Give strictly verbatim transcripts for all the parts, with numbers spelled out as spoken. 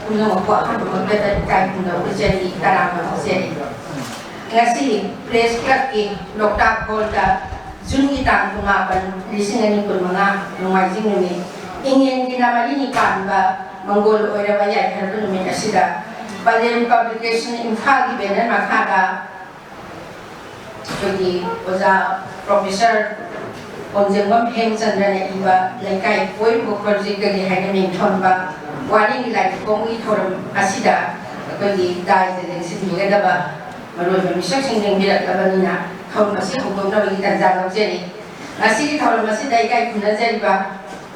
ꯄꯨꯝꯅꯃꯛꯄꯨ ꯑꯍꯥꯟꯕꯃꯛꯇꯗ ꯏꯀꯥꯏ ꯈꯨꯝꯅꯕ ꯎꯠꯆꯔꯤ, ꯇꯔꯥꯝꯅ ꯑꯣꯛꯆꯔꯤ꯫ ꯉꯁꯤ ꯄ꯭ꯔꯦꯁ ꯀ꯭ꯂꯕꯀꯤ ꯂꯣꯛꯇꯥꯛ ꯍꯣꯜꯗ ꯖꯨꯟꯒꯤ ꯇꯥꯡ ꯀꯨꯟꯃꯥꯄꯟ, ꯂꯤꯁꯤꯡ ꯑꯅꯤ ꯀꯨꯟꯃꯉꯥ, ꯅꯣꯡꯃꯥꯏꯖꯤꯡ ꯅꯨꯃꯤꯠ, ꯏꯪꯉꯦꯟꯒꯤ ꯅꯥꯃꯔꯤꯅꯤ ꯄꯥꯟꯕ ꯃꯪꯒꯣꯜ ꯑꯣꯏꯔꯕ ꯌꯥꯏꯐꯔꯕ ꯅꯨꯃꯤꯠ ꯑꯁꯤꯗ ꯄꯂꯦꯝ ꯄꯕ꯭ꯂꯤꯀꯦꯁꯟ ꯏꯝꯐꯥꯜꯒꯤ ꯕꯦꯅꯔ ꯃꯈꯥꯗ ꯑꯩꯈꯣꯏꯒꯤ ꯑꯣꯖꯥ ꯄ꯭ꯔꯣꯐꯦꯁꯔ ꯀꯣꯟꯖꯦꯡꯕꯝ ꯍꯦꯝꯆꯟꯗ꯭ꯔꯅ ꯏꯕ ꯂꯩꯀꯥꯏ ꯀꯣꯏꯔꯨꯕ ꯈꯣꯔꯖꯤꯛꯇꯒꯤ ꯍꯥꯏꯅ ꯃꯤꯡꯊꯣꯟꯕ ꯋꯥꯔꯤꯒꯤ ꯂꯥꯏꯔꯤꯛ ꯐꯣꯡꯕꯒꯤ ꯊꯧꯔꯝ ꯑꯁꯤꯗ ꯑꯩꯈꯣꯏꯒꯤ ꯗꯥꯏꯗ ꯂꯦꯡꯁꯤꯟꯕꯤꯒꯗꯕ ꯃꯔꯨꯑꯣꯏꯕ ꯃꯤꯁꯛꯁꯤꯡ ꯂꯦꯡꯕꯤꯔꯛꯂꯕꯅꯤꯅ ꯊꯧꯔꯝ ꯑꯁꯤ ꯍꯧꯗꯣꯛꯅꯕꯒꯤ ꯇꯥꯟꯖꯥ ꯂꯧꯖꯔꯤ꯫ ꯉꯁꯤꯒꯤ ꯊꯧꯔꯝ ꯑꯁꯤꯗ ꯏꯀꯥꯏ ꯈꯨꯝꯅꯖꯔꯤꯕ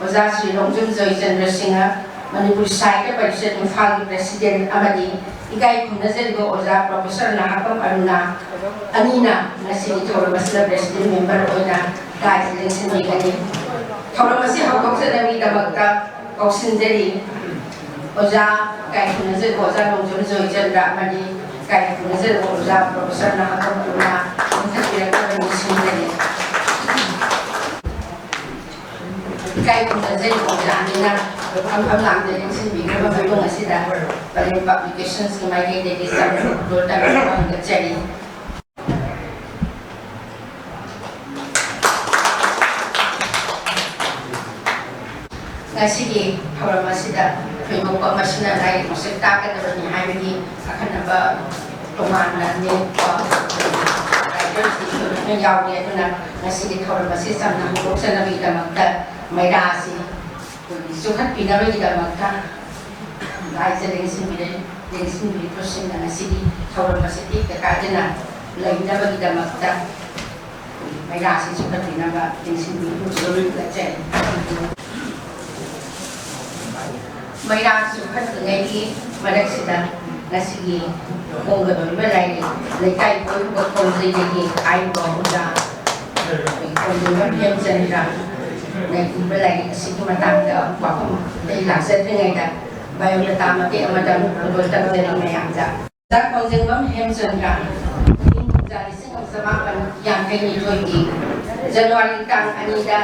ꯑꯣꯖꯥ ꯁ꯭ꯔꯤ ꯔꯣꯡꯖꯝ ꯖꯣꯏꯆꯟꯗ꯭ꯔ ꯁꯤꯡꯍ, ꯃꯅꯤꯄꯨꯔ ꯁꯥꯍꯤꯇ꯭ꯌ ꯄꯔꯤꯁꯠ ꯏꯝꯐꯥꯜꯒꯤ ꯄ꯭ꯔꯦꯁꯤꯗꯦꯟꯠ, ꯑꯃꯗꯤ ꯏꯀꯥꯏ ꯈꯨꯝꯅꯖꯔꯤꯕ ꯑꯣꯖꯥ ꯄ꯭ꯔꯣꯐꯦꯁꯔ ꯅꯍꯥꯛꯄꯝ ꯑꯔꯨꯅꯥ, ꯑꯅꯤꯅ ꯉꯁꯤꯒꯤ ꯊꯧꯔꯝ ꯑꯁꯤꯗ ꯄ꯭ꯔꯦꯁꯤꯗꯦꯟꯠ ꯃꯦꯝꯕꯔ ꯑꯣꯏꯅ ꯗꯥꯏꯁ ꯂꯦꯡꯁꯤꯟꯕꯤꯒꯅꯤ꯫ ꯊꯧꯔꯝ ꯑꯁꯤ ꯍꯧꯗꯣꯛꯆꯅꯕꯒꯤꯗꯃꯛꯇ ꯀꯧꯁꯤꯟꯖꯔꯤ ꯑꯣꯖꯥ ꯏꯀꯥꯏ ꯈꯨꯝꯅꯖꯔꯤꯕ ꯑꯣꯖꯥ ꯅꯣꯡꯖꯝ ꯖꯣꯏꯆꯟꯗ꯭ꯔ ꯑꯃꯗꯤ ꯏꯀꯥꯏ ꯈꯨꯝꯅꯖꯔꯤꯕ ꯑꯣꯖꯥ ꯄ꯭ꯔꯣꯐꯦꯁꯔ ꯅꯍꯥꯛꯄꯝ ꯑꯔꯨꯅꯥ ꯂꯤꯡꯈꯠꯄꯤꯔꯛꯅꯕ ꯅꯤꯡꯁꯤꯡꯖꯔꯤ꯫ ꯏꯀꯥꯏ ꯈꯨꯝꯅꯖꯔꯤꯕ ꯑꯣꯖꯥ ꯑꯅꯤꯅ ꯐꯝꯐꯝ ꯂꯥꯡꯗ ꯂꯦꯡꯁꯤꯟꯕꯤꯈ꯭ꯔꯕ ꯃꯇꯨꯡ ꯑꯁꯤꯗ ꯄꯂꯦꯝ ꯄꯕ꯭ꯂꯤꯀꯦꯁꯟꯁꯀꯤ ꯃꯥꯏꯀꯩꯗꯒꯤ ꯆꯥꯎꯅ ꯈꯨꯗꯣꯜ ꯇꯝꯕꯤꯅꯕ ꯍꯪꯒꯠꯆꯔꯤ꯫ ꯉꯁꯤꯒꯤ ꯊꯧꯔꯝ ꯑꯁꯤꯗ ꯊꯣꯏꯗꯣꯛꯄ ꯃꯁꯤꯅ ꯂꯥꯏꯔꯤꯛ ꯃꯁꯛ ꯇꯥꯛꯀꯗꯕꯅꯤ ꯍꯥꯏꯕꯒꯤ ꯑꯈꯟꯅꯕ ꯇꯣꯉꯥꯟꯅ ꯅꯦꯛꯄ ꯔꯥꯏꯇꯔꯁꯤꯡ ꯊꯣꯏꯗꯣꯛꯅ ꯌꯥꯎꯗꯦ꯫ ꯑꯗꯨꯅ ꯉꯁꯤꯒꯤ ꯊꯧꯔꯝ ꯑꯁꯤ ꯆꯝꯅ ꯍꯧꯗꯣꯛꯆꯅꯕꯒꯤꯗꯃꯛꯇ ꯃꯩꯔꯥ ꯑꯁꯤ ꯑꯩꯈꯣꯏꯒꯤ ꯆꯨꯈꯠꯄꯤꯅꯕꯒꯤꯗꯃꯛꯇ ꯂꯥꯏꯖ ꯂꯦꯡꯁꯤꯟꯕꯤꯔꯦ꯫ ꯂꯦꯡꯁꯤꯟꯕꯤꯔꯤꯕꯁꯤꯡꯅ ꯉꯁꯤꯒꯤ ꯊꯧꯔꯝ ꯑꯁꯤ ꯇꯦꯛꯇ ꯀꯥꯏꯗꯅ ꯂꯩꯅꯕꯒꯤꯗꯃꯛꯇ ꯃꯩꯔꯥꯁꯤ ꯆꯨꯈꯠꯄꯤꯅꯕ ꯂꯦꯡꯁꯤꯟꯕꯤꯔꯤꯕꯁꯤꯡ ꯊꯥꯒꯠꯆꯔꯤ꯫ ꯃꯩꯔꯥ ꯆꯨꯈꯠꯂꯤꯉꯩꯒꯤ ꯃꯔꯛꯁꯤꯗ ꯉꯁꯤꯒꯤ ꯐꯣꯡꯒꯗꯧꯔꯤꯕ ꯂꯥꯏꯔꯤꯛ ꯂꯩꯀꯥꯏ ꯀꯣꯏꯔꯨꯕ ꯈꯣꯟꯖꯦꯜꯗꯒꯤ ꯍꯥꯏꯔꯤꯕ ꯑꯣꯖꯥ ꯈꯣꯟꯖꯦꯜꯕꯝ ꯍꯦꯝꯆꯟꯗ꯭ꯔ ꯅ ꯏꯕ ꯂꯥꯏꯔꯤꯛ ꯑꯁꯤꯒꯤ ꯃꯇꯥꯡꯗ ꯋꯥꯐꯝ ꯑꯩ ꯂꯥꯛꯆꯗ꯭ꯔꯤꯉꯩꯗ ꯕꯥꯏꯑꯣꯗꯥꯇꯥ ꯃꯇꯦꯛ ꯑꯃꯇꯪ ꯈꯨꯗꯣꯜ ꯇꯝꯖꯔꯤ ꯃꯌꯥꯝꯗ꯫ ꯗꯥ ꯈꯣꯡꯖꯦꯡꯕꯝ ꯍꯦꯝꯆꯟꯗ꯭ꯔ ꯏꯪ ꯀꯨꯝꯖꯥ ꯂꯤꯁꯤꯡ ꯑꯃ ꯆꯃꯥꯄꯟ ꯌꯥꯡꯈꯩ ꯅꯤꯊꯣꯏꯒꯤ ꯖꯅꯋꯥꯔꯤ ꯇꯥꯡ ꯑꯅꯤꯗ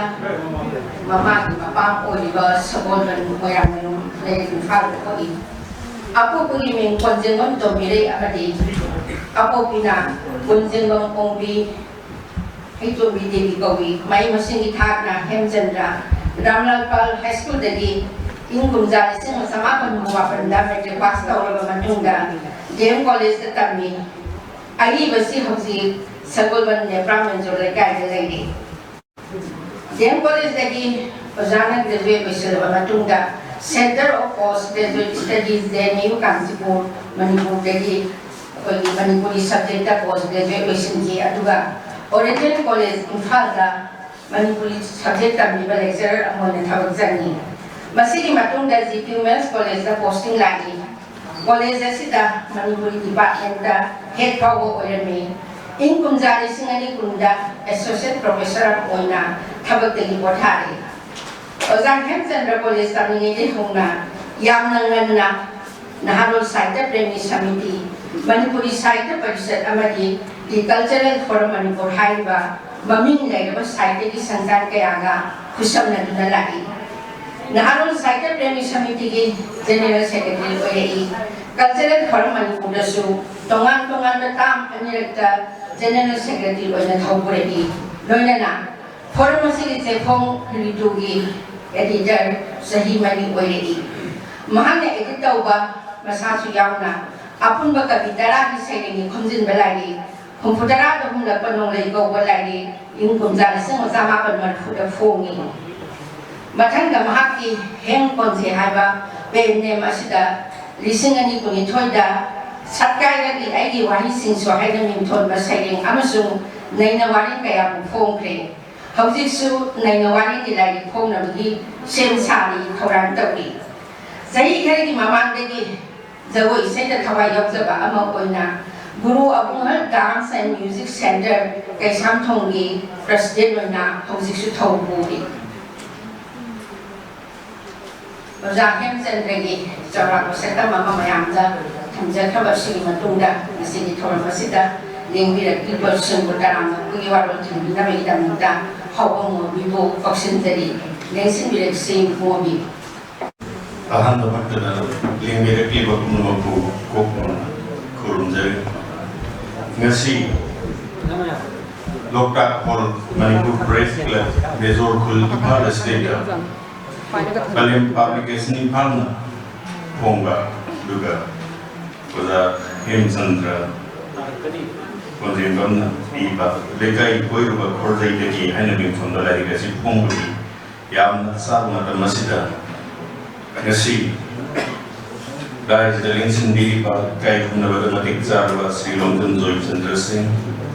ꯃꯃꯥꯒꯤ ꯃꯄꯥꯝ ꯑꯣꯏꯔꯤꯕ ꯁꯒꯣꯜꯕꯟ ꯃꯣꯏꯔꯥꯡꯃꯌꯨꯝ ꯂꯩꯔꯛ ꯏꯝꯐꯥꯜꯗ ꯄꯣꯛꯏ꯫ ꯑꯄꯣꯛꯄꯒꯤ ꯃꯤꯡ ꯀꯣꯟꯖꯦꯡꯕꯝ ꯇꯣꯝꯕꯤꯔꯩ ꯑꯃꯗꯤ ꯑꯄꯣꯛꯄꯤꯅ ꯀꯣꯟꯖꯦꯡꯕꯝ ꯑꯣꯡꯕꯤ ꯍꯩꯇꯣꯝꯕꯤ ꯗꯦꯕꯤ ꯀꯧꯏ꯫ ꯃꯍꯩ ꯃꯁꯤꯡꯒꯤ ꯊꯥꯛꯅ ꯍꯦꯝꯆꯟꯗ꯭ꯔ ꯔꯥꯝꯂꯥꯜꯄꯥꯜ ꯍꯥꯏ ꯁ꯭ꯀꯨꯜꯗꯒꯤ ꯏꯪ ꯀꯨꯝꯖꯥ ꯂꯤꯁꯤꯡ ꯑꯃ ꯆꯃꯥꯄꯟ ꯍꯨꯝꯐꯨ ꯃꯥꯄꯟꯗ ꯃꯦꯇ꯭ꯔꯤꯛ ꯄꯥꯁ ꯇꯧꯔꯕ ꯃꯇꯨꯡꯗ ꯗꯤ ꯑꯦꯝ ꯀꯣꯂꯦꯖꯇ ꯇꯝꯃꯤ꯫ ꯑꯏꯕꯁꯤ ꯍꯧꯖꯤꯛ ꯁꯒꯣꯜꯕꯟ ꯅꯦꯄ꯭ꯔꯥ ꯃꯟꯖꯨꯔ ꯂꯩꯀꯥꯏꯗ ꯂꯩꯔꯤ꯫ ꯗꯤ ꯑꯦꯝ ꯀꯣꯂꯦꯖꯇꯒꯤ ꯑꯣꯖꯥꯅ ꯒ꯭ꯔꯦꯖꯨꯑꯦꯠ ꯂꯣꯏꯁꯤꯜꯂꯕ ꯃꯇꯨꯡꯗ Center of Post Graduate Studies, J N U Kanchipur, ꯃꯅꯤꯄꯨꯔꯗꯒꯤ ꯑꯩꯈꯣꯏꯒꯤ ꯃꯅꯤꯄꯨꯔꯤ ꯁꯕꯖꯦꯛꯇ ꯄꯣꯁ ꯒ꯭ꯔꯦꯖꯨꯑꯦꯠ ꯂꯣꯏꯁꯤꯟꯈꯤ꯫ ꯑꯗꯨꯒ ꯑꯣꯔꯤꯌꯦꯟꯇꯦꯜ ꯀꯣꯂꯦꯖ ꯏꯝꯐꯥꯜꯗ ꯃꯅꯤꯄꯨꯔꯤ ꯁꯕꯖꯦꯛ ꯇꯝꯕꯤꯕ ꯂꯦꯛꯆꯔꯔ ꯑꯃ ꯑꯣꯏꯅ ꯊꯕꯛ ꯆꯪꯉꯤ꯫ ꯃꯁꯤꯒꯤ ꯃꯇꯨꯡꯗ ꯖꯤ ꯄꯤ ꯋꯨꯃꯦꯟꯁ ꯀꯣꯂꯦꯖꯇ ꯄꯣꯁꯇꯤꯡ ꯂꯥꯛꯏ꯫ ꯀꯣꯂꯦꯖ ꯑꯁꯤꯗ ꯃꯅꯤꯄꯨꯔꯤ ꯗꯤꯄꯥꯔꯠꯃꯦꯟꯇ ꯍꯦꯗ ꯐꯥꯎꯕ ꯑꯣꯏꯔꯝꯃꯤ꯫ ꯏꯪ ꯀꯨꯝꯖꯥ ꯂꯤꯁꯤꯡ ꯑꯅꯤ ꯀꯨꯟꯗ ꯑꯦꯁꯣꯁꯤꯌꯦꯠ ꯄ꯭ꯔꯣꯐꯦꯁꯔ ꯑꯃ ꯑꯣꯏꯅ ꯊꯕꯛꯇꯒꯤ ꯄꯣꯊꯥꯔꯦ꯫ ꯑꯣꯖꯥ ꯍꯦꯝꯆꯟꯗ꯭ꯔ ꯀꯣꯂꯦꯖ ꯇꯝꯂꯤꯉꯩꯗꯒꯤ ꯍꯧꯅ ꯌꯥꯝꯅ ꯉꯟꯅ ꯅꯍꯥꯔꯣꯜ ꯁꯥꯍꯤꯇ꯭ꯌ ꯄ꯭ꯔꯦꯃꯤ ꯁꯃꯤꯇꯤ, ꯃꯅꯤꯄꯨꯔꯤ ꯁꯥꯍꯤꯇ꯭ꯌ ꯄꯔꯤꯁꯠ ꯑꯃꯗꯤ The Cultural Forum Manipur ꯍꯥꯏꯔꯤꯕ ꯃꯃꯤꯡ ꯂꯩꯔꯕ ꯁꯥꯍꯤꯇ꯭ꯌꯒꯤ ꯁꯪꯁꯊꯥꯟ ꯀꯌꯥꯒ ꯈꯨꯠꯁꯝꯅꯗꯨꯅ ꯂꯥꯛꯏ꯫ ꯅꯍꯥꯔꯣꯜ ꯁꯥꯍꯤꯇ꯭ꯌ ꯄ꯭ꯔꯦꯃꯤ ꯁꯃꯤꯇꯤꯒꯤ ꯖꯦꯅꯦꯔꯦꯜ ꯁꯦꯀ꯭ꯔꯦꯇꯔꯤ ꯑꯣꯏꯔꯛꯏ꯫ Cultural Forum ꯃꯅꯤꯄꯨꯔꯗꯁꯨ ꯇꯣꯉꯥꯟ ꯇꯣꯉꯥꯟꯕ ꯇꯥꯝ ꯑꯅꯤꯔꯛꯇ ꯖꯦꯅꯦꯔꯦꯜ ꯁꯦꯀ꯭ꯔꯦꯇꯔꯤ ꯑꯣꯏꯅ ꯊꯧ ꯄꯨꯔꯛꯏ꯫ ꯂꯣꯏꯅꯅ ꯐꯣꯔꯝ ꯑꯁꯤꯒꯤ ꯆꯦꯐꯣꯡ ꯔꯤꯇꯨꯒꯤ ꯑꯦꯗꯤꯇꯔ ꯆꯍꯤ ꯃꯔꯤ ꯑꯣꯏꯔꯛꯏ꯫ ꯃꯍꯥꯛꯅ ꯑꯦꯗꯤꯠ ꯇꯧꯕ ꯃꯁꯥꯁꯨ ꯌꯥꯎꯅ ꯑꯄꯨꯟꯕ ꯀꯕꯤ ꯇꯔꯥꯒꯤ ꯁꯩꯔꯦꯡꯒꯤ ꯈꯣꯝꯖꯤꯟꯕ ꯂꯥꯏꯔꯤꯛ ꯍꯨꯝꯐꯨꯇꯔꯥꯗ ꯍꯨꯝꯂꯛꯄ ꯅꯣꯡꯂꯩ ꯀꯧꯕ ꯂꯥꯏꯔꯤꯛ ꯏꯪ ꯀꯨꯝꯖꯥ ꯂꯤꯁꯤꯡ ꯑꯃ ꯆꯃꯥꯄꯟ ꯃꯔꯤꯐꯨꯗ ꯐꯣꯡꯉꯤ꯫ ꯃꯊꯪꯗ ꯃꯍꯥꯛꯀꯤ ꯍꯦꯡ ꯀꯣꯟꯖꯦ ꯍꯥꯏꯕ ꯄꯦꯟ ꯅꯦꯝ ꯑꯁꯤꯗ ꯂꯤꯁꯤꯡ ꯑꯅꯤ ꯀꯨꯟꯅꯤꯊꯣꯏꯗ ꯁꯛꯀꯥꯏꯔꯛꯂꯤ ꯑꯩꯒꯤ ꯋꯥꯍꯩꯁꯤꯡꯁꯨ ꯍꯥꯏꯅ ꯃꯤꯡꯊꯣꯟꯕ ꯁꯩꯔꯦꯡ ꯑꯃꯁꯨꯡ ꯅꯩꯅ ꯋꯥꯔꯦꯡ ꯀꯌꯥꯕꯨ ꯐꯣꯡꯈ꯭ꯔꯦ꯫ ꯍꯧꯖꯤꯛꯁꯨ ꯅꯩꯅ ꯋꯥꯔꯦꯡꯒꯤ ꯂꯥꯏꯔꯤꯛ ꯐꯣꯡꯅꯕꯒꯤ ꯁꯦꯝ ꯁꯥꯔꯤ, ꯊꯧꯔꯥꯡ ꯇꯧꯔꯤ꯫ ꯆꯍꯤ ꯈꯔꯒꯤ ꯃꯃꯥꯡꯗꯒꯤ ꯖꯒꯣꯏ ꯏꯁꯩꯗ ꯊꯋꯥꯏ ꯌꯥꯎꯖꯕ ꯑꯃ ꯑꯣꯏꯅ ꯒꯨꯔꯨ ꯑꯕꯨꯡꯍꯜ Dance and Music Centre ꯀꯩꯁꯥꯝꯊꯣꯡꯒꯤ president ꯑꯣꯏꯅ ꯍꯧꯖꯤꯛꯁꯨ ꯊꯧ ꯄꯨꯔꯤ꯫ ꯑꯣꯖꯥ ꯍꯦꯝꯆꯟꯗ꯭ꯔꯒꯤ ꯆꯥꯎꯔꯥꯛꯄ ꯁꯛꯇꯝ ꯑꯃ ꯃꯌꯥꯝꯗ ꯊꯝꯖꯈ꯭ꯔꯕ ꯑꯁꯤꯒꯤ ꯃꯇꯨꯡꯗ, ꯉꯁꯤꯒꯤ ꯊꯧꯔꯝ ꯑꯁꯤꯗ ꯂꯦꯡꯕꯤꯔꯛꯂꯤꯕꯁꯤꯡꯕꯨ ꯇꯔꯥꯝꯅ ꯑꯩꯈꯣꯏꯒꯤ ꯋꯥꯔꯣꯜ ꯊꯤꯟꯕꯤꯅꯕꯒꯤꯗꯃꯛꯇ ꯍꯥꯎꯕ ꯃꯣꯕꯤꯕꯨ ꯀꯧꯁꯤꯟꯖꯔꯤ꯫ ꯂꯦꯡꯁꯤꯟꯕꯤꯔꯛꯁꯤ ꯃꯣꯕꯤ꯫ ꯑꯍꯥꯟꯕꯃꯛꯇꯗ ꯂꯦꯡꯕꯤꯔꯛꯂꯤꯕ ꯄꯨꯝꯅꯃꯛꯄꯨ ꯀꯣꯛꯅ ꯈꯨꯔꯨꯝꯖꯔꯤ꯫ ꯉꯁꯤ ꯂꯣꯛꯇꯥꯛ ꯍꯣꯜ, ꯃꯅꯤꯄꯨꯔ ꯄ꯭ꯔꯦꯁ ꯀ꯭ꯂꯕ, ꯕꯦꯖꯣꯔ ꯈꯨꯜ, ꯏꯝꯐꯥꯜ ꯏꯁꯇꯦꯠꯇ ꯄꯂꯦꯝ ꯄꯕ꯭ꯂꯤꯀꯦꯁꯟ ꯏꯝꯐꯥꯜꯅ ꯐꯣꯡꯕ, ꯑꯗꯨꯒ ꯑꯣꯖꯥ ꯍꯦꯝꯆꯟꯗ꯭ꯔ ꯀꯣꯟꯖꯦꯡꯕꯝꯅ ꯏꯕ ꯂꯩꯀꯥꯏ ꯀꯣꯏꯔꯨꯕ ꯈꯣꯔꯖꯩꯗꯒꯤ ꯍꯥꯏꯅ ꯃꯤꯡꯊꯣꯟꯕ ꯂꯥꯏꯔꯤꯛ ꯑꯁꯤ ꯐꯣꯡꯕꯒꯤ ꯌꯥꯝꯅ ꯆꯥꯕ ꯃꯇꯝ ꯑꯁꯤꯗ, ꯉꯁꯤ ꯂꯥꯏꯁꯤꯗ ꯂꯦꯡꯁꯤꯟꯕꯤꯔꯤꯕ ꯏꯀꯥꯏ ꯈꯨꯝꯅꯕꯗ ꯃꯇꯤꯛ ꯆꯥꯔꯕ ꯁ꯭ꯔꯤ ꯂꯣꯡꯖꯝ ꯖꯣꯏꯆꯟꯗ꯭ꯔ ꯁꯤꯡ,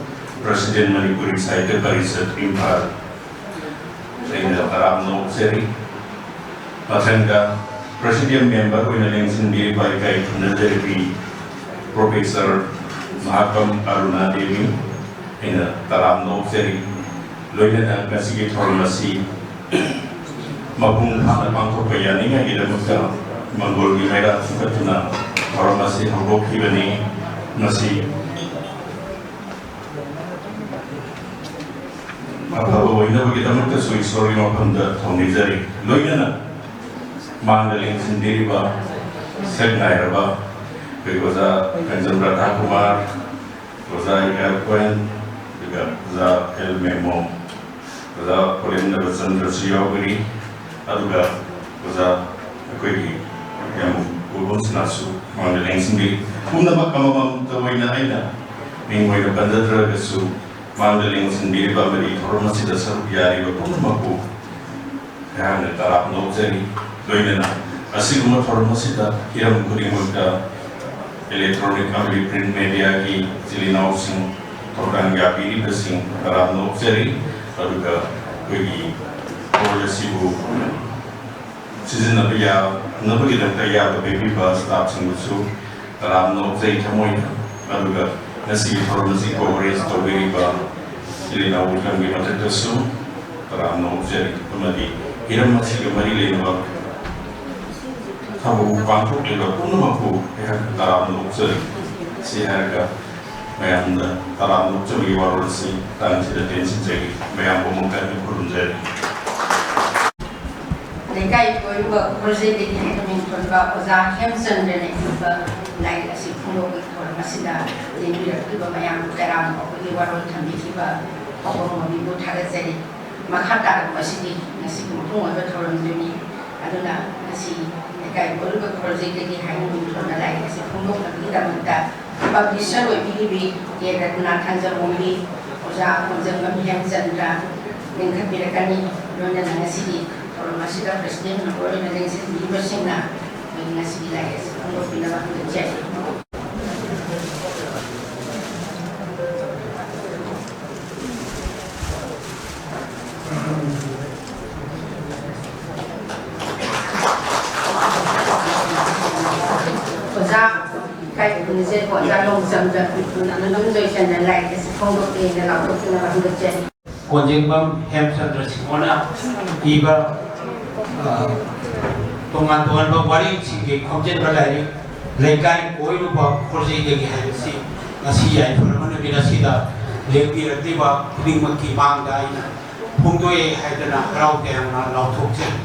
ꯄ꯭ꯔꯁꯤꯗꯦꯟ ꯃꯅꯤꯄꯨꯔꯤ ꯁꯥꯍꯤꯇ꯭ꯌ ꯄꯔꯤꯁꯠ ꯏꯝꯐꯥꯜ, ꯑꯩꯅ ꯇꯔꯥꯝꯅ ꯑꯣꯛꯆꯔꯤ꯫ ꯃꯊꯪꯗ ꯄ꯭ꯔꯁꯤꯗꯤꯌꯝ ꯃꯦꯝꯕꯔ ꯑꯣꯏꯅ ꯂꯦꯡꯁꯤꯟꯕꯤꯔꯤꯕ ꯏꯀꯥꯏ ꯈꯨꯝꯅꯖꯔꯤꯕꯤ ꯄ꯭ꯔꯣꯐꯦꯁꯔ ꯃꯍꯥꯀꯝ ꯑꯔꯨꯅꯥ ꯗꯦꯕꯤ, ꯑꯩꯅ ꯇꯔꯥꯝꯅ ꯑꯣꯛꯆꯔꯤ꯫ ꯂꯣꯏꯅꯅ ꯉꯁꯤꯒꯤ ꯊꯧꯔꯝ ꯑꯁꯤ ꯃꯄꯨꯡ ꯐꯥꯅ ꯄꯥꯡꯊꯣꯛꯄ ꯌꯥꯅꯤꯡꯉꯥꯏꯒꯤꯗꯃꯛꯇ ꯃꯪꯒꯣꯜꯒꯤ ꯃꯩꯔꯥ ꯊꯨꯡꯒꯠꯇꯨꯅ ꯊꯧꯔꯝ ꯑꯁꯤ ꯍꯧꯗꯣꯛꯈꯤꯕꯅꯤ꯫ ꯃꯁꯤ ꯑꯐꯕ ꯑꯣꯏꯅꯕꯒꯤꯗꯃꯛꯇꯁꯨ ꯏꯁꯣꯔꯒꯤ ꯃꯐꯝꯗ ꯊꯧꯅꯤꯖꯔꯤ꯫ ꯂꯣꯏꯅꯅ ꯃꯥꯡꯗ ꯂꯦꯡꯁꯤꯟꯕꯤꯔꯤꯕ ꯁꯛ ꯅꯥꯏꯔꯕ ꯑꯩꯈꯣꯏ ꯑꯣꯖꯥ ꯀꯟꯆꯟ ꯔꯥꯙꯥ ꯀꯨꯃꯥꯔ, ꯑꯣꯖꯥ ꯏꯌꯥꯔ ꯀ꯭ꯋꯦꯟ, ꯑꯗꯨꯒ ꯑꯣꯖꯥ ꯑꯦꯜ ꯃꯦꯃꯣ, ꯑꯣꯖꯥ ꯄꯣꯂꯦꯟ ꯅꯕꯆꯟꯗ꯭ꯔꯁꯨ ꯌꯥꯎꯒꯅꯤ꯫ ꯑꯗꯨꯒ ꯑꯣꯖꯥ ꯑꯩꯈꯣꯏꯒꯤ ꯌꯥꯝ ꯄꯨꯔꯕꯝꯁꯤꯅꯁꯨ ꯃꯥꯡꯗ ꯂꯦꯡꯁꯤꯟꯕꯤ꯫ ꯄꯨꯝꯅꯃꯛ ꯑꯃꯃꯝꯇ ꯑꯣꯏꯅ ꯑꯩꯅ ꯃꯤꯡ ꯑꯣꯏꯅ ꯄꯟꯖꯗ꯭ꯔꯒꯁꯨ, ꯃꯥꯡꯗ ꯂꯦꯡꯁꯤꯟꯕꯤꯔꯤꯕ ꯑꯃꯗꯤ ꯊꯧꯔꯝ ꯑꯁꯤꯗ ꯁꯔꯨꯛ ꯌꯥꯔꯤꯕ ꯄꯨꯝꯅꯃꯛꯄꯨ ꯑꯩꯍꯥꯛꯅ ꯇꯔꯥꯝꯅ ꯑꯣꯛꯆꯔꯤ꯫ ꯂꯣꯏꯅꯅ ꯑꯁꯤꯒꯨꯝꯕ ꯊꯧꯔꯝ ꯑꯁꯤꯗ ꯍꯤꯔꯝ ꯈꯨꯗꯤꯡꯃꯛꯇ electronic ꯑꯃꯗꯤ print mediaꯒꯤ ꯏꯆꯤꯜ ꯏꯅꯥꯎꯁꯤꯡ, ꯊꯧꯗꯥꯡ ꯌꯥꯕꯤꯔꯤꯕꯁꯤꯡ ꯇꯔꯥꯝꯅ ꯑꯣꯛꯆꯔꯤ꯫ ꯑꯗꯨꯒ ꯑꯩꯈꯣꯏꯒꯤ ꯍꯣꯜ ꯑꯁꯤꯕꯨ ꯁꯤꯖꯤꯟꯅꯕ ꯌꯥꯅꯕꯒꯤꯗꯃꯛꯇ ꯑꯌꯥꯕ ꯄꯤꯕꯤꯕ staffꯁꯤꯡꯕꯨꯁꯨ ꯇꯔꯥꯝꯅ ꯑꯣꯛꯆꯩ ꯊꯃꯣꯏꯅ꯫ ꯑꯗꯨꯒ ꯉꯁꯤꯒꯤ ꯊꯧꯔꯝ ꯑꯁꯤ coverage ꯇꯧꯕꯤꯔꯤꯕ ꯏꯆꯤꯜ ꯏꯅꯥꯎ ꯃꯤꯐꯝꯒꯤ ꯃꯊꯛꯇꯁꯨ ꯇꯔꯥꯝꯅ ꯑꯣꯛꯆꯔꯤ꯫ ꯑꯃꯗꯤ ꯍꯤꯔꯝ ꯑꯁꯤꯒ ꯃꯔꯤ ꯂꯩꯅꯕ ꯊꯕꯛ ꯄꯥꯡꯊꯣꯛꯂꯤꯕ ꯄꯨꯝꯅꯃꯛꯄꯨ ꯑꯩꯍꯥꯛ ꯇꯔꯥꯝꯅ ꯑꯣꯛꯆꯔꯤ꯫ ꯁꯤ ꯍꯥꯏꯔꯒ ꯃꯌꯥꯝꯗ ꯇꯔꯥꯝꯅ ꯑꯣꯛꯆꯕꯒꯤ ꯋꯥꯔꯣꯜ ꯑꯁꯤ ꯇꯥꯡꯁꯤꯗ ꯇꯦꯟꯁꯤꯟꯖꯒꯦ꯫ ꯃꯌꯥꯝꯕꯨ ꯑꯃꯨꯛ ꯍꯟꯅ ꯈꯨꯔꯨꯝꯖꯔꯤ꯫ ꯂꯩꯀꯥꯏ ꯀꯣꯏꯔꯨꯕ ꯈꯣꯔꯖꯩꯗꯒꯤ ꯍꯥꯏꯅ ꯃꯤꯡꯊꯣꯟꯕ ꯑꯣꯖꯥ ꯍꯦꯝꯆꯟꯗ꯭ꯔꯅ ꯏꯕ ꯂꯥꯏꯔꯤꯛ ꯑꯁꯤ ꯐꯣꯡꯗꯣꯛꯄꯒꯤ ꯊꯧꯔꯝ ꯑꯁꯤꯗ ꯂꯦꯡꯕꯤꯔꯛꯂꯤꯕ ꯃꯌꯥꯝ ꯀꯌꯥꯝ ꯑꯩꯈꯣꯏꯒꯤ ꯋꯥꯔꯣꯜ ꯊꯝꯕꯤꯈꯤꯕ ꯐꯥꯎꯕ ꯃꯕꯤꯕꯨ ꯊꯥꯒꯠꯆꯔꯤ꯫ ꯃꯈꯥ ꯇꯥꯔꯛꯄ ꯑꯁꯤꯗꯤ ꯉꯁꯤꯒꯤ ꯃꯄꯨꯡ ꯑꯣꯏꯕ ꯊꯧꯔꯝꯗꯨꯅꯤ꯫ ꯑꯗꯨꯅ ꯉꯁꯤ ꯂꯩꯀꯥꯏ ꯀꯣꯏꯔꯨꯕ ꯈꯣꯔꯖꯩꯗꯒꯤ ꯍꯥꯏꯅ ꯃꯤꯡꯊꯣꯟꯕ ꯂꯥꯏꯔꯤꯛ ꯑꯁꯤ ꯐꯣꯡꯗꯣꯛꯅꯕꯒꯤꯗꯃꯛꯇ ꯄꯕ꯭ꯂꯤꯁꯔ ꯑꯣꯏꯕꯤꯔꯤꯕꯤ ꯀꯦ ꯔꯠꯅꯥ ꯊꯥꯡꯖꯝ ꯑꯣꯡꯕꯤ, ꯑꯣꯖꯥ ꯈꯣꯡꯖꯪꯕꯝ ꯍꯦꯝꯆꯟꯗ꯭ꯔ ꯂꯤꯡꯈꯠꯄꯤꯔꯛꯀꯅꯤ꯫ ꯂꯣꯏꯅꯅ ꯉꯁꯤꯒꯤ ꯊꯧꯔꯝ ꯑꯁꯤꯗ ꯄ꯭ꯔꯁꯤꯗꯦꯟ ꯃꯦꯝꯕꯔ ꯑꯣꯏꯅ ꯂꯦꯡꯁꯤꯟꯕꯤꯔꯤꯕꯁꯤꯡꯅ ꯑꯩꯈꯣꯏꯒꯤ ꯉꯁꯤꯒꯤ ꯂꯥꯏꯔꯤꯛ ꯑꯁꯤ ꯐꯣꯡꯗꯣꯛꯄꯤꯅꯕ ꯍꯪꯖꯔꯤ꯫ ꯑꯣꯖꯥ ꯏꯀꯥꯏ ꯈꯨꯝꯅꯖꯔꯤꯕ ꯑꯣꯖꯥ ꯂꯣꯡꯆꯝꯗ ꯅꯣꯡꯖꯝ ꯖꯣꯏꯆꯟꯗ꯭ꯔ ꯂꯥꯏꯔꯤꯛ ꯑꯁꯤ ꯐꯣꯡꯗꯣꯛꯀꯦꯅ ꯂꯥꯎꯊꯣꯛꯇꯨꯅ ꯍꯪꯒꯠꯆꯔꯤ꯫ ꯀꯣꯟꯖꯦꯡꯕꯝ ꯍꯦꯝꯆꯟꯗ꯭ꯔ ꯁꯤꯡꯍꯅ ꯏꯕ, ꯑ, ꯇꯣꯉꯥꯟ ꯇꯣꯉꯥꯟꯕ ꯋꯥꯔꯦꯡꯁꯤꯡꯒꯤ ꯈꯣꯝꯖꯤꯟꯕ ꯂꯥꯏꯔꯤꯛ ꯂꯩꯀꯥꯏ ꯀꯣꯏꯔꯨꯕ ꯈꯣꯔꯖꯩꯗꯒꯤ ꯍꯥꯏꯕꯁꯤ ꯉꯁꯤ ꯌꯥꯏꯐꯔꯕ ꯅꯨꯃꯤꯠ ꯑꯁꯤꯗ ꯂꯦꯡꯕꯤꯔꯛꯂꯤꯕ ꯈꯨꯗꯤꯡꯃꯛꯀꯤ ꯃꯥꯡꯗ ꯑꯩꯅ ꯐꯣꯡꯗꯣꯛꯑꯦ ꯍꯥꯏꯗꯅ ꯍꯔꯥꯎ ꯇꯌꯥꯝꯅ ꯂꯥꯎꯊꯣꯛꯆꯔꯤ꯫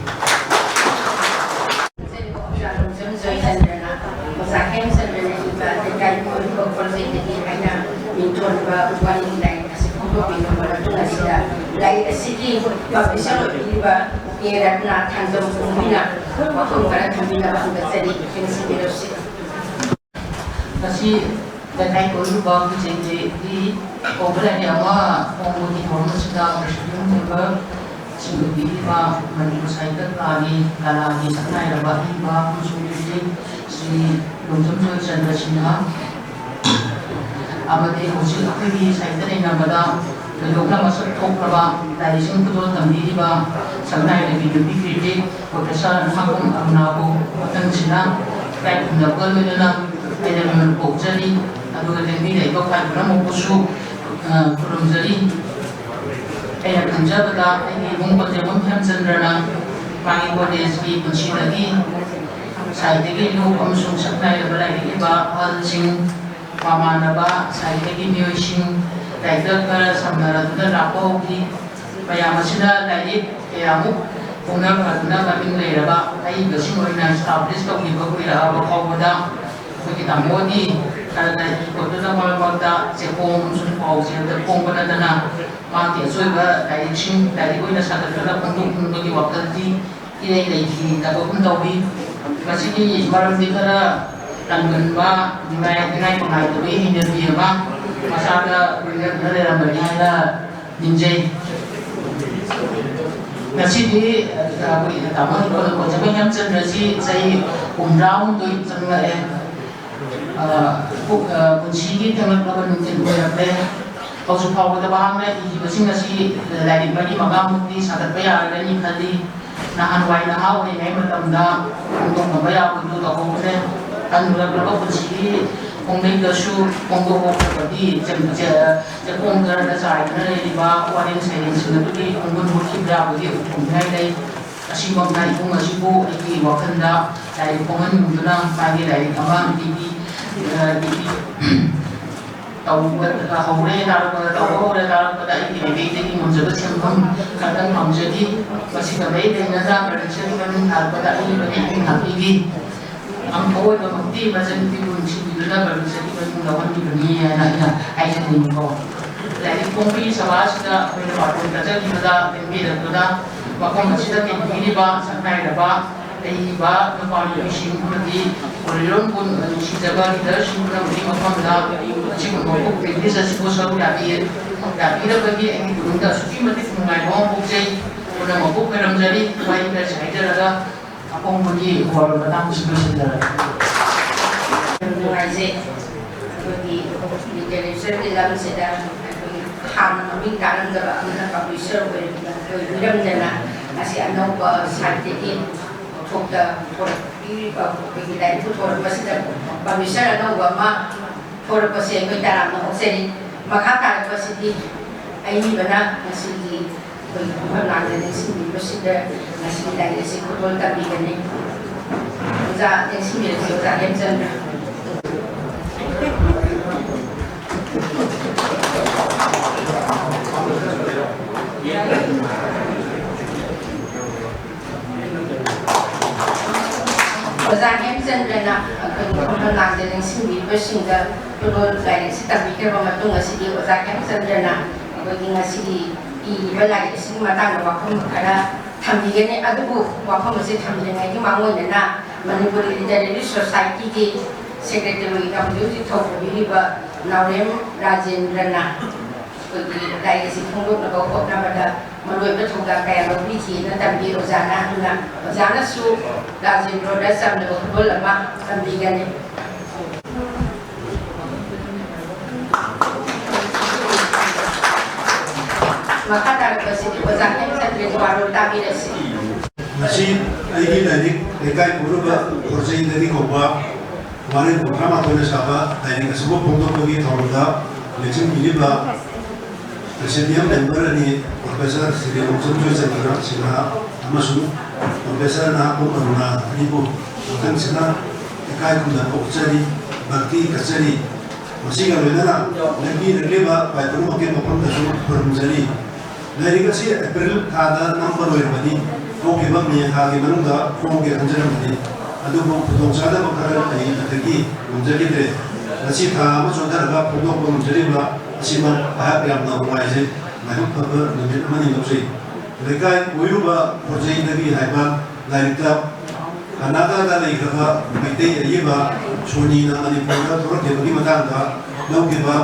ꯑꯣꯖꯥ ꯂꯣꯡꯖꯝ ꯖꯣꯏꯆꯟꯗ꯭ꯔꯅ, ꯑꯣꯖꯥ ꯍꯦꯝꯆꯟꯗ꯭ꯔꯅ ꯏꯕ ꯂꯩꯀꯥꯏ ꯀꯣꯏꯔꯨꯕ ꯈꯣꯔꯖꯩꯗꯒꯤ ꯍꯥꯏꯅ ꯃꯤꯡꯊꯣꯟꯕ ꯋꯥꯔꯤ ꯂꯥꯏꯔꯤꯛ ꯑꯁꯤ ꯐꯣꯡꯗꯣꯛꯄꯤꯅꯕ ꯃꯇꯨꯡ ꯑꯁꯤꯗ ꯂꯥꯏꯔꯤꯛ ꯑꯁꯤꯒꯤ ꯄꯕ꯭ꯂꯤꯁꯔ ꯑꯣꯏꯕꯤꯔꯤꯕ ꯀꯦ ꯔꯠꯅꯥ ꯊꯥꯡꯖꯝ ꯀꯨꯝꯕꯤꯅ ꯋꯥꯐꯝ ꯈꯔ ꯊꯝꯕꯤꯅꯕ ꯍꯪꯒꯠꯆꯔꯤ꯫ ꯌꯦꯡꯁꯤꯟꯕꯤꯔꯁꯤ꯫ ꯉꯁꯤ ꯂꯩꯀꯥꯏ ꯀꯣꯏꯔꯨꯕ ꯈꯨꯆꯦꯡꯒꯤ ꯀꯧꯕ ꯂꯥꯏꯔꯤꯛ ꯑꯃ ꯐꯣꯡꯕꯒꯤ ꯊꯧꯔꯝ ꯑꯁꯤꯗ ꯄ꯭ꯔꯁꯤꯗꯦꯟ ꯃꯦꯝꯕꯔꯁꯤꯡ ꯑꯣꯏꯕꯤꯔꯤꯕ ꯃꯅꯤꯄꯨꯔ ꯁꯥꯍꯤꯇ꯭ꯌ ꯀꯂꯥꯒꯤ, ꯀꯂꯥꯒꯤ ꯁꯛꯅꯥꯏꯔꯕ ꯑꯏꯕ ꯑꯃꯁꯨꯡ ꯂꯤꯡꯖꯦꯜ ꯁ꯭ꯔꯤ ꯂꯣꯡꯖꯝ ꯖꯣꯏꯆꯟꯗ꯭ꯔ ꯁꯤꯡꯍ ꯑꯃꯗꯤ ꯍꯧꯖꯤꯛ ꯑꯩꯈꯣꯏꯒꯤ ꯁꯥꯍꯤꯇ꯭ꯌ ꯅꯩꯅꯕꯗ ꯊꯣꯏꯗꯣꯛꯅ ꯃꯁꯛ ꯊꯣꯛꯈ꯭ꯔꯕ ꯂꯥꯏꯔꯤꯛꯁꯤꯡ ꯈꯨꯗꯣꯜ ꯇꯝꯕꯤꯔꯤꯕ ꯁꯛꯅꯥꯏꯔꯕꯤ ꯅꯨꯄꯤ ꯀ꯭ꯔꯤꯇꯤꯛ ꯄ꯭ꯔꯣꯐꯦꯁꯔ ꯅꯍꯥꯛꯄꯝ ꯑꯔꯨꯅꯥꯕꯨ ꯃꯊꯪꯁꯤꯅ ꯏꯀꯥꯏ ꯈꯨꯝꯅꯕꯒ ꯂꯣꯏꯅꯅ ꯑꯩꯅ ꯂꯣꯏꯅ ꯀꯧꯖꯔꯤ꯫ ꯑꯗꯨꯒ ꯂꯦꯡꯕꯤꯔꯛꯏꯕ ꯈ꯭ꯋꯥꯏ ꯄꯨꯝꯅꯃꯛꯄꯨꯁꯨ, ꯑ, ꯈꯨꯔꯨꯝꯖꯔꯤ꯫ ꯑꯩꯅ ꯈꯪꯖꯕꯗ ꯑꯩꯒꯤ ꯏꯕꯨꯡ ꯀꯣꯟꯖꯦꯝꯕꯝ ꯍꯦꯝꯆꯟꯗ꯭ꯔꯅ ꯃꯥꯒꯤ ꯀꯣꯂꯦꯖꯀꯤ ꯄꯨꯟꯁꯤꯗꯒꯤ ꯁꯥꯍꯤꯇ꯭ꯌꯒꯤ ꯂꯨꯞ ꯑꯃꯁꯨꯡ ꯁꯛꯅꯥꯏꯔꯕ ꯂꯥꯏꯔꯤꯛ ꯏꯕ ꯑꯍꯜꯁꯤꯡ, ꯃꯃꯥꯟꯅꯕ ꯁꯥꯍꯤꯇ꯭ꯌꯒꯤ ꯃꯤꯑꯣꯏꯁꯤꯡ, ꯂꯥꯏꯔꯤꯛꯇ ꯈꯔ ꯁꯝꯅꯔꯗꯨꯅ ꯂꯥꯛꯄ ꯍꯧꯈꯤ꯫ ꯃꯌꯥꯝ ꯑꯁꯤꯅ ꯂꯥꯏꯔꯤꯛ ꯀꯌꯥꯃꯨꯛ ꯍꯣꯠꯅ ꯐꯗꯨꯅ ꯃꯃꯤꯡ ꯂꯩꯔꯕ ꯑꯏꯕꯁꯤꯡ ꯑꯣꯏꯅ establish ꯇꯧꯈꯤꯕ ꯀꯨꯏꯔꯛꯑꯕ ꯐꯥꯎꯕꯗ ꯑꯩꯈꯣꯏꯒꯤ ꯇꯥꯃꯣꯗꯤ ꯈꯔꯅ ꯏ ꯈꯣꯠꯇꯨꯅ ꯃꯔꯛ ꯃꯔꯛꯇ ꯆꯦꯐꯣꯡ ꯑꯃꯁꯨꯡ ꯄꯥꯎꯆꯦꯗ ꯐꯣꯡꯕ ꯅꯠꯇꯅ ꯃꯍꯥꯛꯀꯤ ꯑꯆꯣꯏꯕ ꯂꯥꯏꯔꯤꯛꯁꯤꯡ ꯂꯥꯏꯔꯤꯛ ꯑꯣꯏꯅ ꯁꯥꯒꯠꯇꯨꯅ ꯐꯣꯡꯗꯣꯛꯅꯤꯡꯕꯒꯤ ꯋꯥꯈꯜꯗꯤ ꯏꯔꯩ ꯂꯩꯈꯤꯗꯕꯒꯨꯝ ꯇꯧꯏ꯫ ꯃꯁꯤꯒꯤ ꯃꯔꯝꯗꯤ ꯈꯔ ꯇꯟꯒꯟꯕ, ꯅꯤꯡꯉꯥꯏ ꯅꯤꯡꯉꯥꯏ ꯅꯨꯡꯉꯥꯏꯇꯕꯒꯤ ꯍꯩꯅꯕꯤ ꯑꯃ ꯃꯁꯥꯗ ꯂꯣꯏꯅꯗꯨꯅ ꯂꯩꯔꯝꯕꯅꯤ ꯍꯥꯏꯅ ꯅꯤꯡꯖꯩ꯫ ꯉꯁꯤꯗꯤ ꯑꯩꯈꯣꯏ ꯇꯥꯃꯣ ꯍꯤꯡꯈꯣꯜ ꯀꯣꯏꯖꯕ ꯍꯦꯝꯆꯟꯗ꯭ꯔꯁꯤ ꯆꯍꯤ ꯍꯨꯝꯐꯨꯇꯔꯥꯍꯨꯝꯗꯣꯏ ꯆꯪꯂꯛꯑꯦ꯫ ꯄꯨꯟꯁꯤꯒꯤ ꯊꯦꯡꯂꯛꯂꯕ ꯅꯨꯡꯊꯤꯜ ꯑꯣꯏꯔꯛꯂꯦ꯫ ꯍꯧꯖꯤꯛ ꯐꯥꯎꯕꯗ ꯃꯍꯥꯛꯅ ꯏꯈꯤꯕꯁꯤꯡ ꯑꯁꯤ ꯂꯥꯏꯔꯤꯛ ꯃꯔꯤ ꯃꯉꯥꯃꯨꯛꯇꯤ ꯁꯥꯒꯠꯄ ꯌꯥꯔꯒꯅꯤ ꯈꯜꯂꯤ꯫ ꯅꯍꯥꯟꯋꯥꯏ ꯅꯍꯥ ꯑꯣꯏꯔꯤꯉꯩ ꯃꯇꯝꯗ ꯐꯣꯡꯗꯣꯛꯅꯕ ꯌꯥꯕꯗꯨ ꯇꯧꯍꯧꯗ꯭ꯔꯦ꯫ ꯍꯟꯅꯨꯔꯛꯂꯕ ꯄꯨꯟꯁꯤꯒꯤ ꯈꯣꯡꯂꯩꯗꯁꯨ ꯐꯣꯡꯗꯣꯛꯍꯧꯗ꯭ꯔꯕꯗꯤ ꯆꯦ-, ꯆꯦ-, ꯆꯦꯐꯣꯡ ꯈꯔꯗ ꯆꯥꯏꯗꯨꯅ ꯂꯩꯔꯤꯕ ꯋꯥꯔꯦꯡ ꯁꯩꯔꯦꯡꯁꯤꯡ ꯑꯗꯨꯒꯤ ꯈꯣꯡꯒꯨꯟ ꯃꯨꯠꯈꯤꯕ ꯌꯥꯕꯒꯤ ꯎꯄꯨ ꯈꯣꯡꯅꯤꯡꯉꯥꯏ ꯂꯩ꯫ ꯑꯁꯤꯃꯛꯅ ꯏꯕꯨꯡ ꯑꯁꯤꯕꯨ ꯑꯩꯒꯤ ꯋꯥꯈꯜꯗ ꯂꯥꯏꯔꯤꯛ ꯐꯣꯡꯍꯟꯅꯤꯡꯗꯨꯅ ꯃꯥꯒꯤ ꯂꯥꯏꯔꯤꯛ ꯑꯃ ꯏꯕꯤ-, ꯏꯕꯤ-, ꯇꯧꯕ ꯍꯧꯔꯦ ꯇꯥꯔꯛꯄꯗ, ꯇꯧꯕ ꯍꯧꯔꯦ ꯇꯥꯔꯛꯄꯗ ꯑꯩꯒꯤ ꯃꯥꯏꯀꯩꯗꯒꯤ ꯉꯝꯖꯕ ꯁꯦꯟꯐꯝ ꯈꯔꯇꯪ ꯐꯪꯖꯈꯤ꯫ ꯃꯁꯤꯒ ꯃꯔꯤ ꯂꯩꯅꯅ ꯄ꯭ꯔꯗꯛꯁꯟꯒꯤ ꯃꯃꯤꯡ ꯊꯥꯔꯛꯄꯗ ꯑꯩ ꯃꯇꯦꯡ ꯄꯥꯡꯕꯤꯈꯤ꯫ ꯑꯃ ꯑꯣꯏꯕꯃꯛꯇꯤ ꯃꯆꯟꯅꯨꯄꯤꯕꯨ ꯅꯨꯡꯁꯤꯕꯤꯗꯨꯅ ꯄ꯭ꯔꯗꯛꯁꯟꯒꯤ ꯃꯃꯤꯡ ꯂꯧꯍꯟꯈꯤꯕꯅꯤ ꯍꯥꯏꯅ ꯑꯩꯅ ꯍꯥꯏꯖꯅꯤꯡꯉꯤꯀꯣ꯫ ꯂꯥꯏꯔꯤꯛ ꯐꯣꯡꯕꯤ ꯁꯚꯥ ꯑꯁꯤꯗ ꯑꯩꯈꯣꯏꯅ ꯕꯥꯔꯇꯣꯟ ꯀꯠꯆꯈꯤꯕꯗ ꯂꯦꯡꯕꯤꯔꯛꯄꯗ ꯃꯐꯝ ꯑꯁꯤꯗ ꯇꯤꯟꯕꯤꯔꯤꯕ ꯁꯛꯅꯥꯏꯔꯕ ꯑꯏꯕ ꯅꯨꯄꯥ ꯅꯨꯄꯤꯁꯤꯡ ꯑꯃꯗꯤ ꯄꯣꯂꯤꯔꯣꯝꯕꯨ ꯅꯨꯡꯁꯤꯖꯕ ꯂꯤꯗꯔꯁꯤꯡ ꯄꯨꯝꯅꯃꯛꯀꯤ ꯃꯐꯝꯗ ꯑꯁꯤꯒꯨꯝꯕ ꯕꯨꯛ ꯄ꯭ꯔꯦꯛꯇꯤꯁ ꯑꯁꯤꯕꯨ ꯁꯔꯨꯛ ꯌꯥꯕꯤ-, ꯌꯥꯕꯤꯔꯕꯒꯤ ꯑꯩꯒꯤ ꯄꯨꯛꯅꯤꯡꯗ ꯑꯁꯨꯛꯀꯤ ꯃꯇꯤꯛ ꯅꯨꯡꯉꯥꯏꯕ ꯑꯃ ꯄꯣꯛꯆꯩ꯫ ꯄꯨꯝꯅꯃꯛꯄꯨ ꯈꯣꯏꯔꯝꯖꯔꯤ꯫ ꯋꯥꯍꯩ ꯈꯔꯁꯤ ꯍꯥꯏꯖꯔꯒ ꯑꯄꯣꯡꯕꯒꯤ ꯋꯥꯔꯣꯜ ꯃꯇꯥꯡꯗꯁꯨ ꯂꯣꯏꯁꯤꯟꯖꯔꯒꯦ꯫ ꯌꯥꯝ ꯅꯨꯡꯉꯥꯏꯖꯩ꯫ ꯑꯩꯈꯣꯏꯒꯤ ꯂꯤꯇꯔꯦꯆꯔꯒꯤ ꯂꯝꯁꯤꯗ ꯑꯩꯈꯣꯏꯒꯤ ꯍꯥꯟꯅ ꯃꯃꯤꯡ ꯇꯥꯔꯝꯗꯕ ꯑꯃꯅ ꯄꯕ꯭ꯂꯤꯁꯔ ꯑꯣꯏꯔꯝꯗꯅ, ꯑꯣꯏꯕꯤꯔꯝꯗꯅ ꯉꯁꯤ ꯑꯅꯧꯕ ꯁꯥꯍꯤꯇ꯭ꯌꯒꯤ ꯄꯣꯠꯊꯣꯛꯇ ꯄꯨꯊꯣꯔꯛꯄꯤꯔꯤꯕ ꯑꯩꯈꯣꯏꯒꯤ ꯂꯥꯏꯔꯤꯛ ꯄꯨꯊꯣꯔꯛꯄꯁꯤꯗ ꯄꯕ꯭ꯂꯤꯁꯔ ꯑꯅꯧꯕ ꯑꯃ ꯊꯣꯔꯛꯄꯁꯦ ꯑꯩꯈꯣꯏ ꯇꯔꯥꯝꯅ ꯑꯣꯛꯆꯔꯤ꯫ ꯃꯈꯥ ꯇꯥꯔꯛꯄꯁꯤꯗꯤ ꯑꯏꯕꯅ ꯉꯁꯤꯒꯤ ꯑꯩꯈꯣꯏꯒꯤ ꯈꯨꯐꯝ ꯂꯥꯡꯗ ꯅꯤꯡꯁꯤꯡꯕꯤꯕꯁꯤꯗ ꯉꯁꯤꯒꯤ ꯂꯥꯏꯔꯤꯛ ꯑꯁꯤ ꯈꯨꯗꯣꯜ ꯇꯝꯕꯤꯒꯅꯤ꯫ ꯑꯣꯖꯥ ꯅꯤꯡꯁꯤꯡꯕꯤꯔꯁꯤ, ꯑꯣꯖꯥ ꯍꯦꯝꯆꯟꯗ꯭ꯔ꯫ ꯑꯣꯖꯥ ꯍꯦꯝꯆꯟꯗ꯭ꯔꯅ ꯑꯩꯈꯣꯏꯒꯤ ꯈꯨꯃꯟ ꯂꯥꯡꯗ ꯅꯤꯡꯁꯤꯡꯕꯤꯔꯤꯕꯁꯤꯡꯗ ꯈꯨꯗꯣꯜ ꯂꯥꯏꯔꯤꯛꯁꯤ ꯇꯝꯕꯤꯈ꯭ꯔꯕ ꯃꯇꯨꯡ ꯑꯁꯤꯗꯤ ꯑꯣꯖꯥ ꯍꯦꯝꯆꯟꯗ꯭ꯔꯅ ꯑꯩꯈꯣꯏꯒꯤ ꯉꯁꯤꯒꯤ ꯏꯔꯤꯕ ꯂꯥꯏꯔꯤꯛ ꯑꯁꯤꯒꯤ ꯃꯇꯥꯡꯗ ꯋꯥꯐꯝ ꯈꯔ ꯊꯝꯕꯤꯒꯅꯤ꯫ ꯑꯗꯨꯕꯨ ꯋꯥꯐꯝ ꯑꯁꯤ ꯊꯝꯗ꯭ꯔꯤꯉꯩꯒꯤ ꯃꯥꯡꯑꯣꯏꯅꯅ ꯃꯅꯤꯄꯨꯔꯤ ꯂꯤꯇꯔꯦꯔꯤ ꯁꯣꯁꯥꯏꯇꯤꯒꯤ ꯁꯦꯀ꯭ꯔꯦꯇꯔꯤꯅ ꯍꯧꯖꯤꯛ ꯍꯧꯖꯤꯛ ꯊꯧ ꯄꯨꯕꯤꯔꯤꯕ ꯅꯥꯎꯔꯦꯝ ꯔꯥꯖꯦꯟꯗ꯭ꯔꯅ ꯑꯩꯈꯣꯏꯒꯤ ꯂꯥꯏꯔꯤꯛ ꯑꯁꯤ ꯐꯣꯡꯗꯣꯛꯅꯕ ꯍꯣꯠꯅꯕꯗ ꯃꯔꯨꯑꯣꯏꯕ ꯊꯧꯗꯥꯡ ꯀꯌꯥ ꯂꯧꯕꯤꯈꯤꯅ ꯇꯝꯕꯤ ꯑꯣꯖꯥꯅ꯫ ꯑꯗꯨꯅ ꯑꯣꯖꯥꯅꯁꯨ ꯔꯥꯖꯦꯟꯗ꯭ꯔꯣꯗ ꯆꯝꯂꯕ ꯈꯨꯗꯣꯜ ꯑꯃ ꯇꯝꯕꯤꯒꯅꯤ꯫ ꯃꯈꯥ ꯇꯥꯔꯛꯄꯁꯤꯗꯤ ꯑꯣꯖꯥ ꯍꯦꯝꯆꯟꯗ꯭ꯔꯒꯤ ꯋꯥꯔꯣꯜ ꯇꯥꯕꯤꯔꯁꯤ꯫ ꯉꯁꯤ ꯑꯩꯒꯤ ꯂꯥꯏꯔꯤꯛ ꯂꯩꯀꯥꯏ ꯄꯨꯔꯨꯕ ꯈꯣꯔꯖꯩꯗꯒꯤ ꯀꯧꯕ ꯋꯥꯔꯦꯡ ꯀꯨꯟꯊ꯭ꯔꯥ ꯃꯥꯊꯣꯏꯅ ꯁꯥꯕ ꯂꯥꯏꯔꯤꯛ ꯑꯁꯤꯕꯨ ꯐꯣꯡꯗꯣꯛꯄꯒꯤ ꯊꯧꯔꯝꯗ ꯂꯦꯡꯁꯤꯟꯕꯤꯔꯤꯕ ꯄ꯭ꯔꯦꯁꯤꯗꯤꯌꯝ ꯃꯦꯝꯕꯔ ꯑꯅꯤ, ꯄ꯭ꯔꯣꯐꯦꯁꯔ ꯁ꯭ꯔꯤ ꯔꯣꯡꯆꯟ ꯖꯣꯏꯆꯟꯗ꯭ꯔ ꯁꯤꯟꯍꯥ ꯑꯃꯁꯨꯡ ꯄ꯭ꯔꯣꯐꯦꯁꯔ ꯅꯍꯥꯄꯣꯝ ꯑꯔꯨꯅꯥ ꯑꯅꯤꯕꯨ ꯃꯊꯪꯁꯤꯅ ꯏꯀꯥꯏ ꯈꯨꯝꯅꯕ ꯎꯠꯆꯔꯤ, ꯚꯛꯇꯤ ꯀꯠꯆꯔꯤ꯫ ꯃꯁꯤꯒ ꯂꯣꯏꯅꯅ ꯂꯦꯡꯕꯤꯔꯛꯂꯤꯕ ꯄꯥꯏ ꯄꯨꯝꯅꯃꯛꯀꯤ ꯃꯐꯝꯗꯁꯨ ꯈꯨꯔꯨꯝꯖꯔꯤ꯫ ꯂꯥꯏꯔꯤꯛ ꯑꯁꯤ ꯑꯦꯄ꯭ꯔꯤꯜ ꯊꯥꯗ ꯅꯝꯕ ꯂꯣꯏꯔꯕꯅꯤ꯫ ꯍꯧꯈꯤꯕ ꯃꯦ ꯊꯥꯒꯤ ꯃꯅꯨꯡꯗ ꯐꯣꯡꯒꯦ ꯈꯟꯖꯔꯝꯕꯅꯤ, ꯑꯗꯨꯕꯨ ꯈꯨꯗꯣꯡꯆꯥꯗꯕ ꯈꯔ ꯂꯩꯕꯗꯒꯤ ꯉꯝꯖꯈꯤꯗ꯭ꯔꯦ꯫ ꯉꯁꯤ ꯊꯥ ꯑꯃ ꯆꯣꯟꯊꯔꯒ ꯐꯣꯡꯗꯣꯛꯄ ꯉꯝꯖꯔꯤꯕ ꯑꯁꯤꯃꯛ ꯑꯩꯍꯥꯛ ꯌꯥꯝꯅ ꯅꯨꯡꯉꯥꯏꯖꯩ꯫ ꯂꯥꯏꯕꯛ ꯐꯕ ꯅꯨꯃꯤꯠ ꯑꯃꯅꯤ ꯂꯧꯖꯩ꯫ ꯂꯩꯀꯥꯏ ꯀꯣꯏꯔꯨꯕ ꯈꯣꯔꯖꯩꯗꯒꯤ ꯍꯥꯏꯕ ꯂꯥꯏꯔꯤꯛꯇ ꯀꯔꯅꯥꯇꯀꯥꯗ ꯂꯩꯈ꯭ꯔꯕ ꯃꯩꯇꯩ ꯑꯏꯕ ꯁꯣꯅꯤꯅ ꯃꯅꯤꯄꯨꯔꯗ ꯊꯣꯔꯛꯈꯤꯕꯒꯤ ꯃꯇꯥꯡꯗ ꯂꯧꯈꯤꯕ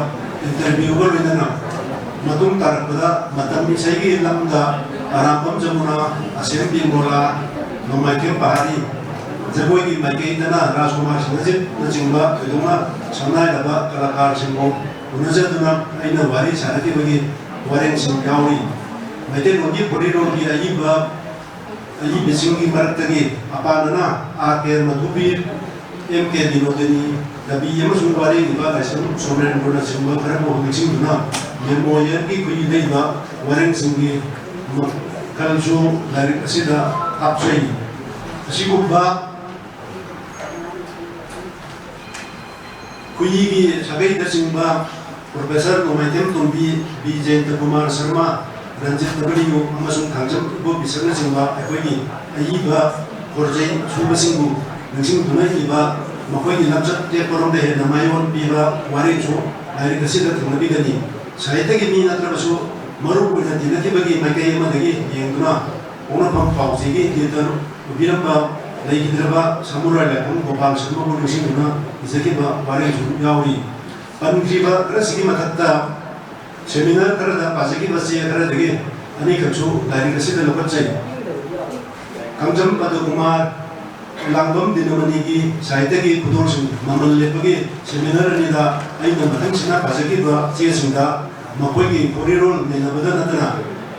ꯏꯟꯇꯔꯚ꯭ꯌꯨꯒ ꯂꯣꯏꯅꯅ ꯃꯇꯨꯡ ꯇꯥꯔꯛꯄꯗ ꯃꯇꯝ ꯏꯁꯩꯒꯤ ꯂꯝꯗ ꯑꯔꯥꯝꯕꯝ ꯖꯃꯨꯅꯥ, ꯑꯁꯦꯝ ꯕꯤꯃꯣꯂꯥ, ꯅꯣꯡꯃꯥꯏꯊꯦꯝ ꯄꯍꯥꯔꯤ, ꯖꯒꯣꯏꯒꯤ ꯃꯥꯏꯀꯩꯗꯅ ꯔꯥꯖꯀꯨꯃꯥꯔ ꯁꯤꯡꯍꯖꯤꯠꯅꯆꯤꯡꯕ ꯊꯣꯏꯗꯣꯛꯅ ꯁꯛꯅꯥꯏꯔꯕ ꯀꯂꯥꯀꯥꯔꯁꯤꯡꯕꯨ ꯎꯅꯖꯗꯨꯅ ꯑꯩꯅ ꯋꯥꯔꯤ ꯁꯥꯅꯈꯤꯕꯒꯤ ꯋꯥꯔꯦꯡꯁꯤꯡ ꯌꯥꯎꯔꯤ꯫ ꯃꯩꯇꯩꯂꯣꯟꯒꯤ ꯐꯣꯔꯤꯔꯣꯜꯒꯤ ꯑꯏꯕ ꯑꯏꯕꯁꯤꯡꯒꯤ ꯃꯔꯛꯇꯒꯤ ꯑꯄꯥꯟꯕꯅ ꯑꯥꯔ ꯀꯦ ꯃꯙꯨꯕꯤꯔ, ꯑꯦꯝ ꯀꯦ ꯕꯤꯅꯣꯗꯤꯅꯤ, ꯀꯕꯤ ꯑꯃꯁꯨꯡ ꯋꯥꯔꯦꯡ ꯏꯕ ꯂꯥꯏꯁ꯭ꯔꯝ ꯁꯣꯃꯦꯟꯗ꯭ꯔꯅꯆꯤꯡꯕ ꯈꯔꯕꯨ ꯅꯤꯡꯁꯤꯡꯗꯨꯅ ꯃꯦꯃꯣꯔꯤꯌꯦꯜꯒꯤ ꯈꯨꯏ ꯂꯩꯕ ꯋꯥꯔꯦꯡꯁꯤꯡꯒꯤ ꯃꯈꯜꯁꯨ ꯂꯥꯏꯔꯤꯛ ꯑꯁꯤꯗ ꯍꯥꯞꯆꯩ꯫ ꯑꯁꯤꯒꯨꯝꯕ ꯈꯨꯏꯒꯤ ꯁꯥꯒꯩꯗꯆꯤꯡꯕ ꯄ꯭ꯔꯣꯐꯦꯁꯔ ꯅꯣꯡꯃꯥꯏꯊꯦꯝ ꯇꯣꯝꯕꯤ, ꯕꯤ ꯖꯌꯟꯇ ꯀꯨꯃꯥꯔ ꯁꯔꯃ, ꯔꯟꯖꯤꯠ ꯗꯕ꯭ꯂꯤꯌꯨ ꯑꯃꯁꯨꯡ ꯊꯥꯡꯖꯝ ꯏꯕꯣꯕꯤꯁꯛꯅꯆꯤꯡꯕ ꯑꯩꯈꯣꯏꯒꯤ ꯑꯏꯕ ꯈꯣꯔꯖꯩ ꯁꯨꯕꯁꯤꯡꯕꯨ ꯅꯤꯡꯁꯤꯡꯗꯨꯅ ꯏꯕ ꯃꯈꯣꯏꯒꯤ ꯂꯝꯆꯠ ꯇꯦꯛꯄꯔꯣꯝꯗ ꯍꯦꯟꯅ ꯃꯥꯏꯑꯣꯟ ꯄꯤꯕ ꯋꯥꯔꯦꯡꯁꯨ ꯂꯥꯏꯔꯤꯛ ꯑꯁꯤꯗ ꯊꯦꯡꯅꯕꯤꯒꯅꯤ꯫ ꯁꯥꯍꯤꯇ꯭ꯌꯒꯤ ꯃꯤ ꯅꯠꯇ꯭ꯔꯕꯁꯨ ꯃꯔꯨ ꯑꯣꯏꯅ ꯇꯤꯟꯅꯈꯤꯕꯒꯤ ꯃꯥꯏꯀꯩ ꯑꯃꯗꯒꯤ ꯌꯦꯡꯗꯨꯅ ꯄꯣꯛꯅꯐꯝ ꯄꯥꯎꯆꯦꯒꯤ editor ꯑꯣꯏꯕꯤꯔꯝꯕ ꯂꯩꯈꯤꯗ꯭ꯔꯕ ꯁꯃꯨꯔꯥꯏ ꯂꯥꯏꯐꯝ ꯒꯣꯄꯥꯜ ꯁꯔꯃꯕꯨ ꯅꯤꯡꯁꯤꯡꯗꯨꯅ ꯏꯖꯈꯤꯕ ꯋꯥꯔꯦꯡꯁꯨ ꯌꯥꯎꯔꯤ꯫ ꯄꯟꯈ꯭ꯔꯤꯕ ꯈꯔꯁꯤꯒꯤ ꯃꯊꯛꯇ seminar ꯈꯔꯗ ꯄꯥꯖꯈꯤꯕ ꯆꯦ ꯈꯔꯗꯒꯤ ꯑꯅꯤꯈꯛꯁꯨ ꯂꯥꯏꯔꯤꯛ ꯑꯁꯤꯗ ꯂꯧꯈꯠꯆꯩ꯫ ꯀꯥꯡꯖꯝ ꯄꯗꯃꯀꯨꯃꯥꯔ, ꯂꯥꯡꯕꯝ ꯗꯤꯅꯃꯅꯤꯒꯤ ꯁꯥꯍꯤꯇ꯭ꯌꯒꯤ ꯈꯨꯗꯣꯜꯁꯤꯡ ꯃꯃꯜ ꯂꯦꯞꯄꯒꯤ seminar ꯑꯅꯤꯗ ꯑꯩꯅ ꯃꯊꯪꯁꯤꯅ ꯄꯥꯖꯈꯤꯕ ꯆꯦꯁꯤꯡꯗ ꯃꯈꯣꯏꯒꯤ ꯈꯣꯔꯤꯔꯣꯜ ꯅꯩꯅꯕꯗ ꯅꯠꯇꯅ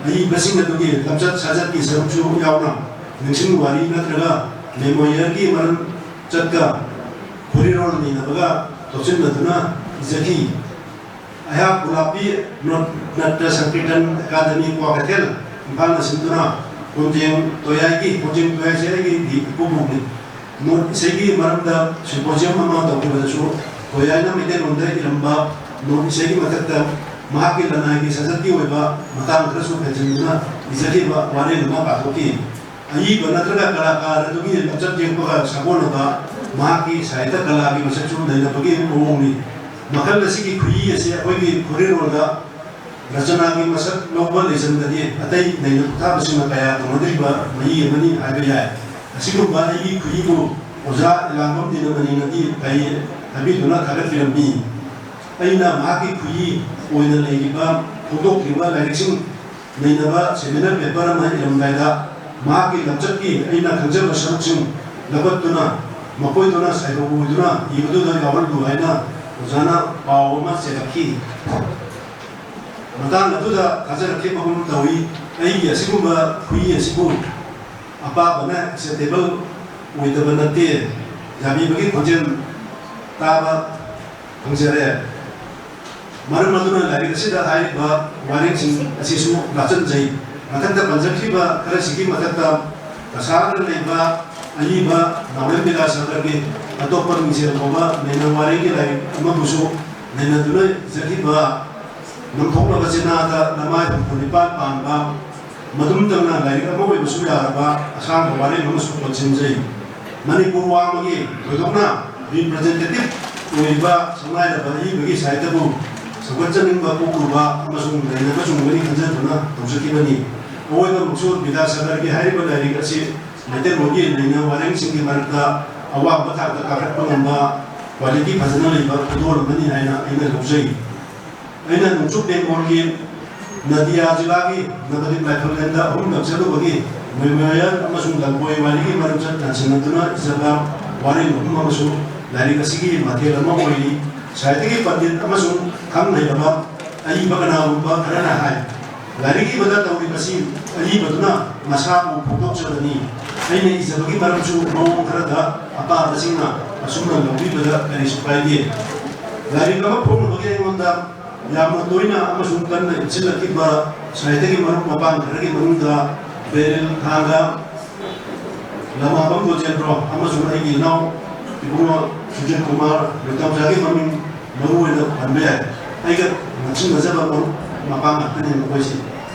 ꯑꯏꯕꯁꯤꯡ ꯑꯗꯨꯒꯤ ꯂꯝꯆꯠ ꯁꯥꯖꯠꯀꯤ ꯁꯔꯨꯛꯁꯨ ꯌꯥꯎꯅ ꯅꯤꯡꯁꯤꯡ ꯋꯥꯔꯤ ꯅꯠꯇ꯭ꯔꯒ memoirꯒꯤ ꯃꯔꯝ ꯆꯠꯀ ꯈꯣꯔꯤꯔꯣꯜ ꯅꯩꯅꯕꯒ ꯇꯣꯠꯁꯤꯟꯅꯗꯨꯅ ꯏꯖꯈꯤ꯫ ꯑꯩꯍꯥꯛ ꯒꯨꯂꯥꯄꯤ ꯅꯣꯠ-, ꯅꯠꯇ꯭ꯔ ꯁꯪꯀꯤꯔꯇꯟ ꯑꯦꯀꯥꯗꯃꯤ ꯀ꯭ꯋꯥꯀꯩꯊꯦꯜ, ꯏꯝꯐꯥꯜꯅ ꯁꯤꯟꯗꯨꯅ ꯀꯣꯟꯖꯦꯡ ꯇꯣꯌꯥꯏꯒꯤ, ꯀꯣꯟꯖꯦꯡ ꯇꯣꯌꯥꯏꯁꯦ ꯑꯩꯒꯤ ꯏꯄꯨꯕꯣꯛꯅꯤ꯫ ꯅꯣꯠ ꯏꯁꯩꯒꯤ ꯃꯔꯝꯗ symposium ꯑꯃ ꯇꯧꯈꯤꯕꯗꯁꯨ ꯇꯣꯌꯥꯏꯅ ꯃꯩꯇꯩꯂꯣꯟꯗ ꯏꯔꯝꯕ ꯅꯣꯠ ꯏꯁꯩꯒꯤ ꯃꯊꯛꯇ ꯃꯍꯥꯛꯀꯤ ꯂꯅꯥꯏꯒꯤ ꯁꯥꯖꯠꯀꯤ ꯑꯣꯏꯕ ꯃꯇꯥꯡ ꯈꯔꯁꯨ ꯐꯦꯟꯖꯤꯟꯗꯨꯅ ꯏꯖꯈꯤꯕ ꯋꯥꯔꯦꯡ ꯑꯃ ꯄꯥꯊꯣꯛꯈꯤ꯫ ꯑꯏꯕ ꯅꯠꯇ꯭ꯔꯒ ꯀꯂꯥꯀꯥꯔ ꯑꯗꯨꯒꯤ ꯂꯝꯆꯠ ꯌꯦꯛꯄꯒ ꯁꯥꯒꯣꯟꯅꯕ ꯃꯍꯥꯛꯀꯤ ꯁꯥꯍꯤꯇ꯭ꯌ ꯀꯂꯥꯒꯤ ꯃꯁꯛꯁꯨ ꯅꯩꯅꯕꯒꯤ ꯃꯑꯣꯡꯅꯤ꯫ ꯃꯈꯜ ꯑꯁꯤꯒꯤ ꯈꯨꯌꯤ ꯑꯁꯤ ꯑꯩꯈꯣꯏꯒꯤ ꯈꯣꯔꯤꯔꯣꯜꯗ ꯔꯆꯅꯥꯒꯤ ꯃꯁꯛ ꯂꯧꯕ ꯂꯩꯖꯝꯗꯗꯤ ꯑꯇꯩ ꯅꯩꯅ ꯄꯣꯊꯥꯕꯁꯤꯡꯅ ꯀꯌꯥ ꯇꯧꯅꯗ꯭ꯔꯤꯕ ꯃꯌꯤ ꯑꯃꯅꯤ ꯍꯥꯏꯕ ꯌꯥꯏ꯫ ꯑꯁꯤꯒꯨꯝꯕ ꯑꯩꯒꯤ ꯈꯨꯌꯤꯕꯨ ꯑꯣꯖꯥ ꯏꯂꯥꯡꯕꯝ ꯗꯤꯅꯃꯅꯤꯅꯗꯤ ꯐꯩ ꯍꯥꯏꯕꯤꯗꯨꯅ ꯊꯥꯒꯠꯄꯤꯔꯝꯃꯤ꯫ ꯑꯩꯅ ꯃꯍꯥꯛꯀꯤ ꯈꯨꯌꯤ ꯑꯣꯏꯅ ꯂꯩꯔꯤꯕ ꯐꯣꯡꯗꯣꯛꯂꯤꯕ ꯂꯥꯏꯔꯤꯛꯁꯤꯡ ꯅꯩꯅꯕ seminar paper ꯑꯃ ꯏꯔꯝꯗꯥꯏꯗ ꯃꯍꯥꯛꯀꯤ ꯂꯝꯆꯠꯀꯤ ꯑꯩꯅ ꯈꯪꯖꯕ ꯁꯔꯨꯛꯁꯤꯡ ꯂꯧꯈꯠꯇꯨꯅ ꯃꯈꯣꯏꯗꯨꯅ ꯁꯥꯏꯕꯧ ꯑꯣꯏꯗꯨꯅ ꯏꯕꯗꯨꯗ ꯌꯥꯎꯍꯜꯂꯨ ꯍꯥꯏꯅ ꯑꯣꯖꯥꯅ ꯄꯥꯎ ꯑꯃ ꯆꯦꯜꯂꯛꯈꯤ꯫ ꯃꯇꯥꯡ ꯑꯗꯨꯗ ꯊꯥꯖꯔꯛꯈꯤꯕꯒꯨꯝ ꯇꯧꯏ꯫ ꯑꯩꯒꯤ ꯑꯁꯤꯒꯨꯝꯕ ꯈꯨꯌꯤ ꯑꯁꯤꯕꯨ ꯑꯄꯥꯕꯅ acceptable ꯑꯣꯏꯗꯕ ꯅꯠꯇꯦ꯫ ꯌꯥꯕꯤꯕꯒꯤ ꯈꯣꯟꯖꯦꯜ ꯇꯥꯕ ꯐꯪꯖꯔꯦ꯫ ꯃꯔꯝ ꯑꯗꯨꯅ ꯂꯥꯏꯔꯤꯛ ꯑꯁꯤꯗ ꯍꯥꯏꯔꯤꯕ ꯋꯥꯔꯦꯡꯁꯤꯡ ꯑꯁꯤꯁꯨ ꯂꯥꯆꯟꯖꯩ꯫ ꯃꯊꯛꯇ ꯄꯟꯖꯈ꯭ꯔꯤꯕ ꯈꯔꯁꯤꯒꯤ ꯃꯊꯛꯇ ꯀꯁꯥꯔꯗ ꯂꯩꯕ ꯑꯏꯕ ꯅꯥꯎꯔꯦꯝ ꯕꯤꯂꯥꯁꯆꯟꯗ꯭ꯔꯒꯤ ꯑꯇꯣꯞꯄ ꯃꯤꯡꯁꯦꯜ ꯀꯧꯕ ꯅꯩꯅ ꯋꯥꯔꯦꯡꯒꯤ ꯂꯥꯏꯔꯤꯛ ꯑꯃꯕꯨꯁꯨ ꯅꯩꯅꯗꯨꯅ ꯏꯖꯈꯤꯕ ꯅꯝꯊꯣꯛꯂꯕ ꯆꯤꯅꯥꯗ ꯂꯃꯥꯏ ꯍꯨꯝꯐꯨ ꯅꯤꯄꯥꯟ ꯄꯥꯟꯕ ꯃꯗꯨꯝꯇꯪꯅ ꯂꯥꯏꯔꯤꯛ ꯑꯃ ꯑꯣꯏꯕꯁꯨ ꯌꯥꯔꯕ ꯑꯁꯥꯡꯕ ꯋꯥꯔꯦꯡ ꯑꯃꯁꯨ ꯄꯟꯁꯤꯟꯖꯩ꯫ ꯃꯅꯤꯄꯨꯔ ꯋꯥꯡꯃꯒꯤ ꯊꯣꯏꯗꯣꯛꯅ representative ꯑꯣꯏꯔꯤꯕ ꯁꯛꯅꯥꯏꯔꯕ ꯑꯏꯕꯒꯤ ꯁꯥꯍꯤꯇ꯭ꯌꯕꯨ ꯁꯧꯒꯠꯆꯅꯤꯡꯕ ꯄꯣꯛꯂꯨꯕ ꯑꯃꯁꯨꯡ ꯅꯩꯅꯕ ꯆꯨꯝꯒꯅꯤ ꯈꯟꯖꯗꯨꯅ ꯇꯧꯖꯈꯤꯕꯅꯤ꯫ ꯑꯋꯣꯏꯕꯃꯛꯁꯨ ꯕꯤꯗ꯭ꯌꯥꯁꯥꯒꯔꯒꯤ ꯍꯥꯏꯔꯤꯕ ꯂꯥꯏꯔꯤꯛ ꯑꯁꯤ ꯃꯩꯇꯩꯂꯣꯟꯒꯤ ꯅꯩꯅ ꯋꯥꯔꯦꯡꯁꯤꯡꯒꯤ ꯃꯔꯛꯇ ꯑꯋꯥꯡꯕ ꯊꯥꯛꯇ ꯀꯥꯈꯠꯄ ꯉꯝꯕ quality ꯐꯖꯅ ꯂꯩꯕ ꯈꯨꯗꯣꯜ ꯑꯃꯅꯤ ꯍꯥꯏꯅ ꯑꯩꯅ ꯂꯧꯖꯩ꯫ ꯑꯩꯅ ꯅꯣꯡꯆꯨꯞ ꯕꯦꯡꯒꯣꯜꯒꯤ ꯅꯗꯤꯌꯥ ꯖꯤꯂꯥꯒꯤ ꯅꯕꯗꯤꯞ ꯔꯥꯏꯐꯜꯔꯦꯟꯗ ꯑꯍꯨꯝꯂꯛ ꯆꯠꯂꯨꯕꯒꯤ memorial ꯑꯃꯁꯨꯡ ꯂꯝꯀꯣꯏ ꯋꯥꯔꯤꯒꯤ ꯃꯔꯝꯆꯠ ꯌꯥꯟꯁꯤꯟꯅꯗꯨꯅ ꯏꯖꯕ ꯋꯥꯔꯦꯡ ꯑꯍꯨꯝ ꯑꯃꯁꯨ ꯂꯥꯏꯔꯤꯛ ꯑꯁꯤꯒꯤ ꯃꯊꯦꯜ ꯑꯃ ꯑꯣꯏꯔꯤ꯫ ꯁꯥꯍꯤꯇ꯭ꯌꯒꯤ ꯄꯟꯗꯤꯠ ꯑꯃꯁꯨꯡ ꯈꯪ ꯍꯩꯔꯕ ꯑꯏꯕ ꯀꯅꯥꯒꯨꯝꯕ ꯈꯔꯅ ꯍꯥꯏ, ꯂꯥꯏꯔꯤꯛ ꯏꯕꯗ ꯇꯧꯔꯤꯕꯁꯤ ꯑꯏꯕꯗꯨꯅ ꯃꯁꯥꯕꯨ ꯐꯣꯡꯗꯣꯛꯆꯕꯅꯤ꯫ ꯑꯩꯅ ꯏꯖꯕꯒꯤ ꯃꯔꯝꯁꯨ ꯃꯑꯣꯡ ꯈꯔꯗ ꯑꯄꯥꯕꯁꯤꯡꯅ ꯑꯁꯨꯝꯅ ꯂꯧꯕꯤꯕꯗ ꯀꯔꯤꯁꯨ ꯀꯥꯏꯗꯦ꯫ ꯂꯥꯏꯔꯤꯛ ꯑꯃ ꯐꯣꯡꯅꯕꯒꯤ ꯑꯩꯉꯣꯟꯗ ꯌꯥꯝꯅ ꯇꯣꯏꯅ ꯑꯃꯁꯨꯡ ꯀꯟꯅ ꯏꯟꯁꯤꯜꯂꯛꯈꯤꯕ ꯁꯥꯍꯤꯇ꯭ꯌꯒꯤ ꯃꯔꯨꯞ ꯃꯄꯥꯡ ꯈꯔꯒꯤ ꯃꯅꯨꯡꯗ ꯕꯦꯔꯤꯜ ꯊꯥꯡꯒ, ꯂꯃꯥꯕꯝ ꯒꯣꯖꯦꯟꯗ꯭ꯔꯣ ꯑꯃꯁꯨꯡ ꯑꯩꯒꯤ ꯏꯅꯥꯎ ꯏꯕꯨꯡꯉꯣ ꯁꯨꯖꯤꯠ ꯀꯨꯃꯥꯔ, ꯂꯣꯏꯇꯥꯝꯆꯥꯒꯤ ꯃꯃꯤꯡ ꯃꯔꯨ ꯑꯣꯏꯅ ꯄꯟꯕ ꯌꯥꯏ꯫ ꯑꯩꯒ ꯅꯛꯁꯤꯟꯅꯖꯕ ꯃꯔꯨꯞ ꯃꯄꯥꯡ ꯉꯥꯛꯇꯅꯤ ꯃꯈꯣꯏꯁꯤ꯫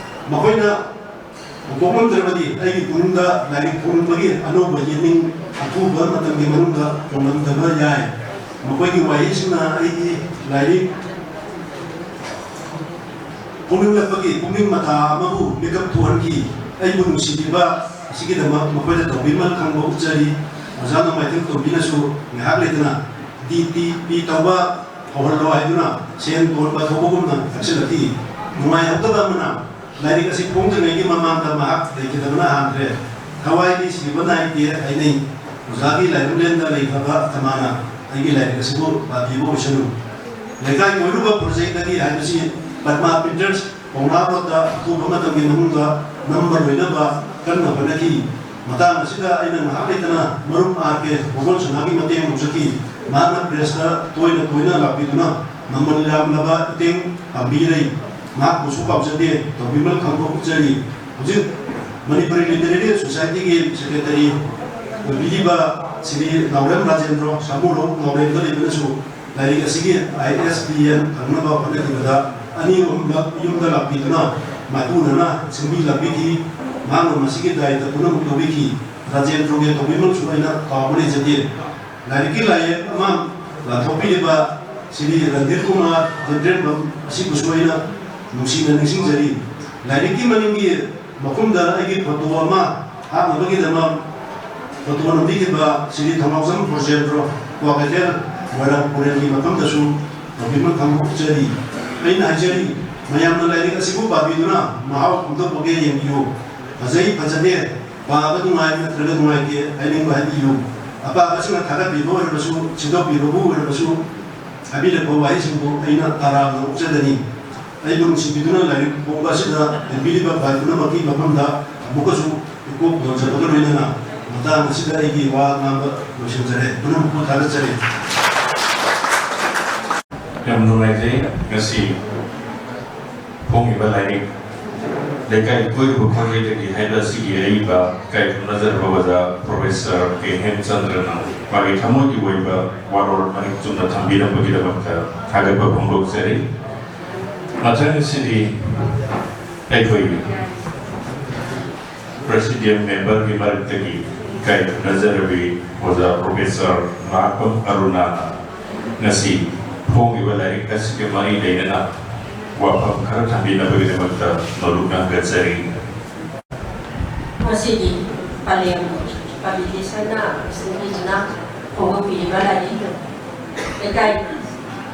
ꯃꯈꯣꯏꯅ ꯄꯣꯛꯂꯝꯗ꯭ꯔꯕꯗꯤ ꯑꯩꯒꯤ ꯄꯨꯛꯅꯤꯡꯗ ꯂꯥꯏꯔꯤꯛ ꯐꯣꯡꯅꯤꯡꯕꯒꯤ ꯑꯅꯧꯕ ꯌꯦꯠꯅꯤꯡ ꯑꯊꯨꯕ ꯃꯇꯝꯒꯤ ꯃꯅꯨꯡꯗ ꯐꯣꯡꯂꯝꯗꯕ ꯌꯥꯏ꯫ ꯃꯈꯣꯏꯒꯤ ꯋꯥꯍꯩꯁꯤꯡꯅ ꯑꯩꯒꯤ ꯂꯥꯏꯔꯤꯛ ꯐꯣꯡꯅꯤꯡꯂꯛꯄꯒꯤ ꯄꯨꯛꯅꯤꯡ ꯃꯇꯥ ꯑꯃꯕꯨ ꯃꯤꯀꯞ ꯊꯣꯛꯍꯟꯈꯤ꯫ ꯑꯩꯕꯨ ꯅꯨꯡꯁꯤꯕꯤꯕ ꯑꯁꯤꯒꯤꯗꯃꯛ ꯃꯈꯣꯏꯗ ꯇꯧꯕꯤꯃꯜ ꯈꯪꯕ ꯎꯠꯆꯔꯤ꯫ ꯑꯣꯖꯥ ꯅꯣꯡꯃꯥꯏꯊꯦꯝ ꯇꯣꯝꯕꯤꯅꯁꯨ ꯉꯥꯏꯍꯥꯛ ꯂꯩꯇꯅ ꯗꯤ ꯇꯤ ꯄꯤ ꯇꯧꯕ ꯍꯧꯍꯜꯂꯣ ꯍꯥꯏꯗꯨꯅ ꯁꯦꯟ ꯇꯣꯟꯕ ꯊꯧꯕꯒꯨꯝꯅ ꯅꯛꯁꯤꯜꯂꯛꯈꯤ꯫ ꯅꯨꯡꯉꯥꯏꯍꯧꯗꯕ ꯑꯃꯅ, ꯂꯥꯏꯔꯤꯛ ꯑꯁꯤ ꯐꯣꯡꯗ꯭ꯔꯤꯉꯩꯒꯤ ꯃꯃꯥꯡꯗ ꯃꯍꯥꯛ ꯂꯩꯈꯤꯗꯕꯅ ꯍꯥꯟꯈ꯭ꯔꯦ꯫ ꯊꯋꯥꯏꯗꯤ ꯁꯤꯕ ꯅꯥꯏꯗꯦ ꯍꯥꯏꯅꯩ꯫ ꯑꯣꯖꯥꯒꯤ ꯂꯥꯏꯕꯛꯂꯦꯟꯗ ꯂꯩꯈ꯭ꯔꯕ ꯑꯊꯃꯥꯅ ꯑꯩꯒꯤ ꯂꯥꯏꯔꯤꯛ ꯑꯁꯤꯕꯨ ꯄꯥꯕꯤꯕ ꯑꯣꯏꯁꯅꯨ꯫ ꯂꯩꯀꯥꯏ ꯀꯣꯏꯔꯨꯕ ꯄ꯭ꯔꯣꯖꯦꯛꯇꯒꯤ ꯍꯥꯏꯕꯁꯤ ꯄꯗꯃꯥ ꯄ꯭ꯔꯤꯟꯇꯔꯁ ꯄꯥꯎꯅꯥ ꯔꯣꯗꯇ ꯑꯊꯨꯕ ꯃꯇꯝꯒꯤ ꯃꯅꯨꯡꯗ ꯅꯝꯕ ꯂꯣꯏꯅꯕ ꯀꯟꯅ ꯍꯣꯠꯅꯈꯤ꯫ ꯃꯇꯥꯡ ꯑꯁꯤꯗ ꯑꯩꯅ ꯉꯥꯏꯍꯥꯛ ꯂꯩꯇꯅ ꯃꯔꯨꯞ ꯑꯥꯔ ꯀꯦ ꯒꯣꯀꯨꯜ ꯁꯅꯥꯒꯤ ꯃꯇꯦꯡ ꯂꯧꯖꯈꯤ꯫ ꯃꯍꯥꯛꯅ ꯄ꯭ꯔꯦꯁꯇ ꯇꯣꯏꯅ ꯇꯣꯏꯅ ꯂꯥꯛꯄꯤꯗꯨꯅ ꯃꯃꯜ ꯌꯥꯝꯂꯕ ꯏꯇꯦꯡ ꯄꯥꯡꯕꯤꯔꯩ꯫ ꯃꯍꯥꯛꯄꯨꯁꯨ ꯀꯥꯎꯖꯗꯦ, ꯇꯧꯕꯤꯃꯜ ꯈꯪꯕ ꯎꯠꯆꯔꯤ꯫ ꯍꯧꯖꯤꯛ ꯃꯅꯤꯄꯨꯔꯤ ꯂꯤꯇꯔꯦꯔꯤ ꯁꯣꯁꯥꯏꯇꯤꯒꯤ ꯁꯦꯀ꯭ꯔꯦꯇꯔꯤ ꯑꯣꯏꯕꯤꯔꯤꯕ ꯁ꯭ꯔꯤ ꯅꯥꯎꯔꯦꯝ ꯔꯥꯖꯦꯟꯗ꯭ꯔꯣ, ꯁꯥꯃꯨꯔꯧ ꯅꯥꯎꯔꯦꯝꯗ ꯂꯩꯕꯅꯁꯨ ꯂꯥꯏꯔꯤꯛ ꯑꯁꯤꯒꯤ ꯑꯥꯏ ꯑꯦꯁ ꯕꯤ ꯑꯦꯟ ꯐꯪꯅꯕ ꯍꯣꯠꯅꯈꯤꯕꯗ ꯑꯅꯤ ꯑꯍꯨꯝꯂꯛ ꯌꯨꯝꯗ ꯂꯥꯛꯄꯤꯗꯨꯅ ꯃꯥꯏꯄꯨꯅꯅ ꯁꯤꯟꯕꯤ ꯂꯥꯡꯕꯤꯈꯤ꯫ ꯃꯍꯥꯛꯅ ꯃꯁꯤꯒꯤ ꯗꯥꯏꯇ ꯄꯨꯝꯅꯃꯛ ꯂꯧꯕꯤꯈꯤ꯫ ꯔꯥꯖꯦꯟꯗ꯭ꯔꯣꯒꯤ ꯇꯧꯕꯤꯃꯜꯁꯨ ꯑꯩꯅ ꯀꯥꯎꯕ ꯂꯩꯖꯗꯦ꯫ ꯂꯥꯏꯔꯤꯛꯀꯤ ꯂꯥꯏꯌꯦꯛ ꯑꯃ ꯂꯥꯟꯊꯣꯛꯄꯤꯔꯤꯕ ꯁ꯭ꯔꯤ ꯔꯟꯙꯤꯔ ꯀꯨꯃꯥꯔ ꯍꯦꯝꯕ꯭ꯔꯦꯝꯕꯝ ꯑꯁꯤꯕꯨꯁꯨ ꯑꯩꯅ ꯅꯨꯡꯁꯤꯅ ꯅꯤꯡꯁꯤꯡꯖꯔꯤ꯫ ꯂꯥꯏꯔꯤꯛꯀꯤ ꯃꯅꯤꯡꯒꯤ ꯃꯈꯨꯝꯗ ꯑꯩꯒꯤ ꯐꯣꯇꯣ ꯑꯃ ꯍꯥꯞꯅꯕꯒꯤꯗꯃꯛ ꯐꯣꯇꯣ ꯅꯝꯕꯤꯈꯤꯕ ꯁ꯭ꯔꯤ ꯊꯧꯅꯥꯎꯖꯝ ꯕ꯭ꯔꯣꯖꯦꯟꯗ꯭ꯔꯣ, ꯀ꯭ꯋꯥꯀꯩꯊꯦꯜ, ꯃꯣꯏꯔꯥꯡ ꯄꯨꯔꯦꯜꯒꯤ ꯃꯐꯝꯗꯁꯨ ꯇꯧꯕꯤꯃꯜ ꯈꯪꯍꯧꯖꯔꯤ꯫ ꯑꯩꯅ ꯍꯥꯏꯖꯔꯤ, ꯃꯌꯥꯝꯅ ꯂꯥꯏꯔꯤꯛ ꯑꯁꯤꯕꯨ ꯄꯥꯕꯤꯗꯨꯅ ꯃꯍꯥꯎ ꯐꯣꯡꯗꯣꯛꯄꯒꯦ ꯌꯦꯡꯕꯤꯌꯨ꯫ ꯐꯖꯩ ꯐꯖꯗꯦ, ꯄꯥꯕ ꯅꯨꯡꯉꯥꯏ ꯅꯠꯇ꯭ꯔꯒ ꯅꯨꯡꯉꯥꯏꯇꯦ ꯍꯥꯏꯅꯤꯡꯕ ꯍꯥꯏꯕꯤꯌꯨ꯫ ꯑꯄꯥꯕꯁꯤꯡꯅ ꯊꯥꯒꯠꯄꯤꯕ ꯑꯣꯏꯔꯕꯁꯨ, ꯁꯦꯝꯗꯣꯛꯄꯤꯕꯕꯨ ꯑꯣꯏꯔꯕꯁꯨ, ꯍꯥꯏꯕꯤꯔꯛꯄ ꯋꯥꯍꯩꯁꯤꯡꯕꯨ ꯑꯩꯅ ꯇꯔꯥꯝꯅ ꯑꯣꯛꯆꯒꯅꯤ꯫ ꯑꯩꯕꯨ ꯅꯨꯡꯁꯤꯕꯤꯗꯨꯅ ꯂꯥꯏꯔꯤꯛ ꯐꯣꯡꯕ ꯑꯁꯤꯗ ꯂꯦꯡꯕꯤꯔꯤꯕ ꯚꯥꯏ ꯄꯨꯝꯅꯃꯛꯀꯤ ꯃꯐꯝꯗ ꯑꯃꯨꯛꯀꯁꯨ ꯏꯀꯣꯛ ꯌꯣꯟꯖꯕꯒ ꯂꯣꯏꯅꯅ ꯃꯇꯥꯡ ꯑꯁꯤꯗ ꯑꯩꯒꯤ ꯋꯥ ꯉꯥꯡꯕ ꯂꯣꯏꯁꯤꯟꯖꯔꯦ꯫ ꯄꯨꯝꯅꯃꯛꯄꯨ ꯊꯥꯒꯠꯆꯔꯤ꯫ ꯌꯥꯝ ꯅꯨꯡꯉꯥꯏꯖꯩ꯫ ꯉꯁꯤ ꯐꯣꯡꯉꯤꯕ ꯂꯥꯏꯔꯤꯛ ꯂꯩꯀꯥꯏ ꯀꯣꯏꯔꯨꯕ ꯈꯣꯟꯖꯦꯜꯗꯒꯤ ꯍꯥꯏꯕ ꯑꯁꯤꯒꯤ ꯑꯏꯕ ꯏꯀꯥꯏ ꯈꯨꯝꯅꯖꯔꯕ ꯑꯣꯖꯥ ꯄ꯭ꯔꯣꯐꯦꯁꯔ ꯀꯦ ꯍꯦꯝꯆꯟꯗ꯭ꯔꯅ ꯃꯥꯒꯤ ꯊꯃꯣꯏꯒꯤ ꯑꯣꯏꯕ ꯋꯥꯔꯣꯜ ꯃꯔꯤꯛ ꯆꯨꯝꯅ ꯊꯝꯕꯤꯔꯝꯕꯒꯤꯗꯃꯛꯇ ꯊꯥꯒꯠꯄ ꯐꯣꯡꯗꯣꯛꯆꯔꯤ꯫ ꯃꯊꯪ ꯑꯁꯤꯗꯤ ꯑꯩꯈꯣꯏ ꯄ꯭ꯔꯦꯁꯤꯗꯤꯌꯝ ꯃꯦꯝꯕꯔꯒꯤ ꯃꯔꯛꯇꯒꯤ ꯏꯀꯥꯏ ꯈꯨꯝꯅꯖꯔꯕꯤ ꯑꯣꯖꯥ ꯄ꯭ꯔꯣꯐꯦꯁꯔ ꯂꯥꯛꯄꯝ ꯑꯔꯨꯅꯥꯅ ꯉꯁꯤ ꯐꯣꯡꯂꯤꯕ ꯂꯥꯏꯔꯤꯛ ꯑꯁꯤꯒ ꯃꯔꯤ ꯂꯩꯅꯅ ꯋꯥꯐꯝ ꯈꯔ ꯊꯝꯕꯤꯅꯕꯒꯤꯗꯃꯛꯇ ꯅꯣꯂꯨꯛꯅ ꯍꯪꯒꯠꯆꯔꯤ꯫ ꯉꯁꯤꯒꯤ ꯄꯂꯦꯝ ꯄꯕ꯭ꯂꯤꯀꯦꯁꯟꯅ ꯁꯤꯟꯕꯤꯗꯨꯅ ꯐꯣꯡꯗꯣꯛꯄꯤꯔꯤꯕ ꯂꯥꯏꯔꯤꯛ ꯂꯩꯀꯥꯏ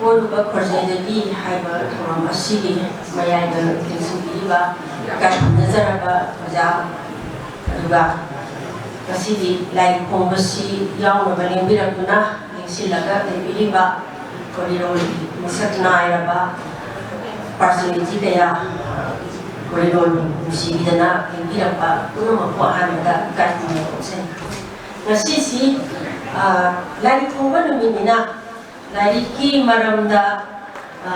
ꯀꯣꯏꯔꯨꯕ ꯈꯣꯟꯖꯦꯜꯗꯒꯤ ꯍꯥꯏꯕ ꯊꯧꯔꯝ ꯑꯁꯤꯒꯤ ꯃꯌꯥꯏꯗ ꯇꯦꯡꯁꯤꯟꯕꯤꯔꯤꯕ ꯏꯀꯥꯏ ꯈꯨꯝꯅꯖꯔꯕ ꯑꯣꯖꯥ, ꯑꯗꯨꯒ ꯉꯁꯤꯗꯤ ꯂꯥꯏꯔꯤꯛ ꯐꯣꯡꯕꯁꯤ ꯌꯥꯎꯅꯕ ꯂꯦꯡꯕꯤꯔꯛꯇꯨꯅ ꯂꯦꯡꯁꯤꯜꯂꯒ ꯂꯩꯕꯤꯔꯤꯕ ꯀꯣꯔꯤꯗꯣꯔꯒꯤ ꯃꯁꯛ ꯅꯥꯏꯔꯕ ꯄꯥꯔꯁꯣꯅꯦꯂꯤꯇꯤ ꯀꯌꯥ ꯀꯣꯔꯤꯗꯣꯔꯕꯨ ꯅꯨꯡꯁꯤꯕꯤꯗꯅ ꯂꯦꯡꯕꯤꯔꯛꯄ ꯄꯨꯝꯅꯃꯛꯄꯨ ꯑꯍꯥꯟꯕꯗ ꯏꯀꯥꯏ ꯈꯨꯝꯅꯕ ꯐꯣꯡꯖꯔꯤ꯫ ꯉꯁꯤꯁꯤ, ꯑ, ꯂꯥꯏꯔꯤꯛ ꯐꯣꯡꯕ ꯅꯨꯃꯤꯠꯅꯤꯅ ꯂꯥꯏꯔꯤꯛꯀꯤ ꯃꯔꯝꯗ, ꯑ,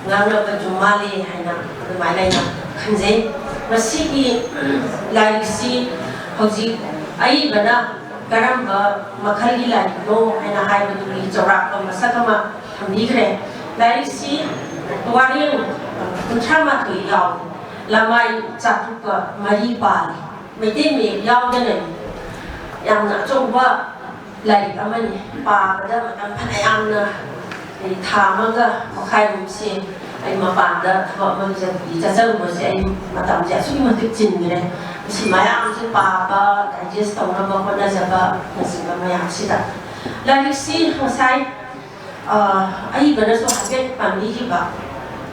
ꯉꯥꯡꯅꯕꯁꯨ ꯃꯥꯜꯂꯤ ꯍꯥꯏꯅ ꯑꯗꯨꯃꯥꯏꯅ ꯑꯩꯅ ꯈꯟꯖꯩ꯫ ꯃꯁꯤꯒꯤ ꯂꯥꯏꯔꯤꯛꯁꯤ ꯍꯧꯖꯤꯛ ꯑꯏꯕꯅ ꯀꯔꯝꯕ ꯃꯈꯜꯒꯤ ꯂꯥꯏꯔꯤꯛꯅꯣ ꯍꯥꯏꯅ ꯍꯥꯏꯕꯗꯨꯒꯤ ꯆꯥꯎꯔꯥꯛꯄ ꯃꯁꯛ ꯑꯃ ꯊꯝꯕꯤꯈ꯭ꯔꯦ꯫ ꯂꯥꯏꯔꯤꯛꯁꯤ ꯋꯥꯔꯦꯡ ꯀꯨꯟꯊ꯭ꯔꯥ ꯃꯥꯊꯣꯏ ꯌꯥꯎꯏ꯫ ꯂꯃꯥꯏ ꯆꯥꯇ꯭ꯔꯨꯛꯀ ꯃꯔꯤ ꯄꯥꯜꯂꯤ꯫ ꯃꯩꯇꯩ ꯃꯌꯦꯛ ꯌꯥꯎꯗꯅꯅꯤ꯫ ꯌꯥꯝꯅ ꯑꯆꯧꯕ ꯂꯥꯏꯔꯤꯛ ꯑꯃꯅꯤ꯫ ꯄꯥꯕꯗ ꯃꯇꯝ ꯐꯅ ꯌꯥꯝꯅ, ꯑꯩ ꯊꯥ ꯑꯃꯒ ꯃꯈꯥꯏꯃꯨꯛꯁꯦ ꯑꯩ ꯃꯄꯥꯟꯗ ꯊꯕꯛ ꯑꯃꯒꯤ ꯆꯠꯄꯒꯤ ꯆꯠꯆꯔꯨꯕꯁꯦ ꯑꯩ ꯃꯇꯝꯁꯦ ꯑꯁꯨꯛꯀꯤ ꯃꯇꯤꯛ ꯆꯤꯟꯈ꯭ꯔꯦ꯫ ꯃꯁꯤ ꯃꯌꯥꯝꯁꯦ ꯄꯥꯕ, ꯗꯥꯏꯖꯦꯁ ꯇꯧꯅꯕ ꯍꯣꯠꯅꯖꯕ, ꯅꯆꯤꯡꯕ ꯃꯌꯥꯝꯁꯤꯗ꯫ ꯂꯥꯏꯔꯤꯛꯁꯤ ꯉꯁꯥꯏ ꯑ, ꯑꯏꯕꯅꯁꯨ ꯍꯥꯏꯐꯦꯠ ꯄꯟꯕꯤꯈꯤꯕ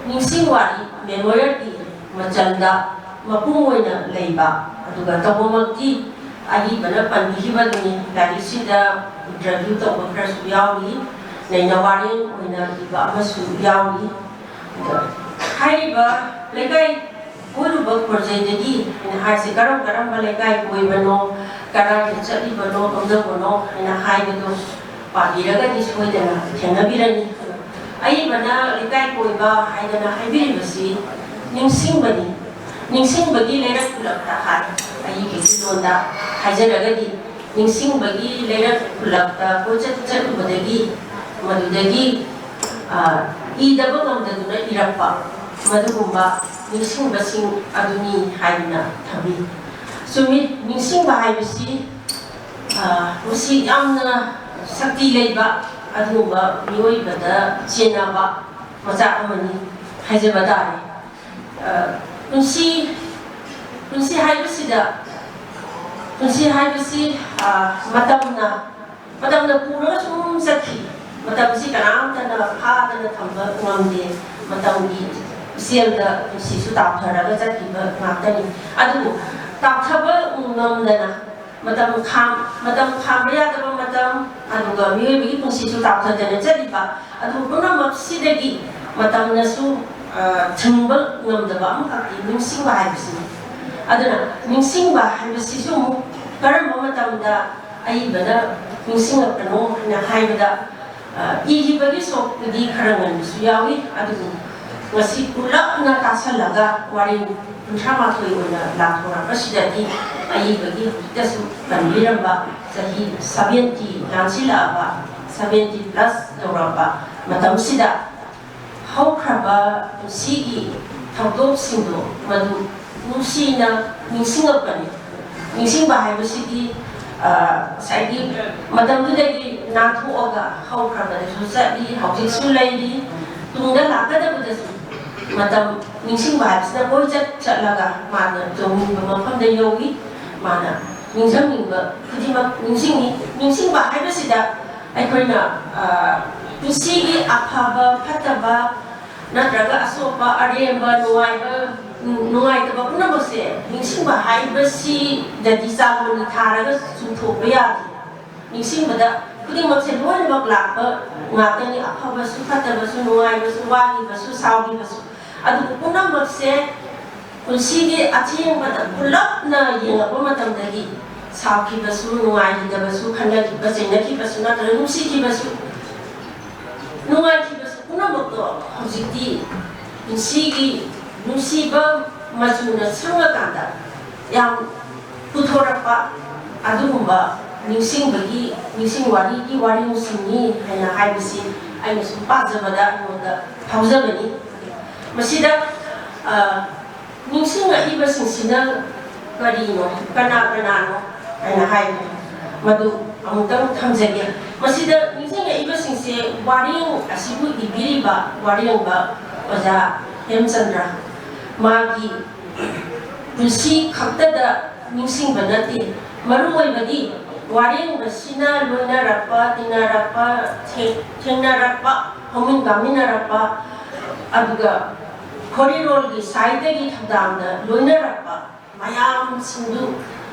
ꯅꯤꯡꯁꯤꯡ ꯋꯥꯔꯤ ꯃꯦꯃꯣꯔꯤꯌꯦꯜꯒꯤ ꯃꯆꯜꯗ ꯃꯄꯨꯡ ꯑꯣꯏꯅ ꯂꯩꯕ, ꯑꯗꯨꯒ ꯇꯧꯕꯃꯛꯇꯤ ꯑꯏꯕꯅ ꯄꯟꯕꯤꯈꯤꯕꯗꯨꯅꯤ꯫ ꯂꯥꯏꯔꯤꯛꯁꯤꯗ ꯏꯟꯇꯔꯚ꯭ꯌꯨ ꯇꯧꯕ ꯈꯔꯁꯨ ꯌꯥꯎꯔꯤ, ꯂꯩꯅ ꯋꯥꯔꯦꯡ ꯑꯣꯏꯅ ꯏꯕ ꯑꯃꯁꯨ ꯌꯥꯎꯔꯤ꯫ ꯑꯗꯣ ꯍꯥꯏꯔꯤꯕ ꯂꯩꯀꯥꯏ ꯀꯣꯏꯔꯨꯕ ꯄ꯭ꯔꯣꯖꯦꯛꯇꯒꯤ ꯑꯩꯅ ꯍꯥꯏꯁꯦ, ꯀꯔꯝ ꯀꯔꯝꯕ ꯂꯩꯀꯥꯏ ꯀꯣꯏꯕꯅꯣ, ꯀꯗꯥꯏꯗ ꯆꯠꯂꯤꯕꯅꯣ, ꯀꯝꯗꯧꯕꯅꯣ ꯍꯥꯏꯅ ꯍꯥꯏꯕꯗꯨ ꯄꯥꯕꯤꯔꯒꯗꯤ ꯁꯣꯏꯗꯅ ꯊꯦꯡꯅꯕꯤꯔꯅꯤ꯫ ꯑꯏꯕꯅ ꯂꯩꯀꯥꯏ ꯀꯣꯏꯕ ꯍꯥꯏꯗꯅ ꯍꯥꯏꯕꯤꯔꯤꯕꯁꯤ ꯅꯤꯡꯁꯤꯡꯕꯅꯤ꯫ ꯅꯤꯡꯁꯤꯡꯕꯒꯤ ꯂꯩꯔꯛ ꯈꯨꯂꯛꯇ ꯍꯥꯏ꯫ ꯑꯏꯕꯒꯤ ꯂꯣꯟꯗ ꯍꯥꯏꯖꯔꯒꯗꯤ, ꯅꯤꯡꯁꯤꯡꯕꯒꯤ ꯂꯩꯔꯛ ꯈꯨꯂꯛꯇ ꯀꯣꯏꯆꯠ ꯆꯠꯂꯨꯕꯗꯒꯤ, ꯃꯗꯨꯗꯒꯤ, ꯑ, ꯏꯗꯕ ꯉꯝꯗꯗꯨꯅ ꯏꯔꯛꯄ, ꯃꯗꯨꯒꯨꯝꯕ ꯅꯤꯡꯁꯤꯡꯕꯁꯤꯡ ꯑꯗꯨꯅꯤ ꯍꯥꯏꯗꯨꯅ ꯊꯝꯃꯤ꯫ ꯆꯨꯝꯃꯤ, ꯅꯤꯡꯁꯤꯡꯕ ꯍꯥꯏꯕꯁꯤ, ꯑ, ꯃꯁꯤ ꯌꯥꯝꯅ ꯁꯛꯇꯤ ꯂꯩꯕ, ꯑꯗꯨꯒꯨꯝꯕ ꯃꯤꯑꯣꯏꯕꯗ ꯆꯦꯟꯅꯕ ꯃꯆꯥꯛ ꯑꯃꯅꯤ ꯍꯥꯏꯖꯕ ꯇꯥꯔꯦ꯫ ꯑ, ꯄꯨꯟꯁꯤ, ꯄꯨꯟꯁꯤ ꯍꯥꯏꯕꯁꯤꯗ, ꯄꯨꯟꯁꯤ ꯍꯥꯏꯕꯁꯤ, ꯑ, ꯃꯇꯝꯅ, ꯃꯇꯝꯅ ꯄꯨꯔꯒ ꯁꯨꯝ ꯆꯠꯈꯤ꯫ ꯃꯇꯝꯁꯤ ꯀꯅꯥꯝꯇꯅ ꯐꯥꯗꯅ ꯊꯝꯕ ꯉꯝꯗꯦ꯫ ꯃꯇꯝꯒꯤ ꯏꯆꯦꯜꯗ ꯄꯨꯟꯁꯤꯁꯨ ꯇꯥꯞꯊꯔꯒ ꯆꯠꯈꯤꯕ ꯉꯥꯛꯇꯅꯤ꯫ ꯑꯗꯨꯕꯨ ꯇꯥꯞꯊꯕ ꯉꯝꯗꯅ ꯃꯇꯝ ꯈꯥꯝ-, ꯃꯇꯝ ꯈꯥꯝꯕ ꯌꯥꯗꯕ ꯃꯇꯝ, ꯑꯗꯨꯒ ꯃꯤꯑꯣꯏꯕꯒꯤ ꯄꯨꯟꯁꯤꯁꯨ ꯇꯥꯞꯊꯗꯅ ꯆꯠꯂꯤꯕ, ꯑꯗꯨ ꯄꯨꯝꯅꯃꯛꯁꯤꯗꯒꯤ ꯃꯇꯝꯅꯁꯨ, ꯑ, ꯊꯤꯡꯕ ꯉꯝꯗꯕ ꯑꯃꯈꯛꯇꯤ ꯅꯤꯡꯁꯤꯡꯕ ꯍꯥꯏꯕꯁꯤꯅꯤ꯫ ꯑꯗꯨꯅ ꯅꯤꯡꯁꯤꯡꯕ ꯍꯥꯏꯕꯁꯤꯁꯨ ꯑꯃꯨꯛ ꯀꯔꯝꯕ ꯃꯇꯝꯗ ꯑꯏꯕꯅ ꯅꯤꯡꯁꯤꯡꯉꯛꯄꯅꯣ ꯍꯥꯏꯅ ꯍꯥꯏꯕꯗ, ꯑ, ꯏꯈꯤꯕꯒꯤ ꯁꯔꯨꯛꯇꯨꯗꯤ ꯈꯔ ꯉꯟꯕꯁꯨ ꯌꯥꯎꯏ, ꯑꯗꯨꯕꯨ ꯉꯁꯤ ꯄꯨꯂꯞꯅ ꯇꯥꯁꯜꯂꯒ ꯋꯥꯔꯦꯡ ꯀꯨꯟꯊ꯭ꯔꯥ ꯃꯥꯊꯣꯏ ꯑꯣꯏꯅ ꯂꯥꯛꯊꯣꯔꯛꯄꯁꯤꯗꯗꯤ, ꯑꯏꯕꯒꯤ ꯍꯧꯖꯤꯛꯇꯁꯨ ꯄꯟꯕꯤꯔꯝꯕ ꯆꯍꯤ ꯁꯚꯦꯟꯇꯤ ꯂꯥꯟꯁꯤꯜꯂꯛꯑꯕ, ꯁꯚꯦꯟꯇꯤ ꯄ꯭ꯂꯁ ꯌꯧꯔꯛꯄ ꯃꯇꯝꯁꯤꯗ, ꯍꯧꯈ꯭ꯔꯕ ꯄꯨꯟꯁꯤꯒꯤ ꯊꯧꯗꯣꯛꯁꯤꯡꯗꯣ ꯃꯗꯨ ꯅꯨꯡꯁꯤꯅ ꯅꯤꯡꯁꯤꯡꯉꯛꯄꯅꯤ꯫ ꯅꯤꯡꯁꯤꯡꯕ ꯍꯥꯏꯕꯁꯤꯗꯤ ꯉꯁꯥꯏꯒꯤ ꯃꯇꯝꯗꯨꯗꯒꯤ ꯅꯥꯟꯊꯣꯛꯑꯒ ꯍꯧꯈ꯭ꯔꯕꯗꯁꯨ ꯆꯠꯂꯤ, ꯍꯧꯖꯤꯛꯁꯨ ꯂꯩꯔꯤ, ꯇꯨꯡꯗ ꯂꯥꯛꯀꯗꯕꯗꯁꯨ ꯃꯇꯝ ꯅꯤꯡꯁꯤꯡꯕ ꯍꯥꯏꯕꯁꯤꯅ ꯀꯣꯏꯆꯠ ꯆꯠꯂꯒ ꯃꯥꯅ ꯌꯧꯅꯤꯡꯕ ꯃꯐꯝꯗ ꯌꯧꯏ꯫ ꯃꯥꯅ ꯅꯤꯡꯁꯤꯡꯅꯤꯡꯕ ꯈꯨꯗꯤꯡꯃꯛ ꯅꯤꯡꯁꯤꯡꯏ꯫ ꯅꯤꯡꯁꯤꯡꯕ ꯍꯥꯏꯕꯁꯤꯗ ꯑꯩꯈꯣꯏꯅ ꯄꯨꯟꯁꯤꯒꯤ ꯑꯐꯕ ꯐꯠꯇꯕ ꯅꯠꯇ꯭ꯔꯒ ꯑꯁꯣꯛꯄ ꯑꯔꯦꯝꯕ ꯅꯨꯡꯉꯥꯏꯕ ꯅꯨꯡꯉꯥꯏꯇꯕ ꯄꯨꯝꯅꯃꯛꯁꯦ ꯅꯤꯡꯁꯤꯡꯕ ꯍꯥꯏꯕꯁꯤꯗꯗꯤ ꯆꯥꯡ ꯊꯥꯔꯒ ꯆꯨꯝꯊꯣꯛꯄ ꯌꯥꯗꯦ꯫ ꯅꯤꯡꯁꯤꯡꯕꯗ ꯈꯨꯗꯤꯡꯃꯛꯁꯦ ꯂꯣꯏꯅꯃꯛ ꯂꯥꯛꯄ ꯉꯥꯛꯇꯅꯤ꯫ ꯑꯐꯕꯁꯨ ꯐꯠꯇꯕꯁꯨ ꯅꯨꯡꯉꯥꯏꯕꯁꯨ ꯋꯥꯈꯤꯕꯁꯨ ꯁꯥꯎꯈꯤꯕꯁꯨ꯫ ꯑꯗꯨꯕꯨ ꯄꯨꯝꯅꯃꯛꯁꯦ ꯄꯨꯟꯁꯤꯒꯤ ꯑꯊꯦꯡꯕꯗ ꯄꯨꯂꯞꯅ ꯌꯦꯡꯉꯛꯄ ꯃꯇꯝꯗꯗꯤ ꯁꯥꯎꯈꯤꯕꯁꯨ ꯅꯨꯡꯉꯥꯏꯈꯤꯗꯕꯁꯨ ꯈꯟꯅꯈꯤꯕ ꯆꯩꯅꯈꯤꯕꯁꯨ ꯅꯠꯇ꯭ꯔꯒ ꯅꯨꯡꯁꯤꯈꯤꯕꯁꯨ ꯅꯨꯡꯉꯥꯏꯈꯤꯕꯁꯨ ꯄꯨꯝꯅꯃꯛꯇꯣ ꯍꯧꯖꯤꯛꯇꯤ ꯄꯨꯟꯁꯤꯒꯤ ꯅꯨꯡꯁꯤꯕ ꯃꯆꯨꯅ ꯁꯪꯉꯀꯥꯟꯗ ꯌꯥꯝ ꯄꯨꯊꯣꯔꯛꯄ ꯑꯗꯨꯒꯨꯝꯕ ꯅꯤꯡꯁꯤꯡꯕꯒꯤ ꯅꯤꯡꯁꯤꯡ ꯋꯥꯔꯤꯒꯤ ꯋꯥꯔꯤꯁꯤꯡꯅꯤ ꯍꯥꯏꯅ ꯍꯥꯏꯕꯁꯤ ꯑꯩꯅ ꯁꯨꯝ ꯄꯥꯖꯕꯗ ꯑꯩꯉꯣꯟꯗ ꯐꯥꯎꯖꯕꯅꯤ꯫ ꯃꯁꯤꯗ ꯅꯤꯡꯁꯤꯡꯉꯛꯏꯕꯁꯤꯡꯁꯤꯅ ꯀꯔꯤꯅꯣ, ꯀꯅꯥ ꯀꯅꯥꯅꯣ ꯍꯥꯏꯅ ꯍꯥꯏꯕ ꯃꯗꯨ ꯑꯃꯨꯛꯇꯪ ꯊꯝꯖꯒꯦ꯫ ꯃꯁꯤꯗ ꯅꯤꯡꯁꯤꯡꯉꯛꯏꯕꯁꯤꯡꯁꯦ ꯋꯥꯔꯦꯡ ꯑꯁꯤꯕꯨ ꯏꯕꯤꯔꯤꯕ ꯋꯥꯔꯦꯡꯕ ꯑꯣꯖꯥ ꯍꯦꯝꯆꯟꯗ꯭ꯔ, ꯃꯥꯒꯤ ꯄꯨꯟꯁꯤ ꯈꯛꯇꯗ ꯅꯤꯡꯁꯤꯡꯕ ꯅꯠꯇꯦ꯫ ꯃꯔꯨꯑꯣꯏꯕꯗꯤ ꯋꯥꯔꯦꯡꯕꯁꯤꯅ ꯂꯣꯏꯅꯔꯛꯄ, ꯇꯤꯟꯅꯔꯛꯄ, ꯊꯦꯡ-, ꯊꯦꯡꯅꯔꯛꯄ, ꯍꯧꯃꯤꯟ ꯀꯥꯃꯤꯟꯅꯔꯛꯄ, ꯑꯗꯨꯒ ꯈꯣꯔꯤꯔꯣꯜꯒꯤ ꯁꯥꯏꯠꯇꯒꯤ ꯊꯧꯗꯥꯡꯗ ꯂꯣꯏꯅꯔꯛꯄ ꯃꯌꯥꯝꯁꯤꯡꯗꯨ,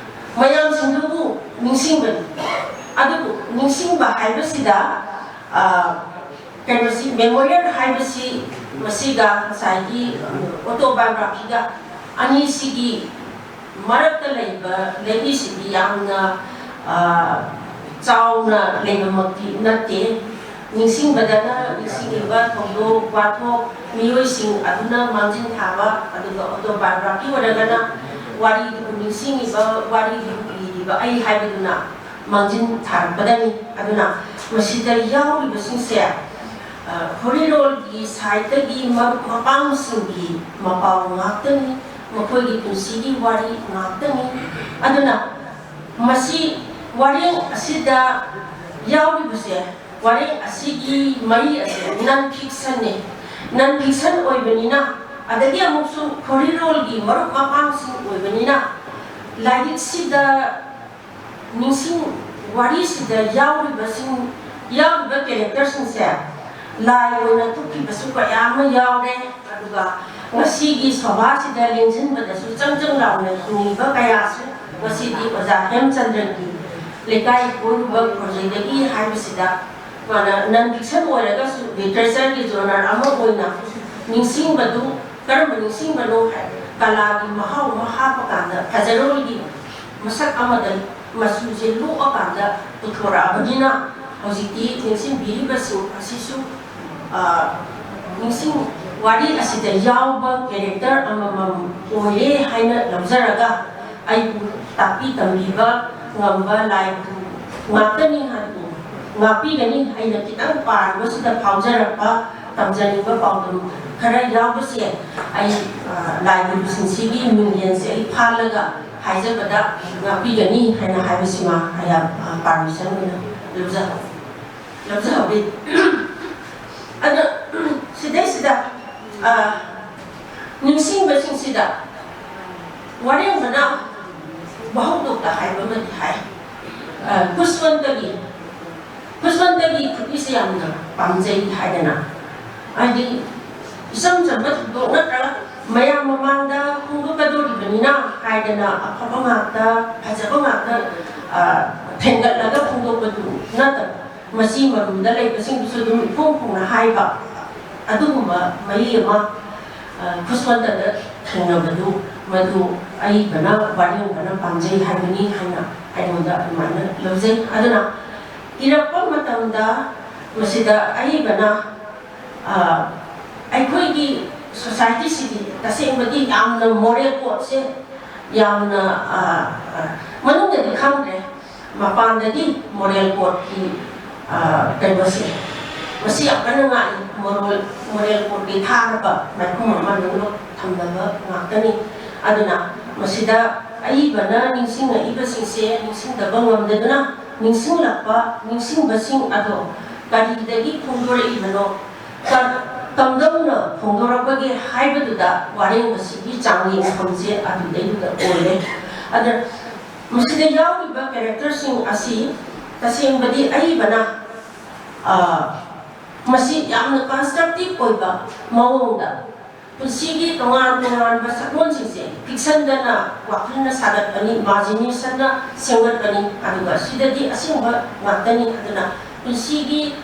ꯃꯌꯥꯝꯁꯤꯡꯗꯨꯕꯨ ꯅꯤꯡꯁꯤꯡꯕꯅꯤ꯫ ꯑꯗꯨꯕꯨ ꯅꯤꯡꯁꯤꯡꯕ ꯍꯥꯏꯕꯁꯤꯗ, ꯑ, ꯀꯩꯅꯣꯁꯤ, ꯃꯦꯃꯣꯔꯤꯌꯦꯜ ꯍꯥꯏꯕꯁꯤ ꯃꯁꯤꯒ ꯉꯁꯥꯏꯒꯤ ꯑꯣꯇꯣꯕꯥꯏꯑꯣꯒ꯭ꯔꯥꯐꯤꯒ ꯑꯅꯤꯁꯤꯒꯤ ꯃꯔꯛꯇ ꯂꯩꯕ ꯂꯩꯔꯤꯁꯤꯗꯤ ꯌꯥꯝꯅ, ꯑ, ꯆꯥꯎꯅ ꯂꯩꯕꯃꯛꯇꯤ ꯅꯠꯇꯦ꯫ ꯅꯤꯡꯁꯤꯡꯕꯗꯅ ꯅꯤꯡꯁꯤꯡꯉꯤꯕ ꯊꯧꯗꯣꯛ ꯋꯥꯊꯣꯛ, ꯃꯤꯑꯣꯏꯁꯤꯡ ꯑꯗꯨꯅ ꯃꯥꯡꯖꯤꯟ ꯊꯥꯕ, ꯑꯗꯨꯒ ꯑꯣꯇꯣꯕꯥꯏꯑꯣꯒ꯭ꯔꯥꯐꯤ ꯑꯣꯏꯔꯒꯅ ꯋꯥꯔꯤꯗꯨꯕꯨ ꯅꯤꯡꯁꯤꯡꯉꯤꯕ, ꯋꯥꯔꯤꯗꯨꯕꯨ ꯏꯔꯤꯕ ꯑꯩ ꯍꯥꯏꯕꯗꯨꯅ ꯃꯥꯡꯖꯤꯟ ꯊꯥꯔꯛꯄꯗꯅꯤ꯫ ꯑꯗꯨꯅ ꯃꯁꯤꯗ ꯌꯥꯎꯔꯤꯕꯁꯤꯡꯁꯦ, ꯑ, ꯈꯣꯔꯤꯔꯣꯜꯒꯤ ꯁꯥꯏꯠꯇꯒꯤ ꯃꯔꯨꯞ ꯃꯄꯥꯡꯁꯤꯡꯒꯤ ꯃꯄꯥꯎ ꯉꯥꯛꯇꯅꯤ, ꯃꯈꯣꯏꯒꯤ ꯄꯨꯟꯁꯤꯒꯤ ꯋꯥꯔꯤ ꯉꯥꯛꯇꯅꯤ꯫ ꯑꯗꯨꯅ ꯃꯁꯤ ꯋꯥꯔꯦꯡ ꯑꯁꯤꯗ ꯌꯥꯎꯔꯤꯕꯁꯦ, ꯋꯥꯔꯦꯡ ꯑꯁꯤꯒꯤ ꯃꯔꯤ ꯑꯁꯦ non fictionꯅꯤ꯫ Non fiction ꯑꯣꯏꯕꯅꯤꯅ, ꯑꯗꯒꯤ ꯑꯃꯨꯛꯁꯨ ꯈꯣꯔꯤꯔꯣꯜꯒꯤ ꯃꯔꯨꯞ ꯃꯄꯥꯡꯁꯤꯡ ꯑꯣꯏꯕꯅꯤꯅ, ꯂꯥꯏꯔꯤꯛꯁꯤꯗ ꯅꯤꯡꯁꯤꯡ ꯋꯥꯔꯤꯁꯤꯗ ꯌꯥꯎꯔꯤꯕꯁꯤꯡ, ꯌꯥꯎꯔꯤꯕ characterꯁꯤꯡꯁꯦ ꯂꯥꯏ ꯑꯣꯏꯅ ꯊꯣꯛꯈꯤꯕꯁꯨ ꯀꯌꯥ ꯑꯃ ꯌꯥꯎꯔꯦ꯫ ꯑꯗꯨꯒ ꯉꯁꯤꯒꯤ ꯁꯚꯥꯁꯤꯗ ꯂꯦꯡꯁꯤꯟꯕꯗꯁꯨ ꯆꯪ ꯆꯪ ꯂꯥꯎꯅ ꯊꯤꯡꯉꯤꯕ ꯀꯌꯥꯁꯨ ꯉꯁꯤꯗꯤ ꯑꯣꯖꯥ ꯍꯦꯝꯆꯟꯗ꯭ꯔꯒꯤ ꯂꯩꯀꯥꯏ ꯀꯣꯏꯔꯨꯕ ꯈꯣꯟꯖꯩꯗꯒꯤ ꯍꯥꯏꯕꯁꯤꯗ ꯃꯥꯅ non fiction ꯑꯣꯏꯔꯒꯁꯨ literatureꯒꯤ genre ꯑꯃ ꯑꯣꯏꯅ ꯅꯤꯡꯁꯤꯡꯕꯗꯨ ꯀꯔꯝꯕ ꯅꯤꯡꯁꯤꯡꯕꯅꯣ ꯍꯥꯏ, ꯀꯂꯥꯒꯤ ꯃꯍꯥꯎ ꯑꯃ ꯍꯥꯞꯄꯀꯥꯟꯗ ꯐꯖꯔꯣꯜꯒꯤ ꯃꯁꯛ ꯑꯃꯗ ꯃꯆꯨꯁꯦ ꯂꯣꯛꯑꯀꯥꯟꯗ ꯄꯨꯊꯣꯔꯛꯑꯕꯅꯤꯅ ꯍꯧꯖꯤꯛꯇꯤ ꯅꯤꯡꯁꯤꯡꯕꯤꯔꯤꯕꯁꯤꯡ ꯑꯁꯤꯁꯨ, ꯑ, ꯅꯤꯡꯁꯤꯡ ꯋꯥꯔꯤ ꯑꯁꯤꯗ ꯌꯥꯎꯕ character ꯑꯃꯃꯝ ꯑꯣꯏꯔꯦ ꯍꯥꯏꯅ ꯂꯧꯖꯔꯒ ꯑꯩꯕꯨ ꯇꯥꯛꯄꯤ ꯇꯝꯕꯤꯕ ꯉꯝꯕ ꯂꯥꯏꯕꯨ ꯉꯥꯛꯇꯅꯤ ꯍꯥꯏꯕꯗꯨ ꯉꯥꯛꯄꯤꯒꯅꯤ꯫ ꯑꯩꯅ ꯈꯤꯇꯪ ꯄꯥꯔꯨꯕꯁꯤꯗ ꯐꯥꯎꯖꯔꯛꯄ ꯇꯝꯖꯅꯤꯡꯕ ꯄꯥꯎꯗꯝ ꯈꯔ ꯌꯥꯎꯕꯁꯦ ꯑꯩ, ꯑ, ꯂꯥꯏꯒꯨꯔꯨꯁꯤꯡꯁꯤꯒꯤ ꯃꯤꯡꯂꯦꯟꯁꯦ ꯑꯩ ꯐꯥꯜꯂꯒ ꯍꯥꯏꯖꯕꯗ ꯉꯥꯛꯄꯤꯒꯅꯤ ꯍꯥꯏꯅ ꯍꯥꯏꯕꯁꯤꯃ ꯑꯩꯍꯥꯛ, ꯑ, permission ꯑꯣꯏꯅ ꯂꯧꯖꯍꯧ-, ꯂꯧꯖꯍꯧꯔꯤ꯫ ꯑꯗꯣ ꯁꯤꯗꯩꯁꯤꯗ, ꯑ, ꯅꯤꯡꯁꯤꯡꯕꯁꯤꯡꯁꯤꯗ ꯋꯥꯔꯦꯡꯕꯅ ꯋꯥꯍꯧꯗꯣꯛꯇ ꯍꯥꯏꯕ ꯑꯃꯗꯤ ꯍꯥꯏ꯫ ꯑ, ꯈꯨꯁꯋꯟꯇꯒꯤ, ꯈꯨꯁꯋꯟꯇꯒꯤ ꯈꯨꯕꯤꯁꯦ ꯌꯥꯝꯅ ꯄꯥꯝꯖꯩ ꯍꯥꯏꯗꯅ, ꯍꯥꯏꯗꯤ ꯏꯆꯝ ꯆꯝꯕ ꯊꯧꯗꯣꯛ ꯅꯠꯇ꯭ꯔꯒ ꯃꯌꯥꯝ ꯃꯃꯥꯡꯗ ꯐꯣꯡꯗꯣꯛꯀꯗꯧꯔꯤꯕꯅꯤꯅ ꯍꯥꯏꯗꯅ ꯑꯐꯕ ꯉꯥꯛꯇ, ꯐꯖꯕ ꯉꯥꯛꯇ, ꯑ, ꯊꯦꯡꯒꯠꯂꯒ ꯐꯣꯡꯗꯣꯛꯄꯗꯨ ꯅꯠꯇꯕ, ꯃꯆꯤ ꯃꯔꯨꯝꯗ ꯂꯩꯕꯁꯤꯡꯗꯨꯁꯨ ꯑꯗꯨꯝ ꯏꯐꯣꯡ ꯐꯣꯡꯅ ꯍꯥꯏꯕ ꯑꯗꯨꯒꯨꯝꯕ ꯃꯔꯤ ꯑꯃ, ꯑ, ꯈꯨꯁꯋꯟꯇꯗ ꯊꯦꯡꯅꯕꯗꯨ, ꯃꯗꯨ ꯑꯏꯕꯅ, ꯋꯥꯔꯦꯡꯕꯅ ꯄꯥꯝꯖꯩ ꯍꯥꯏꯕꯅꯤ ꯍꯥꯏꯅ ꯑꯩꯉꯣꯟꯗ ꯑꯗꯨꯃꯥꯏꯅ ꯂꯧꯖꯩ꯫ ꯑꯗꯨꯅ ꯏꯔꯛꯄ ꯃꯇꯝꯗ ꯃꯁꯤꯗ ꯑꯏꯕꯅ, ꯑ, ꯑꯩꯈꯣꯏꯒꯤ societyꯁꯤꯗꯤ ꯇꯁꯦꯡꯕꯗꯤ ꯌꯥꯝꯅ moral codeꯁꯦ ꯌꯥꯝꯅ, ꯑ, ꯑ, ꯃꯅꯨꯡꯗꯗꯤ ꯈꯪꯗ꯭ꯔꯦ, ꯃꯄꯥꯟꯗꯗꯤ moral codeꯀꯤ, ꯑ, ꯀꯩꯅꯣꯁꯦ, ꯃꯁꯤ ꯌꯥꯝ ꯀꯟꯅ ꯉꯥꯛꯏ꯫ Moral, moral codeꯀꯤ ꯊꯥꯔꯕ ꯃꯥꯏꯈꯨꯝ ꯑꯃ ꯂꯣꯏꯅꯃꯛ ꯊꯝꯅꯕ ꯉꯥꯛꯇꯅꯤ꯫ ꯑꯗꯨꯅ ꯃꯁꯤꯗ ꯑꯏꯕꯅ ꯅꯤꯡꯁꯤꯡꯉꯛꯏꯕꯁꯤꯡꯁꯦ ꯅꯤꯡꯁꯤꯡꯗꯕ ꯉꯝꯗꯗꯨꯅ ꯅꯤꯡꯁꯤꯡꯂꯛꯄ ꯅꯤꯡꯁꯤꯡꯕꯁꯤꯡ ꯑꯗꯣ ꯀꯔꯤꯗꯒꯤ ꯐꯣꯡꯗꯣꯔꯛꯏꯕꯅꯣ, ꯀ-, ꯀꯝꯗꯧꯅ ꯐꯣꯡꯗꯣꯔꯛꯄꯒꯦ ꯍꯥꯏꯕꯗꯨꯗ ꯋꯥꯔꯦꯡ ꯑꯁꯤꯒꯤ ꯆꯥꯡꯌꯦꯡꯐꯝꯁꯦ ꯑꯗꯨꯗꯩꯗꯨꯗ ꯑꯣꯏꯔꯦ꯫ ꯑꯗ ꯃꯁꯤꯗ ꯌꯥꯎꯔꯤꯕ ꯀꯦꯔꯦꯛꯇꯔꯁꯤꯡ ꯑꯁꯤ ꯇꯁꯦꯡꯕꯗꯤ ꯑꯏꯕꯅ, ꯑ, ꯃꯁꯤ ꯌꯥꯝꯅ ꯀꯟꯁꯇ꯭ꯔꯛꯇꯤꯞ ꯑꯣꯏꯕ ꯃꯑꯣꯡꯗ ꯄꯨꯟꯁꯤꯒꯤ ꯇꯣꯉꯥꯟ ꯇꯣꯉꯥꯟꯕ ꯁꯛꯂꯣꯟꯁꯤꯡꯁꯦ ꯄꯤꯛꯁꯟꯗꯅ ꯋꯥꯈꯜꯅ ꯁꯥꯒꯠꯄꯅꯤ, ꯏꯃꯥꯖꯤꯅꯦꯁꯟꯅ ꯁꯦꯝꯒꯠꯄꯅꯤ, ꯑꯗꯨꯒ ꯁꯤꯗꯗꯤ ꯑꯁꯦꯡꯕ ꯉꯥꯛꯇꯅꯤ꯫ ꯑꯗꯨꯅ ꯄꯨꯟꯁꯤꯒꯤ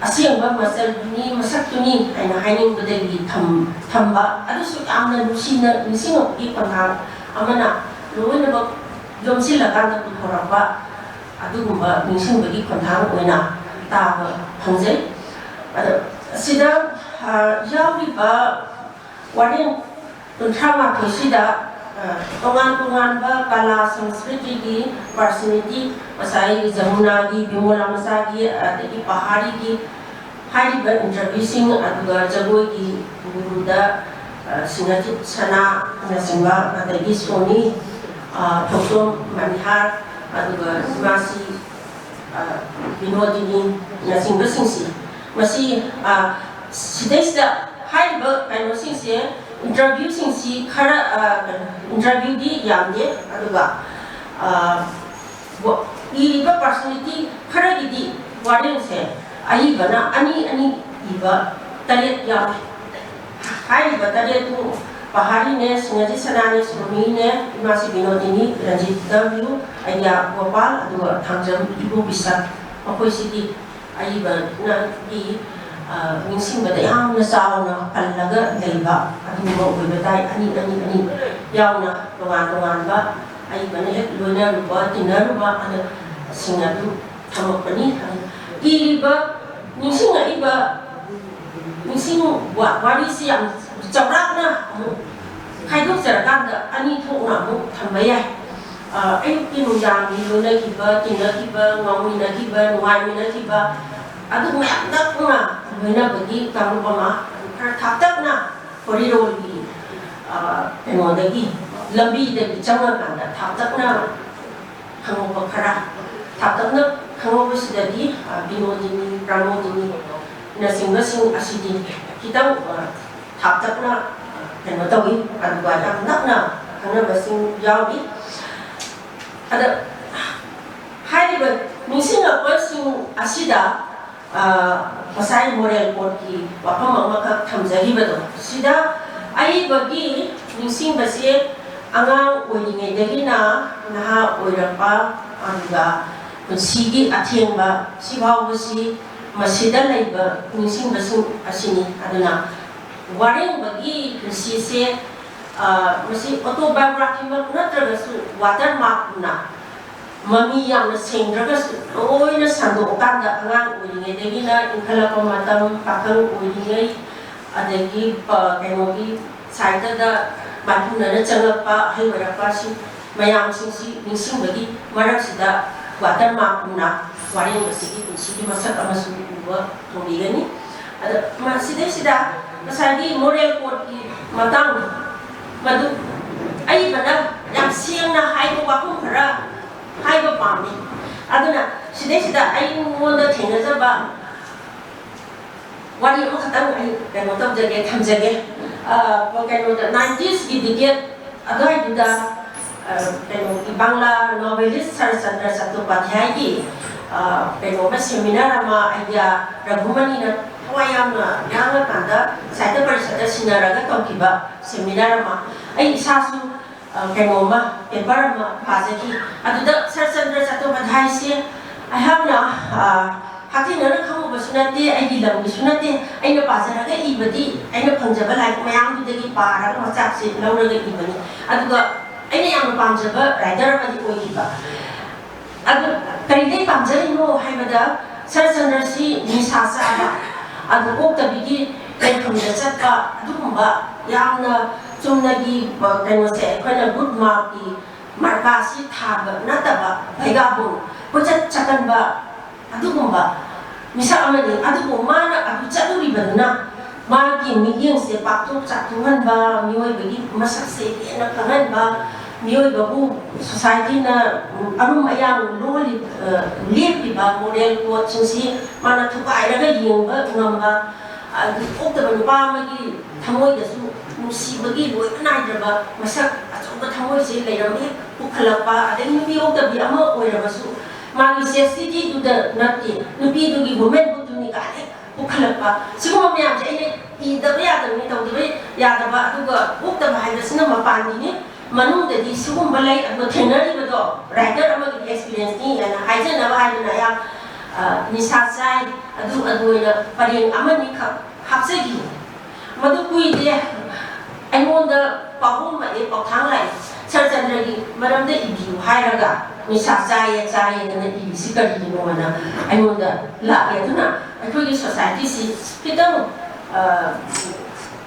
ꯑꯁꯦꯡꯕ ꯃꯆꯜꯗꯨꯅꯤ, ꯃꯁꯛꯇꯨꯅꯤ ꯍꯥꯏꯅ ꯍꯥꯏꯅꯤꯡꯕꯗꯒꯤ ꯊꯝ-, ꯊꯝꯕ, ꯑꯗꯨꯁꯨ ꯌꯥꯝꯅ ꯅꯨꯡꯁꯤꯅ ꯅꯤꯡꯁꯤꯡꯉꯛꯄꯒꯤ ꯈꯣꯟꯊꯥꯡ ꯑꯃꯅ ꯂꯣꯏꯅꯃꯛ ꯌꯣꯝꯁꯤꯜꯂꯀꯥꯟꯗ ꯄꯨꯊꯣꯔꯛꯄ ꯑꯗꯨꯒꯨꯝꯕ ꯅꯤꯡꯁꯤꯡꯕꯒꯤ ꯈꯣꯟꯊꯥꯡ ꯑꯣꯏꯅ ꯇꯥꯕ ꯐꯪꯖꯩ꯫ ꯑꯗꯣ ꯁꯤꯗ, ꯑ, ꯌꯥꯎꯔꯤꯕ ꯋꯥꯔꯦꯡ ꯀꯨꯟꯊ꯭ꯔꯥ ꯃꯥꯊꯣꯏꯁꯤꯗ, ꯑ, ꯇꯣꯉꯥꯟ ꯇꯣꯉꯥꯟꯕ ꯀꯂꯥ ꯁꯪꯁꯀ꯭ꯔꯤꯇꯤꯒꯤ ꯄꯥꯔꯁꯣꯅꯦꯂꯤꯇꯤ, ꯉꯁꯥꯏ ꯖꯃꯨꯅꯥꯒꯤ, ꯕꯤꯃꯣꯂꯥ ꯃꯆꯥꯒꯤ, ꯑꯗꯒꯤ ꯄꯍꯥꯔꯤꯒꯤ ꯍꯥꯏꯔꯤꯕ ꯏꯟꯇꯔꯚ꯭ꯌꯨꯁꯤꯡ, ꯑꯗꯨꯒ ꯖꯒꯣꯏꯒꯤ ꯒꯨꯔꯨꯗ, ꯑ, ꯁꯤꯡꯍꯖꯤꯠ ꯁꯅꯥꯅꯆꯤꯡꯕ, ꯑꯗꯒꯤ ꯁꯣꯅꯤ, ꯑ, ꯊꯣꯛꯆꯣꯝ ꯃꯅꯤꯍꯥꯔ, ꯑꯗꯨꯒ ꯏꯃꯥꯁꯤ, ꯑ, ꯕꯤꯅꯣꯗꯤꯅꯤꯅꯆꯤꯡꯕꯁꯤꯡꯁꯤ, ꯃꯁꯤ, ꯑ, ꯁꯤꯗꯩꯁꯤꯗ ꯍꯥꯏꯔꯤꯕ ꯀꯩꯅꯣꯁꯤꯡꯁꯦ, ꯏꯟꯇꯔꯚ꯭ꯌꯨꯁꯤꯡꯁꯤ ꯈꯔ, ꯑ, ꯀꯩꯅꯣ, ꯏꯟꯇꯔꯚ꯭ꯌꯨꯗꯤ ꯌꯥꯝꯗꯦ, ꯑꯗꯨꯒ, ꯑ, ꯋꯥ-, ꯏꯔꯤꯕ ꯄꯥꯔꯁꯣꯅꯦꯂꯤꯇꯤ ꯈꯔꯒꯤꯗꯤ ꯋꯥꯔꯦꯡꯁꯦ ꯑꯏꯕꯅ ꯑꯅꯤ ꯑꯅꯤ ꯏꯕ ꯇꯔꯦꯠ ꯌꯥꯎꯏ꯫ ꯍꯥꯏꯔꯤꯕ ꯇꯔꯦꯠꯇꯨ ꯄꯍꯥꯔꯤꯅꯦ, ꯁꯤꯡꯍꯖꯤꯠ ꯁꯅꯥꯅꯦ, ꯁꯣꯅꯤꯅꯦ, ꯏꯃꯥꯁꯤ ꯕꯤꯅꯣꯗꯤꯅꯤ, ꯔꯟꯖꯤꯠ ꯗꯕ꯭ꯂꯤꯎ, ꯑꯩꯌꯥ ꯒꯣꯄꯥꯜ, ꯑꯗꯨꯒ ꯊꯥꯡꯖꯝ ꯏꯕꯣꯕꯤꯁꯛ, ꯃꯈꯣꯏꯁꯤꯗꯤ ꯑꯏꯕꯅꯒꯤ, ꯑ, ꯅꯤꯡꯁꯤꯡꯕꯗ ꯌꯥꯝꯅ ꯆꯥꯎꯅ ꯄꯜꯂꯒ ꯂꯩꯕ ꯑꯗꯨꯒꯨꯝꯕ ꯑꯣꯏꯕ ꯇꯥꯏ꯫ ꯑꯅꯤ, ꯑꯅꯤ, ꯑꯅꯤ ꯌꯥꯎꯅ ꯇꯣꯉꯥꯟ ꯇꯣꯉꯥꯟꯕ ꯑꯏꯕꯅ ꯍꯦꯛ ꯂꯣꯏꯅꯔꯨꯕ, ꯇꯤꯟꯅꯔꯨꯕ ꯑꯗꯨꯁꯤꯡ ꯑꯗꯨ ꯊꯝꯃꯛꯄꯅꯤ꯫ ꯏꯔꯤꯕ, ꯅꯤꯡꯁꯤꯡꯉꯛꯏꯕ, ꯅꯤꯡꯁꯤꯡ-, ꯋꯥ-, ꯋꯥꯔꯤꯁꯤ ꯌꯥꯝ ꯆꯥꯎꯔꯥꯛꯅ ꯑꯃꯨꯛ ꯈꯥꯏꯗꯣꯛꯆꯔꯀꯥꯟꯗ ꯑꯅꯤ ꯊꯣꯛꯅ ꯑꯃꯨꯛ ꯊꯝꯕ ꯌꯥꯏ꯫ ꯑ, ꯑꯌꯨꯛꯀꯤ ꯅꯨꯡꯗꯥꯡꯒꯤ ꯂꯣꯏꯅꯈꯤꯕ, ꯇꯤꯟꯅꯈꯤꯕ, ꯉꯥꯎꯃꯤꯟꯅꯈꯤꯕ, ꯅꯨꯡꯉꯥꯏꯃꯤꯟꯅꯈꯤꯕ, ꯑꯗꯨ ꯃꯌꯥꯝ ꯅꯛꯅ ꯂꯣꯏꯅꯕꯒꯤ ꯀꯥꯡꯂꯨꯞ ꯑꯃ, ꯑꯗꯨ ꯈꯔ ꯊꯥꯞꯇꯛꯅ ꯍꯣꯔꯤꯔꯣꯜꯒꯤ, ꯑ, ꯀꯩꯅꯣꯗꯒꯤ, ꯂꯝꯕꯤꯗꯒꯤ ꯆꯪꯉꯀꯥꯟꯗ ꯊꯥꯞꯇꯛꯅ ꯈꯪꯍꯧꯕ ꯈꯔ, ꯊꯥꯞꯇꯛꯅ ꯈꯪꯍꯧꯕꯁꯤꯗꯗꯤ, ꯑ, ꯕꯤꯅꯣꯗꯤꯅꯤ, ꯄ꯭ꯔꯃꯣꯗꯤꯅꯤꯅꯆꯤꯡꯕꯁꯤꯡ ꯑꯁꯤꯗꯤ ꯈꯤꯇꯪ, ꯑ, ꯊꯥꯞꯇꯛꯅ, ꯑ, ꯀꯩꯅꯣ ꯇꯧꯏ, ꯑꯗꯨꯒ ꯌꯥꯝ ꯅꯛꯅ ꯈꯪꯅꯕꯁꯤꯡ ꯌꯥꯎꯔꯤ꯫ ꯑꯗ ꯍꯥꯏꯔꯤꯕ ꯅꯤꯡꯁꯤꯡꯉꯛꯄꯁꯤꯡ ꯑꯁꯤꯗ, ꯑ, ꯉꯁꯥꯏ ꯃꯣꯔꯦꯜ ꯀꯣꯗꯀꯤ ꯋꯥꯐꯝ ꯑꯃꯈꯛ ꯊꯝꯖꯈꯤꯕꯗꯣ, ꯁꯤꯗ ꯑꯏꯕꯒꯤ ꯅꯤꯡꯁꯤꯡꯕꯁꯦ ꯑꯉꯥꯡ ꯑꯣꯏꯔꯤꯉꯩꯗꯒꯤꯅ ꯅꯍꯥ ꯑꯣꯏꯔꯛꯄ, ꯑꯗꯨꯒ ꯄꯨꯟꯁꯤꯒꯤ ꯑꯊꯦꯡꯕ ꯁꯤꯐꯥꯎꯕꯁꯤ ꯃꯁꯤꯗ ꯂꯩꯕ ꯅꯤꯡꯁꯤꯡꯕꯁꯤꯡ ꯑꯁꯤꯅꯤ꯫ ꯑꯗꯨꯅ ꯋꯥꯔꯦꯡꯕꯒꯤ ꯄꯨꯟꯁꯤꯁꯦ, ꯑ, ꯃꯁꯤ autobiographyꯃꯛ ꯅꯠꯇ꯭ꯔꯒꯁꯨ watermarkꯅ ꯃꯃꯤ ꯌꯥꯝꯅ ꯁꯦꯡꯗ꯭ꯔꯒꯁꯨ ꯂꯣꯏꯅ ꯁꯟꯗꯣꯛꯑꯀꯥꯟꯗ ꯑꯉꯥꯡ ꯑꯣꯏꯔꯤꯉꯩꯗꯒꯤꯅ ꯏꯟꯈꯠꯂꯛꯄ ꯃꯇꯝ, ꯄꯥꯈꯪ ꯑꯣꯏꯔꯤꯉꯩ, ꯑꯗꯒꯤ, ꯑ, ꯀꯩꯅꯣꯒꯤ ꯁꯥꯏꯗꯗ ꯃꯥꯏꯄꯨꯅꯅ ꯆꯪꯂꯛꯄ ꯑꯍꯩ ꯑꯣꯏꯔꯛꯄꯁꯤꯡ ꯃꯌꯥꯝꯁꯤꯡꯁꯤ ꯅꯤꯡꯁꯤꯡꯕꯒꯤ ꯃꯔꯛꯁꯤꯗ watermarkꯒꯨꯝꯅ ꯋꯥꯔꯦꯡ ꯑꯁꯤꯒꯤ ꯄꯨꯟꯁꯤꯒꯤ ꯃꯁꯛ ꯑꯃꯁꯨ ꯎꯕ ꯐꯪꯕꯤꯒꯅꯤ꯫ ꯑꯗ ꯃꯁꯤꯗꯩꯁꯤꯗ ꯉꯁꯥꯏꯒꯤ ꯃꯣꯔꯦꯜ ꯀꯣꯗꯀꯤ ꯃꯇꯥꯡꯗꯣ, ꯃꯗꯨ ꯑꯏꯕꯅ ꯌꯥꯝ ꯁꯦꯡꯅ ꯍꯥꯏꯕ ꯋꯥꯐꯝ ꯈꯔ ꯍꯥꯏꯕ ꯄꯥꯝꯃꯤ꯫ ꯑꯗꯨꯅ ꯁꯤꯗꯩꯁꯤꯗ ꯑꯩꯉꯣꯟꯗ ꯊꯦꯡꯅꯖꯕ ꯋꯥꯔꯤ ꯑꯃꯈꯛꯇꯪ ꯑꯩ ꯀꯩꯅꯣ ꯇꯧꯖꯒꯦ, ꯊꯝꯖꯒꯦ꯫ ꯑ, ꯀꯩꯅꯣꯗ, nineties decade ꯑꯗꯨꯋꯥꯏꯗꯨꯗ, ꯑ, ꯀꯩꯅꯣꯒꯤ ꯕꯪꯂꯥ novelist ꯁꯔꯠꯆꯟꯗ꯭ꯔ ꯆꯠꯇꯣꯄꯥꯙ꯭ꯌꯥꯌꯒꯤ, ꯑ, ꯀꯩꯅꯣ ꯑꯃ, seminar ꯑꯃ ꯑꯩꯒ ꯔꯘꯨꯃꯅꯤꯅ ꯊꯋꯥꯏ ꯌꯥꯝꯅ ꯌꯥꯡꯉꯀꯥꯟꯗ ꯁꯥꯍꯤꯇ꯭ꯌ ꯄꯔꯤꯁꯠꯇ ꯁꯤꯟꯅꯔꯒ ꯇꯧꯈꯤꯕ seminar ꯑꯃ꯫ ꯑꯩ ꯏꯁꯥꯁꯨ, ꯑ, ꯀꯩꯅꯣ ꯑꯃ, paper ꯑꯃ ꯄꯥꯖꯈꯤ꯫ ꯑꯗꯨꯗ ꯁꯔꯠꯆꯟꯗ꯭ꯔ ꯆꯠꯇꯣꯄꯥꯙ꯭ꯌꯥꯌꯁꯦ ꯑꯩꯍꯥꯛꯅ, ꯑ, ꯍꯛꯊꯦꯡꯅꯅ ꯈꯪꯉꯨꯕꯁꯨ ꯅꯠꯇꯦ, ꯑꯩꯒꯤ ꯂꯝꯒꯤꯁꯨ ꯅꯠꯇꯦ꯫ ꯑꯩꯅ ꯄꯥꯖꯔꯒ ꯏꯕꯗꯤ ꯑꯩꯅ ꯐꯪꯖꯕ ꯂꯥꯏꯔꯤꯛ ꯃꯌꯥꯝꯗꯨꯗꯒꯤ ꯄꯥꯔꯒ ꯃꯆꯥꯛꯁꯦ ꯂꯧꯔꯒ ꯏꯕꯅꯤ꯫ ꯑꯗꯨꯒ ꯑꯩꯅ ꯌꯥꯝꯅ ꯄꯥꯝꯖꯕ writer ꯑꯃꯗꯤ ꯑꯣꯏꯈꯤꯕ꯫ ꯑꯗꯨ ꯀꯔꯤꯗꯒꯤ ꯄꯥꯝꯖꯔꯤꯅꯣ ꯍꯥꯏꯕꯗ, ꯁꯔꯠꯆꯟꯗ꯭ꯔꯁꯤ ꯅꯤꯁꯥ ꯆꯥꯕ, ꯑꯗꯨ ꯑꯣꯛꯇꯕꯤꯒꯤ ꯂꯩꯐꯝꯗ ꯆꯠꯄ, ꯑꯗꯨꯒꯨꯝꯕ ꯌꯥꯝꯅ ꯆꯨꯝꯅꯒꯤ, ꯑ, ꯀꯩꯅꯣꯁꯦ, ꯑꯩꯈꯣꯏꯅ good markꯀꯤ ꯃꯥꯔꯀꯥꯁꯤ ꯊꯥꯕ ꯅꯠꯇꯕ, vagabond, ꯀꯣꯏꯆꯠ ꯆꯠꯀꯟꯕ ꯑꯗꯨꯒꯨꯝꯕ ꯃꯤꯁꯛ ꯑꯃꯅꯤ꯫ ꯑꯗꯨꯕꯨ ꯃꯥꯅ ꯑꯗꯨ ꯆꯠꯂꯨꯔꯤꯕꯗꯨꯅ ꯃꯥꯒꯤ ꯃꯤꯠꯌꯦꯡꯁꯦ ꯄꯥꯛꯊꯣꯛ ꯆꯥꯎꯊꯣꯛꯍꯟꯕ, ꯃꯤꯑꯣꯏꯕꯒꯤ ꯃꯁꯛꯁꯦ ꯍꯦꯟꯅ ꯈꯪꯍꯟꯕ, ꯃꯤꯑꯣꯏꯕꯕꯨ ꯁꯣꯁꯥꯏꯇꯤꯅ, ꯎꯝ, ꯑꯔꯨꯝ ꯑꯌꯥꯡ ꯂꯣꯜꯂꯤ-, ꯑ, ꯂꯦꯞꯄꯤꯕ ꯃꯣꯔꯦꯜ ꯀꯣꯗꯁꯤꯡꯁꯤ ꯃꯥꯅ ꯊꯨꯒꯥꯏꯔꯒ ꯌꯦꯡꯕ ꯉꯝꯕ, ꯑꯗꯨ ꯄꯣꯛꯇꯕ ꯅꯨꯄꯥ ꯑꯃꯒꯤ ꯊꯃꯣꯏꯗꯁꯨ ꯅꯨꯡꯁꯤꯕꯒꯤ ꯂꯣꯏꯕ ꯅꯥꯏꯗ꯭ꯔꯕ ꯃꯁꯛ ꯑꯆꯧꯕ ꯊꯃꯣꯏꯁꯦ ꯂꯩꯔꯝꯃꯦ ꯄꯨꯈꯠꯂꯛꯄ, ꯑꯗꯩ ꯅꯨꯄꯤ ꯑꯣꯛꯇꯕꯤ ꯑꯃ ꯑꯣꯏꯔꯕꯁꯨ ꯃꯥꯒꯤ ꯆꯦꯁꯇꯤꯇꯤꯗꯨꯗ ꯅꯠꯇꯦ, ꯅꯨꯄꯤꯗꯨꯒꯤ ꯋꯨꯃꯦꯟꯍꯨꯗꯇꯨꯅꯤ ꯀꯥꯏꯅ ꯄꯨꯈꯠꯂꯛꯄ꯫ ꯁꯤꯒꯨꯝꯕ ꯃꯌꯥꯝꯁꯦ ꯑꯩꯅ ꯏꯗꯕ ꯌꯥꯗꯕꯅꯤ, ꯇꯧꯗꯕ ꯌꯥꯗꯕ, ꯑꯗꯨꯒ ꯑꯣꯛꯇꯕ ꯍꯥꯏꯕꯁꯤꯅ ꯃꯄꯥꯟꯒꯤꯅꯤ, ꯃꯅꯨꯡꯗꯗꯤ ꯁꯤꯒꯨꯝꯕ ꯂꯩ꯫ ꯑꯗꯣ ꯊꯦꯡꯅꯔꯤꯕꯗꯣ ꯔꯥꯏꯇꯔ ꯑꯃꯒꯤ ꯑꯦꯛꯁꯄꯤꯔꯤꯌꯦꯟꯁꯅꯤ ꯍꯥꯏꯅ ꯍꯥꯏꯖꯅꯕ ꯍꯥꯏꯗꯨꯅ ꯑꯩꯍꯥꯛ, ꯑ, ꯅꯤꯁꯥ ꯆꯥꯏ, ꯑꯗꯨ ꯑꯗꯨ ꯑꯣꯏꯅ ꯄꯔꯦꯡ ꯑꯃꯅꯤꯈꯛ ꯍꯥꯞꯆꯈꯤ꯫ ꯃꯗꯨ ꯀꯨꯏꯗꯦ, ꯑꯩꯉꯣꯟꯗ ꯄꯥꯎꯈꯨꯝ ꯑꯃꯗꯤ ꯄꯥꯎꯊꯥꯡ ꯂꯥꯛꯏ, "ꯁꯔꯆꯟꯗ꯭ꯔꯒꯤ ꯃꯔꯝꯗ ꯏꯕꯤꯌꯨ" ꯍꯥꯏꯔꯒ "ꯅꯤꯁꯥ ꯆꯥꯏꯌꯦ, ꯆꯥꯏꯌꯦꯗꯅ ꯏꯔꯤꯁꯤ ꯀꯔꯤꯒꯤꯅꯣꯅ" ꯑꯩꯉꯣꯟꯗ ꯂꯥꯛꯑꯦ꯫ ꯑꯗꯨꯅ ꯑꯩꯈꯣꯏꯒꯤ ꯁꯣꯁꯥꯏꯇꯤꯁꯤ ꯈꯤꯇꯪ, ꯑ,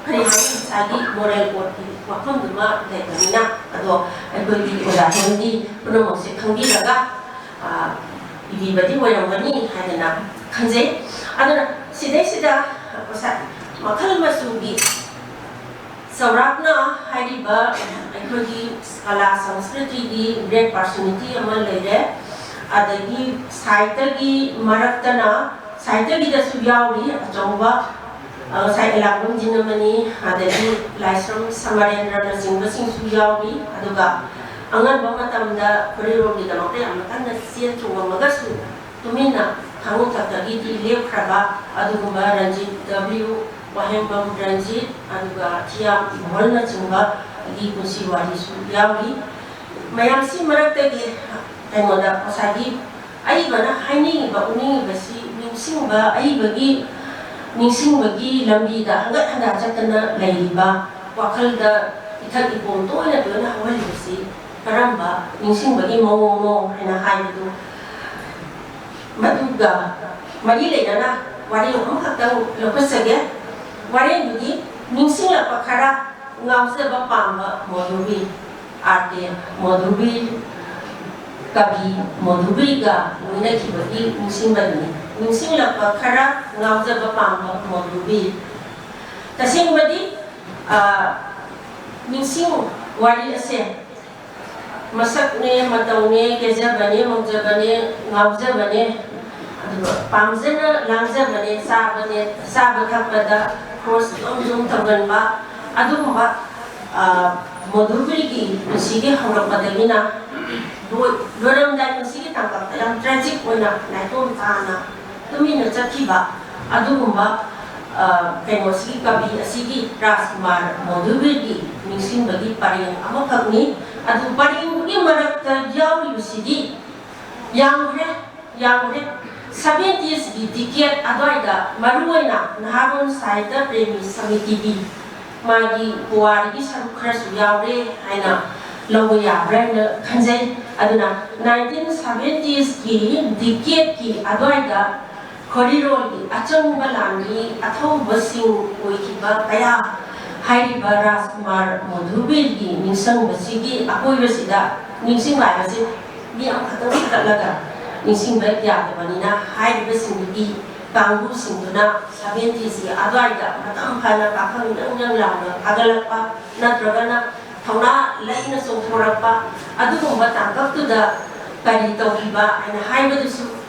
ꯀꯔꯤ ꯍꯥꯏꯅꯤ, ꯉꯁꯥꯏꯒꯤ ꯃꯣꯔꯦꯜ ꯀꯣꯗꯀꯤ ꯋꯥꯐꯝꯗꯨꯃ ꯂꯩꯕꯅꯤꯅ꯫ ꯑꯗꯣ ꯑꯩꯈꯣꯏꯒꯤ ꯑꯣꯖꯥꯁꯤꯡꯒꯤ ꯄꯨꯝꯅꯃꯛꯁꯦ ꯈꯪꯕꯤꯔꯒ, ꯑ, ꯏꯕꯤꯕꯗꯤ ꯑꯣꯏꯔꯝꯒꯅꯤ ꯍꯥꯏꯗꯅ ꯈꯟꯖꯩ꯫ ꯑꯗꯨꯅ ꯁꯤꯗꯩꯁꯤꯗ ꯉꯁꯥꯏ ꯃꯈꯜ ꯃꯆꯨꯒꯤ ꯆꯥꯎꯔꯥꯛꯅ ꯍꯥꯏꯔꯤꯕ ꯑꯩꯈꯣꯏꯒꯤ ꯀꯂꯥ ꯁꯪꯁꯀ꯭ꯔꯤꯇꯤꯒꯤ ꯒ꯭ꯔꯦꯠ ꯄꯥꯔꯁꯣꯅꯦꯂꯤꯇꯤ ꯑꯃ ꯂꯩꯔꯦ꯫ ꯑꯗꯒꯤ ꯁꯥꯍꯤꯇ꯭ꯌꯒꯤ ꯃꯔꯛꯇꯅ, ꯁꯥꯍꯤꯇ꯭ꯌꯒꯤꯗꯁꯨ ꯌꯥꯎꯔꯤ ꯑꯆꯧꯕ, ꯑ, ꯉꯁꯥꯏ ꯑꯦꯂꯥꯡꯕꯝ ꯖꯤꯅꯃꯅꯤ, ꯑꯗꯒꯤ ꯂꯥꯏꯁ꯭ꯔꯝ ꯁꯃꯔꯦꯟꯗ꯭ꯔꯅꯆꯤꯡꯕꯁꯤꯡꯁꯨ ꯌꯥꯎꯔꯤ꯫ ꯑꯗꯨꯒ ꯑꯉꯟꯕ ꯃꯇꯝꯗ ꯈꯣꯔꯤꯔꯣꯜꯒꯤꯗꯃꯛꯇ ꯌꯥꯝꯅ ꯀꯟꯅ ꯆꯦꯟ ꯆꯣꯡꯉꯝꯃꯒꯁꯨ, ꯇꯨꯃꯤꯟꯅ ꯈꯥꯡꯉꯨ ꯊꯛꯇꯒꯤꯗꯤ ꯂꯦꯞꯈ꯭ꯔꯕ ꯑꯗꯨꯒꯨꯝꯕ ꯔꯟꯖꯤꯠ ꯗꯕ꯭ꯂꯤꯎ, ꯋꯥꯍꯦꯡꯕꯝ ꯔꯟꯖꯤꯠ, ꯑꯗꯨꯒ ꯊꯤꯌꯥꯝ ꯏꯕꯣꯜꯅꯆꯤꯡꯕꯒꯤ ꯄꯨꯟꯁꯤ ꯋꯥꯔꯤꯁꯨ ꯌꯥꯎꯔꯤ꯫ ꯃꯌꯥꯝꯁꯤ ꯃꯔꯛꯇꯒꯤ ꯑꯩꯉꯣꯟꯗ ꯉꯁꯥꯏꯒꯤ ꯑꯏꯕꯅ ꯍꯥꯏꯅꯤꯡꯉꯤꯕ, ꯎꯅꯤꯡꯉꯤꯕꯁꯤ ꯅꯤꯡꯁꯤꯡꯕ, ꯑꯏꯕꯒꯤ ꯅꯤꯡꯁꯤꯡꯕꯒꯤ ꯂꯝꯕꯤꯗ ꯍꯟꯒꯠ ꯍꯟꯗ ꯆꯠꯇꯅ ꯂꯩꯔꯤꯕ, ꯋꯥꯈꯜꯗ ꯏꯊꯛ ꯏꯄꯣꯝ ꯇꯣꯏꯅ ꯇꯣꯏꯅ ꯍꯧꯍꯜꯂꯤꯕꯁꯤ ꯀꯔꯝꯕ ꯅꯤꯡꯁꯤꯡꯕꯒꯤ ꯃꯑꯣꯡꯅꯣ ꯍꯥꯏꯅ ꯍꯥꯏꯕꯗꯨ, ꯃꯗꯨꯒ ꯃꯔꯤ ꯂꯩꯅꯅ ꯋꯥꯔꯦꯡ ꯑꯃꯈꯛꯇꯪ ꯂꯧꯈꯠꯆꯒꯦ꯫ ꯋꯥꯔꯦꯡꯗꯨꯗꯤ "ꯅꯤꯡꯁꯤꯡꯂꯛꯄ ꯈꯔ ꯉꯥꯎꯖꯕ ꯄꯥꯝꯕ ꯃꯣꯗꯨꯕꯤ", ꯑꯥꯔ ꯀꯦ ꯃꯣꯗꯨꯕꯤ, ꯀꯕꯤ ꯃꯣꯗꯨꯕꯤꯒ ꯂꯣꯏꯅꯈꯤꯕꯒꯤ ꯅꯤꯡꯁꯤꯡꯕꯅꯤ꯫ "ꯅꯤꯡꯁꯤꯡꯂꯛꯄ ꯈꯔ ꯉꯥꯎꯖꯕ ꯄꯥꯝꯕ ꯃꯣꯗꯨꯕꯤ"꯫ ꯇꯁꯦꯡꯕꯗꯤ, ꯑ, ꯅꯤꯡꯁꯤꯡ ꯋꯥꯔꯤ ꯑꯁꯦ ꯃꯁꯛꯅꯦ, ꯃꯇꯧꯅꯦ, ꯀꯦꯖꯕꯅꯦ, ꯃꯧꯖꯕꯅꯦ, ꯉꯥꯎꯖꯕꯅꯦ, ꯑꯗꯨꯒ ꯄꯥꯝꯖꯅ ꯂꯥꯡꯖꯕꯅꯦ, ꯆꯥꯕꯅꯦ, ꯆꯥꯕ ꯊꯛꯄꯗ ꯈꯣꯔꯁ ꯖꯣꯝ ꯖꯣꯝ ꯇꯧꯒꯟꯕ, ꯑꯗꯨꯒꯨꯝꯕ, ꯑ, ꯃꯣꯙꯨꯕꯤꯔꯒꯤ ꯄꯨꯟꯁꯤꯒꯤ ꯍꯧꯔꯛꯄꯗꯒꯤꯅ ꯂꯣꯏ-, ꯂꯣꯏꯔꯝꯗꯥꯏ ꯄꯨꯟꯁꯤꯒꯤ ꯇꯥꯡꯀꯛꯇ ꯌꯥꯝ ꯇ꯭ꯔꯦꯖꯤꯛ ꯑꯣꯏꯅ ꯅꯥꯏꯇꯣꯝ ꯇꯥꯅ ꯇꯨꯃꯤꯟꯅ ꯆꯠꯈꯤꯕ ꯑꯗꯨꯒꯨꯝꯕ, ꯑ, ꯀꯩꯅꯣꯁꯤꯒꯤ ꯀꯕꯤ ꯑꯁꯤꯒꯤ ꯔꯥꯖꯀꯨꯃꯥꯔ ꯃꯣꯙꯨꯕꯤꯔꯒꯤ ꯅꯤꯡꯁꯤꯡꯕꯒꯤ ꯄꯔꯦꯡ ꯑꯃꯈꯛꯅꯤ꯫ ꯑꯗꯨ ꯄꯔꯦꯡꯗꯨꯒꯤ ꯃꯔꯛꯇ ꯌꯥꯎꯔꯤꯕꯁꯤꯗꯤ ꯌꯥꯝꯈ꯭ꯔꯦ, ꯌꯥꯝꯈ꯭ꯔꯦ꯫ ꯁꯚꯦꯟꯇꯤꯁꯀꯤ ꯗꯤꯀꯦꯠ ꯑꯗꯨꯋꯥꯏꯗ ꯃꯔꯨꯑꯣꯏꯅ ꯅꯍꯥꯔꯣꯜ ꯁꯥꯍꯤꯇ꯭ꯌ ꯄ꯭ꯔꯦꯃꯤ ꯁꯃꯤꯇꯤꯒꯤ ꯃꯥꯒꯤ ꯄꯨꯋꯥꯔꯤꯒꯤ ꯁꯔꯨꯛ ꯈꯔꯁꯨ ꯌꯥꯎꯔꯦ ꯍꯥꯏꯅ ꯂꯧꯕ ꯌꯥꯕ꯭ꯔꯥ ꯍꯥꯏꯅ ꯈꯟꯖꯩ꯫ ꯑꯗꯨꯅ ꯅꯥꯏꯟꯇꯤꯟ ꯁꯚꯦꯟꯇꯤꯁꯀꯤ ꯗꯤꯀꯦꯠꯀꯤ ꯑꯗꯨꯋꯥꯏꯗ ꯈꯣꯔꯤꯔꯣꯜꯒꯤ ꯑꯆꯪꯕ ꯂꯥꯟꯃꯤ ꯑꯊꯧꯕꯁꯤꯡ ꯑꯣꯏꯈꯤꯕ ꯀꯌꯥ ꯍꯥꯏꯔꯤꯕ ꯔꯥꯖꯀꯨꯃꯥꯔ ꯃꯣꯙꯨꯕꯤꯔꯒꯤ ꯅꯤꯡꯁꯤꯡꯕꯁꯤꯒꯤ ꯑꯀꯣꯏꯕꯁꯤꯗ, ꯅꯤꯡꯁꯤꯡꯕ ꯍꯥꯏꯕꯁꯤ ꯃꯤ ꯑꯃꯈꯛꯇꯪ ꯐꯨꯒꯠꯂꯒ ꯅꯤꯡꯁꯤꯡꯕ ꯌꯥꯗꯕꯅꯤꯅ, ꯍꯥꯏꯔꯤꯕꯁꯤꯡꯗꯨꯒꯤ ꯀꯥꯡꯕꯨꯁꯤꯡꯗꯨꯅ ꯁꯚꯦꯟꯇꯤꯁꯀꯤ ꯑꯗꯨꯋꯥꯏꯗ ꯃꯇꯝ ꯐꯅ ꯄꯥꯈꯪ ꯌꯪ ꯌꯪ ꯂꯥꯎꯅ ꯐꯥꯒꯠꯂꯛꯄ ꯅꯠꯇ꯭ꯔꯒꯅ ꯊꯧꯅꯥ ꯂꯩꯅ ꯆꯣꯡꯊꯣꯔꯛꯄ, ꯑꯗꯨꯒꯨꯝꯕ ꯇꯥꯡꯀꯛꯇꯨꯗ ꯀꯔꯤ ꯇꯧꯈꯤꯕ ꯍꯥꯏꯅ ꯍꯥꯏꯕꯗꯨꯁꯨ,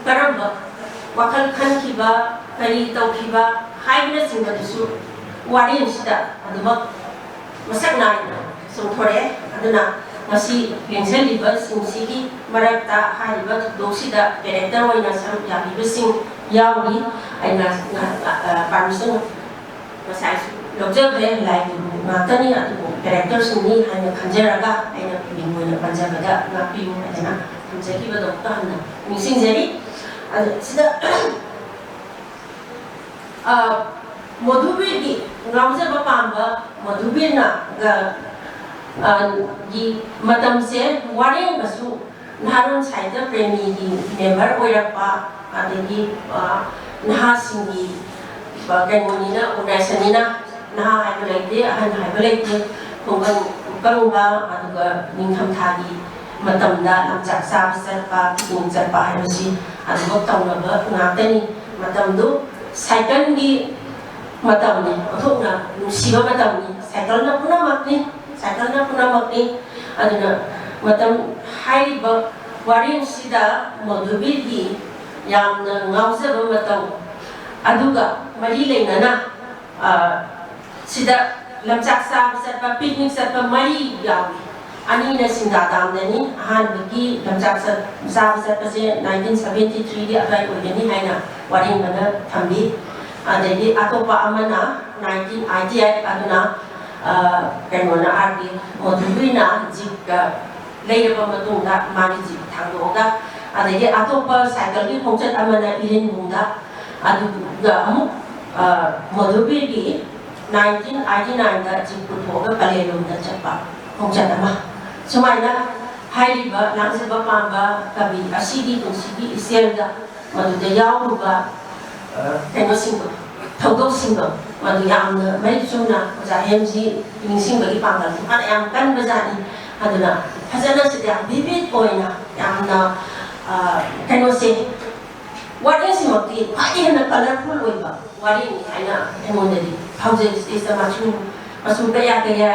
ꯀꯔꯝꯕ ꯋꯥꯈꯜ ꯈꯟꯈꯤꯕ, ꯀꯔꯤ ꯇꯧꯈꯤꯕ ꯍꯥꯏꯕꯅꯆꯤꯡꯕꯗꯨꯁꯨ ꯋꯥꯔꯦꯡꯁꯤꯗ ꯑꯗꯨꯃꯛ ꯃꯁꯛ ꯅꯥꯏꯅ ꯆꯣꯡꯊꯣꯔꯛꯑꯦ꯫ ꯑꯗꯨꯅ ꯉꯁꯤ ꯂꯦꯡꯁꯤꯜꯂꯤꯕꯁꯤꯡꯁꯤꯒꯤ ꯃꯔꯛꯇ ꯍꯥꯏꯔꯤꯕ ꯊꯧꯗꯣꯛꯁꯤꯗ ꯀꯦꯔꯦꯛꯇꯔ ꯑꯣꯏꯅ ꯁꯔꯨꯛ ꯌꯥꯕꯤꯕꯁꯤꯡ ꯌꯥꯎꯔꯤ꯫ ꯑꯩꯅ ꯉ-, ꯑ, ꯄꯥꯔꯃꯤꯁꯟ ꯉꯁꯥꯏꯁꯨ ꯂꯧꯖꯈ꯭ꯔꯦ, ꯂꯥꯏ ꯒꯨꯔꯨ ꯉꯥꯛꯇꯅꯤ, ꯑꯗꯨꯕꯨ ꯀꯦꯔꯦꯛꯇꯔꯁꯤꯡꯅꯤ ꯍꯥꯏꯅ ꯈꯟꯖꯔꯒ ꯑꯩꯅ ꯃꯤꯡ ꯑꯣꯏꯅ ꯄꯟꯖꯕꯗ ꯉꯥꯛꯄꯤꯌꯨ ꯍꯥꯏꯗꯅ ꯊꯝꯖꯈꯤꯕꯗꯣ ꯑꯃꯨꯛꯀ ꯍꯟꯅ ꯅꯤꯡꯁꯤꯡꯖꯔꯤ꯫ ꯑꯗꯨ ꯁꯤꯗ, ꯑ, ꯃꯣꯙꯨꯕꯤꯔꯒꯤ ꯉꯥꯎꯖꯕ ꯄꯥꯝꯕ ꯃꯣꯙꯨꯕꯤꯔꯅ, ꯑ, ꯑ, ꯒꯤ ꯃꯇꯝꯁꯦ ꯋꯥꯔꯦꯡꯕꯁꯨ ꯅꯍꯥꯔꯣꯜ ꯁꯥꯍꯤꯇ꯭ꯌ ꯄ꯭ꯔꯦꯃꯤꯒꯤ ꯃꯦꯝꯕꯔ ꯑꯣꯏꯔꯛꯄ, ꯑꯗꯒꯤ, ꯑ, ꯅꯍꯥꯁꯤꯡꯒꯤ, ꯑ, ꯀꯩꯅꯣꯅꯤꯅ, ꯑꯣꯔꯒꯅꯥꯏꯖꯦꯁꯟꯅꯤꯅ, ꯅꯍꯥ ꯍꯥꯏꯕ ꯂꯩꯇꯦ, ꯑꯍꯟ ꯍꯥꯏꯕ ꯂꯩꯇꯦ, ꯈꯨꯡꯒꯪ ꯀꯪꯕ, ꯑꯗꯨꯒ ꯅꯤꯡꯊꯝꯊꯥꯒꯤ ꯃꯇꯝꯗ ꯂꯝꯆꯥꯛ ꯆꯥꯕ ꯆꯠꯄ, ꯄꯤꯛꯅꯤꯛ ꯆꯠꯄ ꯍꯥꯏꯕꯁꯤ ꯑꯗꯨꯃꯛ ꯇꯧꯅꯕ ꯉꯥꯛꯇꯅꯤ꯫ ꯃꯇꯝꯗꯨ ꯁꯥꯏꯀꯜꯒꯤ ꯃꯇꯝꯅꯤ, ꯑꯣꯟꯊꯣꯛꯅ ꯅꯨꯡꯁꯤꯕ ꯃꯇꯝꯅꯤ꯫ ꯁꯥꯏꯀꯜꯅ ꯄꯨꯝꯅꯃꯛꯅꯤ, ꯁꯥꯏꯀꯜꯅ ꯄꯨꯝꯅꯃꯛꯅꯤ꯫ ꯑꯗꯨꯅ ꯃꯇꯝ, ꯍꯥꯏꯔꯤꯕ ꯋꯥꯔꯦꯡꯁꯤꯗ ꯃꯣꯗꯨꯕꯤꯔꯒꯤ ꯌꯥꯝꯅ ꯉꯥꯎꯖꯕ ꯃꯇꯧ ꯑꯗꯨꯒ ꯃꯔꯤ ꯂꯩꯅꯅ, ꯑ, ꯁꯤꯗ ꯂꯝꯆꯥꯛ ꯆꯥꯕ ꯆꯠꯄ, ꯄꯤꯛꯅꯤꯛ ꯆꯠꯄ ꯃꯔꯤ ꯌꯥꯎꯏ꯫ ꯑꯅꯤꯅ ꯁꯤꯡꯗꯥ ꯗꯥꯝꯗꯅꯤ꯫ ꯑꯍꯥꯟꯕꯒꯤ ꯂꯝꯆꯥꯛ ꯆꯠ-, ꯆꯥꯕ ꯆꯠꯄꯁꯦ nineteen seventy three ꯒꯤ ꯑꯗꯨꯋꯥꯏ ꯑꯣꯏꯒꯅꯤ ꯍꯥꯏꯅ ꯋꯥꯔꯦꯡꯕꯅ ꯊꯝꯕꯤ꯫ ꯑꯗꯒꯤ ꯑꯇꯣꯞꯄ ꯑꯃꯅ nineteen eighty eight, ꯑꯗꯨꯅ, ꯑ, ꯀꯩꯅꯣꯅ, ꯑꯥꯔ ꯀꯦ ꯃꯣꯗꯨꯕꯤꯅ ꯖꯤꯞꯀ ꯂꯩꯔꯕ ꯃꯇꯨꯡꯗ ꯃꯥꯒꯤ ꯖꯤꯞ ꯊꯥꯡꯗꯣꯛꯑꯒ, ꯑꯗꯒꯤ ꯑꯇꯣꯞꯄ ꯁꯥꯏꯀꯜꯒꯤ ꯈꯣꯡꯆꯠ ꯑꯃꯅ ꯏꯔꯤꯟꯕꯨꯡꯗ, ꯑꯗꯨꯒ ꯑꯃꯨꯛ, ꯑ, ꯃꯣꯗꯨꯕꯤꯔꯒꯤ nineteen eighty nine ꯗ ꯖꯤꯞ ꯄꯨꯊꯣꯛꯑꯒ ꯄꯂꯦꯜ ꯂꯣꯝꯗ ꯆꯠꯄ ꯈꯣꯡꯆꯠ ꯑꯃ꯫ ꯁꯨꯃꯥꯏꯅ ꯍꯥꯏꯔꯤꯕ ꯂꯥꯡꯖꯕ ꯄꯥꯝꯕ ꯀꯕꯤ ꯑꯁꯤꯒꯤ ꯄꯨꯟꯁꯤꯒꯤ ꯏꯆꯦꯜꯗ ꯃꯗꯨꯗ ꯌꯥꯎꯔꯨꯕ, ꯑ, ꯀꯩꯅꯣꯁꯤꯡꯗꯣ, ꯊꯧꯗꯣꯛꯁꯤꯡꯗꯣ, ꯃꯗꯨ ꯌꯥꯝꯅ ꯃꯔꯤꯛ ꯆꯨꯝꯅ ꯑꯣꯖꯥ ꯍꯦꯝꯖꯤ ꯅꯤꯡꯁꯤꯡꯕꯒꯤ ꯄꯥꯡꯒꯜꯁꯨ ꯃꯥꯅ ꯌꯥꯝ ꯀꯟꯕꯖꯥꯠꯅꯤ꯫ ꯑꯗꯨꯅ ꯐꯖꯅ ꯁꯤꯗ ꯌꯥꯝ vivid ꯑꯣꯏꯅ, ꯌꯥꯝꯅ, ꯑ, ꯀꯩꯅꯣꯁꯦ, ꯋꯥꯔꯦꯡꯁꯤꯃꯛꯇꯤ ꯈ꯭ꯋꯥꯏꯗꯒꯤ ꯍꯦꯟꯅ colourful ꯑꯣꯏꯕ ꯋꯥꯔꯦꯡꯅꯤ ꯍꯥꯏꯅ ꯑꯩꯉꯣꯟꯗꯗꯤ ꯐꯥꯎꯖꯩ꯫ ꯁꯤꯗꯩꯁꯤꯗ ꯃꯆꯨ, ꯃꯆꯨ ꯀꯌꯥ ꯀꯌꯥ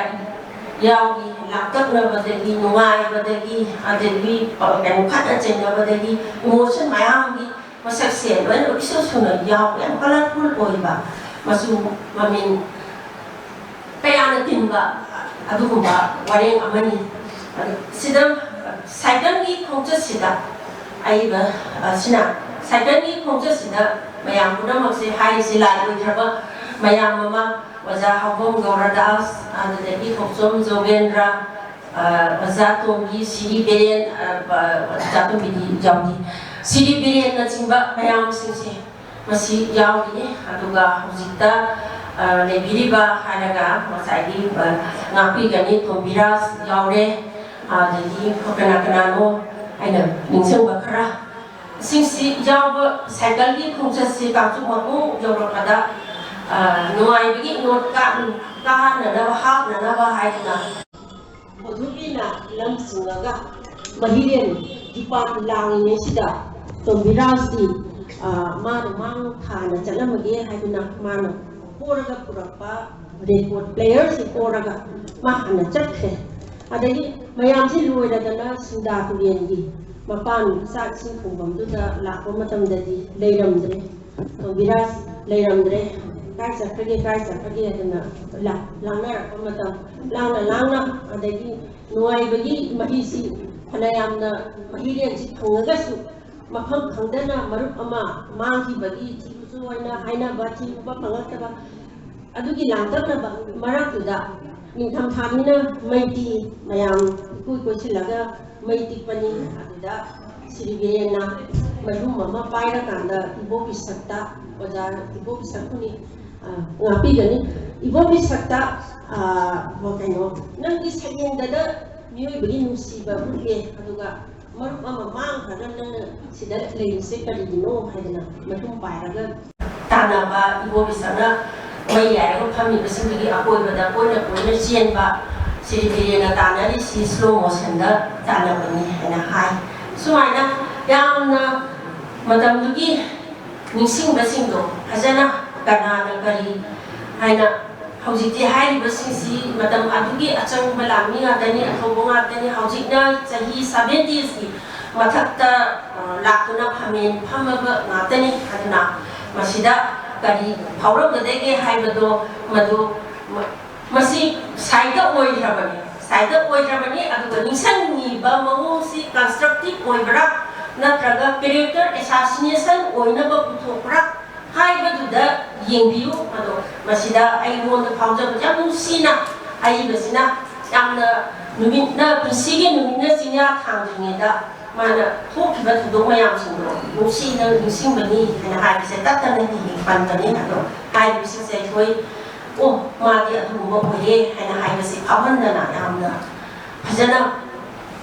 ꯌꯥꯎꯏ, ꯂꯥꯡꯇꯛꯅꯕꯗꯒꯤ, ꯅꯨꯡꯉꯥꯏꯕꯗꯒꯤ, ꯑꯗꯒꯤ, ꯑ, ꯀꯩꯅꯣ, ꯈꯠꯅ ꯆꯩꯅꯕꯗꯒꯤ, emotion ꯃꯌꯥꯝꯒꯤ ꯃꯁꯛꯁꯦ ꯂꯣꯏꯅ ꯏꯁꯨ ꯁꯨꯅ ꯌꯥꯎꯕ, ꯌꯥꯝ colourful ꯑꯣꯏꯕ, ꯃꯆꯨ ꯃꯃꯦꯟ ꯀꯌꯥꯅ ꯇꯤꯟꯕ ꯑꯗꯨꯒꯨꯝꯕ ꯋꯥꯔꯦꯡ ꯑꯃꯅꯤ꯫ ꯑꯗꯨ ꯁꯤꯗ ꯁꯥꯏꯀꯜꯒꯤ ꯈꯣꯡꯆꯠꯁꯤꯗ ꯑꯏꯕ ꯑꯁꯤꯅ, ꯁꯥꯏꯀꯜꯒꯤ ꯈꯣꯡꯆꯠꯁꯤꯗ ꯃꯌꯥꯝ ꯄꯨꯝꯅꯃꯛꯁꯦ ꯍꯥꯏꯔꯤꯁꯤ ꯂꯥꯏ ꯑꯣꯏꯈ꯭ꯔꯕ ꯃꯌꯥꯝ ꯑꯃ, ꯑꯣꯖꯥ ꯍꯥꯎꯕꯝ ꯒꯧꯔꯗꯥꯁ, ꯑꯗꯨꯗꯒꯤ ꯊꯣꯛꯆꯣꯝ ꯖꯣꯒꯦꯟꯗ꯭ꯔ, ꯑ, ꯑꯣꯖꯥ ꯇꯣꯝꯕꯤ, ꯁꯤꯔꯤ ꯕꯤꯔꯦꯟ, ꯑ, ꯑ, ꯑꯣꯖꯥ ꯇꯣꯝꯕꯤꯗꯤ ꯌꯥꯎꯗꯦ, ꯁꯤꯔꯤ ꯕꯤꯔꯦꯟꯅꯆꯤꯡꯕ ꯃꯌꯥꯝꯁꯤꯡꯁꯦ ꯃꯁꯤ ꯌꯥꯎꯔꯤꯅꯤ꯫ ꯑꯗꯨꯒ ꯍꯧꯖꯤꯛꯇ, ꯑ, ꯂꯩꯕꯤꯔꯤꯕ ꯍꯥꯏꯔꯒ ꯉꯁꯥꯏꯒꯤ, ꯑ, ꯉꯥꯛꯄꯤꯒꯅꯤ ꯇꯣꯝꯕꯤꯔꯥꯖ ꯌꯥꯎꯔꯦ, ꯑꯗꯒꯤ ꯀꯅꯥ ꯀꯅꯥꯅꯣ ꯑꯩꯅ ꯅꯤꯡꯁꯤꯡꯕ ꯈꯔ, ꯁꯤꯡꯁꯤ ꯌꯥꯎꯕ ꯁꯥꯏꯀꯜꯒꯤ ꯈꯣꯡꯆꯠꯁꯤ ꯀꯥꯡꯆꯨ ꯃꯄꯨꯡ ꯌꯧꯔꯛꯄꯗ, ꯑ, ꯅꯨꯡꯉꯥꯏꯕꯒꯤ ꯅꯣꯠ ꯀꯥ-, ꯀꯥꯅꯅꯕ, ꯍꯥꯞꯅꯅꯕ ꯍꯥꯏꯗꯨꯅ ꯃꯣꯗꯨꯕꯤꯅ ꯂꯝ ꯆꯤꯡꯉꯒ ꯃꯍꯤꯔꯦꯟ ꯗꯤꯄꯥꯟ ꯂꯥꯡꯉꯤꯉꯩꯁꯤꯗ ꯇꯣꯝꯕꯤꯔꯥꯖꯇꯤ, ꯑ, ꯃꯥꯅ ꯃꯥꯡ ꯊꯥꯅ ꯆꯠꯂꯝꯃꯒꯦ ꯍꯥꯏꯗꯨꯅ ꯃꯥꯅ ꯄꯣꯔꯒ ꯄꯨꯔꯛꯄ ꯔꯦꯀꯣꯔꯗ ꯄ꯭ꯂꯦꯌꯔꯁꯤ ꯄꯣꯔꯒ ꯃꯥ ꯍꯥꯟꯅ ꯆꯠꯈ꯭ꯔꯦ꯫ ꯑꯗꯒꯤ ꯃꯌꯥꯝꯁꯤ ꯂꯣꯏꯔꯗꯅ ꯁꯤꯡꯗꯥ ꯇꯨꯔꯦꯟꯒꯤ ꯃꯄꯥꯟ ꯆꯥꯛ ꯏꯁꯤꯡ ꯊꯣꯡꯐꯝꯗꯨꯗ ꯂꯥꯛꯄ ꯃꯇꯝꯗꯗꯤ ꯂꯩꯔꯝꯗ꯭ꯔꯦ꯫ ꯕꯤꯔꯥꯖ ꯂꯩꯔꯝꯗ꯭ꯔꯦ꯫ "ꯀꯥꯏ ꯆꯠꯈ꯭ꯔꯒꯦ, ꯀꯥꯏ ꯆꯠꯈ꯭ꯔꯒꯦ?" ꯍꯥꯏꯗꯅ ꯂꯥ-, ꯂꯥꯡꯅꯔꯛꯄ ꯃꯇꯝ, ꯂꯥꯡꯅ ꯂꯥꯡꯅ, ꯑꯗꯒꯤ ꯅꯨꯡꯉꯥꯏꯕꯒꯤ ꯃꯍꯤꯁꯤ ꯐꯅꯌꯥꯝꯅ ꯃꯍꯤꯔꯦꯟꯁꯤ ꯐꯪꯉꯒꯁꯨ ꯃꯐꯝ ꯈꯪꯗꯅ ꯃꯔꯨꯞ ꯑꯃ ꯃꯥꯡꯈꯤꯕꯒꯤ ꯊꯤꯕꯁꯨ ꯑꯣꯏꯅ ꯍꯥꯏꯅꯕ, ꯊꯤꯕ ꯐꯪꯂꯛꯇꯕ, ꯑꯗꯨꯒꯤ ꯂꯥꯡꯇꯛꯅꯕ ꯃꯔꯛꯇꯨꯗ ꯅꯤꯡꯊꯝꯊꯥꯅꯤꯅ ꯃꯩ ꯇꯤꯛꯏ, ꯃꯌꯥꯝ ꯏꯀꯣꯏ ꯀꯣꯏꯁꯤꯜꯂꯒ ꯃꯩ ꯇꯤꯛꯄꯅꯤ꯫ ꯑꯗꯨꯗ ꯁꯤꯔꯤ ꯕꯤꯔꯦꯟꯅ ꯃꯩꯍꯨꯝ ꯑꯃ ꯄꯥꯏꯔꯀꯥꯟꯗ ꯏꯕꯣꯕꯤ ꯁꯛꯇ, ꯑꯣꯖꯥ ꯏꯕꯣꯕꯤ ꯁꯛꯄꯨꯅꯤ, ꯑ, ꯉꯥꯛꯄꯤꯒꯅꯤ꯫ ꯏꯕꯣꯕꯤ ꯁꯛꯇ, ꯑ, ꯀꯩꯅꯣ, "ꯅꯪꯒꯤ ꯁꯩꯔꯦꯡꯗꯗ ꯃꯤꯑꯣꯏꯕꯒꯤ ꯅꯨꯡꯁꯤꯕ ꯎꯠꯂꯦ, ꯑꯗꯨꯒ ꯃꯔꯨꯞ ꯑꯃ ꯃꯥꯡꯈ꯭ꯔꯒ ꯅꯪꯅ ꯁꯤꯗ ꯂꯩꯔꯤꯁꯦ ꯀꯔꯤꯒꯤꯅꯣ?" ꯍꯥꯏꯗꯅ ꯃꯩꯍꯨꯝ ꯄꯥꯏꯔꯒ ꯇꯥꯟꯅꯕ, ꯏꯕꯣꯕꯤ ꯁꯛꯅ ꯃꯩ ꯌꯥꯏꯔꯒ ꯐꯝꯃꯤꯕꯁꯤꯡꯗꯨꯒꯤ ꯑꯀꯣꯏꯕꯗ ꯀꯣꯏꯅ ꯀꯣꯏꯅ ꯆꯦꯟꯕ, ꯁꯤꯔꯤ ꯕꯤꯔꯦꯟꯅ ꯇꯥꯟꯅꯔꯤꯁꯤ ꯁ꯭ꯂꯣ ꯃꯣꯁꯟꯗ ꯇꯥꯟꯅꯕꯅꯤ ꯍꯥꯏꯅ ꯍꯥꯏ꯫ ꯁꯨꯃꯥꯏꯅ ꯌꯥꯝꯅ ꯃꯇꯝꯗꯨꯒꯤ ꯅꯤꯡꯁꯤꯡꯕꯁꯤꯡꯗꯣ ꯐꯖꯅ ꯀꯅꯥꯅ ꯀꯔꯤ ꯍꯥꯏꯅ, ꯍꯧꯖꯤꯛꯇꯤ ꯍꯥꯏꯔꯤꯕꯁꯤꯡꯁꯤ ꯃꯇꯝ ꯑꯗꯨꯒꯤ ꯑꯆꯪꯕ ꯂꯥꯟꯃꯤ ꯉꯥꯛꯇꯅꯤ, ꯑꯊꯧꯕ ꯉꯥꯛꯇꯅꯤ꯫ ꯍꯧꯖꯤꯛꯅ ꯆꯍꯤ ꯁꯚꯦꯟꯇꯤꯁꯀꯤ ꯃꯊꯛꯇ, ꯑ, ꯂꯥꯛꯇꯨꯅ ꯐꯝꯃꯦꯟ ꯐꯝꯃꯕ ꯉꯥꯛꯇꯅꯤ꯫ ꯑꯗꯨꯅ ꯃꯁꯤꯗ ꯀꯔꯤ ꯐꯥꯎꯔꯝꯒꯗꯒꯦ ꯍꯥꯏꯕꯗꯣ ꯃꯗꯨ ꯃ-, ꯃꯁꯤ ꯁꯥꯏꯗ ꯑꯣꯏꯈ꯭ꯔꯕꯅꯤ, ꯁꯥꯏꯗ ꯑꯣꯏꯈ꯭ꯔꯕꯅꯤ꯫ ꯑꯗꯨꯒ ꯅꯤꯡꯁꯤꯡꯉꯤꯕ ꯃꯑꯣꯡꯁꯤ ꯀꯟꯁꯇ꯭ꯔꯛꯇꯤꯚ ꯑꯣꯏꯕ꯭ꯔꯥ, ꯅꯠꯇ꯭ꯔꯒ ꯀꯦꯔꯦꯛꯇꯔ ꯑꯦꯁꯥꯁꯤꯅꯦꯁꯟ ꯑꯣꯏꯅꯕ ꯄꯨꯊꯣꯛꯄ꯭ꯔꯥ ꯍꯥꯏꯕꯗꯨꯗ ꯌꯦꯡꯕꯤꯌꯨ꯫ ꯑꯗꯣ ꯃꯁꯤꯗ ꯑꯩꯉꯣꯟꯗ ꯐꯥꯎꯖꯕ ꯌꯥꯝ ꯅꯨꯡꯁꯤꯅ ꯑꯏꯕꯁꯤꯅ ꯌꯥꯝꯅ ꯅꯨꯃꯤꯠꯅ, ꯄꯨꯟꯁꯤꯒꯤ ꯅꯨꯃꯤꯠꯅ ꯆꯤꯡꯌꯥ ꯊꯥꯡꯗ꯭ꯔꯤꯉꯩꯗ ꯃꯥꯅ ꯊꯣꯛꯈꯤꯕ ꯊꯧꯗꯣꯛ ꯃꯌꯥꯝꯁꯤꯡꯗꯣ ꯅꯨꯡꯁꯤꯅ ꯅꯤꯡꯁꯤꯡꯕꯅꯤ ꯍꯥꯏꯅ ꯍꯥꯏꯕꯁꯦ ꯇꯠꯇꯅ ꯍꯦꯛ ꯍꯦꯛ ꯄꯟꯕꯅꯤ꯫ ꯑꯗꯣ ꯍꯥꯏꯔꯤꯕꯁꯤꯡꯁꯦ ꯑꯩꯈꯣꯏ, "ꯑꯣ, ꯃꯥꯗꯤ ꯑꯗꯨꯒꯨꯝꯕ ꯑꯣꯏꯔꯦ" ꯍꯥꯏꯅ ꯍꯥꯏꯕꯁꯦ ꯐꯥꯎꯍꯟꯗꯅ ꯌꯥꯝꯅ ꯐꯖꯅ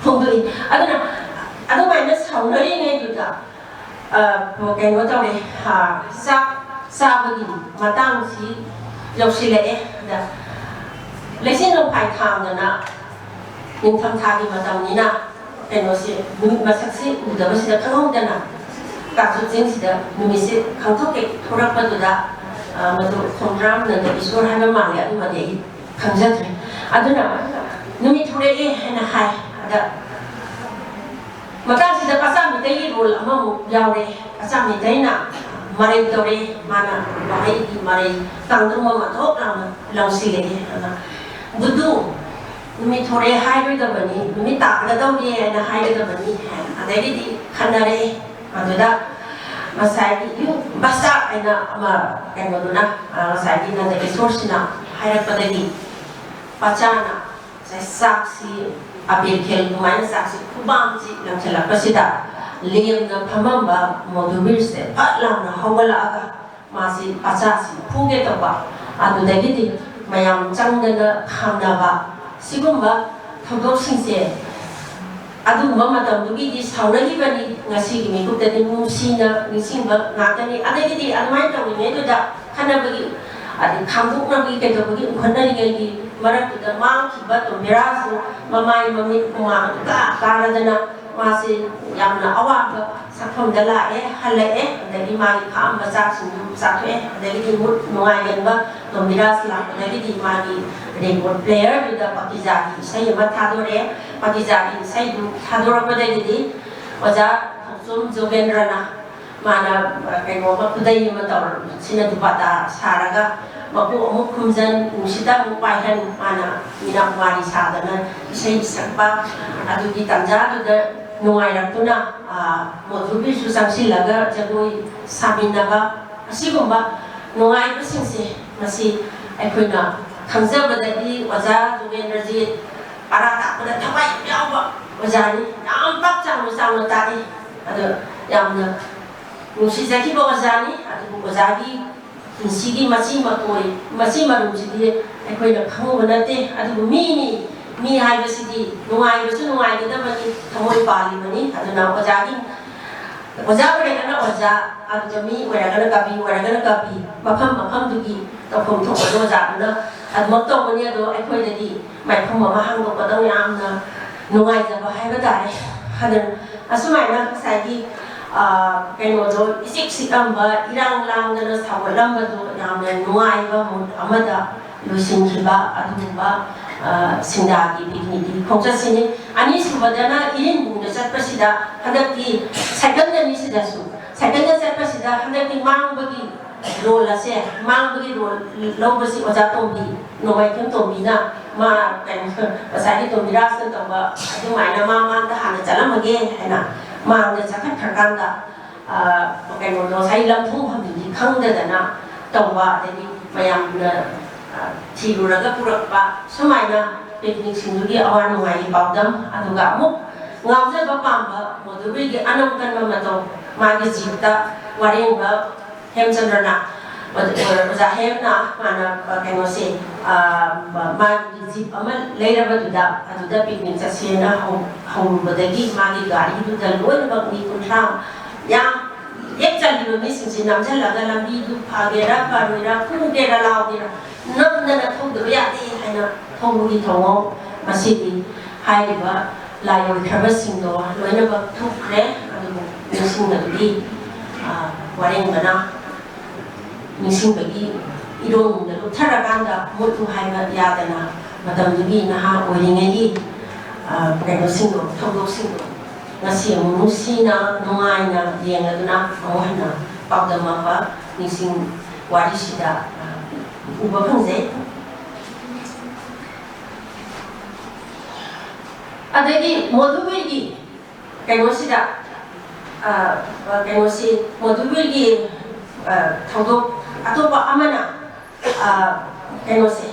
ꯐꯣꯡꯗꯣꯛꯏ꯫ ꯑꯗꯨꯅ ꯑꯗꯨꯃꯥꯏꯅ ꯁꯥꯎꯅꯔꯤꯉꯩꯗꯨꯗ, ꯑ, ꯀꯩꯅꯣ ꯇꯧꯔꯦ, ꯑ, ꯆꯥꯛ ꯆꯥꯕꯒꯤ ꯃꯇꯥꯡꯁꯤ ꯌꯧꯁꯤꯜꯂꯛꯑꯦ꯫ ꯑꯗ ꯂꯩꯆꯤꯟ ꯅꯣꯡꯐꯥꯏ ꯊꯥꯡꯗꯅ ꯅꯤꯡꯊꯝꯊꯥꯒꯤ ꯃꯇꯝꯅꯤꯅ ꯀꯩꯅꯣꯁꯤ, ꯅꯨꯃꯤꯠ ꯃꯁꯛꯁꯤ ꯎꯗꯕꯁꯤꯗ ꯈꯪꯍꯧꯗꯅ ꯀꯥꯡꯆꯨꯞ ꯆꯤꯡꯁꯤꯗ ꯅꯨꯃꯤꯠꯁꯤ ꯈꯪꯊꯣꯛꯀꯦ ꯊꯣꯔꯛꯄꯗꯨꯗ, ꯃꯗꯨ ꯈꯣꯡꯗ꯭ꯔꯥꯝ ꯅꯟꯗ ꯀꯤꯁꯣꯔ ꯍꯥꯏꯕ ꯃꯥꯜꯂꯦ, ꯑꯗꯨꯃꯗꯤ ꯑꯩ ꯈꯪꯖꯗ꯭ꯔꯦ꯫ ꯑꯗꯨꯅ ꯅꯨꯃꯤꯠ ꯊꯣꯔꯛꯑꯦ ꯍꯥꯏꯅ ꯍꯥꯏ꯫ ꯑꯗ ꯃꯇꯥꯡꯁꯤꯗ ꯄꯆꯥ ꯃꯤꯇꯩꯒꯤ ꯔꯣꯜ ꯑꯃꯃꯨꯛ ꯌꯥꯎꯔꯦ꯫ ꯄꯆꯥ ꯃꯤꯇꯩꯅ ꯃꯔꯩ ꯇꯧꯔꯦ, ꯃꯥꯅ ꯋꯥꯍꯩꯒꯤ ꯃꯔꯩ ꯇꯥꯡꯗ꯭ꯔꯨꯝ ꯑꯃ ꯊꯣꯛ ꯂꯥꯎꯅ ꯂꯪꯁꯤꯜꯂꯛꯑꯦ꯫ ꯑꯗ "ꯕꯨꯗꯨ, ꯅꯨꯃꯤꯠ ꯊꯣꯔꯛꯑꯦ ꯍꯥꯏꯔꯣꯏꯗꯕꯅꯤ, ꯅꯨꯃꯤꯠ ꯇꯥꯒꯗꯧꯔꯤ ꯍꯥꯏꯅ ꯍꯥꯏꯒꯗꯕꯅꯤ" ꯍꯥꯏꯅ ꯑꯗꯒꯤꯗꯤ ꯈꯟꯅꯔꯦ꯫ ꯑꯗꯨꯗ ꯉꯁꯥꯏꯒꯤ "ꯌꯨ ꯕꯁꯇꯥꯔꯠ" ꯍꯥꯏꯅ ꯑꯃ ꯀꯩꯅꯣꯗꯨꯅ, ꯑ, ꯉꯁꯥꯏꯒꯤ ꯅꯟꯗꯀꯤꯁꯣꯔꯁꯤꯅ ꯍꯥꯏꯔꯛꯄꯗꯒꯤ ꯄꯆꯥꯅ ꯉꯁꯥꯏ ꯆꯥꯛꯁꯤ, ꯑꯕꯦꯔ ꯈꯦꯜ ꯑꯗꯨꯃꯥꯏꯅ ꯆꯥꯛꯁꯤ ꯈꯨꯕꯥꯝꯁꯤ ꯂꯪꯁꯤꯜꯂꯛꯄꯁꯤꯗ ꯂꯦꯝꯅ ꯐꯝꯃꯝꯕ ꯃꯣꯗꯨꯕꯤꯔꯁꯦ ꯐꯠ ꯂꯥꯎꯅ ꯍꯧꯒꯠꯂꯛꯑꯒ ꯃꯥꯁꯤ ꯄꯆꯥꯁꯤ ꯐꯨꯒꯦ ꯇꯧꯕ꯫ ꯑꯗꯨꯗꯒꯤꯗꯤ ꯃꯌꯥꯝ ꯆꯪꯗꯅ ꯈꯥꯝꯅꯕ, ꯁꯤꯒꯨꯝꯕ ꯊꯧꯗꯣꯛꯁꯤꯡꯁꯦ ꯑꯗꯨꯒꯨꯝꯕ ꯃꯇꯝꯗꯨꯒꯤꯗꯤ ꯁꯥꯎꯅꯈꯤꯕꯅꯤ꯫ ꯉꯁꯤꯒꯤ ꯃꯤꯀꯨꯞꯇꯗꯤ ꯅꯨꯡꯁꯤꯅ ꯅꯤꯡꯁꯤꯡꯕ ꯉꯥꯛꯇꯅꯤ꯫ ꯑꯗꯒꯤꯗꯤ ꯑꯗꯨꯃꯥꯏꯅ ꯇꯧꯔꯤꯉꯩꯗꯨꯗ ꯈꯠꯅꯕꯒꯤ, ꯑꯗꯩ ꯈꯥꯝꯗꯣꯛꯅꯕꯒꯤ, ꯀꯩꯗꯧꯕꯒꯤ ꯎꯈꯠꯅꯔꯤꯉꯩꯒꯤ ꯃꯔꯛꯇꯨꯗ ꯃꯥꯡꯈꯤꯕ ꯇꯣꯝꯕꯤꯔꯥꯁꯨ ꯃꯃꯥꯏ ꯃꯃꯤꯠ ꯍꯨꯃꯥꯡ ꯀꯥ ꯀꯥꯔꯗꯅ ꯃꯥꯁꯦ ꯌꯥꯝꯅ ꯑꯋꯥꯕ ꯁꯛꯐꯝꯗ ꯂꯥꯛꯑꯦ, ꯍꯜꯂꯛꯑꯦ꯫ ꯑꯗꯒꯤ ꯃꯥꯒꯤ ꯈꯥꯛꯑꯝꯕ ꯆꯥꯛꯁꯤꯡꯗꯨ ꯆꯥꯊꯣꯛꯑꯦ꯫ ꯑꯗꯒꯤꯗꯤ ꯃꯨꯠ ꯅꯨꯡꯉꯥꯏꯒꯟꯕ ꯇꯣꯝꯕꯤꯔꯥꯁ ꯂꯥꯛꯄꯗꯒꯤꯗꯤ ꯃꯥꯒꯤ ꯔꯦꯀꯣꯔꯗ ꯄ꯭ꯂꯦꯌꯔꯗꯨꯗ ꯄꯥꯀꯤꯖꯥꯒꯤ ꯏꯁꯩ ꯑꯃ ꯊꯥꯗꯣꯔꯛꯑꯦ꯫ ꯄꯥꯀꯤꯖꯥꯒꯤ ꯏꯁꯩꯗꯨ ꯊꯥꯗꯣꯔꯛꯄꯗꯒꯤꯗꯤ ꯑꯣꯖꯥ ꯊꯣꯡꯆꯣꯝ ꯖꯣꯒꯦꯟꯗ꯭ꯔꯅ ꯃꯥꯅ, ꯑ, ꯀꯩꯅꯣ ꯑꯃ, ꯈꯨꯗꯩ ꯑꯃ ꯇꯧꯔ, ꯁꯤꯅ ꯗꯨꯄꯥꯇꯥ ꯁꯥꯔꯒ ꯃꯀꯣꯛ ꯑꯃꯨꯛ ꯈꯨꯝꯖꯟ, ꯅꯨꯡꯁꯤꯠꯇ ꯑꯃꯨꯛ ꯄꯥꯏꯍꯟ, ꯃꯥꯅ ꯃꯤꯅꯥ ꯀꯨꯃꯥꯔꯤ ꯁꯥꯗꯅ ꯏꯁꯩ ꯁꯛꯄ, ꯑꯗꯨꯒꯤ ꯇꯥꯟꯖꯥꯗꯨꯗ ꯅꯨꯡꯉꯥꯏꯔꯛꯇꯨꯅ, ꯑ, ꯃꯣꯗꯨꯕꯤꯁꯨ ꯆꯪꯁꯤꯜꯂꯒ ꯖꯒꯣꯏ ꯁꯥꯃꯤꯟꯅꯕ, ꯑꯁꯤꯒꯨꯝꯕ ꯅꯨꯡꯉꯥꯏꯕꯁꯤꯡꯁꯦ ꯉꯁꯤ ꯑꯩꯈꯣꯏꯅ ꯈꯪꯖꯕꯗꯗꯤ ꯑꯣꯖꯥ ꯖꯣꯒꯦꯟꯗ꯭ꯔꯖꯤꯠ ꯄꯔꯥ ꯇꯥꯛꯄꯗ ꯊꯋꯥꯏ ꯌꯥꯝ ꯌꯥꯎꯕ ꯑꯣꯖꯥꯅꯤ꯫ ꯌꯥꯝ ꯄꯥꯛ ꯆꯥꯎꯅ ꯆꯥꯎꯅ ꯇꯥꯛꯏ꯫ ꯑꯗꯣ ꯌꯥꯝꯅ ꯅꯨꯡꯁꯤꯖꯈꯤꯕ ꯑꯣꯖꯥꯅꯤ꯫ ꯑꯗꯨꯕꯨ ꯑꯣꯖꯥꯒꯤ ꯄꯨꯟꯁꯤꯒꯤ ꯃꯆꯤ ꯃꯀꯣꯏ, ꯃꯆꯤ ꯃꯔꯨꯝꯁꯤꯗꯤ ꯑꯩꯈꯣꯏꯅ ꯈꯪꯉꯨꯕ ꯅꯠꯇꯦ꯫ ꯑꯗꯨꯕꯨ ꯃꯤꯅꯤ, ꯃꯤ ꯍꯥꯏꯕꯁꯤꯗꯤ ꯅꯨꯡꯉꯥꯏꯕꯁꯨ ꯅꯨꯡꯉꯥꯏꯒꯗꯕꯅꯤ, ꯊꯃꯣꯏ ꯄꯥꯜꯂꯤꯕꯅꯤ꯫ ꯑꯗꯨꯅ ꯑꯣꯖꯥꯒꯤ, ꯑꯣꯖꯥ ꯑꯣꯏꯔꯒꯅ ꯑꯣꯖꯥ, ꯑꯗꯨꯒ ꯃꯤ ꯑꯣꯏꯔꯒꯅ ꯀꯕꯤ, ꯑꯣꯏꯔꯒꯅ ꯀꯕꯤ, ꯃꯐꯝ ꯃꯐꯝꯗꯨꯒꯤ ꯇꯧꯐꯝ ꯊꯣꯛꯄꯗꯣ ꯑꯣꯖꯥꯗꯨꯅ ꯑꯗꯨꯃꯛ ꯇꯧꯕꯅꯤ꯫ ꯑꯗꯣ ꯑꯩꯈꯣꯏꯗꯗꯤ ꯃꯥꯏꯈꯨꯝ ꯑꯃ ꯍꯥꯡꯗꯣꯛꯄꯗꯧ ꯌꯥꯝꯅ ꯅꯨꯡꯉꯥꯏꯖꯕ ꯍꯥꯏꯕ ꯇꯥꯔꯦ꯫ ꯑꯗꯨꯅ ꯑꯁꯨꯃꯥꯏꯅ ꯉꯁꯥꯏꯒꯤ ꯀꯩꯅꯣꯗꯣ ꯏꯆꯤꯛ ꯆꯤꯛꯂꯝꯕ, ꯏꯔꯥꯡ ꯂꯥꯡꯗꯅ ꯁꯥꯎꯒꯠꯂꯝꯕꯗꯣ ꯌꯥꯝꯅ ꯅꯨꯡꯉꯥꯏꯕ ꯃꯨꯠ ꯑꯃꯗ ꯂꯣꯏꯁꯤꯟꯈꯤꯕ ꯑꯗꯨꯒꯨꯝꯕ ꯁꯤꯡꯗꯥꯒꯤ ꯄꯤꯛꯅꯤꯛꯀꯤ ꯈꯣꯡꯆꯠꯁꯤꯅꯤ꯫ ꯑꯅꯤꯁꯨꯕꯗꯅ ꯏꯔꯤꯟꯕꯨꯡꯗ ꯆꯠꯄꯁꯤꯗ ꯍꯟꯗꯛꯇꯤ ꯁꯥꯏꯀꯜ ꯑꯅꯤꯁꯤꯗꯁꯨ, ꯁꯥꯏꯀꯜꯗ ꯆꯠꯄꯁꯤꯗ ꯍꯟꯗꯛꯇꯤ ꯃꯥꯡꯕꯒꯤ ꯔꯣꯜ ꯑꯁꯦ, ꯃꯥꯡꯕꯒꯤ ꯔꯣꯜ ꯂꯧꯕꯁꯤ ꯑꯣꯖꯥ ꯇꯣꯝꯕꯤ, ꯅꯣꯡꯃꯥꯏꯊꯦꯝ ꯇꯣꯝꯕꯤꯅ, ꯃꯥ ꯀꯩꯅꯣ, ꯉꯁꯥꯏꯒꯤ ꯇꯣꯝꯕꯤꯔꯥꯖꯅ ꯇꯧꯕ ꯑꯗꯨꯃꯥꯏꯅ ꯃꯥ ꯃꯥꯡꯗ ꯍꯥꯟꯅ ꯆꯠꯂꯝꯃꯒꯦ ꯍꯥꯏꯅ ꯃꯥꯡꯗ ꯆꯠꯈꯠꯈ꯭ꯔꯀꯥꯟꯗ ꯀꯩꯅꯣꯗꯣ ꯉꯁꯥꯏ ꯂꯝꯊꯣꯡ ꯐꯝꯕꯤꯗꯤ ꯈꯪꯗꯗꯅ ꯇꯧꯕ, ꯑꯗꯒꯤ ꯃꯌꯥꯝꯅ ꯊꯤꯔꯨꯔꯒ ꯄꯨꯔꯛꯄ, ꯁꯨꯃꯥꯏꯅ ꯄꯤꯛꯅꯤꯛꯁꯤꯡꯗꯨꯒꯤ ꯑꯋꯥ ꯅꯨꯡꯉꯥꯏꯒꯤ ꯄꯥꯎꯗꯝ꯫ ꯑꯗꯨꯒ ꯑꯃꯨꯛ ꯉꯥꯎꯖꯕ ꯄꯥꯝꯕ ꯃꯣꯗꯨꯕꯤꯒꯤ ꯑꯅꯧ ꯀꯟꯕ ꯃꯇꯧ, ꯃꯥꯒꯤ ꯖꯤꯞꯇ ꯋꯥꯔꯦꯡꯕ ꯍꯦꯝꯆꯟꯗ꯭ꯔꯅ, ꯑꯣꯖꯥ ꯍꯦꯝꯅ ꯃꯥꯅ ꯀꯩꯅꯣꯁꯦ, ꯃꯥꯒꯤ ꯖꯤꯞ ꯑꯃ ꯂꯩꯔꯕꯗꯨꯗ ꯑꯗꯨꯗ ꯄꯤꯛꯅꯤꯛ ꯆꯠꯁꯦꯅ ꯍꯧꯔꯨꯕꯗꯒꯤ ꯃꯥꯒꯤ ꯒꯥꯔꯤꯗꯨꯗ ꯂꯣꯏꯅꯃꯛ ꯃꯤ ꯀꯨꯟꯊ꯭ꯔꯥ, ꯌꯥꯝ ꯍꯦꯛ ꯆꯜꯂꯤꯕ ꯃꯤꯁꯤꯡꯁꯤ ꯅꯝꯁꯤꯜꯂꯒ ꯂꯝꯕꯤꯗꯨ ꯐꯒꯦꯔꯥ ꯐꯔꯣꯏꯔꯥ, ꯐꯨꯒꯦꯔꯥ ꯂꯥꯎꯒꯦꯔꯥ, ꯅꯝꯗꯅ ꯊꯧꯗꯕ ꯌꯥꯗꯦ ꯍꯥꯏꯅ ꯊꯧꯕꯒꯤ ꯊꯧꯑꯣꯡ ꯃꯁꯤꯗꯤ ꯍꯥꯏꯔꯤꯕ ꯂꯥꯏ ꯑꯣꯏꯈ꯭ꯔꯕꯁꯤꯡꯗꯣ ꯂꯣꯏꯅꯃꯛ ꯊꯨꯞꯈ꯭ꯔꯦ꯫ ꯑꯗꯨꯕꯨ ꯅꯤꯡꯁꯤꯡꯕꯗꯨꯗꯤ ꯋꯥꯔꯦꯡꯕꯅ ꯅꯤꯡꯁꯤꯡꯕꯒꯤ ꯏꯔꯣꯜꯗ ꯂꯨꯞꯊꯔꯀꯥꯟꯗ ꯃꯨꯠꯂꯨ ꯍꯥꯏꯕ ꯌꯥꯗꯅ ꯃꯇꯝꯗꯨꯒꯤ ꯅꯍꯥ ꯑꯣꯏꯔꯤꯉꯩꯒꯤ ꯀꯩꯅꯣꯁꯤꯡꯗꯣ, ꯊꯧꯗꯣꯛꯁꯤꯡꯗꯣ ꯉꯁꯤ ꯑꯃꯨꯛ ꯅꯨꯡꯁꯤꯅ ꯅꯨꯡꯉꯥꯏꯅ ꯌꯦꯡꯂꯗꯨꯅ ꯑꯃꯨꯛ ꯍꯟꯅ ꯄꯥꯎꯗꯝꯃꯛꯄ ꯅꯤꯡꯁꯤꯡ ꯋꯥꯔꯤꯁꯤꯗ ꯎꯕ ꯐꯪꯖꯩ꯫ ꯑꯗꯒꯤ ꯃꯣꯗꯨꯕꯤꯒꯤ ꯀꯩꯅꯣꯁꯤꯗ, ꯀꯩꯅꯣꯁꯤ ꯃꯣꯗꯨꯕꯤꯒꯤ ꯊꯧꯗꯣꯛ ꯑꯇꯣꯞꯄ ꯑꯃꯅ, ꯀꯩꯅꯣꯁꯦ,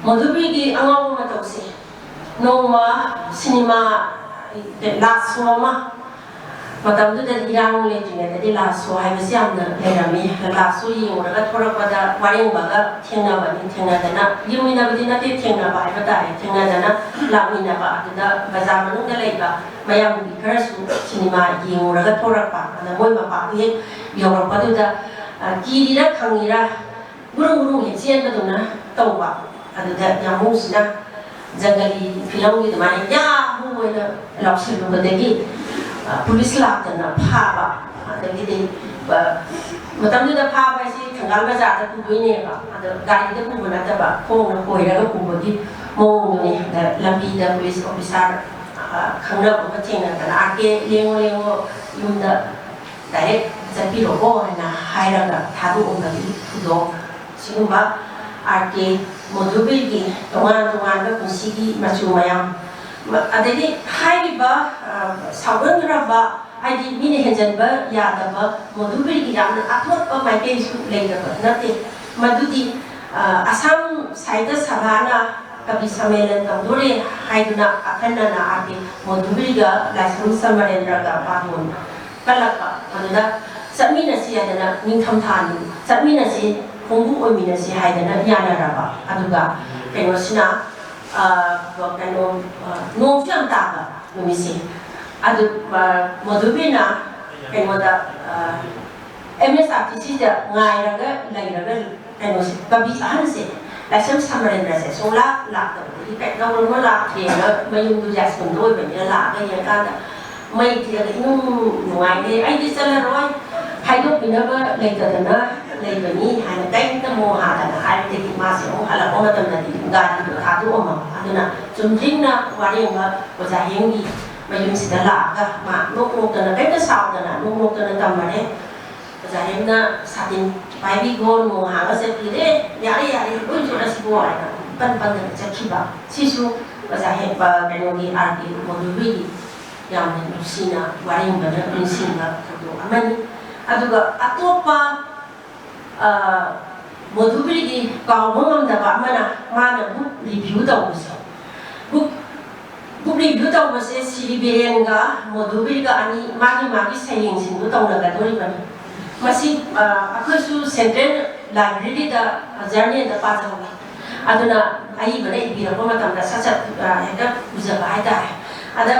ꯃꯣꯗꯨꯕꯤꯒꯤ ꯑꯉꯥꯎꯕ ꯃꯇꯧꯁꯦ, ꯅꯣꯡꯃ ꯁꯤꯅꯦꯃꯥ ꯂꯥꯁ ꯁꯣ ꯑꯃ, ꯃꯇꯝꯗꯨꯗꯗꯤ ꯏꯔꯥꯡ ꯂꯩꯇ꯭ꯔꯤꯉꯩꯗꯗꯤ ꯂꯥꯁ ꯁꯣ ꯍꯥꯏꯕꯁꯤ ꯌꯥꯝꯅ ꯂꯩꯔꯝꯃꯤ꯫ ꯂꯥꯁ ꯁꯣ ꯌꯦꯡꯉꯨꯔꯒ ꯊꯣꯔꯛꯄꯗ ꯋꯥꯔꯦꯡꯕꯒ ꯊꯦꯡꯅꯕꯅꯤ꯫ ꯊꯦꯡꯅꯗꯅ, ꯌꯦꯡꯃꯤꯟꯅꯕꯗꯤ ꯅꯠꯇꯦ, ꯊꯦꯡꯅꯕ ꯍꯥꯏꯕ ꯇꯥꯔꯦ꯫ ꯊꯦꯡꯅꯗꯅ ꯂꯥꯛꯃꯤꯟꯅꯕ ꯑꯗꯨꯗ ꯕꯖꯥꯔ ꯃꯅꯨꯡꯗ ꯂꯩꯕ ꯃꯌꯥꯝꯒꯤ ꯈꯔꯁꯨ ꯁꯤꯅꯦꯃꯥ ꯌꯦꯡꯉꯨꯔꯒ ꯊꯣꯔꯛꯄ꯫ ꯑꯗ ꯃꯣꯏ ꯃꯄꯥꯗꯨ ꯍꯦꯛ ꯌꯧꯔꯛꯄꯗꯨꯗ, ꯀꯤꯔꯤꯔꯥ ꯈꯪꯉꯤꯔꯥ, ꯒꯨꯔꯨꯡ ꯒꯨꯔꯨꯡ ꯍꯦꯛ ꯆꯦꯟꯕꯗꯧꯅ ꯇꯧꯕ꯫ ꯑꯗꯨꯗ ꯌꯥꯝꯕꯨꯡꯁꯤꯅ ꯖꯪꯒꯂꯤ ꯐꯤꯂꯝꯒꯤ ꯑꯗꯨꯃꯥꯏꯅ ꯌꯥꯝꯕꯨꯡ ꯑꯣꯏꯅ ꯂꯥꯎꯁꯤꯜꯂꯨꯕꯗꯒꯤ ꯄꯨꯂꯤꯁ ꯂꯥꯛꯇꯅ ꯐꯥꯕ, ꯑꯗꯒꯤꯗꯤ, ꯑ, ꯃꯇꯝꯗꯨꯗ ꯐꯥꯕ ꯍꯥꯏꯁꯤ ꯊꯪꯒꯥꯜ ꯕꯖꯥꯔꯗ ꯄꯨꯗꯣꯏꯅꯦꯕ, ꯑꯗꯣ ꯒꯥꯔꯤꯗ ꯄꯨꯕ ꯅꯠꯇꯕ ꯈꯣꯡꯅ ꯀꯣꯏꯔꯒ ꯄꯨꯕꯒꯤ ꯃꯑꯣꯡꯗꯨꯅꯤ꯫ ꯑꯗ ꯂꯝꯕꯤꯗ ꯄꯨꯂꯤꯁ ꯑꯣꯐꯤꯁꯥꯔ, ꯑ, ꯈꯪꯅꯕ ꯑꯃ ꯊꯦꯡꯅꯗꯅ, "ꯑꯥꯔ ꯀꯦ, ꯂꯦꯡꯉꯣ, ꯂꯦꯡꯉꯣ, ꯌꯨꯝꯗ ꯗꯥꯏꯔꯦꯛ ꯆꯠꯄꯤꯔꯣꯀꯣ" ꯍꯥꯏꯅ ꯍꯥꯏꯔꯒ ꯊꯥꯗꯣꯛꯑꯝꯕꯒꯤ ꯊꯧꯗꯣꯛ, ꯁꯤꯒꯨꯝꯕ ꯑꯥꯔ ꯀꯦ ꯃꯣꯗꯨꯕꯤꯔꯒꯤ ꯇꯣꯉꯥꯟ ꯇꯣꯉꯥꯟꯕ ꯄꯨꯟꯁꯤꯒꯤ ꯃꯆꯨ ꯃꯌꯥꯝ, ꯃ-, ꯑꯗꯒꯤ ꯍꯥꯏꯔꯤꯕ, ꯑ, ꯁꯥꯎꯒꯟꯈ꯭ꯔꯕ, ꯍꯥꯏꯗꯤ ꯃꯤꯅ ꯍꯦꯟꯖꯟꯕ ꯌꯥꯗꯕ ꯃꯣꯗꯨꯕꯤꯔꯒꯤ ꯌꯥꯝꯅ ꯑꯊꯣꯠꯄ ꯃꯥꯏꯀꯩꯁꯨ ꯂꯩꯇꯕ ꯅꯠꯇꯦ꯫ ꯃꯗꯨꯗꯤ, ꯑ, ꯑꯁꯥꯝ ꯁꯥꯍꯤꯇ꯭ꯌ ꯁꯚꯥꯅ ꯀꯕꯤ ꯁꯝꯃꯦꯂꯟ ꯇꯧꯗꯣꯔꯦ ꯍꯥꯏꯗꯨꯅ ꯑꯈꯟꯅꯅ ꯑꯥꯔ ꯀꯦ ꯃꯣꯗꯨꯕꯤꯔꯒ ꯂꯥꯏꯁ꯭ꯔꯝ ꯁꯃꯔꯦꯟꯗ꯭ꯔꯒ ꯕꯥꯃꯣꯟ ꯀꯜꯂꯛꯄ, ꯑꯗꯨꯗ ꯆꯠꯃꯤꯟꯅꯁꯤ ꯍꯥꯏꯗꯅ, ꯅꯤꯡꯊꯝꯊꯥꯅꯤ, ꯆꯠꯃꯤꯟꯅꯁꯤ, ꯈꯣꯡꯎꯞ ꯑꯣꯏꯃꯤꯟꯅꯁꯤ ꯍꯥꯏꯗꯅ ꯌꯥꯅꯔꯕ꯫ ꯑꯗꯨꯒ ꯀꯩꯅꯣꯁꯤꯅ, ꯑ, ꯀꯩꯅꯣ, ꯑ, ꯅꯣꯡꯁꯨ ꯌꯥꯝ ꯇꯥꯕ ꯅꯨꯃꯤꯠꯁꯦ꯫ ꯑꯗꯨ, ꯑ, ꯃꯣꯗꯨꯕꯤꯔꯅ ꯀꯩꯅꯣꯗ, ꯑ, ꯑꯦꯝ ꯑꯦꯁ ꯑꯥꯔ ꯇꯤ ꯁꯤꯗ ꯉꯥꯏꯔꯒ ꯂꯩꯔꯒ, ꯀꯩꯅꯣꯁꯦ, ꯀꯕꯤ ꯑꯍꯟꯁꯦ, ꯂꯥꯏꯁ꯭ꯔꯝ ꯁꯃꯔꯦꯟꯗ꯭ꯔꯁꯦ ꯁꯨꯡꯂꯥꯛ ꯂꯥꯛꯇꯕꯗꯒꯤ, "ꯀꯩꯗꯧꯔꯕꯅꯣ, ꯂꯥꯛꯇ꯭ꯔꯦꯅ?" ꯃꯌꯨꯝꯗꯨ ꯌꯥꯏꯁꯀꯨꯜꯗ ꯑꯣꯏꯕꯅꯤꯅ ꯂꯥꯛꯑꯒ ꯌꯦꯡꯀꯥꯟꯗ ꯃꯩ ꯊꯤꯔꯒ ꯏꯅꯨꯡ ꯅꯨꯡꯉꯥꯏꯅꯦ꯫ "ꯑꯩꯗꯤ ꯆꯠꯂꯔꯣꯏ, ꯍꯥꯏꯗꯣꯛꯄꯤꯅꯕ ꯂꯩꯇꯗꯅ ꯂꯩꯕꯅꯤ" ꯍꯥꯏꯅ ꯀꯩꯝꯇ ꯃꯣ ꯍꯥꯗꯅ ꯍꯥꯏꯕꯗꯒꯤ ꯃꯥꯁꯦ ꯑꯃꯨꯛ ꯍꯜꯂꯛꯄ ꯃꯇꯝꯗꯗꯤ ꯒꯥꯔꯤꯗꯣ ꯊꯥꯗꯣꯛꯑꯝꯃꯕ꯫ ꯑꯗꯨꯅ ꯆꯨꯝꯗ꯭ꯔꯤꯡꯅ ꯋꯥꯔꯦꯡꯕ ꯑꯣꯖꯥ ꯍꯦꯝꯒꯤ ꯃꯌꯨꯝꯁꯤꯗ ꯂꯥꯛꯑꯒ ꯃꯥ ꯅꯣꯛ ꯅꯣꯛꯇꯅ, ꯀꯩꯝꯇ ꯁꯥꯎꯗꯅ ꯅꯣꯛ ꯅꯣꯛꯇꯅ ꯇꯝꯕꯅꯦ꯫ ꯑꯣꯖꯥ ꯍꯦꯝꯅ ꯁꯥꯇꯤꯟ ꯄꯥꯏꯕꯤꯒꯣ, ꯅꯣꯡ ꯍꯥꯡꯉ ꯆꯠꯄꯤꯔꯦ, "ꯌꯥꯔꯦ, ꯌꯥꯔꯦ, ꯂꯣꯏ ꯆꯣꯠꯂꯁꯤꯕꯣ" ꯍꯥꯏꯅ ꯄꯟ ꯄꯟꯗꯅ ꯆꯠꯈꯤꯕ꯫ ꯁꯤꯁꯨ ꯑꯣꯖꯥ ꯍꯦꯝ, ꯑ, ꯀꯩꯅꯣꯒꯤ, ꯑꯥꯔ ꯀꯦ ꯃꯣꯗꯨꯕꯤꯒꯤ ꯌꯥꯝꯅ ꯅꯨꯡꯁꯤꯅ ꯋꯥꯔꯦꯡꯕꯅ ꯅꯤꯡꯁꯤꯡꯕ ꯊꯧꯗꯣꯛ ꯑꯃꯅꯤ꯫ ꯑꯗꯨꯒ ꯑꯇꯣꯞꯄ, ꯑ, ꯃꯣꯗꯨꯕꯤꯒꯤ ꯀꯥꯎꯕ ꯉꯝꯗꯕ ꯑꯃꯅ, ꯃꯥꯅ ꯕꯨꯛ ꯔꯤꯚꯤꯌꯨ ꯇꯧꯕꯁꯦ꯫ ꯕꯨꯛ, ꯕꯨꯛ ꯔꯤꯚꯤꯌꯨ ꯇꯧꯕꯁꯦ ꯁꯤꯔꯤ ꯕꯤꯔꯦꯟꯒ ꯃꯣꯗꯨꯕꯤꯒ ꯑꯅꯤ ꯃꯥꯒꯤ ꯃꯥꯒꯤ ꯁꯩꯔꯦꯡꯁꯤꯡꯗꯨ ꯇꯧꯅꯒꯗꯣꯔꯤꯕꯅꯤ꯫ ꯃꯁꯤ, ꯑ, ꯑꯩꯈꯣꯏꯁꯨ ꯁꯦꯟꯇ꯭ꯔꯦꯜ ꯂꯥꯏꯕ꯭ꯔꯦꯔꯤꯗ ꯖꯔꯅꯦꯜꯗ ꯄꯥꯖꯍꯧꯏ꯫ ꯑꯗꯨꯅ ꯑꯏꯕꯅ ꯏꯕꯤꯔꯛꯄ ꯃꯇꯝꯗ ꯁꯠ ꯁꯠ, ꯑ, ꯍꯦꯛꯇ ꯎꯖꯕ ꯍꯥꯏꯇꯥꯔꯦ꯫ ꯑꯗ,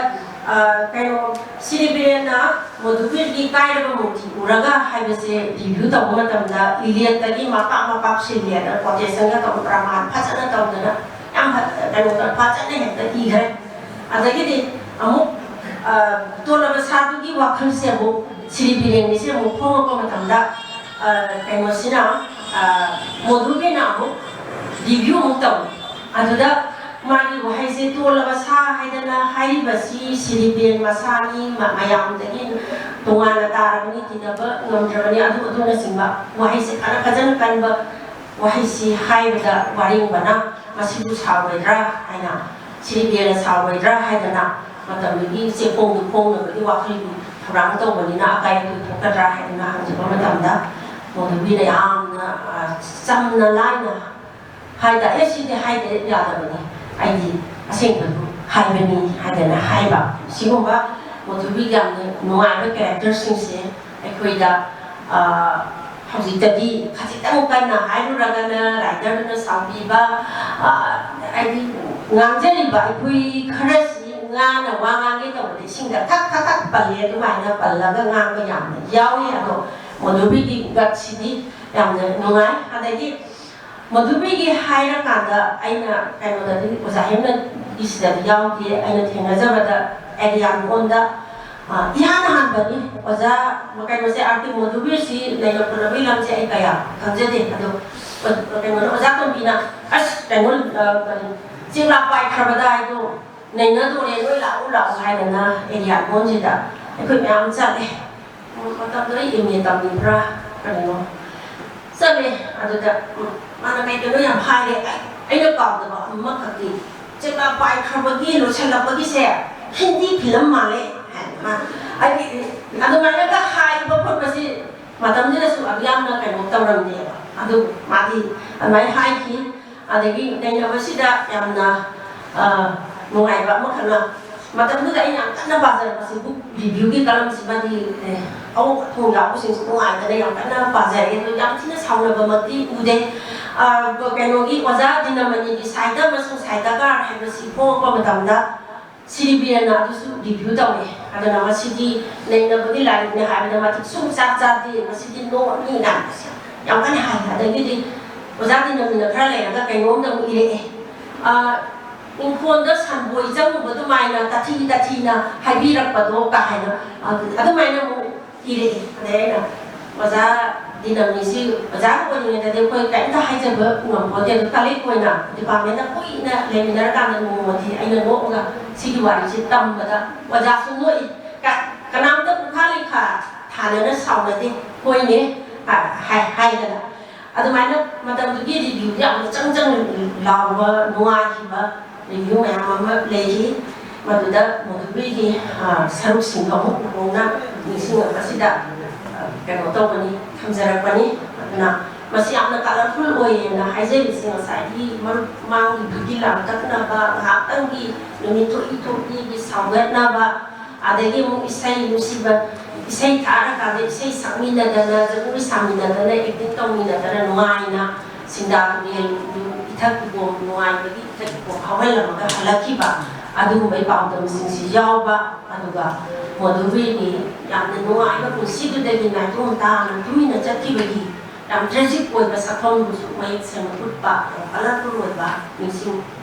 ꯑ, ꯀꯩꯅꯣ, ꯁꯤꯔꯤ ꯕꯤꯔꯦꯟꯅ ꯃꯣꯗꯨꯕꯤꯔꯒꯤ ꯀꯥꯏꯔꯕ ꯃꯨꯔꯇꯤ ꯎꯔꯒ ꯍꯥꯏꯕꯁꯦ ꯔꯤꯚꯤꯌꯨ ꯇꯧꯕ ꯃꯇꯝꯗ ꯏꯂꯤꯌꯠꯇꯒꯤ ꯃꯄꯥꯛ ꯃꯄꯥꯛ ꯁꯤꯜꯂꯦꯅ ꯀꯣꯇꯦꯁꯟꯒ ꯇꯧ, ꯄ꯭ꯔꯃꯥꯟ ꯐꯖꯅ ꯇꯧꯗꯅ ꯌꯥꯝ ꯐ-, ꯀꯩꯅꯣ ꯇꯧ-, ꯐꯖꯅ ꯍꯦꯛꯇ ꯏꯈ꯭ꯔꯦ꯫ ꯑꯗꯒꯤꯗꯤ ꯑꯃꯨꯛ ꯇꯣꯜꯂꯕ ꯁꯥꯗꯨꯒꯤ ꯋꯥꯈꯜꯁꯦ ꯑꯃꯨꯛ ꯁꯤꯔꯤ ꯕꯤꯔꯦꯟꯒꯤꯁꯦ ꯑꯃꯨꯛ ꯐꯣꯡꯉꯛꯄ ꯃꯇꯝꯗ, ꯀꯩꯅꯣꯁꯤꯅ, ꯃꯣꯗꯨꯕꯤꯅ ꯑꯃꯨꯛ ꯔꯤꯚ꯭ꯌꯨ ꯑꯃꯨꯛ ꯇꯧꯏ꯫ ꯑꯗꯨꯗ ꯃꯥꯒꯤ ꯋꯥꯍꯩꯁꯦ, "ꯇꯣꯜꯂꯕ ꯁꯥ" ꯍꯥꯏꯗꯅ ꯍꯥꯏꯔꯤꯕꯁꯤ ꯁꯤꯔꯤ ꯕꯤꯔꯦꯟ ꯃꯁꯥꯅꯤ, ꯃꯌꯥꯝꯗꯒꯤ ꯇꯣꯉꯥꯟꯅ ꯇꯥꯔꯕꯅꯤ, ꯇꯤꯟꯅꯕ ꯉꯝꯗ꯭ꯔꯕꯅꯤ, ꯑꯗꯨ ꯑꯗꯨꯅꯆꯤꯡꯕ ꯋꯥꯍꯩꯁꯦ ꯐꯅ ꯐꯖꯅ ꯀꯟꯕ ꯋꯥꯍꯩꯁꯤ ꯍꯥꯏꯕꯗ ꯋꯥꯔꯦꯡꯕꯅ ꯃꯁꯤꯕꯨ ꯁꯥꯎꯔꯣꯏꯗ꯭ꯔꯥ ꯍꯥꯏꯅ, ꯁꯤꯔꯤ ꯕꯤꯔꯦꯟꯅ ꯁꯥꯎꯔꯣꯏꯗ꯭ꯔꯥ ꯍꯥꯏꯗꯅ ꯃꯇꯝꯗꯨꯒꯤ ꯆꯦꯐꯣꯡꯗꯨ ꯐꯣꯡꯅꯕꯒꯤ ꯋꯥꯈꯜꯒꯤ ꯊꯧꯔꯥꯡ ꯇꯧꯕꯅꯤꯅ ꯑꯀꯥꯏ ꯑꯇꯣꯏ ꯊꯣꯛꯀꯗ꯭ꯔꯥ ꯍꯥꯏꯗꯅ ꯍꯪꯖꯕ ꯃꯇꯝꯗ, ꯃꯣꯗꯨꯕꯤꯅ ꯌꯥꯝꯅ ꯆꯝꯅ ꯂꯥꯏꯅ ꯍꯥꯏꯇꯥꯔꯦ, "ꯁꯤꯗꯤ ꯍꯥꯏꯗ ꯌꯥꯗꯕꯅꯤ, ꯑꯩꯗꯤ ꯑꯁꯦꯡꯕꯗꯨ ꯍꯥꯏꯕꯅꯤ" ꯍꯥꯏꯗꯅ ꯍꯥꯏꯕ꯫ ꯁꯤꯒꯨꯝꯕ ꯃꯣꯗꯨꯕꯤꯒꯤ ꯌꯥꯝꯅ ꯅꯨꯡꯉꯥꯏꯕ ꯀꯦꯔꯦꯛꯇꯔꯁꯤꯡꯁꯦ ꯑꯩꯈꯣꯏꯗ ꯍꯧꯖꯤꯛꯇꯗꯤ ꯈꯖꯤꯛꯇꯪ ꯀꯟꯅ ꯍꯥꯏꯔꯨꯔꯒꯅ ꯔꯥꯏꯇꯔꯗꯨꯅ ꯁꯥꯎꯕꯤꯕ, ꯍꯥꯏꯗꯤ ꯉꯥꯡꯖꯔꯤꯕ ꯑꯩꯈꯣꯏ ꯈꯔꯁꯤ ꯉꯥꯅ ꯋꯥ ꯉꯥꯡꯒꯦ ꯇꯧꯕꯗ ꯏꯁꯤꯡꯗ ꯊꯛ ꯊꯛ ꯊꯛ ꯄꯜꯂꯦ, ꯑꯗꯨꯃꯥꯏꯅ ꯄꯜꯂꯒ ꯉꯥꯡꯕ ꯌꯥꯝꯅ ꯌꯥꯎꯏ꯫ ꯑꯗꯣ ꯃꯣꯗꯨꯕꯤꯒꯤ ꯒꯠꯁꯤꯗꯤ ꯌꯥꯝꯅ ꯅꯨꯡꯉꯥꯏ꯫ ꯑꯗꯒꯤ ꯃꯣꯗꯨꯕꯤꯒꯤ ꯍꯥꯏꯔꯀꯥꯟꯗ ꯑꯩꯅ ꯀꯩꯅꯣꯗꯗꯤ, ꯑꯣꯖꯥ ꯍꯦꯝꯅꯒꯤꯁꯤꯗꯗꯤ ꯌꯥꯎꯗꯦ, ꯑꯩꯅ ꯊꯦꯡꯅꯖꯕꯗ ꯑꯦꯔꯤꯌꯥꯟ ꯑꯣꯟꯗ ꯏꯍꯥꯟ ꯍꯥꯟꯕꯅꯤ꯫ ꯑꯣꯖꯥ ꯀꯩꯅꯣꯁꯦ, ꯑꯥꯔ ꯀꯦ ꯃꯣꯗꯨꯕꯤꯁꯤ ꯂꯩꯔꯛꯄꯅꯕꯒꯤ ꯂꯝꯁꯦ ꯑꯩ ꯀꯌꯥ ꯈꯪꯖꯗꯦ꯫ ꯑꯗꯣ ꯀꯩꯅꯣꯅ, ꯑꯣꯖꯥ ꯇꯣꯝꯕꯤꯅ, "ꯑꯁ, ꯀꯩꯅꯣ, ꯀꯔꯤ, ꯆꯦꯛꯂꯥ ꯄꯥꯏꯈ꯭ꯔꯕꯗ ꯍꯥꯏꯗꯣ ꯅꯩꯅꯗꯣꯔꯦ, ꯅꯣꯏ ꯂꯥꯛꯎ ꯂꯥꯛꯎ" ꯍꯥꯏꯗꯅ ꯑꯦꯔꯤꯌꯥꯟ ꯑꯣꯟꯁꯤꯗ ꯑꯩꯈꯣꯏ ꯃꯌꯥꯝ ꯆꯠꯂꯦ꯫ ꯃꯇꯝꯗꯣ ꯑꯩ ꯑꯦꯝ ꯑꯦ ꯇꯝꯃꯤꯕ꯭ꯔꯥ ꯀꯔꯤꯅꯣ ꯆꯠꯂꯦ꯫ ꯑꯗꯨꯗ ꯃꯥꯅ ꯀꯩ ꯀꯩꯅꯣ ꯌꯥꯝ ꯍꯥꯏꯔꯦ꯫ ꯑꯩꯅ ꯀꯥꯎꯗꯕ ꯑꯃꯈꯛꯇꯤ, "ꯆꯦꯛꯂꯥ ꯄꯥꯏꯈ꯭ꯔꯕꯒꯤ ꯂꯣꯏꯁꯤꯜꯂꯛꯄꯒꯤꯁꯦ ꯍꯤꯟꯗꯤ ꯐꯤꯂꯝ ꯃꯥꯜꯂꯦ" ꯍꯥꯏꯅ꯫ ꯃꯥ ꯍꯥꯏꯗꯤ ꯑꯗꯨꯃꯥꯏꯅꯒ ꯍꯥꯏꯕ ꯈꯣꯠꯄꯁꯤ ꯃꯇꯝꯗꯨꯗꯁꯨ ꯑꯗꯨ ꯌꯥꯝꯅ ꯀꯩꯅꯣ ꯇꯧꯔꯝꯗꯦꯕ꯫ ꯑꯗꯨ ꯃꯥꯗꯤ ꯑꯗꯨꯃꯥꯏꯅ ꯍꯥꯏꯈꯤ꯫ ꯑꯗꯒꯤ ꯅꯩꯅꯕꯁꯤꯗ ꯌꯥꯝꯅ ꯅꯨꯡꯉꯥꯏꯕ ꯑꯃꯈꯛꯅ, ꯃꯇꯝꯗꯨꯗ ꯑꯩꯅ ꯌꯥꯝ ꯀꯟꯅ ꯄꯥꯖꯔꯛꯄꯁꯤ, ꯕꯨꯛ ꯔꯤꯚ꯭ꯌꯨꯒꯤ ꯀꯂꯝꯁꯤꯃꯗꯤ ꯑꯋꯣꯛ ꯑꯊꯣꯡ ꯌꯥꯎꯕꯁꯤꯡꯁꯤ ꯅꯨꯡꯉꯥꯏꯗꯅ ꯌꯥꯝ ꯀꯟꯅ ꯄꯥꯖꯔꯛꯑꯦ꯫ ꯑꯗꯨ ꯌꯥꯝ ꯊꯤꯅ ꯁꯥꯎꯅꯕꯃꯛꯇꯤ ꯎꯗꯦ꯫ ꯀꯩꯅꯣꯒꯤ ꯑꯣꯖꯥ ꯗꯤꯅꯃꯅꯤꯒꯤ ꯁꯥꯍꯤꯇ꯭ꯌ ꯑꯃꯁꯨꯡ ꯁꯥꯍꯤꯇ꯭ꯌꯀꯥꯔ ꯍꯥꯏꯕꯁꯤ ꯐꯣꯡꯉꯛꯄ ꯃꯇꯝꯗ ꯁꯤꯔꯤ ꯕꯤꯔꯦꯟꯅ ꯑꯗꯨꯁꯨ ꯔꯤꯚ꯭ꯌꯨ ꯇꯧꯔꯛꯑꯦ꯫ ꯑꯗꯨꯅ ꯃꯁꯤꯗꯤ ꯅꯩꯅꯕꯒꯤ ꯂꯥꯏꯔꯤꯛꯅꯤ ꯍꯥꯏꯕꯗ ꯃꯇꯤꯛ ꯁꯨꯡꯆꯥꯛ ꯆꯥꯗꯦ, ꯃꯁꯤꯗꯤ ꯅꯣꯠꯅꯤ ꯀꯥꯏꯅ ꯌꯥꯝ ꯀꯟꯅ ꯍꯥꯏ꯫ ꯑꯗꯒꯤꯗꯤ ꯑꯣꯖꯥ ꯗꯤꯅꯃꯅꯤꯅ ꯈꯔ ꯂꯩꯔꯒ ꯀꯩꯅꯣꯝꯗ ꯑꯃꯨꯛ ꯏꯔꯛꯑꯦ꯫ ꯏꯪꯈꯣꯜꯗ ꯁꯟꯕꯣꯏ ꯆꯪꯉꯨꯕ ꯑꯗꯨꯃꯥꯏꯅ ꯇꯥꯊꯤ ꯇꯥꯊꯤꯅ ꯍꯥꯏꯕꯤꯔꯛꯄꯗꯣ ꯀꯥ ꯍꯥꯏꯅ ꯑꯗꯨꯃꯥꯏꯅ ꯑꯃꯨꯛ ꯏꯔꯛꯏ꯫ ꯑꯗꯩ ꯑꯩꯅ ꯑꯣꯖꯥ ꯗꯤꯅꯝꯅꯤꯁꯤ ꯑꯣꯖꯥ ꯑꯣꯏꯔꯤꯉꯩꯗꯗꯤ ꯑꯩꯈꯣꯏ ꯀꯔꯤꯝꯇ ꯍꯥꯏꯖꯕ ꯉꯝꯄꯣꯠꯇꯦ꯫ ꯑꯗꯣ ꯀꯂꯤꯛ ꯑꯣꯏꯅ ꯗꯤꯄꯥꯔꯠꯃꯦꯟꯗ ꯀꯨꯏꯅ ꯂꯩꯃꯤꯟꯅꯔꯀꯥꯟꯗ ꯅꯣꯡꯃꯗꯤ ꯑꯩꯅ ꯅꯣꯛꯑꯒ ꯁꯤꯒꯤ ꯋꯥꯔꯤꯁꯤ ꯇꯝꯕꯗ ꯑꯣꯖꯥꯁꯨ ꯅꯣꯛꯏ꯫ ꯀ- ꯀꯅꯥꯝꯇ ꯄꯨꯈꯥ ꯂꯩꯈꯥ ꯊꯥꯅꯅ ꯁꯥꯎꯅꯗꯦ꯫ ꯍꯣꯏꯅꯦ ꯍꯥꯏ- ꯍꯥꯏ- ꯍꯥꯏꯗꯅ ꯑꯗꯨꯃꯥꯏꯅ ꯃꯇꯝꯗꯨꯒꯤ ꯔꯤꯚ꯭ꯌꯨ ꯌꯥꯝꯅ ꯆꯪ ꯆꯪ ꯂꯥꯎꯕ ꯅꯨꯡꯉꯥꯏꯈꯤꯕ ꯔꯤꯚ꯭ꯌꯨ ꯃꯌꯥꯝ ꯑꯃ ꯂꯩꯔꯤ꯫ ꯃꯗꯨꯗ ꯃꯗꯨꯒꯤ ꯁꯔꯨꯛꯁꯤꯡꯗꯣ ꯑꯃꯨꯛ ꯅꯧꯅ ꯅꯤꯡꯁꯤꯡꯉꯛꯄꯁꯤꯗ ꯀꯩꯅꯣ ꯇꯧꯕꯅꯤ, ꯊꯝꯖꯔꯛꯄꯅꯤ꯫ ꯑꯗꯨꯅ ꯃꯁꯤ ꯌꯥꯝꯅ ꯀꯂꯔꯐꯨꯜ ꯑꯣꯏꯌꯦꯅ ꯍꯥꯏꯖꯔꯤꯁꯦ ꯉꯁꯥꯏꯒꯤ ꯃꯔꯨꯞ ꯃꯥꯡꯒꯤꯕꯒꯤ ꯂꯥꯡꯇꯛꯅꯕ, ꯉꯥꯏꯍꯥꯛꯇꯪꯒꯤ ꯅꯨꯃꯤꯠ ꯊꯣꯛꯏ ꯊꯣꯛꯏꯒꯤ ꯁꯥꯎꯒꯠꯅꯕ, ꯑꯗꯒꯤ ꯑꯃꯨꯛ ꯏꯁꯩ ꯅꯨꯡꯁꯤꯕ ꯏꯁꯩ ꯊꯥꯔꯀꯥꯟꯗ ꯏꯁꯩ ꯁꯛꯃꯤꯟꯅꯗꯅ, ꯖꯒꯣꯏ ꯁꯥꯃꯤꯟꯅꯗꯅ, ꯑꯦꯛꯇꯤꯡ ꯇꯧꯃꯤꯟꯅꯗꯅ ꯅꯨꯡꯉꯥꯏꯅ ꯁꯤꯡꯗꯥ ꯇꯨꯔꯦꯜꯗꯨ ꯏꯊꯛ ꯏꯄꯣꯝ ꯅꯨꯡꯉꯥꯏꯕꯒꯤ ꯏꯊꯛ ꯏꯄꯣꯝ ꯐꯥꯎꯍꯜꯂꯝꯃꯒ ꯍꯜꯂꯛꯈꯤꯕ ꯑꯗꯨꯒꯨꯝꯕꯒꯤ ꯄꯥꯎꯗꯝꯁꯤꯡꯁꯤ ꯌꯥꯎꯕ꯫ ꯑꯗꯨꯒ ꯃꯣꯗꯨꯕꯤꯒꯤ ꯌꯥꯝꯅ ꯅꯨꯡꯉꯥꯏꯕ ꯄꯨꯟꯁꯤꯗꯨꯗꯒꯤ ꯅꯥꯏꯇꯣꯝ ꯇꯥꯅ ꯇꯨꯃꯤꯟꯅ ꯆꯠꯈꯤꯕꯒꯤ ꯌꯥꯝ ꯇ꯭ꯔꯦꯖꯤꯛ ꯑꯣꯏꯕ ꯁꯛꯐꯝꯗꯨꯁꯨ ꯃꯌꯦꯛ ꯁꯦꯡꯅ ꯎꯠꯄ, ꯌꯥꯝ ꯀꯂꯔꯐꯨꯜ ꯑꯣꯏꯕ ꯅꯤꯡꯁꯤꯡ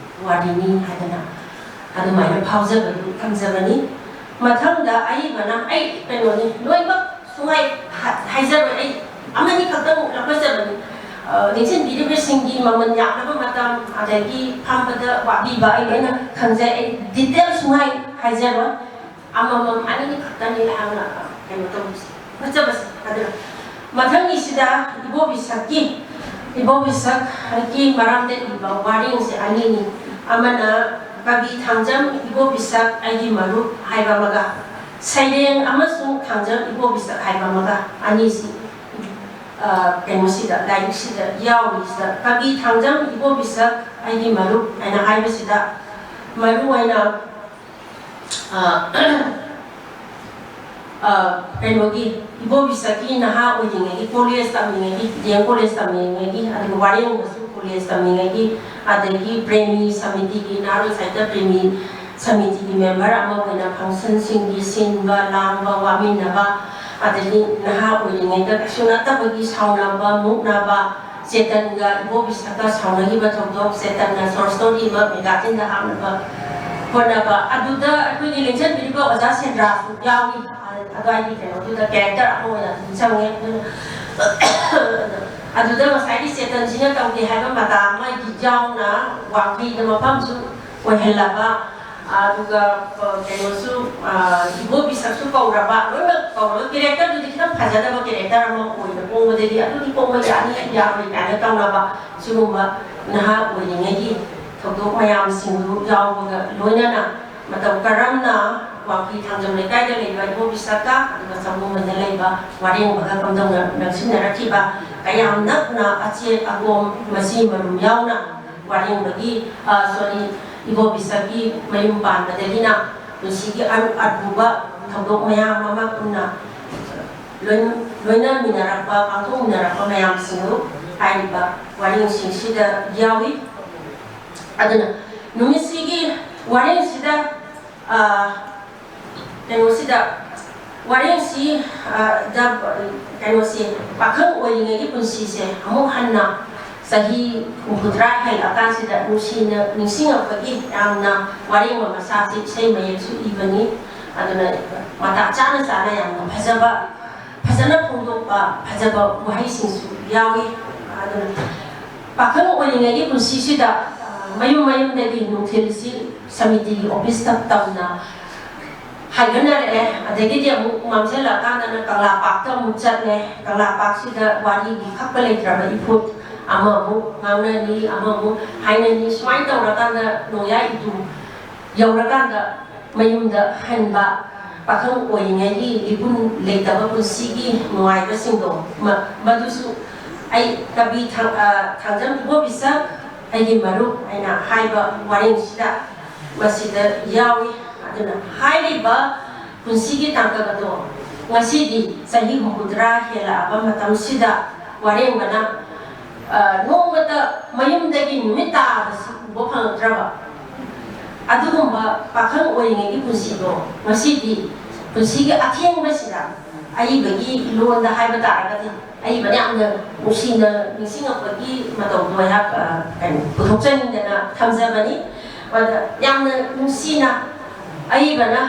ꯋꯥꯔꯤꯅꯤ ꯍꯥꯏꯗꯅ ꯑꯗꯨꯃꯥꯏꯅ ꯐꯥꯎꯖꯕꯗꯨ ꯊꯝꯖꯕꯅꯤ꯫ ꯃꯊꯪꯗ ꯑꯏꯕꯅ ꯑꯩ ꯀꯩꯅꯣꯅꯤ, ꯂꯣꯏꯅꯃꯛ ꯁꯨꯡꯍꯥꯏ ꯍꯥꯏꯖꯔꯣꯏ, ꯑꯩ ꯑꯃꯅꯤ ꯈꯛꯇꯪ ꯂꯧꯈꯠꯆꯕꯅꯤ꯫ ꯅꯤꯡꯁꯤꯡꯕꯤꯔꯤꯕꯁꯤꯡꯒꯤ ꯃꯃꯜ ꯌꯥꯝꯂꯕ ꯃꯇꯝ, ꯑꯗꯒꯤ ꯐꯝꯕꯗ ꯋꯥꯕꯤꯕ ꯑꯩ ꯂꯣꯏꯅ ꯈꯪꯖꯩ꯫ ꯑꯩ ꯗꯤꯇꯦꯜ ꯁꯨꯡꯍꯥꯏ ꯍꯥꯏꯖꯔꯣꯏ꯫ ꯑꯃꯃꯝ ꯑꯅꯤꯅꯤ ꯈꯛꯇꯅꯤ ꯑꯩꯍꯥꯛꯅ ꯀꯩꯅꯣ ꯇꯧꯕꯁꯦ, ꯍꯣꯠꯆꯕꯁꯦ꯫ ꯑꯗꯨꯅ ꯃꯊꯪꯒꯤꯁꯤꯗ ꯏꯕꯣꯕꯤꯁꯛꯀꯤ, ꯏꯕꯣꯕꯤꯁꯛꯀꯤ ꯃꯔꯝꯗ ꯏꯕ ꯋꯥꯔꯦꯡꯁꯦ ꯑꯅꯤꯅꯤ꯫ ꯑꯃꯅ ꯀꯕꯤ ꯊꯥꯡꯖꯝ ꯏꯕꯣꯕꯤꯁꯛ ꯑꯩꯒꯤ ꯃꯔꯨꯞ ꯍꯥꯏꯕ ꯑꯃꯒ, ꯁꯩꯔꯦꯡ ꯑꯃꯁꯨꯡ ꯊꯥꯡꯖꯝ ꯏꯕꯣꯕꯤꯁꯛ ꯍꯥꯏꯕ ꯑꯃꯒ, ꯑꯅꯤꯁꯤ ꯀꯩꯅꯣꯁꯤꯗ, ꯂꯥꯏꯔꯤꯛꯁꯤꯗ ꯌꯥꯎꯔꯤꯁꯤꯗ꯫ ꯀꯕꯤ ꯊꯥꯡꯖꯝ ꯏꯕꯣꯕꯤꯁꯛ ꯑꯩꯒꯤ ꯃꯔꯨꯞ ꯍꯥꯏꯅ ꯍꯥꯏꯕꯁꯤꯗ ꯃꯔꯨ ꯑꯣꯏꯅ ꯀꯩꯅꯣꯒꯤ ꯏꯕꯣꯕꯤꯁꯛꯀꯤ ꯅꯍꯥ ꯑꯣꯏꯔꯤꯉꯩꯒꯤ, ꯀꯣꯂꯦꯖ ꯇꯝꯂꯤꯉꯩꯒꯤ, ꯗꯤ ꯑꯦꯝ ꯀꯣꯂꯦꯖ ꯇꯝꯂꯤꯉꯩꯒꯤ, ꯑꯗꯨꯒ ꯋꯥꯔꯦꯡꯕꯁꯨ ꯀꯣꯂꯦꯖ ꯇꯝꯂꯤꯉꯩꯒꯤ, ꯑꯗꯒꯤ ꯄ꯭ꯔꯦꯃꯤ ꯁꯃꯤꯇꯤꯒꯤ, ꯅꯍꯥꯔꯣꯜ ꯁꯥꯍꯤꯇ꯭ꯌ ꯄ꯭ꯔꯦꯃꯤ ꯁꯃꯤꯇꯤꯒꯤ ꯃꯦꯝꯕꯔ ꯑꯃ ꯑꯣꯏꯅ ꯐꯪꯁꯟꯁꯤꯡꯒꯤ ꯁꯤꯟꯕ ꯂꯥꯡꯕ, ꯋꯥꯃꯤꯟꯅꯕ, ꯑꯗꯒꯤ ꯅꯍꯥ ꯑꯣꯏꯔꯤꯉꯩꯗ ꯀꯩꯁꯨ ꯅꯠꯇꯕꯒꯤ ꯁꯥꯎꯅꯕ ꯃꯨꯛꯅꯕ, ꯆꯦꯇꯟꯒ ꯏꯕꯣꯕꯤꯁꯛꯀ ꯁꯥꯎꯅꯈꯤꯕ ꯊꯧꯗꯣꯛ, ꯆꯦꯇꯟꯅ short story ꯑꯃ magazine-ꯗ ꯍꯥꯞꯅꯕ ꯍꯣꯠꯅꯕ, ꯑꯗꯨꯗ ꯑꯩꯈꯣꯏꯒꯤ ꯂꯦꯡꯖꯟꯕꯤꯔꯤꯕ ꯑꯣꯖꯥ ꯁꯦꯟꯗ꯭ꯔꯥꯁꯨ ꯌꯥꯎꯏ꯫ ꯑꯗꯨꯋꯥꯏꯒꯤ ꯀꯩꯅꯣꯗꯨꯗ character ꯑꯃ ꯑꯣꯏꯅ ꯑꯗꯨꯝ ꯆꯪꯉꯦ꯫ ꯑꯗꯨꯅ ꯑꯗꯨꯗ ꯉꯁꯥꯏꯒꯤ ꯆꯦꯇꯟꯁꯤꯅ ꯇꯧꯗꯦ ꯍꯥꯏꯕ ꯃꯇꯥ ꯑꯃꯒꯤ ꯌꯥꯎꯅ ꯋꯥꯡꯈꯩꯗ ꯃꯐꯝꯁꯨ ꯑꯣꯏꯍꯜꯂꯕ, ꯑꯗꯨꯒ, ꯑ, ꯀꯩꯅꯣꯁꯨ, ꯑ, ꯏꯕꯣꯕꯤꯁꯛꯁꯨ ꯀꯧꯔꯕ, ꯂꯣꯏꯅꯃꯛ ꯀꯧꯔꯕ꯫ Character-ꯗꯨꯗꯤ ꯈꯤꯇꯪ ꯐꯖꯗꯕ character ꯑꯃ ꯑꯣꯏꯅ ꯄꯣꯡꯕꯗꯒꯤ ꯑꯗꯨꯗꯤ ꯄꯣꯡꯕ ꯌꯥꯅꯤ, ꯌꯥꯔꯣꯏ ꯀꯥꯏꯅ ꯇꯧꯅꯕ ꯁꯤꯒꯨꯝꯕ ꯅꯍꯥ ꯑꯣꯏꯔꯤꯉꯩꯒꯤ ꯊꯧꯗꯣꯛ ꯃꯌꯥꯝꯁꯤꯡꯗꯨ ꯌꯥꯎꯕꯒ ꯂꯣꯏꯅꯅ ꯃꯇꯧ ꯀꯔꯝꯅ ꯋꯥꯡꯈꯩ ꯊꯥꯡꯖꯝ ꯂꯩꯀꯥꯏꯗ ꯂꯩꯕ ꯏꯕꯣꯕꯤꯁꯛꯀ ꯑꯗꯨꯒ ꯆꯪꯒꯨꯝꯕꯗ ꯂꯩꯕ ꯋꯥꯔꯦꯡꯕꯒ ꯀꯝꯗꯧꯅ ꯅꯛꯁꯤꯟꯅꯔꯛꯈꯤꯕ, ꯀꯌꯥꯝ ꯅꯛꯅ ꯑꯆꯦꯠ ꯑꯒꯣꯝ ꯃꯆꯤ ꯃꯔꯨꯝ ꯌꯥꯎꯅ ꯋꯥꯔꯦꯡꯕꯒꯤ, ꯑ, sorry, ꯏꯕꯣꯕꯤꯁꯛꯀꯤ ꯃꯌꯨꯝ ꯄꯥꯟꯕꯗꯒꯤꯅ ꯄꯨꯟꯁꯤꯒꯤ ꯑꯔꯨ-, ꯑꯔꯨꯕ ꯊꯧꯗꯣꯛ ꯃꯌꯥꯝ ꯑꯃ ꯄꯨꯟꯅ ꯂꯣꯏ-, ꯂꯣꯏꯅꯃꯤꯟꯅꯔꯛꯄ, ꯄꯥꯡꯊꯣꯛꯃꯤꯟꯅꯔꯛꯄ ꯃꯌꯥꯝꯁꯤꯡꯗꯨ ꯍꯥꯏꯔꯤꯕ ꯋꯥꯔꯦꯡꯁꯤꯡꯁꯤꯗ ꯌꯥꯎꯏ꯫ ꯑꯗꯨꯅ ꯅꯨꯃꯤꯠꯁꯤꯒꯤ ꯋꯥꯔꯦꯡꯁꯤꯗ, ꯑ, ꯀꯩꯅꯣꯁꯤꯗ, ꯋꯥꯔꯦꯡꯁꯤ, ꯑ, ꯗ, ꯀꯩꯅꯣꯁꯦ, ꯄꯥꯈꯪ ꯑꯣꯏꯔꯤꯉꯩꯒꯤ ꯄꯨꯟꯁꯤꯁꯦ ꯑꯃꯨꯛ ꯍꯟꯅ ꯆꯍꯤ ꯍꯨꯝꯐꯨꯇꯔꯥ ꯍꯦꯜꯂꯛꯑꯀꯥꯟꯁꯤꯗ ꯅꯨꯡꯁꯤꯅ ꯅꯤꯡꯁꯤꯡꯉꯛꯄꯒꯤ ꯌꯥꯝꯅ ꯋꯥꯔꯦꯡꯕ ꯃꯆꯥꯁꯤ ꯏꯁꯩ ꯃꯌꯦꯛꯁꯨ ꯏꯕꯅꯤ꯫ ꯑꯗꯨꯅ ꯃꯇꯥꯡ ꯆꯥꯅ ꯆꯥꯅ ꯌꯥꯝꯅ ꯐꯖꯕ, ꯐꯖꯅ ꯐꯣꯡꯗꯣꯛꯄ ꯐꯖꯕ ꯋꯥꯍꯩꯁꯤꯡꯁꯨ ꯌꯥꯎꯏ꯫ ꯑꯗꯨꯅ ꯄꯥꯈꯪ ꯑꯣꯏꯔꯤꯉꯩꯒꯤ ꯄꯨꯟꯁꯤꯁꯤꯗ, ꯑ, ꯃꯌꯨꯝ ꯃꯌꯨꯝꯗꯒꯤ ꯅꯨꯡꯊꯤꯜꯁꯤ ꯁꯃꯤꯇꯤꯒꯤ office-ꯇ ꯇꯝꯅ ꯍꯥꯏꯒꯠꯅꯔꯛꯑꯦ꯫ ꯑꯗꯒꯤꯗꯤ ꯑꯃꯨꯛ ꯃꯝꯁꯤꯜꯂꯛꯑꯀꯥꯟꯗꯅ ꯀꯪꯂꯥ ꯄꯥꯛꯇ ꯑꯃꯨꯛ ꯆꯠꯂꯦ꯫ ꯀꯪꯂꯥ ꯄꯥꯛꯁꯤꯗ ꯋꯥꯔꯤꯒꯤ ꯈꯛꯄ ꯂꯩꯇ꯭ꯔꯕ ꯏꯐꯨꯠ ꯑꯃꯃꯨꯛ ꯉꯥꯡꯅꯅꯤ, ꯑꯃꯃꯨꯛ ꯍꯥꯏꯅꯅꯤ꯫ ꯁꯨꯃꯥꯏꯅ ꯇꯧꯔꯀꯥꯟꯗ ꯅꯣꯡꯌꯥꯏ ꯏꯇꯨ ꯌꯧꯔꯀꯥꯟꯗ ꯃꯌꯨꯝꯗ ꯍꯟꯕ, ꯄꯥꯈꯪ ꯑꯣꯏꯔꯤꯉꯩꯒꯤ ꯏꯄꯨꯟ ꯂꯩꯇꯕ ꯄꯨꯟꯁꯤꯒꯤ ꯅꯨꯡꯉꯥꯏꯕꯁꯤꯡꯗꯣ, ꯃ-, ꯃꯗꯨꯁꯨ ꯑꯩ ꯀꯕꯤ ꯊꯥꯡ-, ꯑ, ꯊꯥꯡꯖꯝ ꯏꯕꯣꯕꯤꯁꯛ, ꯑꯩꯒꯤ ꯃꯔꯨꯞ ꯑꯩꯅ ꯍꯥꯏꯕ ꯋꯥꯔꯦꯡꯁꯤꯗ ꯃꯁꯤꯗ ꯌꯥꯎꯏ꯫ ꯑꯗꯨꯅ ꯍꯥꯏꯔꯤꯕ ꯄꯨꯟꯁꯤꯒꯤ ꯇꯥꯡꯀꯛ ꯑꯗꯣ ꯉꯁꯤꯗꯤ ꯆꯍꯤ ꯍꯨꯝꯐꯨꯇꯔꯥ ꯍꯦꯜꯂꯛꯑꯕ ꯃꯇꯝꯁꯤꯗ ꯋꯥꯔꯦꯡꯕꯅ, ꯑ, ꯅꯣꯡꯃꯇ ꯃꯌꯨꯝꯗꯒꯤ ꯅꯨꯃꯤꯠ ꯇꯥꯕꯁꯤ ꯎꯕ ꯐꯪꯉꯛꯇ꯭ꯔꯕ, ꯑꯗꯨꯒꯨꯝꯕ ꯄꯥꯈꯪ ꯑꯣꯏꯔꯤꯉꯩꯒꯤ ꯄꯨꯟꯁꯤꯗꯣ ꯉꯁꯤꯗꯤ ꯄꯨꯟꯁꯤꯒꯤ ꯑꯊꯦꯡꯕꯁꯤꯗ ꯑꯏꯕꯒꯤ ꯂꯣꯟꯗ ꯍꯥꯏꯕ ꯇꯥꯔꯒꯗꯤ, ꯑꯏꯕꯅ ꯌꯥꯝꯅ ꯅꯨꯡꯁꯤꯅ ꯅꯤꯡꯁꯤꯡꯉꯛꯄꯒꯤ ꯃꯇꯧꯗꯣ ꯑꯩꯍꯥꯛ, ꯑ, ꯀꯩꯅꯣ, ꯄꯨꯊꯣꯛꯆꯅꯤꯡꯗꯅ ꯊꯝꯖꯕꯅꯤ꯫ ꯑꯗ ꯌꯥꯝꯅ ꯅꯨꯡꯁꯤꯅ ꯑꯏꯕꯅ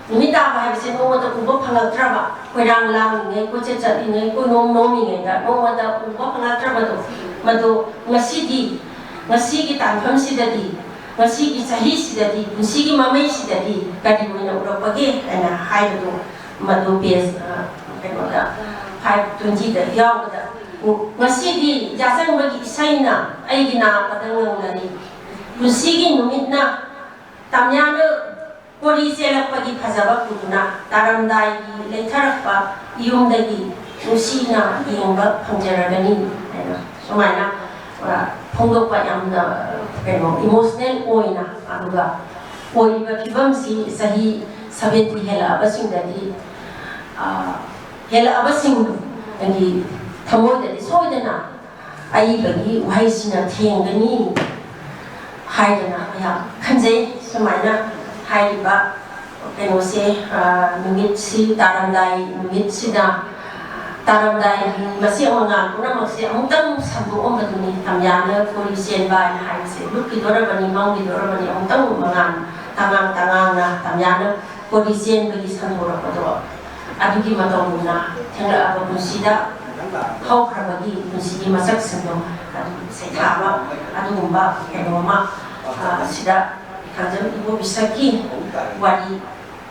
ꯅꯨꯃꯤꯠ ꯇꯥꯕ ꯍꯥꯏꯕꯁꯦ ꯅꯣꯡꯃꯇ ꯎꯕ ꯐꯪꯂꯛꯇ꯭ꯔꯕ, ꯀꯣꯏꯔꯥꯡ ꯂꯥꯡꯂꯤꯉꯩ, ꯀꯣꯏꯆꯠ ꯆꯠꯂꯤꯉꯩ, ꯀꯣꯏꯅꯣꯝ ꯅꯣꯝꯂꯤꯉꯩꯗ ꯅꯣꯡꯃꯇ ꯎꯕ ꯐꯪꯂꯛꯇ꯭ꯔꯕꯗꯣ, ꯃꯗꯨ ꯉꯁꯤꯗꯤ, ꯉꯁꯤꯒꯤ ꯇꯥꯟꯐꯝꯁꯤꯗꯗꯤ, ꯉꯁꯤꯒꯤ ꯆꯍꯤꯁꯤꯗꯗꯤ, ꯄꯨꯟꯁꯤꯒꯤ ꯃꯃꯩꯁꯤꯗꯗꯤ ꯀꯔꯤ ꯑꯣꯏꯅ ꯎꯔꯛꯄꯒꯦ ꯍꯥꯏꯅ ꯍꯥꯏꯕꯗꯨ, ꯃꯗꯨ ꯄꯦꯖ, ꯑ, ꯀꯩꯅꯣꯗ, ꯐꯥꯏꯚ ꯇ꯭ꯋꯦꯟꯇꯤꯗ ꯌꯥꯎꯕꯗ, ꯎ, ꯉꯁꯤꯗꯤ ꯌꯥꯆꯪꯕꯒꯤ ꯏꯁꯩꯅ ꯑꯩꯒꯤ ꯅꯥꯄꯗ ꯉꯪꯂꯔꯤ꯫ ꯄꯨꯟꯁꯤꯒꯤ ꯅꯨꯃꯤꯠꯅ ꯇꯝꯌꯥꯅ ꯀꯣꯔꯤ ꯆꯦꯜꯂꯛꯄꯒꯤ ꯐꯖꯕ ꯄꯨꯗꯨꯅ ꯇꯥꯔꯝꯗꯥꯏꯒꯤ ꯂꯩꯊꯔꯛꯄ ꯌꯨꯝꯗꯒꯤ ꯅꯨꯡꯁꯤꯅ ꯌꯦꯡꯕ ꯐꯪꯖꯔꯒꯅꯤ ꯍꯥꯏꯅ ꯁꯨꯃꯥꯏꯅ, ꯑ, ꯐꯣꯡꯗꯣꯛꯄ ꯌꯥꯝꯅ, ꯀꯩꯅꯣ, ꯏꯃꯣꯁꯅꯦꯜ ꯑꯣꯏꯅ, ꯑꯗꯨꯒ ꯑꯣꯏꯔꯤꯕ ꯐꯤꯕꯝꯁꯤ ꯆꯍꯤ ꯁꯚꯦꯟꯇꯤ ꯍꯦꯜꯂꯛꯑꯕꯁꯤꯡꯗꯗꯤ, ꯑ, ꯍꯦꯜꯂꯛꯑꯕꯁꯤꯡꯒꯤ ꯊꯃꯣꯏꯗꯗꯤ ꯁꯣꯏꯗꯅ ꯑꯏꯕꯒꯤ ꯋꯥꯍꯩꯁꯤꯅ ꯊꯦꯡꯒꯅꯤ ꯍꯥꯏꯗꯅ ꯑꯩꯍꯥꯛ ꯈꯟꯖꯩ꯫ ꯁꯨꯃꯥꯏꯅ ꯍꯥꯏꯔꯤꯕ ꯀꯩꯅꯣꯁꯦ, ꯑ, ꯅꯨꯃꯤꯠꯁꯤ ꯇꯥꯔꯝꯗꯥꯏ ꯅꯨꯃꯤꯠꯁꯤꯗ ꯇꯥꯔꯝꯗꯥꯏꯒꯤ ꯃꯁꯤ ꯃꯉꯥꯜ ꯄꯨꯝꯅꯃꯛꯁꯦ ꯑꯃꯨꯛꯇꯪ ꯁꯟꯗꯣꯛꯑꯝꯕꯗꯨꯅꯤ꯫ ꯇꯝꯌꯥꯅ ꯀꯣꯔꯤ ꯆꯦꯟꯕ ꯍꯥꯏꯅ ꯍꯥꯏꯕꯁꯦ ꯂꯨꯞꯈꯤꯗꯣꯔꯕꯅꯤ, ꯃꯝꯈꯤꯗꯣꯔꯕꯅꯤ꯫ ꯑꯃꯨꯛꯇꯪ ꯃꯉꯥꯜ ꯇꯉꯥꯡ ꯇꯉꯥꯡꯅ ꯇꯝꯌꯥꯅ ꯀꯣꯔꯤ ꯆꯦꯟꯕꯒꯤ ꯁꯟꯗꯣꯔꯛꯄꯗꯣ ꯑꯗꯨꯒꯤ ꯃꯇꯧꯒꯨꯝꯅ ꯊꯦꯡꯂꯛꯑꯕ ꯄꯨꯟꯁꯤꯗ ꯍꯧꯈ꯭ꯔꯕꯒꯤ ꯄꯨꯟꯁꯤꯒꯤ ꯃꯁꯛꯁꯤꯡꯗꯣ ꯑꯗꯨ ꯁꯩꯊꯥꯕ ꯑꯗꯨꯒꯨꯝꯕ ꯀꯩꯅꯣ ꯑꯃ, ꯑ, ꯁꯤꯗ ꯊꯥꯡꯖꯝ ꯏꯕꯣꯕꯤꯁꯛꯀꯤ ꯋꯥꯔꯤ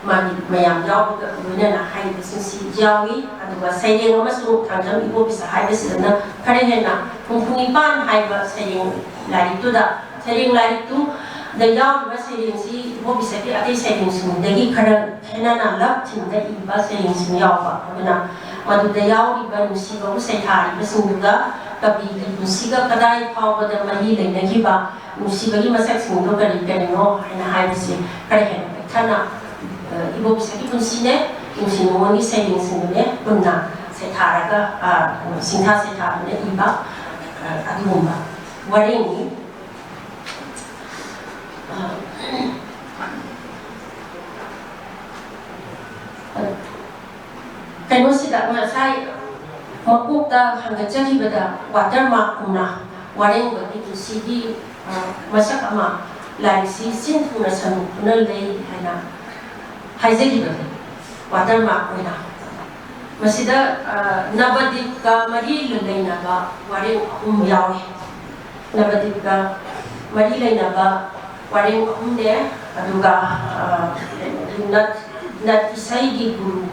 ꯃꯥꯒꯤ ꯃꯌꯥꯝ ꯌꯥꯎꯕꯒ ꯂꯣꯏꯅꯅ ꯍꯥꯏꯔꯤꯕꯁꯤꯡꯁꯤ ꯌꯥꯎꯏ꯫ ꯑꯗꯨꯒ ꯁꯩꯔꯦꯡ ꯑꯃꯁꯨ ꯊꯥꯡꯖꯝ ꯏꯕꯣꯕꯤꯁꯛ ꯍꯥꯏꯕꯁꯤꯗꯅ ꯈꯔ ꯍꯦꯟꯅ ꯍꯨꯝꯐꯨ ꯅꯤꯄꯥꯟ ꯍꯥꯏꯕ ꯁꯩꯔꯦꯡ ꯂꯥꯏꯔꯤꯛꯇꯨꯗ, ꯁꯩꯔꯦꯡ ꯂꯥꯏꯔꯤꯛꯇꯨꯗ ꯌꯥꯎꯔꯤꯕ ꯁꯩꯔꯦꯡꯁꯤ ꯏꯕꯣꯕꯤꯁꯛꯀꯤ ꯑꯇꯩ ꯁꯩꯔꯦꯡꯁꯤꯡꯗꯒꯤ ꯈꯔ ꯈꯦꯠꯅꯅ ꯂꯞ ꯊꯤꯝꯗ ꯏꯕ ꯁꯩꯔꯦꯡꯁꯤꯡ ꯌꯥꯎꯕ꯫ ꯑꯗꯨꯅ ꯃꯗꯨꯗ ꯌꯥꯎꯔꯤꯕ ꯅꯨꯡꯁꯤꯕꯕꯨ ꯁꯩꯊꯥꯔꯤꯕꯁꯤꯡꯗꯨꯒ ꯀꯕꯤꯒꯤ ꯄꯨꯟꯁꯤꯒ ꯀꯗꯥꯏ ꯐꯥꯎꯕꯗ ꯃꯔꯤ ꯂꯩꯅꯈꯤꯕ, ꯅꯨꯡꯁꯤꯕꯒꯤ ꯃꯁꯛꯁꯤꯡꯗꯣ ꯀꯔꯤ ꯀꯔꯤꯅꯣ ꯍꯥꯏꯅ ꯍꯥꯏꯕꯁꯤ ꯈꯔ ꯍꯦꯟꯅ ꯄꯤꯛꯊꯅ, ꯑ, ꯏꯕꯣꯕꯤꯁꯛꯀꯤ ꯄꯨꯟꯁꯤꯅꯦ, ꯅꯨꯡꯁꯤ ꯅꯨꯡꯉꯣꯟꯒꯤ ꯁꯩꯔꯦꯡꯁꯤꯡꯗꯨꯅꯦ ꯄꯨꯟꯅ ꯁꯩꯊꯥꯔꯒ, ꯑ, ꯁꯤꯡꯊꯥ ꯁꯩꯊꯥꯗꯨꯅ ꯏꯕ, ꯑ, ꯑꯗꯨꯒꯨꯝꯕ ꯋꯥꯔꯦꯡꯅꯤ꯫ ꯑ, ꯑ, ꯀꯩꯅꯣꯁꯤꯗ ꯉꯁꯥꯏ ꯃꯀꯣꯛꯇ ꯍꯪꯒꯠꯆꯈꯤꯕꯗ ꯋꯥꯇꯔ ꯃꯥꯔꯛꯀꯨꯝꯅ ꯋꯥꯔꯦꯡꯕꯒꯤ ꯄꯨꯟꯁꯤꯒꯤ, ꯑ, ꯃꯁꯛ ꯑꯃ ꯂꯥꯏꯔꯤꯛꯁꯤ ꯆꯤꯟ ꯊꯨꯡꯅ ꯁꯟꯗꯣꯛꯇꯨꯅ ꯂꯩ ꯍꯥꯏꯅ ꯍꯥꯏꯖꯈꯤꯕꯅꯤ꯫ ꯋꯥꯇꯔ ꯃꯥꯔꯛ ꯑꯣꯏꯅ ꯃꯁꯤꯗ, ꯑ, ꯅꯕꯗꯤꯞꯀ ꯃꯔꯤ ꯂꯩꯅꯕ ꯋꯥꯔꯦꯡ ꯑꯍꯨꯝ ꯌꯥꯎꯏ꯫ ꯅꯕꯗꯤꯞꯀ ꯃꯔꯤ ꯂꯩꯅꯕ ꯋꯥꯔꯦꯡ ꯑꯍꯨꯝꯅꯦ꯫ ꯑꯗꯨꯒ, ꯑ, ꯀꯩꯅꯣꯒꯤ ꯅꯠ, ꯅꯠ ꯏꯁꯩꯒꯤ ꯒꯨꯔꯨ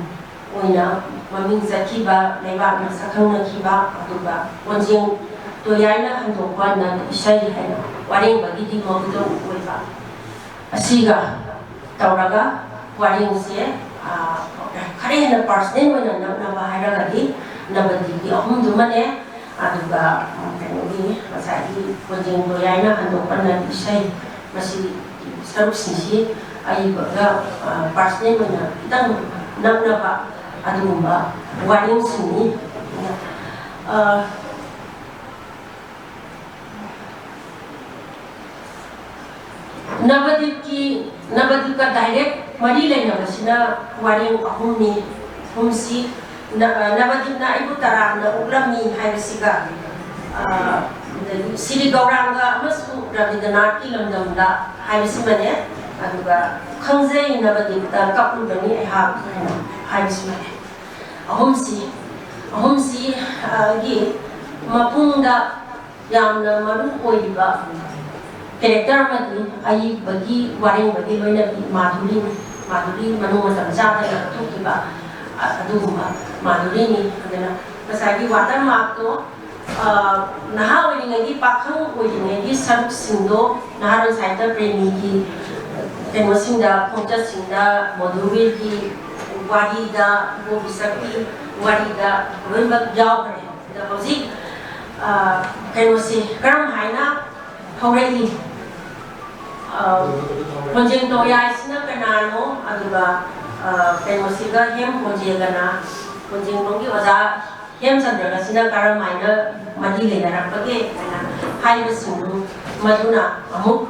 ꯑꯣꯏꯅ ꯃꯃꯤꯡ ꯆꯠꯈꯤꯕ, ꯂꯩꯕꯥꯛꯅ ꯁꯛꯈꯪꯅꯈꯤꯕ, ꯑꯗꯨꯒ ꯀꯣꯟꯖꯦꯡ ꯇꯣꯌꯥꯏꯅ ꯍꯟꯗꯣꯛꯄ ꯅꯠ ꯏꯁꯩ ꯍꯥꯏꯅ ꯋꯥꯔꯦꯡꯕꯒꯤꯗꯤ ꯃꯕꯨꯗꯧ ꯑꯣꯏꯕ ꯑꯁꯤꯒ ꯇꯧꯔꯒ ꯋꯥꯔꯦꯡꯁꯦ, ꯑ, ꯈꯔ ꯍꯦꯟꯅ ꯄꯥꯔꯁꯅꯦꯜ ꯑꯣꯏꯅ ꯅꯛꯅꯕ ꯍꯥꯏꯔꯒꯗꯤ ꯅꯕꯗꯤꯞꯀꯤ ꯑꯍꯨꯝꯗꯨꯃꯅꯦ꯫ ꯑꯗꯨꯒ, ꯎꯝ, ꯀꯩꯅꯣꯒꯤ ꯉꯁꯥꯏꯒꯤ ꯀꯣꯟꯖꯦꯡ ꯇꯣꯌꯥꯏꯅ ꯍꯟꯗꯣꯛꯄ ꯅꯠ ꯏꯁꯩ, ꯃꯁꯤ ꯁꯔꯨꯛꯁꯤꯡꯁꯤ ꯑꯏꯕꯒ, ꯑ, ꯄꯥꯔꯁꯅꯦꯜ ꯑꯣꯏꯅ ꯈꯤꯇꯪ ꯅꯛꯅꯕ ꯑꯗꯨꯒꯨꯝꯕ ꯋꯥꯔꯦꯡꯁꯤꯡꯅꯤ꯫ ꯑ, ꯅꯕꯗꯤꯞꯀꯤ, ꯅꯕꯗꯤꯞꯀ ꯗꯥꯏꯔꯦꯛ ꯃꯔꯤ ꯂꯩꯅꯕꯁꯤꯅ ꯋꯥꯔꯦꯡ ꯑꯍꯨꯝꯅꯤ꯫ ꯑꯍꯨꯝꯁꯤ ꯅ-, ꯅꯕꯗꯤꯞꯅ ꯑꯩꯕꯨ ꯇꯔꯥꯝꯅ ꯑꯣꯛꯂꯝꯃꯤ ꯍꯥꯏꯕꯁꯤꯒ, ꯑ, ꯑꯗꯒꯤ ꯁꯤꯔꯤ ꯒꯧꯔꯥꯡꯒ ꯑꯃꯁꯨꯡ ꯔꯕꯤꯟꯗ꯭ꯔꯅꯥꯊꯀꯤ ꯂꯝꯗꯝꯗ ꯍꯥꯏꯕꯁꯤꯃꯅꯦ, ꯑꯗꯨꯒ ꯈꯪꯖꯩ ꯅꯕꯗꯤꯞꯇ ꯀꯞꯂꯨꯕꯅꯤ ꯑꯩꯍꯥꯛ ꯍꯥꯏꯅ ꯍꯥꯏꯕꯁꯤꯃꯅꯦ꯫ ꯑꯍꯨꯝꯁꯤ, ꯑꯍꯨꯝꯁꯤ, ꯑ, ꯒꯤ ꯃꯄꯨꯡꯗ ꯌꯥꯝꯅ ꯃꯔꯨ ꯑꯣꯏꯔꯤꯕ ꯀꯦꯔꯦꯛꯇꯔ ꯑꯃꯗꯤ ꯑꯏꯕꯒꯤ ꯋꯥꯔꯦꯡꯕꯒꯤ ꯂꯣꯏꯅꯕꯤ ꯃꯥꯙꯨꯔꯤꯅꯤ꯫ ꯃꯥꯙꯨꯔꯤ ꯃꯅꯨꯡ ꯃꯇꯝ ꯆꯥꯗꯅ ꯊꯣꯛꯈꯤꯕ, ꯑ-, ꯑꯗꯨꯒꯨꯝꯕ ꯃꯥꯙꯨꯔꯤꯅꯤ꯫ ꯑꯗꯨꯅ ꯉꯁꯥꯏꯒꯤ ꯋꯥꯇꯔ ꯃꯥꯔꯛꯇꯣ, ꯑ, ꯅꯍꯥ ꯑꯣꯏꯔꯤꯉꯩꯒꯤ, ꯄꯥꯈꯪ ꯑꯣꯏꯔꯤꯉꯩꯒꯤ ꯁꯔꯨꯛꯁꯤꯡꯗꯣ ꯅꯍꯥꯔꯣꯜ ꯁꯥꯍꯤꯇ꯭ꯌ ꯄ꯭ꯔꯦꯃꯤꯒꯤ ꯀꯩꯅꯣꯁꯤꯡꯗ, ꯈꯣꯡꯆꯠꯁꯤꯡꯗ, ꯃꯣꯙꯨꯕꯤꯔꯒꯤ ꯋꯥꯔꯤꯗ, ꯏꯕꯣꯕꯤꯁꯛꯀꯤ ꯋꯥꯔꯤꯗ ꯂꯣꯏꯅꯃꯛ ꯌꯥꯎꯈ꯭ꯔꯦ꯫ ꯑꯗ ꯍꯧꯖꯤꯛ, ꯑ, ꯀꯩꯅꯣꯁꯤ ꯀꯔꯝ ꯍꯥꯏꯅ ꯍꯧꯔꯛꯏ? ꯑ, ꯀꯣꯟꯖꯦꯡ ꯇꯣꯌꯥꯏꯁꯤꯅ ꯀꯅꯥꯅꯣ? ꯑꯗꯨꯒ, ꯑ, ꯀꯩꯅꯣꯁꯤꯒ ꯍꯦꯝ ꯀꯣꯟꯖꯦꯡꯒꯅ, ꯀꯣꯟꯖꯦꯡꯕꯝꯒꯤ ꯑꯣꯖꯥ ꯍꯦꯝꯆꯟꯗ꯭ꯔꯒꯁꯤꯅ ꯀꯔꯝ ꯍꯥꯏꯅ ꯃꯔꯤ ꯂꯩꯅꯔꯛꯄꯒꯦ ꯍꯥꯏꯅ ꯍꯥꯏꯕꯁꯤꯡꯗꯨ, ꯃꯗꯨꯅ ꯑꯃꯨꯛ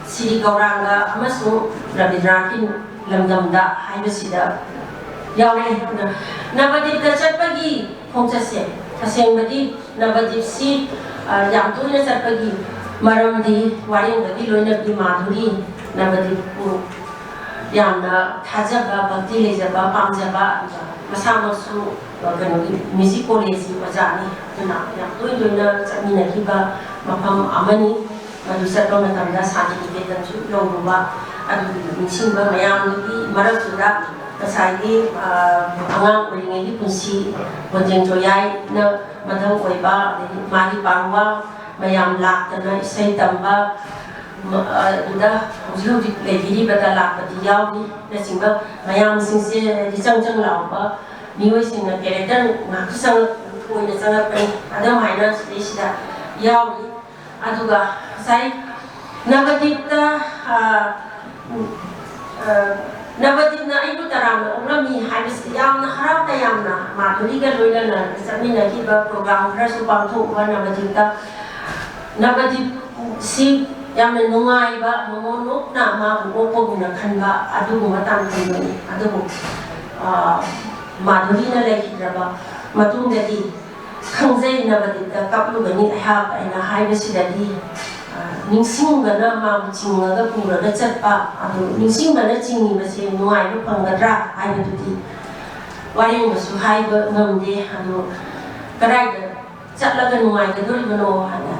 ꯁꯤꯔꯤ ꯒꯧꯔꯥꯡꯒ ꯑꯃꯁꯨꯡ ꯔꯕꯤꯟꯗ꯭ꯔꯅꯥꯊꯀꯤ ꯂꯝꯗꯝꯗ ꯍꯥꯏꯕꯁꯤꯗ ꯌꯥꯎꯔꯛꯑꯦ꯫ ꯑꯗ ꯅꯕꯗꯤꯞꯇ ꯆꯠꯄꯒꯤ ꯈꯣꯡꯆꯠꯁꯦ, ꯇꯁꯦꯡꯕꯗꯤ ꯅꯕꯗꯤꯞꯁꯤ, ꯑ, ꯌꯥꯝ ꯇꯣꯏꯅ ꯆꯠꯄꯒꯤ ꯃꯔꯝꯗꯤ ꯋꯥꯔꯦꯡꯕꯒꯤ ꯂꯣꯏꯅꯕꯤ ꯃꯥꯙꯨꯔꯤ ꯅꯕꯗꯤꯞꯄꯨ ꯌꯥꯝꯅ ꯊꯥꯖꯕ, ꯚꯛꯇꯤ ꯂꯩꯖꯕ, ꯄꯥꯝꯖꯕ, ꯑꯗꯨꯒ ꯃꯁꯥꯃꯛꯁꯨ, ꯑ, ꯀꯩꯅꯣꯒꯤ ꯃ꯭ꯌꯨꯖꯤꯛ ꯀꯣꯂꯦꯖꯀꯤ ꯑꯣꯖꯥꯅꯤ꯫ ꯑꯗꯨꯅ ꯌꯥꯝ ꯇꯣꯏ ꯇꯣꯏꯅ ꯆꯠꯃꯤꯟꯅꯈꯤꯕ ꯃꯐꯝ ꯑꯃꯅꯤ꯫ ꯃꯗꯨ ꯆꯠꯄ ꯃꯇꯝꯗ ꯁꯥꯟꯇꯤꯅꯤꯀꯦꯇꯟꯁꯨ ꯌꯧꯔꯨꯕ, ꯑꯗꯨꯒꯤ ꯅꯤꯡꯁꯤꯡꯕ ꯃꯌꯥꯝꯗꯨꯒꯤ ꯃꯔꯛꯇꯨꯗ ꯉꯁꯥꯏꯒꯤ, ꯑ, ꯑꯉꯥꯡ ꯑꯣꯏꯔꯤꯉꯩꯒꯤ ꯄꯨꯟꯁꯤ, ꯍꯣꯟꯖꯦꯡ ꯆꯣꯌꯥꯏꯅ ꯃꯊꯧ ꯑꯣꯏꯕ, ꯑꯗꯒꯤ ꯃꯥꯒꯤ ꯄꯥꯔꯋꯥ ꯃꯌꯥꯝ ꯂꯥꯛꯇꯅ ꯏꯁꯩ ꯇꯝꯕ, ꯃ-, ꯑꯗꯨꯗ ꯍꯧꯖꯤꯛ ꯍꯧꯖꯤꯛ ꯂꯩꯕꯤꯔꯤꯕꯗ ꯂꯥꯛꯄꯗꯤ ꯌꯥꯎꯔꯤꯅꯆꯤꯡꯕ ꯃꯌꯥꯝꯁꯤꯡꯁꯦ, ꯍꯥꯏꯗꯤ ꯆꯪ ꯆꯪ ꯂꯥꯎꯕ ꯃꯤꯑꯣꯏꯁꯤꯡꯅ ꯀꯦꯔꯦꯛꯇꯔ ꯉꯥꯛꯇ ꯆꯪꯉꯛ-, ꯑꯣꯏꯅ ꯆꯪꯉꯛꯄꯅꯤ꯫ ꯑꯗꯨꯝ ꯍꯥꯏꯅ ꯁꯤꯗꯩꯁꯤꯗ ꯌꯥꯎꯔꯤ꯫ ꯑꯗꯨꯒ ꯉꯁꯥꯏ ꯅꯕꯗꯤꯞꯇ, ꯑ, ꯎꯝ, ꯑ, ꯅꯕꯗꯤꯞꯅ ꯑꯩꯕꯨ ꯇꯔꯥꯝꯅ ꯑꯣꯛꯂꯝꯃꯤ ꯍꯥꯏꯕꯁꯤ ꯌꯥꯝꯅ ꯍꯔꯥꯎ ꯇꯌꯥꯝꯅ ꯃꯥꯙꯨꯔꯤꯒ ꯂꯣꯏꯅꯅ ꯆꯠꯃꯤꯟꯅꯈꯤꯕ ꯄ꯭ꯔꯣꯒ꯭ꯔꯥꯝ ꯈꯔꯁꯨ ꯄꯥꯡꯊꯣꯛꯄ ꯅꯕꯗꯤꯞꯇ꯫ ꯅꯕꯗꯤꯞꯁꯤ ꯌꯥꯝꯅ ꯅꯨꯡꯉꯥꯏꯕ, ꯃꯃꯣꯟ ꯅꯣꯛꯅ ꯃꯥꯕꯨ ꯑꯣꯛꯄꯒꯨꯝꯅ ꯈꯟꯕ ꯑꯗꯨꯒꯨꯝꯕ ꯇꯥꯟꯊꯣꯏꯕꯅꯤ꯫ ꯑꯗꯨꯕꯨ, ꯑ, ꯃꯥꯙꯨꯔꯤꯅ ꯂꯩꯈꯤꯗ꯭ꯔꯕ ꯃꯇꯨꯡꯗꯗꯤ ꯈꯪꯖꯩ ꯅꯕꯗꯤꯞꯇ ꯀꯞꯂꯨꯒꯅꯤ ꯑꯩꯍꯥꯛ ꯍꯥꯏꯅ ꯍꯥꯏꯕꯁꯤꯗꯗꯤ, ꯑ, ꯅꯤꯡꯁꯤꯡꯕꯅ ꯃꯥꯕꯨ ꯆꯤꯡꯉꯒ ꯄꯨꯔꯒ ꯆꯠꯄ, ꯑꯗꯨ ꯅꯤꯡꯁꯤꯡꯕꯅ ꯆꯤꯡꯉꯤꯕꯁꯦ ꯅꯨꯡꯉꯥꯏꯕ ꯐꯪꯒꯗ꯭ꯔꯥ ꯍꯥꯏꯕꯗꯨꯗꯤ ꯋꯥꯔꯦꯡꯕꯁꯨ ꯍꯥꯏꯕ ꯉꯝꯗꯦ꯫ ꯑꯗꯨ ꯀꯗꯥꯏꯗ ꯆꯠꯂꯒ ꯅꯨꯡꯉꯥꯏꯒꯗꯣꯔꯤꯕꯅꯣ ꯍꯥꯏꯅ꯫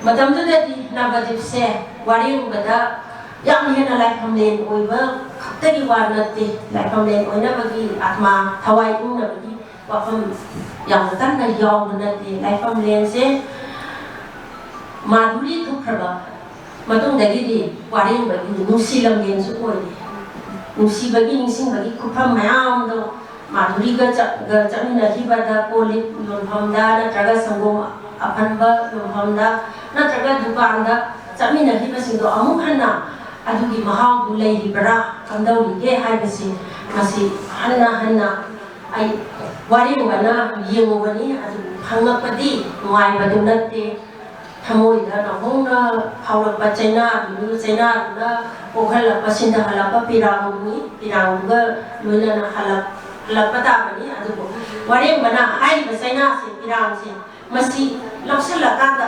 ꯃꯇꯝꯗꯨꯗꯗꯤ ꯅꯕꯗꯤꯞꯁꯦ ꯋꯥꯔꯦꯡꯕꯗ ꯌꯥꯝ ꯍꯦꯟꯅ ꯂꯥꯏꯐꯝꯂꯦꯟ ꯑꯣꯏꯕ ꯈꯛꯇꯒꯤ ꯋꯥ ꯅꯠꯇꯦ, ꯂꯥꯏꯐꯝꯂꯦꯟ ꯑꯣꯏꯅꯕꯒꯤ ꯑꯥꯠꯃꯥ, ꯊꯋꯥꯏ ꯏꯪꯅꯕꯒꯤ ꯋꯥꯐꯝ ꯌꯥꯝꯅ ꯀꯟꯅ ꯌꯥꯎꯕ ꯅꯠꯇꯦ꯫ ꯂꯥꯏꯐꯝꯂꯦꯟꯁꯦ ꯃꯥꯙꯨꯔꯤ ꯊꯣꯛꯈ꯭ꯔꯕ ꯃꯇꯨꯡꯗꯒꯤꯗꯤ ꯋꯥꯔꯦꯡꯕꯒꯤ ꯅꯨꯡꯁꯤ ꯂꯝꯂꯦꯟꯁꯨ ꯑꯣꯏꯔꯤ꯫ ꯅꯨꯡꯁꯤꯕꯒꯤ, ꯅꯤꯡꯁꯤꯡꯕꯒꯤ ꯈꯨꯐꯝ ꯃꯌꯥꯝꯗꯣ ꯃꯥꯙꯨꯔꯤꯒ ꯆꯠ-, ꯒ ꯆꯠꯃꯤꯟꯅꯈꯤꯕꯗ, ꯀꯣꯜ ꯂꯤꯛ ꯌꯣꯟꯐꯝꯗ ꯅꯠꯇ꯭ꯔꯒ ꯁꯪꯒꯣꯝ ꯑꯐꯟꯕ ꯌꯣꯟꯐꯝꯗ ꯅꯠꯇ꯭ꯔꯒ ꯗꯨꯀꯥꯟꯗ ꯆꯠꯃꯤꯟꯅꯈꯤꯕꯁꯤꯡꯗꯣ ꯑꯃꯨꯛ ꯍꯟꯅ ꯑꯗꯨꯒꯤ ꯃꯍꯥꯎꯗꯨ ꯂꯩꯔꯤꯕ꯭ꯔꯥ, ꯀꯝꯗꯧꯔꯤꯒꯦ ꯍꯥꯏꯕꯁꯤ ꯃꯁꯤ ꯍꯟꯅ ꯍꯟꯅ ꯑꯩ ꯋꯥꯔꯦꯡꯕꯅ ꯌꯦꯡꯉꯨꯕꯅꯤ꯫ ꯑꯗꯨꯕꯨ ꯐꯪꯂꯛꯄꯗꯤ ꯅꯨꯡꯉꯥꯏꯕꯗꯨ ꯅꯠꯇꯦ꯫ ꯊꯃꯣꯏꯗ ꯅꯧꯍꯧꯅ ꯐꯥꯎꯔꯛꯄ ꯆꯩꯅꯥꯗꯨꯅꯤ꯫ ꯆꯩꯅꯥꯗꯨꯅ ꯄꯣꯛꯍꯜꯂꯛꯄ, ꯁꯤꯟꯊꯍꯜꯂꯛꯄ ꯄꯤꯔꯥꯡꯗꯨꯅꯤ꯫ ꯄꯤꯔꯥꯡꯗꯨꯒ ꯂꯣꯏꯅꯅ ꯍꯜꯂꯛ-, ꯍꯜꯂꯛꯄ ꯇꯥꯕꯅꯤ꯫ ꯑꯗꯨꯕꯨ ꯋꯥꯔꯦꯡꯕꯅ ꯍꯥꯏꯔꯤꯕ ꯆꯩꯅꯥꯁꯦ, ꯄꯤꯔꯥꯡꯁꯦ, ꯃꯁꯤ ꯂꯧꯁꯤꯜꯂꯀꯥꯟꯗ,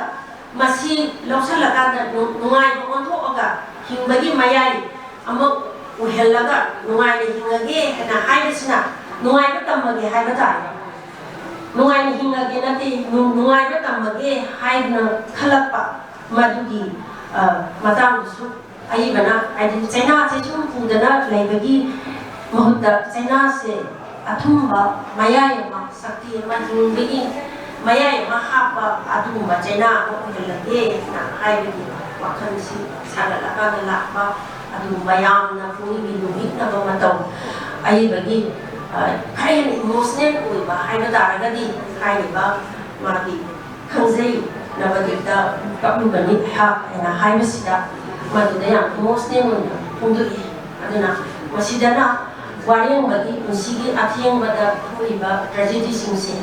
ꯃꯁꯤ ꯂꯧꯁꯤꯜꯂꯀꯥꯟꯗ ꯅꯨ-, ꯅꯨꯡꯉꯥꯏꯕ ꯑꯣꯟꯊꯣꯛꯑꯒ ꯍꯤꯡꯕꯒꯤ ꯃꯌꯥꯏ ꯑꯃ ꯑꯣꯏꯍꯜꯂꯒ ꯅꯨꯡꯉꯥꯏꯅ ꯍꯤꯡꯉꯒꯦ ꯍꯥꯏꯅ ꯍꯥꯏꯕꯁꯤꯅ ꯅꯨꯡꯉꯥꯏꯕ ꯇꯝꯃꯒꯦ ꯍꯥꯏꯕ ꯇꯥꯔꯦ꯫ ꯅꯨꯡꯉꯥꯏꯅ ꯍꯤꯡꯉꯒꯦ ꯅꯠꯇꯦ, ꯅꯨ-, ꯅꯨꯡꯉꯥꯏꯕ ꯇꯝꯃꯒꯦ ꯍꯥꯏꯗꯨꯅ ꯈꯜꯂꯛꯄ ꯃꯗꯨꯒꯤ, ꯑ, ꯃꯇꯥꯡꯗꯨꯁꯨ ꯑꯏꯕꯅ, ꯍꯥꯏꯗꯤ ꯆꯩꯅꯥꯁꯦ ꯁꯨꯝ ꯄꯨꯗꯅ ꯂꯩꯕꯒꯤ ꯃꯍꯨꯠꯇ ꯆꯩꯅꯥꯁꯦ ꯑꯊꯨꯝꯕ ꯃꯌꯥꯏ ꯑꯃ, ꯁꯛꯇꯤ ꯑꯃ, ꯍꯤꯡꯕꯒꯤ ꯃꯌꯥꯏ ꯑꯃ ꯍꯥꯞꯄ ꯑꯗꯨꯒꯨꯝꯕ ꯆꯩꯅꯥ ꯑꯃ ꯑꯣꯏꯍꯜꯂꯒꯦꯅ ꯍꯥꯏꯕꯒꯤ ꯋꯥꯈꯜꯁꯤ ꯁꯥꯒꯠꯂꯀꯥꯟꯗ ꯂꯥꯛꯄ, ꯑꯗꯨ ꯃꯌꯥꯝꯅ ꯄꯨꯛꯅꯤꯡꯒꯤ ꯅꯨꯃꯤꯠꯅꯕ ꯃꯇꯧ ꯑꯏꯕꯒꯤ, ꯑ, ꯈꯔ ꯍꯦꯟꯅ ꯏꯃꯣꯁꯅꯦꯜ ꯑꯣꯏꯕ ꯍꯥꯏꯕ ꯇꯥꯔꯒꯗꯤ ꯍꯥꯏꯔꯤꯕ ꯃꯥꯒꯤ ꯈꯪꯖꯩꯅꯕꯗꯤꯗ ꯀꯞꯂꯨꯕꯅꯤ ꯑꯩꯍꯥꯛ ꯍꯥꯏꯅ ꯍꯥꯏꯕꯁꯤꯗ ꯃꯗꯨꯗ ꯌꯥꯝ ꯏꯃꯣꯁꯅꯦꯜ ꯑꯣꯏꯅ ꯐꯣꯡꯗꯣꯛꯏ꯫ ꯑꯗꯨꯅ ꯃꯁꯤꯗꯅ ꯋꯥꯔꯦꯡꯕꯒꯤ ꯄꯨꯟꯁꯤꯒꯤ ꯑꯊꯦꯡꯕꯗ ꯊꯣꯛꯏꯕ ꯇ꯭ꯔꯦꯖꯦꯗꯤꯁꯤꯡꯁꯦ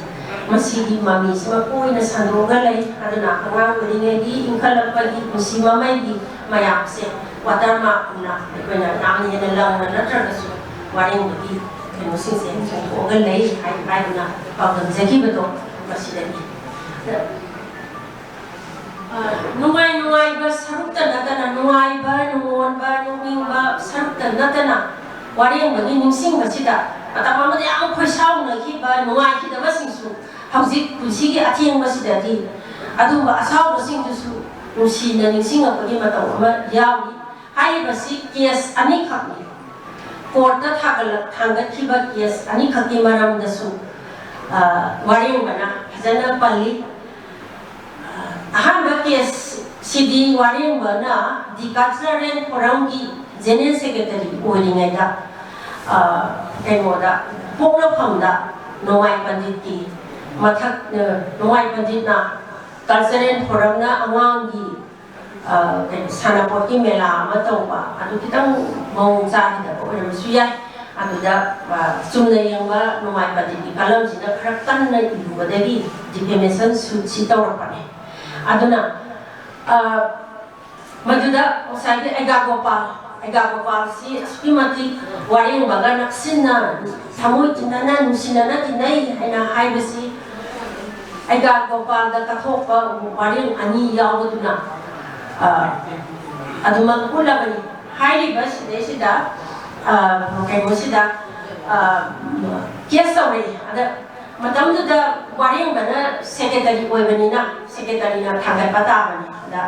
ꯃꯁꯤꯒꯤ ꯃꯃꯤꯁꯤꯃ ꯀꯣꯏꯅ ꯁꯟꯗꯣꯛꯑꯒ ꯂꯩ꯫ ꯑꯗꯨꯅ ꯑꯉꯥꯡ ꯑꯣꯏꯔꯤꯉꯩꯒꯤ ꯏꯟꯈꯠꯂꯛꯄꯒꯤ ꯄꯨꯟꯁꯤ ꯃꯃꯩꯒꯤ ꯃꯌꯥꯝꯁꯦ ꯋꯥꯇꯔ ꯃꯥꯔꯛꯅ ꯑꯩꯈꯣꯏꯅ ꯌꯥꯝꯅ ꯍꯦꯟꯅ ꯂꯪꯅ ꯅꯠꯇ꯭ꯔꯒꯁꯨ ꯋꯥꯔꯦꯡꯕꯒꯤ ꯀꯩꯅꯣꯁꯤꯡꯁꯦ ꯐꯣꯡꯗꯣꯛꯑꯒ ꯂꯩ ꯍꯥꯏ-, ꯍꯥꯏꯗꯨꯅ ꯄꯥꯎꯗꯝꯖꯈꯤꯕꯗꯣ ꯃꯁꯤꯗꯒꯤ꯫ ꯑ, ꯅꯨꯡꯉꯥꯏ ꯅꯨꯡꯉꯥꯏꯕ ꯁꯔꯨꯛꯇ ꯅꯠꯇꯅ, ꯅꯨꯡꯉꯥꯏꯕ, ꯅꯨꯡꯉꯣꯟꯕ, ꯅꯣꯛꯅꯤꯡꯕ ꯁꯔꯨꯛꯇ ꯅꯠꯇꯅ, ꯋꯥꯔꯦꯡꯕꯒꯤ ꯅꯤꯡꯁꯤꯡꯕꯁꯤꯗ ꯃꯇꯝ ꯑꯃꯗ ꯌꯥꯝ ꯈꯣꯏꯁꯥꯎꯅꯈꯤꯕ, ꯅꯨꯡꯉꯥꯏꯈꯤꯗꯕꯁꯤꯡꯁꯨ ꯍꯧꯖꯤꯛ ꯄꯨꯟꯁꯤꯒꯤ ꯑꯊꯦꯡꯕꯁꯤꯗꯗꯤ ꯑꯗꯨꯒꯨꯝꯕ ꯑꯁꯥꯎꯕꯁꯤꯡꯗꯨꯁꯨ ꯅꯨꯡꯁꯤꯅ ꯅꯤꯡꯁꯤꯡꯉꯛꯄꯒꯤ ꯃꯇꯧ ꯑꯃ ꯌꯥꯎꯔꯤ꯫ ꯍꯥꯏꯔꯤꯕꯁꯤ ꯀꯦꯁ ꯑꯅꯤꯈꯛꯅꯤ꯫ ꯀꯣꯔꯠꯇ ꯊꯥꯒꯠꯂꯛ-, ꯊꯥꯡꯒꯠꯈꯤꯕ ꯀꯦꯁ ꯑꯅꯤꯈꯛꯀꯤ ꯃꯔꯝꯗꯁꯨ, ꯑ, ꯋꯥꯔꯦꯡꯕꯅ ꯐꯖꯅ ꯄꯜꯂꯤ꯫ ꯑꯍꯥꯟꯕ ꯀꯦꯁꯁꯤꯗꯤ ꯋꯥꯔꯦꯡꯕꯅ ꯗꯤ ꯀꯜꯆꯔꯦꯜ ꯐꯣꯔꯝꯒꯤ ꯖꯦꯅꯔꯦꯜ ꯁꯦꯀ꯭ꯔꯦꯇꯔꯤ ꯑꯣꯏꯔꯤꯉꯩꯗ, ꯑ, ꯀꯩꯅꯣꯗ, ꯄꯣꯛꯅꯐꯝꯗ ꯅꯣꯡꯃꯥꯏ ꯄꯟꯗꯤꯠꯀꯤ ꯃꯊꯛ, ꯑ, ꯅꯣꯡꯃꯥꯏ ꯄꯟꯗꯤꯠꯅ ꯀꯜꯆꯔꯦꯜ ꯐꯣꯔꯝꯅ ꯑꯉꯥꯡꯒꯤ, ꯑ, ꯀꯩꯅꯣ, ꯁꯥꯟꯅꯄꯣꯠꯀꯤ ꯃꯦꯂꯥ ꯑꯃ ꯇꯧꯕ, ꯑꯗꯨ ꯈꯤꯇꯪ ꯃꯑꯣꯡ ꯆꯥꯈꯤꯗꯕ ꯑꯣꯏꯔꯝꯕꯁꯨ ꯌꯥꯏ꯫ ꯑꯗꯨꯗ, ꯑ, ꯆꯨꯝꯅ ꯌꯦꯡꯕ ꯅꯣꯡꯃꯥꯏ ꯄꯟꯗꯤꯠꯀꯤ ꯀꯂꯝꯁꯤꯅ ꯈꯔ ꯀꯟꯅ ꯏꯔꯨꯕꯗꯒꯤ ꯗꯤꯐꯦꯃꯦꯁꯟ ꯁꯨꯠꯁꯤ ꯇꯧꯔꯛꯄꯅꯦ꯫ ꯑꯗꯨꯅ ꯑ, ꯃꯗꯨꯗ ꯉꯁꯥꯏꯒꯤ ꯑꯩꯒꯥ ꯒꯣꯄꯥꯜ, ꯑꯩꯒꯥ ꯒꯣꯄꯥꯜꯁꯤ ꯑꯁꯨꯛꯀꯤ ꯃꯇꯤꯛ ꯋꯥꯔꯦꯡꯕꯒ ꯅꯛꯁꯤꯟꯅ, ꯊꯃꯣꯏ ꯇꯤꯟꯅꯅ, ꯅꯨꯡꯁꯤꯅꯅ ꯇꯤꯟꯅꯩ ꯍꯥꯏꯅ ꯍꯥꯏꯕꯁꯤ ꯑꯩꯒꯥ ꯒꯣꯄꯥꯜꯗ ꯀꯠꯊꯣꯛꯄ ꯋꯥꯔꯦꯡ ꯑꯅꯤ ꯌꯥꯎꯕꯗꯨꯅ, ꯑ, ꯑꯗꯨꯃꯛ ꯎꯠꯂꯕꯅꯤ꯫ ꯍꯥꯏꯔꯤꯕ ꯁꯤꯗꯩꯁꯤꯗ, ꯑ, ꯀꯩꯅꯣꯁꯤꯗ, ꯑ, ꯀꯦꯁ ꯇꯧꯔꯛꯏ꯫ ꯑꯗ ꯃꯇꯝꯗꯨꯗ ꯋꯥꯔꯦꯡꯕꯅ ꯁꯦꯀ꯭ꯔꯦꯇꯔꯤ ꯑꯣꯏꯕꯅꯤꯅ, ꯁꯦꯀ꯭ꯔꯦꯇꯔꯤꯅ ꯊꯥꯡꯒꯠꯄ ꯇꯥꯕꯅꯤ꯫ ꯑꯗ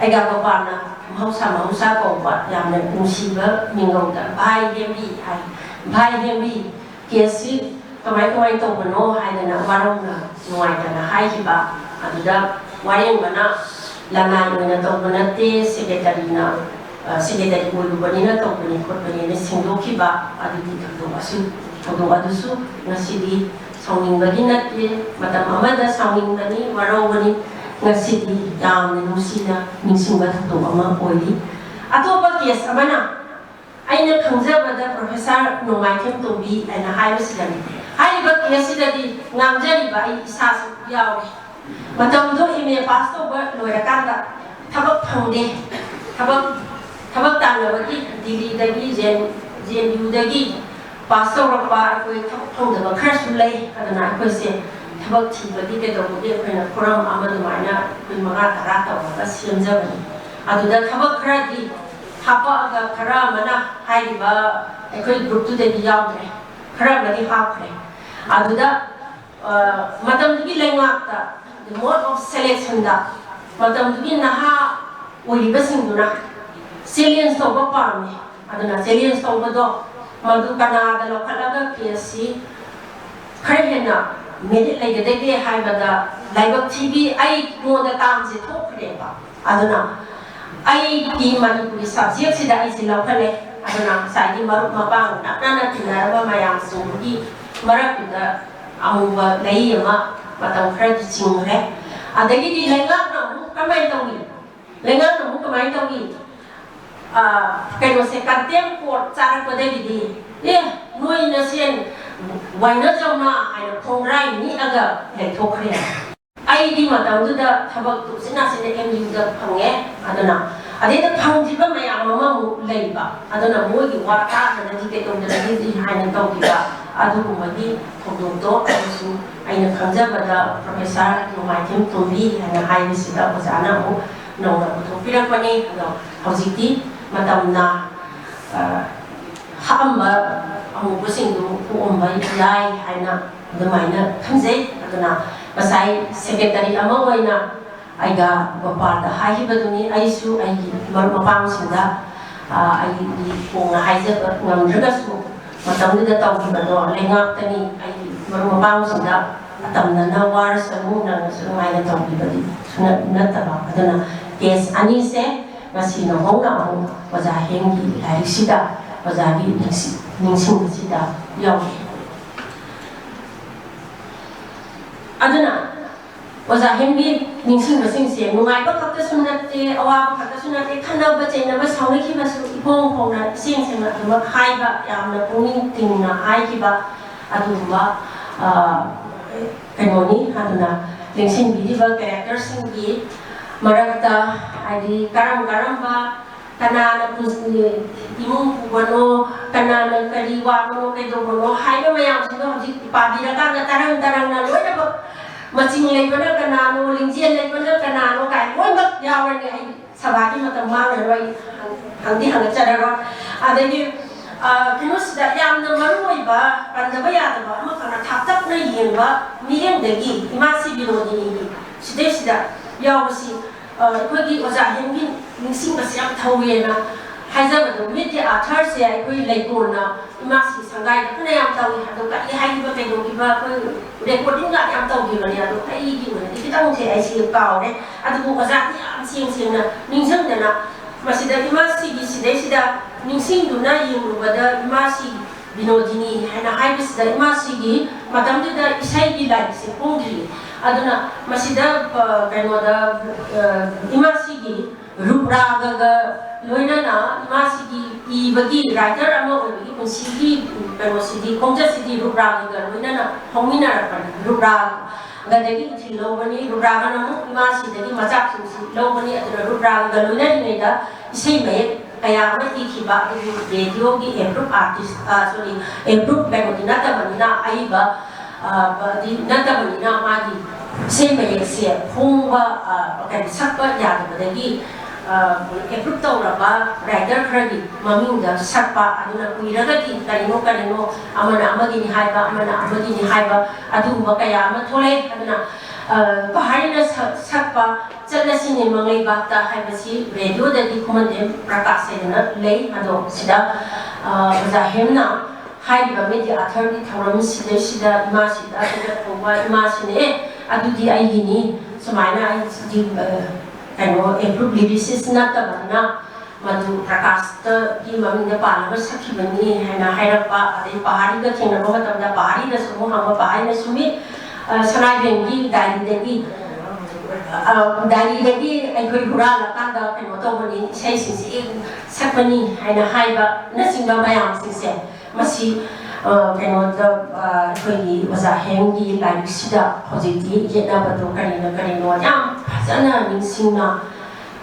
ꯑꯩꯒꯥ ꯒꯣꯄꯥꯜꯅ ꯃꯍꯧꯁꯥ, ꯃꯍꯧꯁꯥ ꯀꯧꯕ ꯌꯥꯝꯅ ꯅꯨꯡꯁꯤꯕ ꯃꯤꯡꯒꯧꯗ "ꯚꯥꯏ ꯍꯦꯝꯕꯤ" ꯍꯥꯏ꯫ "ꯚꯥꯏ ꯍꯦꯝꯕꯤ, ꯀꯦꯁꯁꯤ ꯀꯃꯥꯏ ꯀꯃꯥꯏ ꯇꯧꯕꯅꯣ?" ꯍꯥꯏꯗꯅ ꯋꯥꯔꯧꯅ ꯅꯨꯡꯉꯥꯏꯇꯅ ꯍꯥꯏꯈꯤꯕ꯫ ꯑꯗꯨꯗ ꯋꯥꯔꯦꯡꯕꯅ "ꯂꯅꯥꯏ ꯑꯣꯏꯅ ꯇꯧꯕ ꯅꯠꯇꯦ, ꯁꯦꯀ꯭ꯔꯦꯇꯔꯤꯅ, ꯑ, ꯁꯦꯀ꯭ꯔꯦꯇꯔꯤ ꯑꯣꯏꯔꯨꯕꯅꯤꯅ ꯇꯧꯕꯅꯤ ꯈꯣꯠꯄꯅꯤꯅ" ꯁꯦꯡꯗꯣꯛꯈꯤꯕ꯫ ꯑꯗꯨꯒꯤ ꯊꯧꯗꯣꯛ ꯑꯁꯤ, ꯊꯧꯗꯣꯛ ꯑꯗꯨꯁꯨ ꯉꯁꯤꯗꯤ ꯁꯥꯎꯅꯤꯡꯕꯒꯤ ꯅꯠꯇꯦ, ꯃꯇꯝ ꯑꯃꯗ ꯁꯥꯎꯅꯤꯡꯕꯅꯤ, ꯋꯥꯔꯧꯕꯅꯤ꯫ ꯉꯁꯤꯗꯤ ꯌꯥꯝꯅ ꯅꯨꯡꯁꯤꯅ ꯅꯤꯡꯁꯤꯡꯕ ꯊꯧꯗꯣꯛ ꯑꯃ ꯑꯣꯏꯔꯤ꯫ ꯑꯇꯣꯞꯄ ꯀꯦꯁ ꯑꯃꯅ, ꯑꯩꯅ ꯈꯪꯖꯕꯗ, ꯄ꯭ꯔꯣꯐꯦꯁꯔ ꯅꯣꯡꯃꯥꯏꯊꯦꯝ ꯇꯣꯝꯕꯤ ꯍꯥꯏꯅ ꯍꯥꯏꯕꯁꯤꯗꯅꯤ꯫ ꯍꯥꯏꯔꯤꯕ ꯀꯦꯁꯁꯤꯗꯗꯤ ꯉꯥꯡꯖꯔꯤꯕ ꯑꯩ ꯏꯁꯥꯁꯨ ꯌꯥꯎꯔꯤ꯫ ꯃꯇꯝꯗꯣ ꯑꯦꯝ ꯑꯦ ꯄꯥꯁ ꯇꯧꯕ ꯂꯣꯏꯔꯀꯥꯟꯗ ꯊꯕꯛ ꯐꯪꯗꯦ꯫ ꯊꯕꯛ, ꯊꯕꯛ ꯇꯥꯟꯅꯕꯒꯤ ꯗꯤꯜꯂꯤꯗꯒꯤ, ꯖꯦ ꯑꯦꯟ ꯌꯨꯗꯒꯤ ꯄꯥꯁ ꯇꯧꯔꯛꯄ ꯑꯩꯈꯣꯏ ꯊꯕꯛ ꯐꯪꯗꯕ ꯈꯔꯁꯨ ꯂꯩ꯫ ꯑꯗꯨꯅ ꯑꯩꯈꯣꯏꯁꯦ ꯊꯕꯛ ꯊꯤꯕꯒꯤ ꯀꯩꯗꯧꯕꯒꯤ ꯑꯩꯈꯣꯏꯅ ꯐꯣꯔꯝ ꯑꯃ ꯑꯗꯨꯃꯥꯏꯅ ꯑꯩꯈꯣꯏ ꯃꯉꯥ ꯇꯔꯥ ꯇꯧꯔꯒ ꯁꯦꯝꯖꯕꯅꯤ꯫ ꯑꯗꯨꯗ ꯊꯕꯛ ꯈꯔꯗꯤ ꯍꯥꯄꯛꯑꯒ ꯈꯔ ꯑꯃꯅ ꯍꯥꯏꯔꯤꯕ ꯑꯩꯈꯣꯏ ꯒ꯭ꯔꯨꯞꯇꯨꯗꯗꯤ ꯌꯥꯎꯗ꯭ꯔꯦ, ꯈꯔ ꯑꯃꯗꯤ ꯍꯥꯞꯈ꯭ꯔꯦ꯫ ꯑꯗꯨꯗ, ꯑ, ꯃꯇꯝꯗꯨꯒꯤ ꯂꯩꯉꯥꯛꯇ, the mode of selectionꯗ, ꯃꯇꯝꯗꯨꯒꯤ ꯅꯍꯥ ꯑꯣꯏꯔꯤꯕꯁꯤꯡꯗꯨꯅ ꯆꯦꯂꯦꯟꯖ ꯇꯧꯕ ꯄꯥꯝꯃꯤ꯫ ꯑꯗꯨꯅ ꯆꯦꯂꯦꯟꯖ ꯇꯧꯕꯗꯣ, ꯃꯗꯨ ꯀꯅꯥꯗ ꯂꯧꯈꯠꯂꯒ ꯀꯦꯁꯁꯤ ꯈꯔ ꯍꯦꯟꯅ ꯃꯦꯔꯤꯠ ꯂꯩꯒꯗꯒꯦ ꯍꯥꯏꯕꯗ, ꯂꯥꯏꯕꯛ ꯊꯤꯕꯤ ꯑꯩꯉꯣꯟꯗ ꯇꯥꯝꯁꯦ ꯊꯣꯛꯈ꯭ꯔꯦꯕ꯫ ꯑꯗꯨꯅ ꯑꯩꯒꯤ ꯃꯅꯤꯄꯨꯔꯤ ꯁꯕꯖꯦꯛꯁꯤꯗ ꯑꯩꯁꯦ ꯂꯧꯈꯠꯂꯦ꯫ ꯑꯗꯨꯅ ꯉꯁꯥꯏꯒꯤ ꯃꯔꯨꯞ ꯃꯄꯥꯡ ꯅꯛꯅꯅ ꯇꯤꯟꯅꯔꯕ ꯃꯌꯥꯝꯁꯤꯡꯗꯨꯒꯤ ꯃꯔꯛꯇꯨꯗ ꯑꯃꯨꯕ ꯂꯩ ꯑꯃ ꯃꯇꯝ ꯈꯔꯗꯤ ꯆꯤꯡꯈ꯭ꯔꯦ꯫ ꯑꯗꯒꯤꯗꯤ ꯂꯩꯉꯥꯛꯅ ꯑꯃꯨꯛ ꯀꯃꯥꯏꯅ ꯇꯧꯏ? ꯂꯩꯉꯥꯛꯅ ꯑꯃꯨꯛ ꯀꯃꯥꯏꯅ ꯇꯧꯏ? ꯑ, ꯀꯩꯅꯣꯁꯦ, ꯀꯟꯇꯦꯝ ꯀꯣꯔꯠ ꯆꯥꯔꯛꯄꯗꯒꯤꯗꯤ, "ꯑꯦ, ꯅꯣꯏ ꯅꯁꯦꯟ ꯋꯥꯏꯅꯖꯧꯅ" ꯍꯥꯏꯅ ꯈꯣꯡꯒ꯭ꯔꯥꯏ ꯅꯤꯛꯑꯒ ꯂꯩꯊꯣꯛꯈ꯭ꯔꯦ꯫ ꯑꯩꯗꯤ ꯃꯇꯝꯗꯨꯗ ꯊꯕꯛꯇꯨ ꯎꯆꯤꯟ ꯅꯥꯆꯤꯟꯅ ꯑꯦꯝ ꯌꯨꯗ ꯐꯪꯉꯦ꯫ ꯑꯗꯨꯅ ꯑꯗꯩꯗ ꯐꯪꯗ꯭ꯔꯤꯕ ꯃꯌꯥꯝ ꯑꯃꯃꯨꯛ ꯂꯩꯕ, ꯑꯗꯨꯅ ꯃꯣꯏꯒꯤ ꯋꯥ ꯇꯥꯗꯅꯗꯤ ꯀꯩꯗꯧꯗꯅꯗꯤ ꯍꯥꯏꯅ ꯇꯧꯈꯤꯕ ꯑꯗꯨꯒꯨꯝꯕꯒꯤ ꯊꯧꯗꯣꯛꯇꯣ ꯑꯗꯨꯁꯨ ꯑꯩꯅ ꯈꯪꯖꯕꯗ ꯄ꯭ꯔꯣꯐꯦꯁꯔ ꯅꯣꯡꯃꯥꯏꯊꯦꯝ ꯇꯣꯝꯕꯤ ꯍꯥꯏꯅ ꯍꯥꯏꯕꯁꯤꯗ ꯑꯣꯖꯥꯅ ꯑꯃꯨꯛ ꯅꯧꯅ ꯄꯨꯊꯣꯛꯄꯤꯔꯛꯄꯅꯤ꯫ ꯑꯗꯣ ꯍꯧꯖꯤꯛꯇꯤ ꯃꯇꯝꯅ ꯍꯥꯑꯝꯕ ꯑꯃꯨꯕꯁꯤꯡꯗꯨ ꯄꯣꯛꯑꯝꯕ ꯌꯥꯏ ꯍꯥꯏꯅ ꯑꯗꯨꯃꯥꯏꯅ ꯈꯟꯖꯩ꯫ ꯑꯗꯨꯅ ꯉꯁꯥꯏ ꯁꯦꯀ꯭ꯔꯦꯇꯔꯤ ꯑꯃ ꯑꯣꯏꯅ ꯑꯩꯒ ꯒꯣꯄꯥꯜꯗ ꯍꯥꯏꯈꯤꯕꯗꯨꯅꯤ꯫ ꯑꯩꯁꯨ ꯑꯩꯒꯤ ꯃꯔꯨꯞ ꯃꯄꯥꯡꯁꯤꯡꯗ ꯑꯩꯒꯤ ꯐꯣꯡꯅ ꯍꯥꯏꯖꯕ ꯉꯝꯗ꯭ꯔꯒꯁꯨ ꯃꯇꯝꯗꯨꯗ ꯇꯧꯈꯤꯕꯗꯣ ꯂꯩꯉꯥꯛꯇꯅꯤ꯫ ꯑꯩꯒꯤ ꯃꯔꯨꯞ ꯃꯄꯥꯡꯁꯤꯡꯗ ꯑꯇꯝꯅꯅ ꯋꯥꯔꯁꯅꯨ, ꯅꯪꯅꯁꯨ ꯅꯨꯡꯉꯥꯏꯅ ꯇꯧꯕꯤꯕꯗꯤ ꯁꯨꯅ ꯅꯠꯇꯕ꯫ ꯑꯗꯨꯅ ꯀꯦꯁ ꯑꯅꯤꯁꯦ ꯉꯁꯤ ꯅꯧꯍꯧꯅ ꯑꯃꯨꯛ ꯑꯣꯖꯥ ꯍꯦꯝꯒꯤ ꯂꯥꯏꯔꯤꯛꯁꯤꯗ ꯑꯣꯖꯥꯒꯤ ꯅꯤꯡꯁꯤꯡꯕꯁꯤꯗ ꯌꯥꯎꯔꯤ꯫ ꯑꯗꯨꯅ ꯑꯣꯖꯥ ꯍꯦꯝꯒꯤ ꯅꯤꯡꯁꯤꯡꯕꯁꯤꯡꯁꯦ ꯅꯨꯡꯉꯥꯏꯕ ꯈꯛꯇꯁꯨ ꯅꯠꯇꯦ, ꯑꯋꯥꯕ ꯈꯛꯇꯁꯨ ꯅꯠꯇꯦ, ꯈꯟꯅꯕ ꯆꯩꯅꯕ ꯁꯥꯎꯅꯈꯤꯕꯁꯨ ꯏꯐꯣꯡ ꯐꯣꯡꯅ ꯏꯁꯦꯡ ꯁꯦꯡꯅ ꯑꯗꯨꯃꯛ ꯍꯥꯏꯕ, ꯌꯥꯝꯅ ꯄꯨꯛꯅꯤꯡ ꯇꯤꯡꯅ ꯍꯥꯏꯈꯤꯕ ꯑꯗꯨꯒꯨꯝꯕ ꯀꯩꯅꯣꯅꯤ꯫ ꯑꯗꯨꯅ ꯂꯦꯡꯁꯤꯟꯕꯤꯔꯤꯕ ꯀꯦꯔꯦꯛꯇꯔꯁꯤꯡꯒꯤ ꯃꯔꯛꯇ ꯍꯥꯏꯗꯤ ꯀꯔꯝ ꯀꯔꯝꯕ ꯀꯅꯥꯅ ꯏꯃꯨꯡ ꯄꯨꯕꯅꯣ, ꯀꯅꯥꯅ ꯀꯔꯤ ꯋꯥꯕꯅꯣ ꯀꯩꯗꯧꯕꯅꯣ ꯍꯥꯏꯕ ꯃꯌꯥꯝꯁꯤꯡꯗꯣ ꯍꯧꯖꯤꯛ ꯄꯥꯕꯤꯔꯀꯥꯟꯗ ꯇꯔꯪ ꯇꯔꯪꯅ ꯂꯣꯏꯅꯃꯛ, ꯃꯆꯤꯡ ꯂꯩꯕꯅ ꯀꯅꯥꯅꯣ, ꯂꯤꯡꯖꯦꯜ ꯂꯩꯕꯅ ꯀꯅꯥꯅꯣ ꯀꯥꯏꯅ ꯂꯣꯏꯅꯃꯛ ꯌꯥꯎꯔꯅꯤ꯫ ꯑꯩ ꯁꯚꯥꯒꯤ ꯃꯇꯝ ꯃꯥꯡꯉꯔꯣꯏ, ꯍꯪꯗꯤ ꯍꯪꯉꯛꯆꯔꯔꯣꯏ꯫ ꯑꯗꯒꯤ ꯀꯩꯅꯣꯁꯤꯗ ꯌꯥꯝꯅ ꯃꯔꯨ ꯑꯣꯏꯕ, ꯄꯟꯗꯕ ꯌꯥꯗꯕ ꯑꯃꯈꯛꯅ ꯊꯥꯞꯇꯛꯅ ꯌꯦꯡꯕ ꯃꯤꯠꯌꯦꯡꯗꯒꯤ ꯏꯃꯥꯁꯤ ꯕꯤꯅꯣꯗꯤꯅꯤꯒꯤ ꯁꯤꯗꯩꯁꯤꯗ ꯌꯥꯎꯕꯁꯤ ꯑꯩꯈꯣꯏꯒꯤ ꯑꯣꯖꯥ ꯍꯦꯝꯒꯤ ꯅꯤꯡꯁꯤꯡꯕꯁꯦ ꯌꯥꯝ ꯊꯧꯋꯦꯅ ꯍꯥꯏꯖꯕꯗꯣ, ꯃꯤꯠꯀꯤ ꯑꯥꯊꯔꯁꯦ ꯑꯩꯈꯣꯏ ꯂꯩꯀꯣꯜꯅ ꯏꯃꯥꯁꯤ ꯁꯪꯒꯥꯏꯗ ꯐꯅꯌꯥꯝ ꯇꯧꯏ꯫ ꯑꯗꯣ ꯀꯔꯤ ꯍꯥꯏꯈꯤꯕ ꯀꯩꯗꯧꯈꯤꯕ ꯑꯩꯈꯣꯏ ꯔꯦꯀꯣꯔꯗꯤꯡꯒ ꯌꯥꯝ ꯇꯧꯈꯤꯕꯅꯦ꯫ ꯑꯗꯣ ꯑꯩꯒꯤ ꯑꯣꯏꯅꯗꯤ ꯈꯤꯇꯪꯁꯦ ꯑꯩꯁꯦ ꯀꯥꯎꯔꯦ꯫ ꯑꯗꯨꯕꯨ ꯑꯣꯖꯥꯗꯤ ꯌꯥꯝ ꯁꯦꯡ ꯁꯦꯡꯅ ꯅꯤꯡꯁꯤꯡꯗꯅ ꯃꯁꯤꯗ ꯏꯃꯥꯁꯤꯒꯤ ꯁꯤꯗꯩꯁꯤꯗ ꯅꯤꯡꯁꯤꯡꯗꯨꯅ ꯌꯦꯡꯂꯨꯕꯗ ꯏꯃꯥꯁꯤ ꯕꯤꯅꯣꯗꯤꯅꯤ ꯍꯥꯏꯅ ꯍꯥꯏꯕꯁꯤꯗ ꯏꯃꯥꯁꯤꯒꯤ ꯃꯇꯝꯗꯨꯗ ꯏꯁꯩꯒꯤ ꯂꯥꯏꯔꯤꯛꯁꯦ ꯐꯣꯡꯗ꯭ꯔꯤ꯫ ꯑꯗꯨꯅ ꯃꯁꯤꯗ ꯀꯩꯅꯣꯗ ꯏꯃꯥꯁꯤꯒꯤ ꯔꯨꯞꯔꯥꯒꯒ ꯂꯣꯏꯅꯅ ꯏꯃꯥꯁꯤꯒꯤ ꯏꯕꯒꯤ ꯔꯥꯏꯇꯔ ꯑꯃ ꯑꯣꯏꯕꯒꯤ ꯄꯨꯟꯁꯤꯒꯤ ꯀꯩꯅꯣꯁꯤꯗꯤ, ꯈꯣꯡꯆꯠꯁꯤꯗꯤ ꯔꯨꯞꯔꯥꯒꯒ ꯂꯣꯏꯅꯅ ꯐꯣꯡꯃꯤꯟꯅꯔꯛꯄꯅꯤ꯫ ꯔꯨꯞꯔꯥ ꯒꯗꯒꯤ ꯏꯊꯤꯜ ꯂꯧꯕꯅꯤ꯫ ꯔꯨꯗ꯭ꯔꯥꯒꯅ ꯑꯃꯨꯛ ꯏꯃꯥꯁꯤꯗꯒꯤ ꯃꯆꯥꯛꯁꯤꯡꯁꯤ ꯂꯧꯕꯅꯤ꯫ ꯑꯗꯨꯅ ꯔꯨꯗ꯭ꯔꯥꯒ ꯂꯣꯏꯅꯔꯤꯉꯩꯗ ꯏꯁꯩ ꯃꯌꯦꯛ ꯀꯌꯥ ꯑꯃ ꯏꯈꯤꯕ ꯑꯩꯒꯤ ꯔꯦꯗꯤꯑꯣꯒꯤ ꯑꯦꯝꯄ꯭ꯔꯨꯞ ꯑꯥꯔꯇꯤꯁ, ꯁꯣꯔꯤ, ꯑꯦꯝꯄ꯭ꯔꯨꯞ ꯀꯩꯅꯣꯗꯤ ꯅꯠꯇꯕꯅꯤꯅ, ꯑꯏꯕ ꯗꯤ ꯅꯠꯇꯕꯅꯤꯅ, ꯃꯥꯒꯤ ꯏꯁꯩ ꯃꯌꯦꯛꯁꯦ ꯐꯣꯡꯕ, ꯀꯩꯅꯣ, ꯁꯛꯄ ꯌꯥꯗꯕꯗꯒꯤ ꯑꯦꯄ꯭ꯔꯨꯞ ꯇꯧꯔꯕ ꯔꯥꯏꯇꯔ ꯈꯔꯒꯤ ꯃꯃꯤꯡꯗ ꯁꯛꯄ꯫ ꯑꯗꯨꯅ ꯀꯨꯏꯔꯒꯗꯤ ꯀꯔꯤꯅꯣ ꯀꯔꯤꯅꯣ, ꯑꯃꯅ ꯑꯃꯒꯤꯅꯤ ꯍꯥꯏꯕ, ꯑꯃꯅ ꯑꯃꯒꯤꯅꯤ ꯍꯥꯏꯕ, ꯑꯗꯨꯒꯨꯝꯕ ꯀꯌꯥ ꯑꯃ ꯊꯣꯛꯂꯛꯑꯦ꯫ ꯑꯗꯨꯅ ꯄꯍꯥꯔꯤꯅ ꯁꯛꯄ ꯆꯠꯂꯁꯤꯅꯦ ꯃꯪꯂꯩꯕꯥꯛꯇ ꯍꯥꯏꯕꯁꯤ ꯔꯦꯗꯤꯑꯣꯗꯗꯤ ꯈꯨꯃꯟꯗꯦꯝ ꯄ꯭ꯔꯀꯥꯁ ꯍꯥꯏꯗꯅ ꯂꯩ꯫ ꯑꯗꯣ ꯁꯤꯗ ꯑꯣꯖꯥ ꯍꯦꯝꯅ ꯍꯥꯏꯔꯤꯕ ꯃꯤꯒꯤ ꯑꯊꯔꯒꯤ ꯊꯧꯔꯝ ꯁꯤꯗꯩꯁꯤꯗ ꯏꯃꯥꯁꯤꯗ ꯍꯥꯏꯒꯠ ꯀꯧꯕ ꯏꯃꯥꯁꯤꯅ, "ꯑꯦ, ꯑꯗꯨꯗꯤ ꯑꯩꯒꯤꯅꯤ, ꯁꯨꯃꯥꯏꯅ ꯑꯩ ꯁꯤꯗꯤ, ꯑ, ꯀꯩꯅꯣ, ꯑꯦꯝꯄ꯭ꯔꯨꯞ ꯂꯤꯔꯤꯁꯤꯁ ꯅꯠꯇꯕꯅꯤꯅ ꯃꯗꯨ ꯄ꯭ꯔꯀꯥꯁꯇꯒꯤ ꯃꯃꯤꯡꯗ ꯄꯥꯜꯂꯒ ꯁꯛꯈꯤꯕꯅꯤ" ꯍꯥꯏꯅ ꯍꯥꯏꯔꯛꯄ꯫ ꯑꯗꯩ ꯄꯍꯥꯔꯤꯒ ꯊꯦꯡꯅꯕ ꯃꯇꯝꯗ ꯄꯍꯥꯔꯤꯗꯁꯨ ꯑꯃꯨꯛ ꯍꯪꯕ, ꯄꯍꯥꯔꯤꯅꯁꯨ, "ꯃꯤ, ꯑ, ꯁꯅꯥꯏꯕꯦꯝꯒꯤ ꯗꯥꯏꯔꯤꯗꯒꯤ, ꯑ, ꯗꯥꯏꯔꯤꯗꯒꯤ ꯑꯩꯈꯣꯏ ꯍꯨꯔꯥꯜꯂꯀꯥꯟꯗ ꯀꯩꯅꯣ ꯇꯧꯕꯅꯤ, ꯏꯁꯩꯁꯤꯡꯁꯤ ꯁꯛꯄꯅꯤ" ꯍꯥꯏꯅ ꯍꯥꯏꯕꯅꯆꯤꯡꯕ ꯃꯌꯥꯝꯁꯤꯡꯁꯦ꯫ ꯃꯁꯤ, ꯑ, ꯀꯩꯅꯣꯗ, ꯑ, ꯑꯩꯈꯣꯏꯒꯤ ꯑꯣꯖꯥ ꯍꯦꯝꯒꯤ ꯂꯥꯏꯔꯤꯛꯁꯤꯗ ꯍꯧꯖꯤꯛꯇꯤ ꯌꯦꯠꯅꯕꯗꯣ ꯀꯔꯤꯅ ꯀꯔꯤꯅꯣ ꯌꯥꯝ ꯐꯖꯅ ꯅꯤꯡꯁꯤꯡꯅ,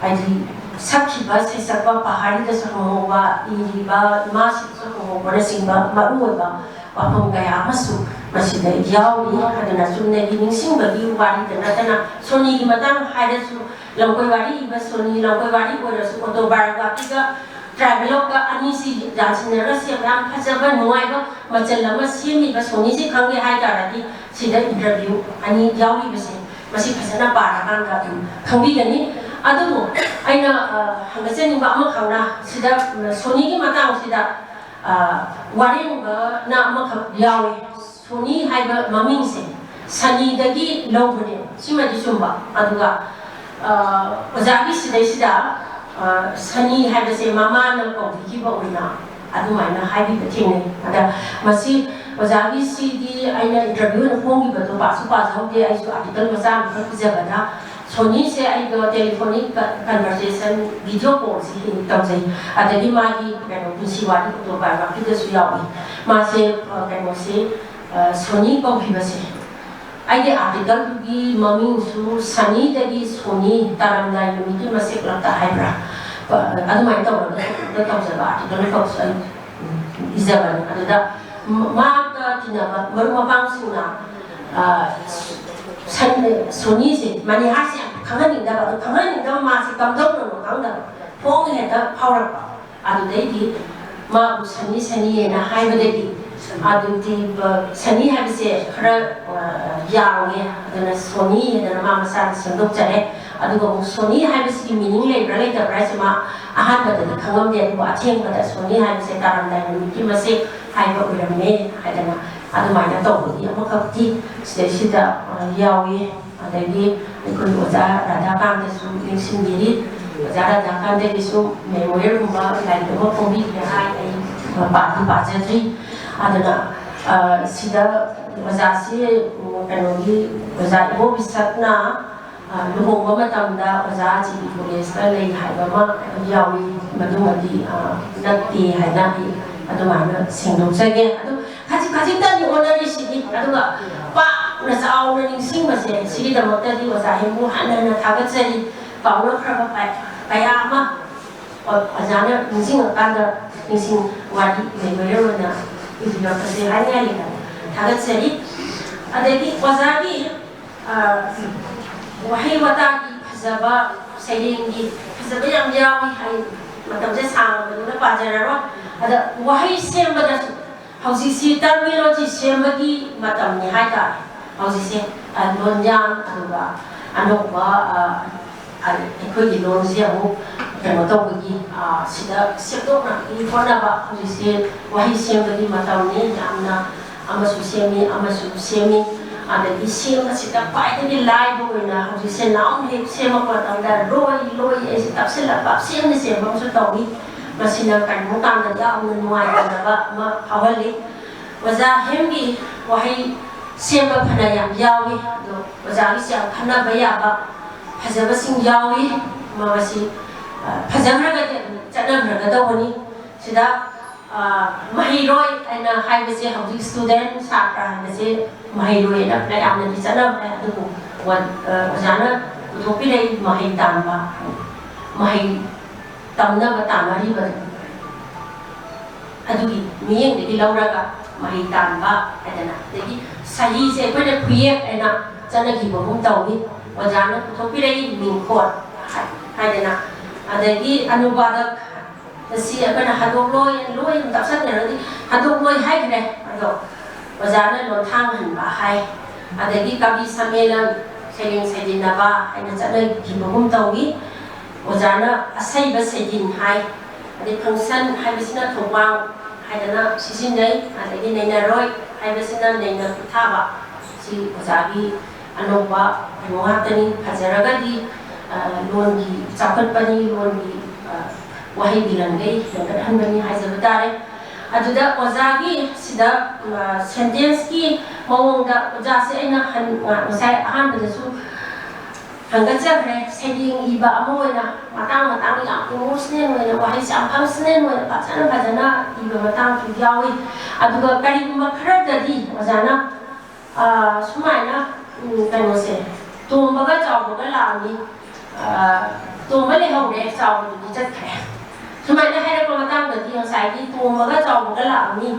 ꯍꯥꯏꯗꯤ, ꯁꯛꯈꯤꯕ ꯁꯩꯁꯛꯄ ꯄꯍꯥꯔꯤꯗꯁꯨ ꯍꯪꯍꯧꯕ, ꯏꯔꯤꯕ ꯏꯃꯥꯁꯤꯗꯁꯨ ꯍꯪꯍꯧꯕꯅꯆꯤꯡꯕ ꯃꯔꯨꯑꯣꯏꯕ ꯋꯥꯐꯝ ꯀꯌꯥ ꯑꯃꯁꯨ ꯃꯁꯤꯗ ꯌꯥꯎꯔꯤ꯫ ꯑꯗꯨꯅ ꯆꯨꯝꯅꯒꯤ ꯅꯤꯡꯁꯤꯡꯕꯒꯤ ꯋꯥꯔꯤꯗ ꯅꯠꯇꯅ, ꯁꯣꯅꯤꯒꯤ ꯃꯇꯥꯡ ꯍꯥꯏꯔꯁꯨ, ꯂꯝꯀꯣꯏ ꯋꯥꯔꯤ ꯏꯕ ꯁꯣꯅꯤ, ꯂꯝꯀꯣꯏ ꯋꯥꯔꯤ ꯑꯣꯏꯔꯁꯨ, ꯑꯣꯇꯣꯕꯥꯏꯑꯣꯒ꯭ꯔꯥꯐꯤꯒ ꯇ꯭ꯔꯥꯏꯕꯦꯂꯣꯒ ꯑꯅꯤꯁꯤ ꯌꯥꯟꯁꯤꯟꯅꯔꯒ ꯁꯦꯝꯕ ꯌꯥꯝ ꯐꯖꯕ, ꯅꯨꯡꯉꯥꯏꯕ ꯃꯆꯜ ꯑꯃ ꯁꯦꯝꯃꯤꯕ ꯁꯣꯅꯤꯁꯤ ꯈꯪꯒꯦ ꯍꯥꯏ ꯇꯥꯔꯗꯤ, ꯁꯤꯗ ꯏꯟꯇꯔꯚ꯭ꯌꯨ ꯑꯅꯤ ꯌꯥꯎꯔꯤꯕꯁꯦ, ꯃꯁꯤ ꯐꯖꯅ ꯄꯥꯔꯀꯥꯟꯗ ꯑꯗꯨꯝ ꯈꯪꯕꯤꯒꯅꯤ꯫ ꯑꯗꯨꯕꯨ ꯑꯩꯅ, ꯑ, ꯍꯪꯒꯠꯆꯅꯤꯡꯕ ꯑꯃꯈꯛꯅ, ꯁꯤꯗ, ꯎꯝ, ꯁꯣꯅꯤꯒꯤ ꯃꯇꯥꯡꯁꯤꯗ, ꯑ, ꯋꯥꯔꯦꯡꯕꯅ ꯑꯃꯈꯛ ꯌꯥꯎꯏ꯫ ꯁꯣꯅꯤ ꯍꯥꯏꯕ ꯃꯃꯤꯡꯁꯦ ꯁꯅꯤꯗꯒꯤ ꯂꯧꯕꯅꯦ꯫ ꯁꯤꯃꯗꯤ ꯆꯨꯝꯕ꯫ ꯑꯗꯨꯒ, ꯑ, ꯑꯣꯖꯥꯒꯤ ꯁꯤꯗꯩꯁꯤꯗ, ꯑ, ꯁꯅꯤ ꯍꯥꯏꯕꯁꯦ ꯃꯃꯥꯅ ꯀꯧꯕꯤꯈꯤꯕ ꯑꯣꯏꯅ ꯑꯗꯨꯃꯥꯏꯅ ꯍꯥꯏꯕꯤꯕ ꯊꯦꯡꯅꯩ꯫ ꯑꯗ ꯃꯁꯤ ꯑꯣꯖꯥꯒꯤ ꯁꯤꯗꯤ ꯑꯩꯅ ꯏꯟꯇꯔꯚ꯭ꯌꯨ ꯑꯣꯏꯅ ꯐꯣꯡꯈꯤꯕꯗꯣ ꯄꯥꯁꯨ ꯄꯥꯖꯍꯧꯗꯦ꯫ ꯑꯩꯁꯨ ꯑꯥꯔꯇꯤꯀꯜ ꯃꯆꯥ ꯑꯃꯈꯛ ꯄꯤꯖꯕꯗ, ꯁꯣꯅꯤꯁꯦ ꯑꯩꯗꯣ ꯇꯦꯂꯤꯐꯣꯅꯤꯛ ꯀ-, ꯀꯟꯚꯔꯁꯦꯁꯟ, ꯚꯤꯗꯤꯑꯣ ꯀꯣꯜꯁꯤ ꯍꯦꯛ ꯍꯦꯛ ꯇꯧꯖꯩ꯫ ꯑꯗꯒꯤ ꯃꯥꯒꯤ ꯀꯩꯅꯣ, ꯄꯨꯟꯁꯤ ꯋꯥꯔꯤ ꯑꯣꯇꯣꯕꯥꯏꯑꯣꯒ꯭ꯔꯥꯐꯤꯗꯁꯨ ꯌꯥꯎꯏ꯫ ꯃꯥꯁꯦ, ꯑ, ꯀꯩꯅꯣꯁꯤ, ꯑ, ꯁꯣꯅꯤ ꯀꯧꯈꯤꯕꯁꯦ, ꯑꯩꯒꯤ ꯑꯥꯔꯇꯤꯀꯜꯗꯨꯒꯤ ꯃꯃꯤꯡꯁꯨ ꯁꯅꯤꯗꯒꯤ ꯁꯣꯅꯤ ꯇꯥꯔꯝꯗꯥꯏ ꯅꯨꯃꯤꯠꯀꯤ ꯃꯁꯦꯛꯂꯛꯇ ꯍꯥꯏꯕ꯭ꯔꯥ? ꯑꯗꯨꯃꯥꯏꯅ ꯇꯧꯔꯒ ꯇꯧꯖꯕ ꯑꯥꯔꯇꯤꯀꯜ ꯑꯃꯈꯛꯁꯨ ꯑꯩ ꯏꯖꯕꯅꯤ꯫ ꯑꯗꯨꯗ ꯃꯍꯥꯛꯀ ꯇꯤꯟꯅꯕ ꯃꯔꯨꯞ ꯃꯄꯥꯡꯁꯤꯡꯅ ꯁꯣꯅꯤꯁꯦ ꯃꯅꯤꯍꯥꯔꯁꯦ ꯌꯥꯝ ꯈꯪꯍꯟꯅꯤꯡꯗꯕ, ꯑꯗꯨ ꯈꯪꯍꯟꯅꯤꯡꯗꯕ ꯃꯥꯁꯦ ꯀꯝꯗꯧꯅꯅꯣ ꯈꯪꯗꯕ ꯐꯣꯡ ꯍꯦꯛꯇ ꯐꯥꯎꯔꯛꯄ꯫ ꯑꯗꯨꯗꯩꯗꯤ ꯃꯥꯕꯨ ꯁꯅꯤ ꯁꯅꯤꯑꯅ ꯍꯥꯏꯕꯗꯒꯤ ꯑꯗꯨꯗꯤ ꯁꯅꯤ ꯍꯥꯏꯕꯁꯦ ꯈꯔ ꯌꯥꯡꯉꯦ, ꯑꯗꯨꯅ ꯁꯣꯅꯤ ꯍꯥꯏꯗꯅ ꯃꯥ ꯃꯁꯥꯅ ꯁꯦꯝꯗꯣꯛꯆꯔꯦ꯫ ꯑꯗꯨꯒ ꯑꯃꯨꯛ ꯁꯣꯅꯤ ꯍꯥꯏꯕꯁꯤꯒꯤ ꯃꯤꯅꯤꯡ ꯂꯩꯕ꯭ꯔꯥ ꯂꯩꯇꯕ꯭ꯔꯥ ꯍꯥꯏꯁꯦ ꯃꯥ ꯑꯍꯥꯟꯕꯗꯗꯤ ꯈꯪꯉꯝꯗꯦ, ꯑꯗꯨꯕꯨ ꯑꯊꯦꯡꯕꯗ ꯁꯣꯅꯤ ꯍꯥꯏꯕꯁꯦ ꯇꯥꯔꯝꯗꯥꯏ ꯅꯨꯃꯤꯠꯀꯤ ꯃꯁꯦꯛ ꯍꯥꯏꯕ ꯑꯣꯏꯔꯝꯃꯦ ꯍꯥꯏꯗꯅ ꯑꯗꯨꯃꯥꯏꯅ ꯇꯧꯕꯒꯤ ꯑꯃꯈꯛꯇꯤ ꯁꯤꯗꯩꯁꯤꯗ ꯌꯥꯎꯏ꯫ ꯑꯗꯒꯤ ꯑꯩꯈꯣꯏ ꯑꯣꯖꯥ ꯔꯥꯙꯥꯀꯥꯟꯇꯁꯨ ꯅꯤꯡꯁꯤꯡꯕꯤꯔꯤ꯫ ꯑꯣꯖꯥ ꯔꯥꯙꯥꯀꯥꯟꯇꯒꯤꯁꯨ ꯃꯦꯃꯣꯔꯤꯌꯦꯜꯒꯨꯝꯕ ꯂꯥꯏꯔꯤꯛ ꯑꯃ ꯐꯣꯡꯕꯤꯈ꯭ꯔꯦ ꯍꯥꯏ, ꯑꯩ ꯄꯥꯗꯤ ꯄꯥꯖꯗ꯭ꯔꯤ꯫ ꯑꯗꯨꯅ ꯁꯤꯗ ꯑꯣꯖꯥꯁꯤ ꯀꯩꯅꯣꯒꯤ ꯑꯣꯖꯥ ꯏꯕꯣꯕꯤꯁꯛꯅ ꯂꯨꯍꯣꯡꯕ ꯃꯇꯝꯗ ꯑꯣꯖꯥ ꯖꯤ ꯕꯤ ꯀꯣꯂꯦꯖꯇ ꯂꯩ ꯍꯥꯏꯕ ꯑꯃ ꯌꯥꯎꯏ꯫ ꯃꯗꯨꯃꯗꯤ ꯅꯠꯇꯦ ꯍꯥꯏꯅ ꯑꯩ ꯑꯗꯨꯃꯥꯏꯅ ꯁꯦꯡꯗꯣꯛꯆꯒꯦ꯫ ꯑꯗꯨ ꯈꯖꯤꯛ ꯈꯖꯤꯛꯇꯅꯤ ꯑꯣꯟꯅꯔꯤꯁꯤꯗꯤ꯫ ꯑꯗꯨꯒ ꯄꯥꯛꯅ ꯆꯥꯎꯅ ꯅꯤꯡꯁꯤꯡꯕꯁꯦ ꯁꯤꯒꯤꯗꯃꯛꯇꯗꯤ ꯑꯣꯖꯥ ꯍꯦꯟꯕꯨ ꯍꯟꯅ ꯍꯟꯅ ꯊꯥꯒꯠꯆꯔꯤ꯫ ꯀꯥꯎꯅꯈ꯭ꯔꯕ ꯀꯌꯥ ꯑꯃ ꯑꯣꯖꯥꯅ ꯅꯤꯡꯁꯤꯡꯉꯀꯥꯟꯗ ꯅꯤꯡꯁꯤꯡ ꯋꯥꯔꯤ ꯃꯦꯃꯣꯔꯤꯌꯦꯜ ꯑꯣꯏꯅ ꯏꯕꯤꯔꯛꯄꯁꯦ ꯍꯥꯏꯅꯤꯡꯉꯥꯏ ꯂꯩꯇꯅ ꯊꯥꯒꯠꯆꯔꯤ꯫ ꯑꯗꯒꯤ ꯑꯣꯖꯥꯒꯤ ꯋꯥꯍꯩ ꯋꯥꯇꯥꯒꯤ ꯐꯖꯕ, ꯁꯩꯔꯦꯡꯒꯤ ꯐꯖꯕ ꯌꯥꯝ ꯌꯥꯎꯏ꯫ ꯑꯩ ꯃꯇꯝꯁꯦ ꯁꯥꯡꯕꯅꯤꯅ ꯄꯥꯖꯔꯔꯣꯏ꯫ ꯑꯗ ꯋꯥꯍꯩ ꯁꯦꯝꯕꯗꯁꯨ ꯍꯧꯖꯤꯛꯁꯤ ꯇꯔꯃꯤꯅꯣꯂꯣꯖꯤ ꯁꯦꯝꯕꯒꯤ ꯃꯇꯝꯅꯤ ꯍꯥꯏꯇꯥꯔꯦ꯫ ꯍꯧꯖꯤꯛꯁꯦ ꯂꯣꯟꯌꯥꯟ, ꯑꯗꯨꯒ ꯑꯅꯧꯕ ꯑꯩꯈꯣꯏꯒꯤ ꯂꯣꯟꯁꯦ ꯑꯃꯨꯛ ꯀꯩꯅꯣ ꯇꯧꯕꯒꯤ ꯁꯤꯗ ꯁꯦꯝꯗꯣꯛꯅꯕꯒꯤ ꯍꯣꯠꯅꯕ ꯍꯧꯖꯤꯛꯁꯦ ꯋꯥꯍꯩ ꯁꯦꯝꯕꯒꯤ ꯃꯇꯝꯅꯤ꯫ ꯌꯥꯝꯅ ꯑꯃꯁꯨ ꯁꯦꯝꯃꯤ, ꯑꯃꯁꯨ ꯁꯦꯝꯃꯤ꯫ ꯑꯗꯒꯤ ꯁꯦꯝꯕꯁꯤꯗ ꯈ꯭ꯋꯥꯏꯗꯒꯤ ꯂꯥꯏꯕ ꯑꯣꯏꯅ ꯍꯧꯖꯤꯛꯁꯦ ꯅꯥꯎꯅ ꯍꯦꯛ ꯁꯦꯝꯃꯛꯄ ꯃꯇꯝꯗ ꯂꯣꯏ ꯂꯣꯏ ꯑꯩꯁꯦ ꯇꯞꯁꯤꯜꯂꯛꯄ ꯁꯦꯝꯅ ꯁꯦꯝꯕ ꯑꯃꯁꯨ ꯇꯧꯏ꯫ ꯃꯁꯤꯅ ꯀꯔꯤꯒꯨꯝꯕ ꯀꯥꯟꯗ ꯌꯥꯝꯅ ꯅꯨꯡꯉꯥꯏꯇꯅꯕ ꯑꯃ ꯐꯥꯎꯍꯜꯂꯤ꯫ ꯑꯣꯖꯥ ꯍꯦꯝꯒꯤ ꯋꯥꯍꯩ ꯁꯦꯝꯕ ꯐꯅ ꯌꯥꯝ ꯌꯥꯎꯏ, ꯑꯗꯣ ꯑꯣꯖꯥꯒꯤꯁꯨ ꯌꯥꯝ ꯈꯟꯅꯕ ꯌꯥꯕ ꯐꯖꯕꯁꯤꯡ ꯌꯥꯎꯏ꯫ ꯃꯁꯤ ꯐꯖꯈ꯭ꯔꯒꯗꯤ ꯑꯗꯨꯝ ꯆꯠꯅꯈ꯭ꯔꯒꯗꯧꯕꯅꯤ꯫ ꯁꯤꯗ ꯃꯍꯩꯔꯣꯏ ꯍꯥꯏꯅ ꯍꯥꯏꯕꯁꯦ ꯍꯧꯖꯤꯛ ꯁ꯭ꯇꯨꯗꯦꯟ, ꯁꯥꯇ꯭ꯔ ꯍꯥꯏꯕꯁꯦ ꯃꯍꯩꯔꯣꯏꯅ ꯃꯌꯥꯝꯅꯗꯤ ꯆꯠꯅꯕꯅꯦ꯫ ꯑꯗꯨꯕꯨ ꯑꯣꯖꯥꯅ ꯄꯨꯊꯣꯛꯄꯤꯔꯛꯏ ꯃꯍꯩ ꯇꯥꯟꯕ, ꯃꯍꯩ ꯇꯝꯅꯕ ꯇꯥꯟꯅꯔꯤꯕ ꯑꯗꯨꯒꯤ ꯃꯤꯠꯌꯦꯡꯗꯒꯤ ꯂꯧꯔꯒ ꯃꯍꯩ ꯇꯥꯟꯕ ꯍꯥꯏꯗꯅ, ꯑꯗꯒꯤ ꯁꯍꯤꯁꯦ ꯑꯩꯈꯣꯏꯅ ꯈꯨꯌꯦꯛ ꯍꯥꯏꯅ ꯆꯠꯅꯈꯤꯕꯒꯨꯝ ꯇꯧꯏ꯫ ꯑꯣꯖꯥꯅ ꯄꯨꯊꯣꯛꯄꯤꯔꯛꯏ ꯃꯤꯡꯈꯣꯜ ꯍꯥꯏꯗꯅ, ꯑꯗꯒꯤ ꯑꯅꯨꯕꯥꯗꯛ ꯑꯁꯤ ꯑꯩꯈꯣꯏꯅ ꯍꯟꯗꯣꯛꯂꯣꯏ ꯂꯣꯏ ꯇꯥꯛꯁꯟꯅꯔꯒꯗꯤ ꯍꯟꯗꯣꯛꯂꯣꯏ ꯍꯥꯏꯈ꯭ꯔꯦ꯫ ꯑꯗꯣ ꯑꯣꯖꯥꯅ ꯂꯣꯟꯊꯥꯡꯍꯟꯕ ꯍꯥꯏ꯫ ꯑꯗꯒꯤ ꯀꯕꯤ ꯁꯝꯃꯦꯂꯟ, ꯁꯩꯔꯦꯡ ꯁꯩꯗꯤꯟꯅꯕ ꯍꯥꯏꯅ ꯆꯠꯅꯈꯤꯕꯒꯨꯝ ꯇꯧꯏ꯫ ꯑꯣꯖꯥꯅ ꯑꯁꯩꯕ ꯁꯩꯗꯤꯟ ꯍꯥꯏ꯫ ꯑꯗꯩ ꯐꯪꯁꯟ ꯍꯥꯏꯕꯁꯤꯅ ꯊꯧꯕꯥꯡ ꯍꯥꯏꯗꯅ ꯁꯤꯖꯤꯟꯅꯩ꯫ ꯑꯗꯒꯤ ꯅꯩꯅꯔꯣꯏ ꯍꯥꯏꯕꯁꯤꯅ ꯅꯩꯅ ꯈꯨꯠꯊꯥꯕ꯫ ꯁꯤ ꯑꯣꯖꯥꯒꯤ ꯑꯅꯧꯕ ꯀꯩꯅꯣ ꯉꯥꯛꯇꯅꯤ꯫ ꯐꯖꯔꯒꯗꯤ ꯂꯣꯟꯒꯤ ꯆꯥꯎꯈꯠꯄꯅꯤ, ꯂꯣꯟꯒꯤ ꯋꯥꯍꯩꯒꯤ ꯂꯟꯈꯩ ꯍꯦꯟꯒꯠꯍꯟꯕꯅꯤ ꯍꯥꯏꯖꯕ ꯇꯥꯔꯦ꯫ ꯑꯗꯨꯗ ꯑꯣꯖꯥꯒꯤ ꯁꯤꯗ ꯁꯦꯟꯇꯦꯟꯁꯀꯤ ꯃꯑꯣꯡꯗ ꯑꯣꯖꯥꯁꯦ ꯑꯩꯅ ꯉꯁꯥꯏ ꯑꯍꯥꯟꯕꯗꯁꯨ ꯍꯪꯒꯠꯆꯈ꯭ꯔꯦ꯫ ꯁꯩꯔꯦꯡ ꯏꯕ ꯑꯃ ꯑꯣꯏꯅ ꯃꯇꯥꯡ ꯃꯇꯥꯡ ꯌꯥꯝ ꯏꯃꯣꯁꯅꯦꯜ ꯑꯣꯏꯅ, ꯋꯥꯍꯩꯁꯦ ꯌꯥꯝ ꯐꯪꯁꯅꯦꯜ ꯑꯣꯏꯅ ꯐꯖꯅ ꯐꯖꯅ ꯏꯕ ꯃꯇꯥꯡꯁꯨ ꯌꯥꯎꯏ꯫ ꯑꯗꯨꯒ ꯀꯔꯤꯒꯨꯝꯕ ꯈꯔꯗꯗꯤ ꯑꯣꯖꯥꯅ ꯁꯨꯃꯥꯏꯅ ꯀꯩꯅꯣꯁꯦ, ꯇꯣꯝꯕꯒ ꯆꯥꯎꯕꯒ ꯂꯥꯛꯑꯝꯃꯤ, ꯇꯣꯝꯕ ꯂꯩꯍꯧꯔꯦ, ꯆꯥꯎꯕꯗꯨꯗꯤ ꯆꯠꯈ꯭ꯔꯦ꯫ ꯁꯨꯃꯥꯏꯅ ꯍꯥꯏꯔꯛꯄ ꯃꯇꯥꯡꯗꯗꯤ ꯉꯁꯥꯏꯒꯤ ꯇꯣꯝꯕꯒ ꯆꯥꯎꯕꯒ ꯂꯥꯛꯑꯝꯃꯤ,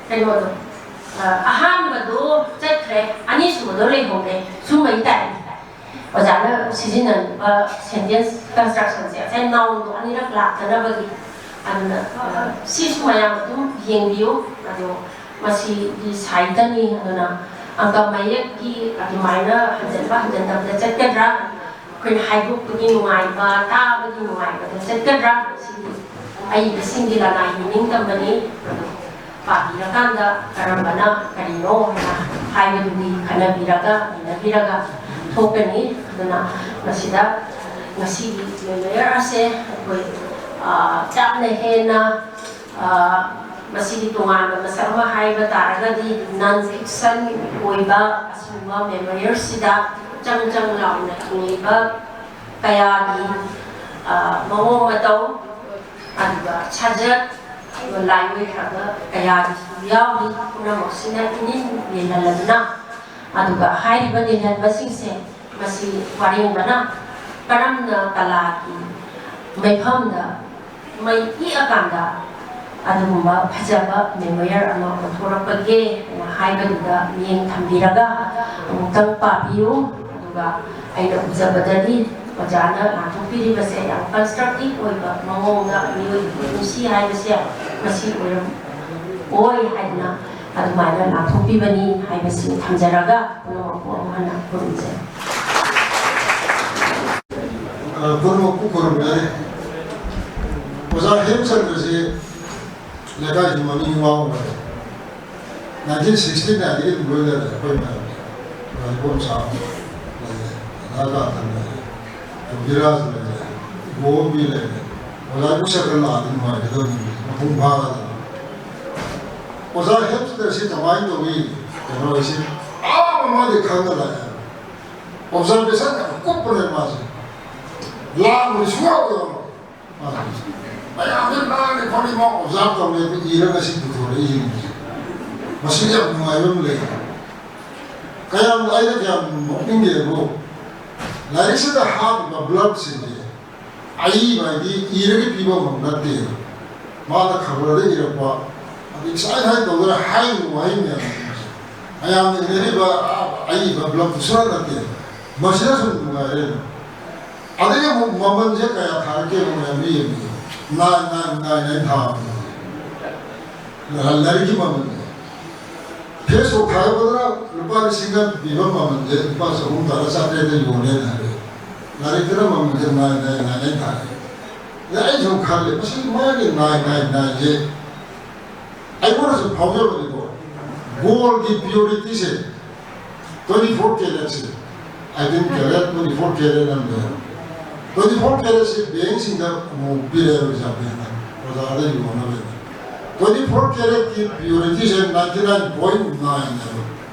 ꯀꯩꯅꯣꯗꯣ, ꯑꯍꯥꯟꯕꯗꯣ ꯆꯠꯈ꯭ꯔꯦ, ꯑꯅꯤꯁꯨꯕꯗꯣ ꯂꯩꯍꯧꯔꯦ, ꯁꯨꯝꯕꯒꯤ ꯇꯥꯏꯞꯅꯤ꯫ ꯑꯣꯖꯥꯅ ꯁꯤꯖꯤꯟꯅꯔꯤꯕ ꯁꯦꯟꯇꯦꯟꯁ ꯀꯟꯁꯇ꯭ꯔꯛꯁꯟꯁꯦ ꯉꯁꯥꯏ ꯅꯥꯎꯟꯗꯣ ꯑꯅꯤꯔꯛ ꯂꯥꯛꯇꯅꯕꯒꯤ꯫ ꯑꯗꯨꯅ ꯁꯤꯁꯨ ꯃꯌꯥꯝ ꯑꯗꯨꯝ ꯌꯦꯡꯕꯤꯌꯨ꯫ ꯑꯗꯣ ꯃꯁꯤꯒꯤ ꯁꯥꯍꯤꯇꯅꯤ꯫ ꯑꯗꯨꯅ ꯑꯪꯀ ꯃꯌꯦꯛꯀꯤ ꯑꯗꯨꯃꯥꯏꯅ ꯍꯟꯖꯤꯟꯕ ꯍꯟꯖꯤꯟꯗꯕꯗ ꯆꯠꯀꯗ꯭ꯔꯥ, ꯑꯩꯈꯣꯏꯅ ꯍꯥꯏꯗꯣꯛꯄꯒꯤ ꯅꯨꯡꯉꯥꯏꯕ, ꯇꯥꯕꯒꯤ ꯅꯨꯡꯉꯥꯏꯕꯗ ꯆꯠꯀꯗ꯭ꯔꯥ, ꯁꯤꯗꯤ ꯑꯏꯕꯁꯤꯡꯒꯤ ꯂꯅꯥꯏꯒꯤ ꯅꯤꯡꯇꯝꯕꯅꯤ꯫ ꯑꯗꯣ ꯄꯥꯕꯤꯔꯀꯥꯟꯗ ꯀꯔꯝꯕꯅ ꯀꯔꯤꯅꯣ ꯍꯥꯏꯅ ꯍꯥꯏꯕꯗꯨꯗꯤ ꯈꯟꯅꯕꯤꯔꯒ ꯅꯩꯅꯕꯤꯔꯒ ꯊꯣꯛꯀꯅꯤ꯫ ꯑꯗꯨꯅ ꯃꯁꯤꯗ ꯉꯁꯤꯒꯤ ꯃꯦꯃꯣꯔꯤꯌꯦꯜ ꯑꯁꯦ ꯑꯩꯈꯣꯏ ꯌꯥꯝꯅ ꯍꯦꯟꯅ ꯃꯁꯤꯒꯤ ꯇꯣꯉꯥꯟꯕ ꯃꯁꯛ ꯑꯃ ꯍꯥꯏꯕ ꯇꯥꯔꯒꯗꯤ ꯅꯟ ꯐꯤꯛꯁꯟ ꯑꯣꯏꯕ ꯑꯁꯤꯒꯨꯝꯕ ꯃꯦꯃꯣꯔꯤꯌꯦꯜꯁꯤꯗ ꯆꯪ ꯆꯪ ꯂꯥꯎꯅ ꯍꯤꯡꯂꯤꯕ ꯀꯌꯥꯒꯤ ꯃꯑꯣꯡ ꯃꯇꯧ ꯑꯗꯨꯒ ꯁꯥꯖꯠ ꯂꯥꯏ ꯑꯣꯏꯈ꯭ꯔꯕ ꯀꯌꯥꯒꯤꯁꯨ ꯌꯥꯎꯔꯤ꯫ ꯄꯨꯝꯅꯃꯛꯁꯤꯅ ꯏꯅꯤꯟ ꯌꯦꯡꯍꯜꯂꯗꯨꯅ, ꯑꯗꯨꯒ ꯍꯥꯏꯔꯤꯕ ꯅꯤꯜꯍꯟꯕꯁꯤꯡꯁꯦ ꯃꯁꯤ ꯋꯥꯔꯦꯡꯕꯅ ꯀꯔꯝꯅ ꯀꯂꯥꯒꯤ ꯃꯩꯐꯝꯗ ꯃꯩ ꯏꯛꯑꯀꯥꯟꯗ ꯑꯗꯨꯒꯨꯝꯕ ꯐꯖꯕ ꯃꯦꯃꯣꯔꯤꯌꯦꯜ ꯑꯃ ꯑꯣꯟꯊꯣꯔꯛꯄꯒꯦ ꯍꯥꯏꯅ ꯍꯥꯏꯕꯗꯨꯗ ꯃꯤꯠꯌꯦꯡ ꯊꯝꯕꯤꯔꯒ ꯑꯃꯨꯛꯇꯪ ꯄꯥꯕꯤꯌꯨ꯫ ꯑꯗꯨꯒ ꯑꯩꯅ ꯎꯖꯕꯗꯗꯤ ꯑꯣꯖꯥꯅ ꯂꯥꯟꯊꯣꯛꯄꯤꯔꯤꯕꯁꯦ ꯌꯥꯝ ꯀꯟꯁꯇ꯭ꯔꯛꯇꯤꯚ ꯑꯣꯏꯕ ꯃꯑꯣꯡꯗ ꯃꯤꯑꯣꯏꯕꯒꯤ ꯄꯨꯟꯁꯤ ꯍꯥꯏꯕꯁꯦ ꯃꯁꯤ ꯑꯣꯏꯔꯝ ꯑꯣꯏ ꯍꯥꯏꯗꯅ ꯑꯗꯨꯃꯥꯏꯅ ꯂꯥꯟꯊꯣꯛꯄꯤꯕꯅꯤ ꯍꯥꯏꯕꯁꯤ ꯊꯝꯖꯔꯒ ꯄꯨꯝꯅꯃꯛꯄꯨ ꯑꯃꯨꯛ ꯍꯟꯅ ꯈꯨꯔꯨꯝꯖꯔꯤ꯫ ꯄꯨꯝꯅꯃꯛꯄꯨ ꯈꯨꯔꯨꯝꯖꯔꯤ꯫ ꯑꯣꯖꯥ ꯍꯦꯝꯆꯟꯗ꯭ꯔꯁꯤ ꯂꯩꯀꯥꯏꯒꯤ ꯃꯃꯤꯡ ꯋꯥꯡꯕꯅꯤ꯫ ꯅꯥꯏꯟꯇꯤꯟ ꯁꯤꯛꯁꯇꯤ ꯅꯥꯏꯟꯗꯒꯤ ꯑꯗꯨꯝ ꯂꯣꯏꯅꯔꯦ ꯑꯩꯈꯣꯏ ꯃꯌꯥꯝ꯫ ꯑꯣꯖꯥ ꯏꯕꯣꯝꯆꯥ ꯂꯩꯔꯦ, ꯔꯥꯙꯥꯀꯥꯟꯇꯟ ꯂꯩꯔꯦ, ꯄ꯭ꯔꯤꯊꯤꯕꯤꯔꯥꯖ ꯂꯩꯔꯦ, ꯏꯕꯣꯝꯕꯤ ꯂꯩꯔꯦ꯫ ꯑꯣꯖꯥ ꯏꯕꯣꯁꯦ ꯈꯔ ꯂꯥꯛꯑꯗꯤ ꯅꯨꯡꯉꯥꯏꯒꯗꯕꯅꯤ, ꯃꯄꯨꯡ ꯐꯥꯒꯗꯕꯅꯤ꯫ ꯑꯣꯖꯥ ꯍꯦꯝꯆꯟꯗ꯭ꯔꯁꯤ ꯀꯃꯥꯏꯅ ꯇꯧꯏ? ꯀꯩꯅꯣ ꯑꯩꯁꯦ ꯑꯥ ꯃꯃꯥꯡꯗꯩ ꯈꯪꯉ ꯂꯥꯛꯑꯦ꯫ ꯑꯣꯕꯖꯥꯔꯕꯦꯁꯟ ꯌꯥꯝ ꯀꯨꯞꯄꯅꯦ ꯃꯥꯁꯦ꯫ ꯂꯥꯡꯕꯗꯤ ꯁꯨꯡꯌꯥꯎ ꯌꯥꯎꯔꯣꯏ꯫ ꯃꯥꯁꯦ ꯃꯌꯥꯝꯁꯦ ꯂꯥꯡꯉꯦ ꯈꯣꯠꯂꯦ, ꯃꯥ ꯑꯣꯕꯖꯥꯔꯕ ꯇꯧꯔꯦ, ꯑꯗꯨ ꯏꯔꯒ ꯁꯤ ꯄꯨꯊꯣꯔꯛꯏꯁꯤꯅꯤ꯫ ꯃꯁꯤꯗꯤ ꯌꯥꯝ ꯅꯨꯡꯉꯥꯏꯕ ꯑꯃ ꯂꯩ꯫ ꯀꯌꯥꯝ, ꯑꯩꯅ ꯀꯌꯥꯝ ꯅꯣꯛꯅꯤꯡꯒꯦꯕꯨ, ꯂꯥꯏꯔꯤꯛꯁꯤꯗ ꯍꯥꯞꯄꯤꯕ ꯕ꯭ꯂꯕꯁꯤꯡꯁꯦ ꯑꯏꯕ ꯍꯥꯏꯗꯤ ꯏꯔꯒ ꯄꯤꯕ ꯑꯃ ꯅꯠꯇꯦ꯫ ꯃꯥꯅ ꯈꯕꯔꯗ ꯏꯔꯛꯄ, ꯑꯗꯩ ꯁꯥꯏ ꯁꯥꯏ ꯇꯧꯗꯅ ꯍꯥꯏꯔꯤꯕ ꯋꯥꯍꯩ ꯃꯌꯥꯝꯁꯦ ꯃꯌꯥꯝꯅ ꯏꯅꯔꯤꯕ ꯑꯏꯕ ꯕ꯭ꯂꯕꯇꯨ ꯁꯨꯡꯅꯠ ꯅꯠꯇꯦ꯫ ꯃꯁꯤꯅꯁꯨ ꯅꯨꯡꯉꯥꯏꯔꯦ꯫ ꯑꯗꯒꯤ ꯑꯃꯨꯛ ꯃꯃꯜꯁꯦ ꯀꯌꯥ ꯊꯥꯔꯛꯀꯦꯕ ꯃꯌꯥꯝꯗ ꯌꯦꯡꯕꯤꯌꯨ꯫ ꯅꯥꯏꯟ ꯅꯥꯏꯟ ꯅꯥꯏꯟ ꯍꯥꯏꯅ ꯊꯥꯕꯅꯦ꯫ ꯂꯥꯏꯔꯤꯛꯀꯤ ꯃꯃꯜꯁꯦ꯫ ꯐꯦꯁꯕꯨꯛ ꯊꯥꯒꯠꯄꯗꯅ ꯂꯨꯄꯥ ꯂꯤꯁꯤꯡ ꯑꯃ ꯄꯤꯕ ꯃꯃꯜꯁꯦ ꯂꯨꯄꯥ ꯆꯍꯨꯝ ꯇꯥꯔ ꯆꯥꯇ꯭ꯔꯦꯠꯇ ꯌꯣꯜꯂꯦꯅ ꯍꯥꯏꯔꯦ꯫ ꯂꯥꯏꯔꯤꯛꯇꯅ ꯃꯃꯜꯁꯦ ꯅꯥꯏꯟ ꯅꯥꯏꯟ ꯅꯥꯏꯟ ꯍꯥꯏꯅ ꯊꯥꯔꯛꯑꯦ꯫ ꯑꯗ ꯑꯩ ꯁꯨꯝ ꯈꯜꯂꯦ, ꯃꯁꯤ ꯃꯥꯒꯤ ꯅꯥꯏꯟ ꯅꯥꯏꯟ ꯅꯥꯏꯟꯁꯦ ꯑꯩꯉꯣꯟꯗꯁꯨ ꯐꯥꯎꯖꯕꯅꯤꯀꯣ꯫ ꯒꯣꯜꯒꯤ ꯄ꯭ꯌꯨꯔꯤꯇꯤꯁꯦ, ꯇ꯭ꯋꯦꯟꯇꯤ ꯐꯣꯔ ꯀꯦꯔꯦꯠꯁꯦ, eighteen carat, twenty four carat ꯑꯃ ꯂꯩ꯫ ꯇ꯭ꯋꯦꯟꯇꯤ ꯐꯣꯔ ꯀꯦꯔꯦꯠꯁꯦ ꯕꯦꯡꯁꯤꯡꯗ ꯑꯃꯨꯛ ꯄꯤꯔꯛꯑꯦ ꯔꯤꯖꯥꯔꯚ ꯕꯦꯡꯅ, ꯑꯣꯖꯥꯗ ꯌꯣꯟꯅꯕ꯫ ꯇ꯭ꯋꯦꯟꯇꯤ ꯐꯣꯔ ꯀꯦꯔꯦꯠꯀꯤ ꯄ꯭ꯌꯨꯔꯤꯇꯤꯁꯦ ꯅꯥꯏꯟꯇꯤ ꯅꯥꯏꯟ ꯄꯣꯏꯟ ꯅꯥꯏꯟ ꯍꯥꯏꯕ꯫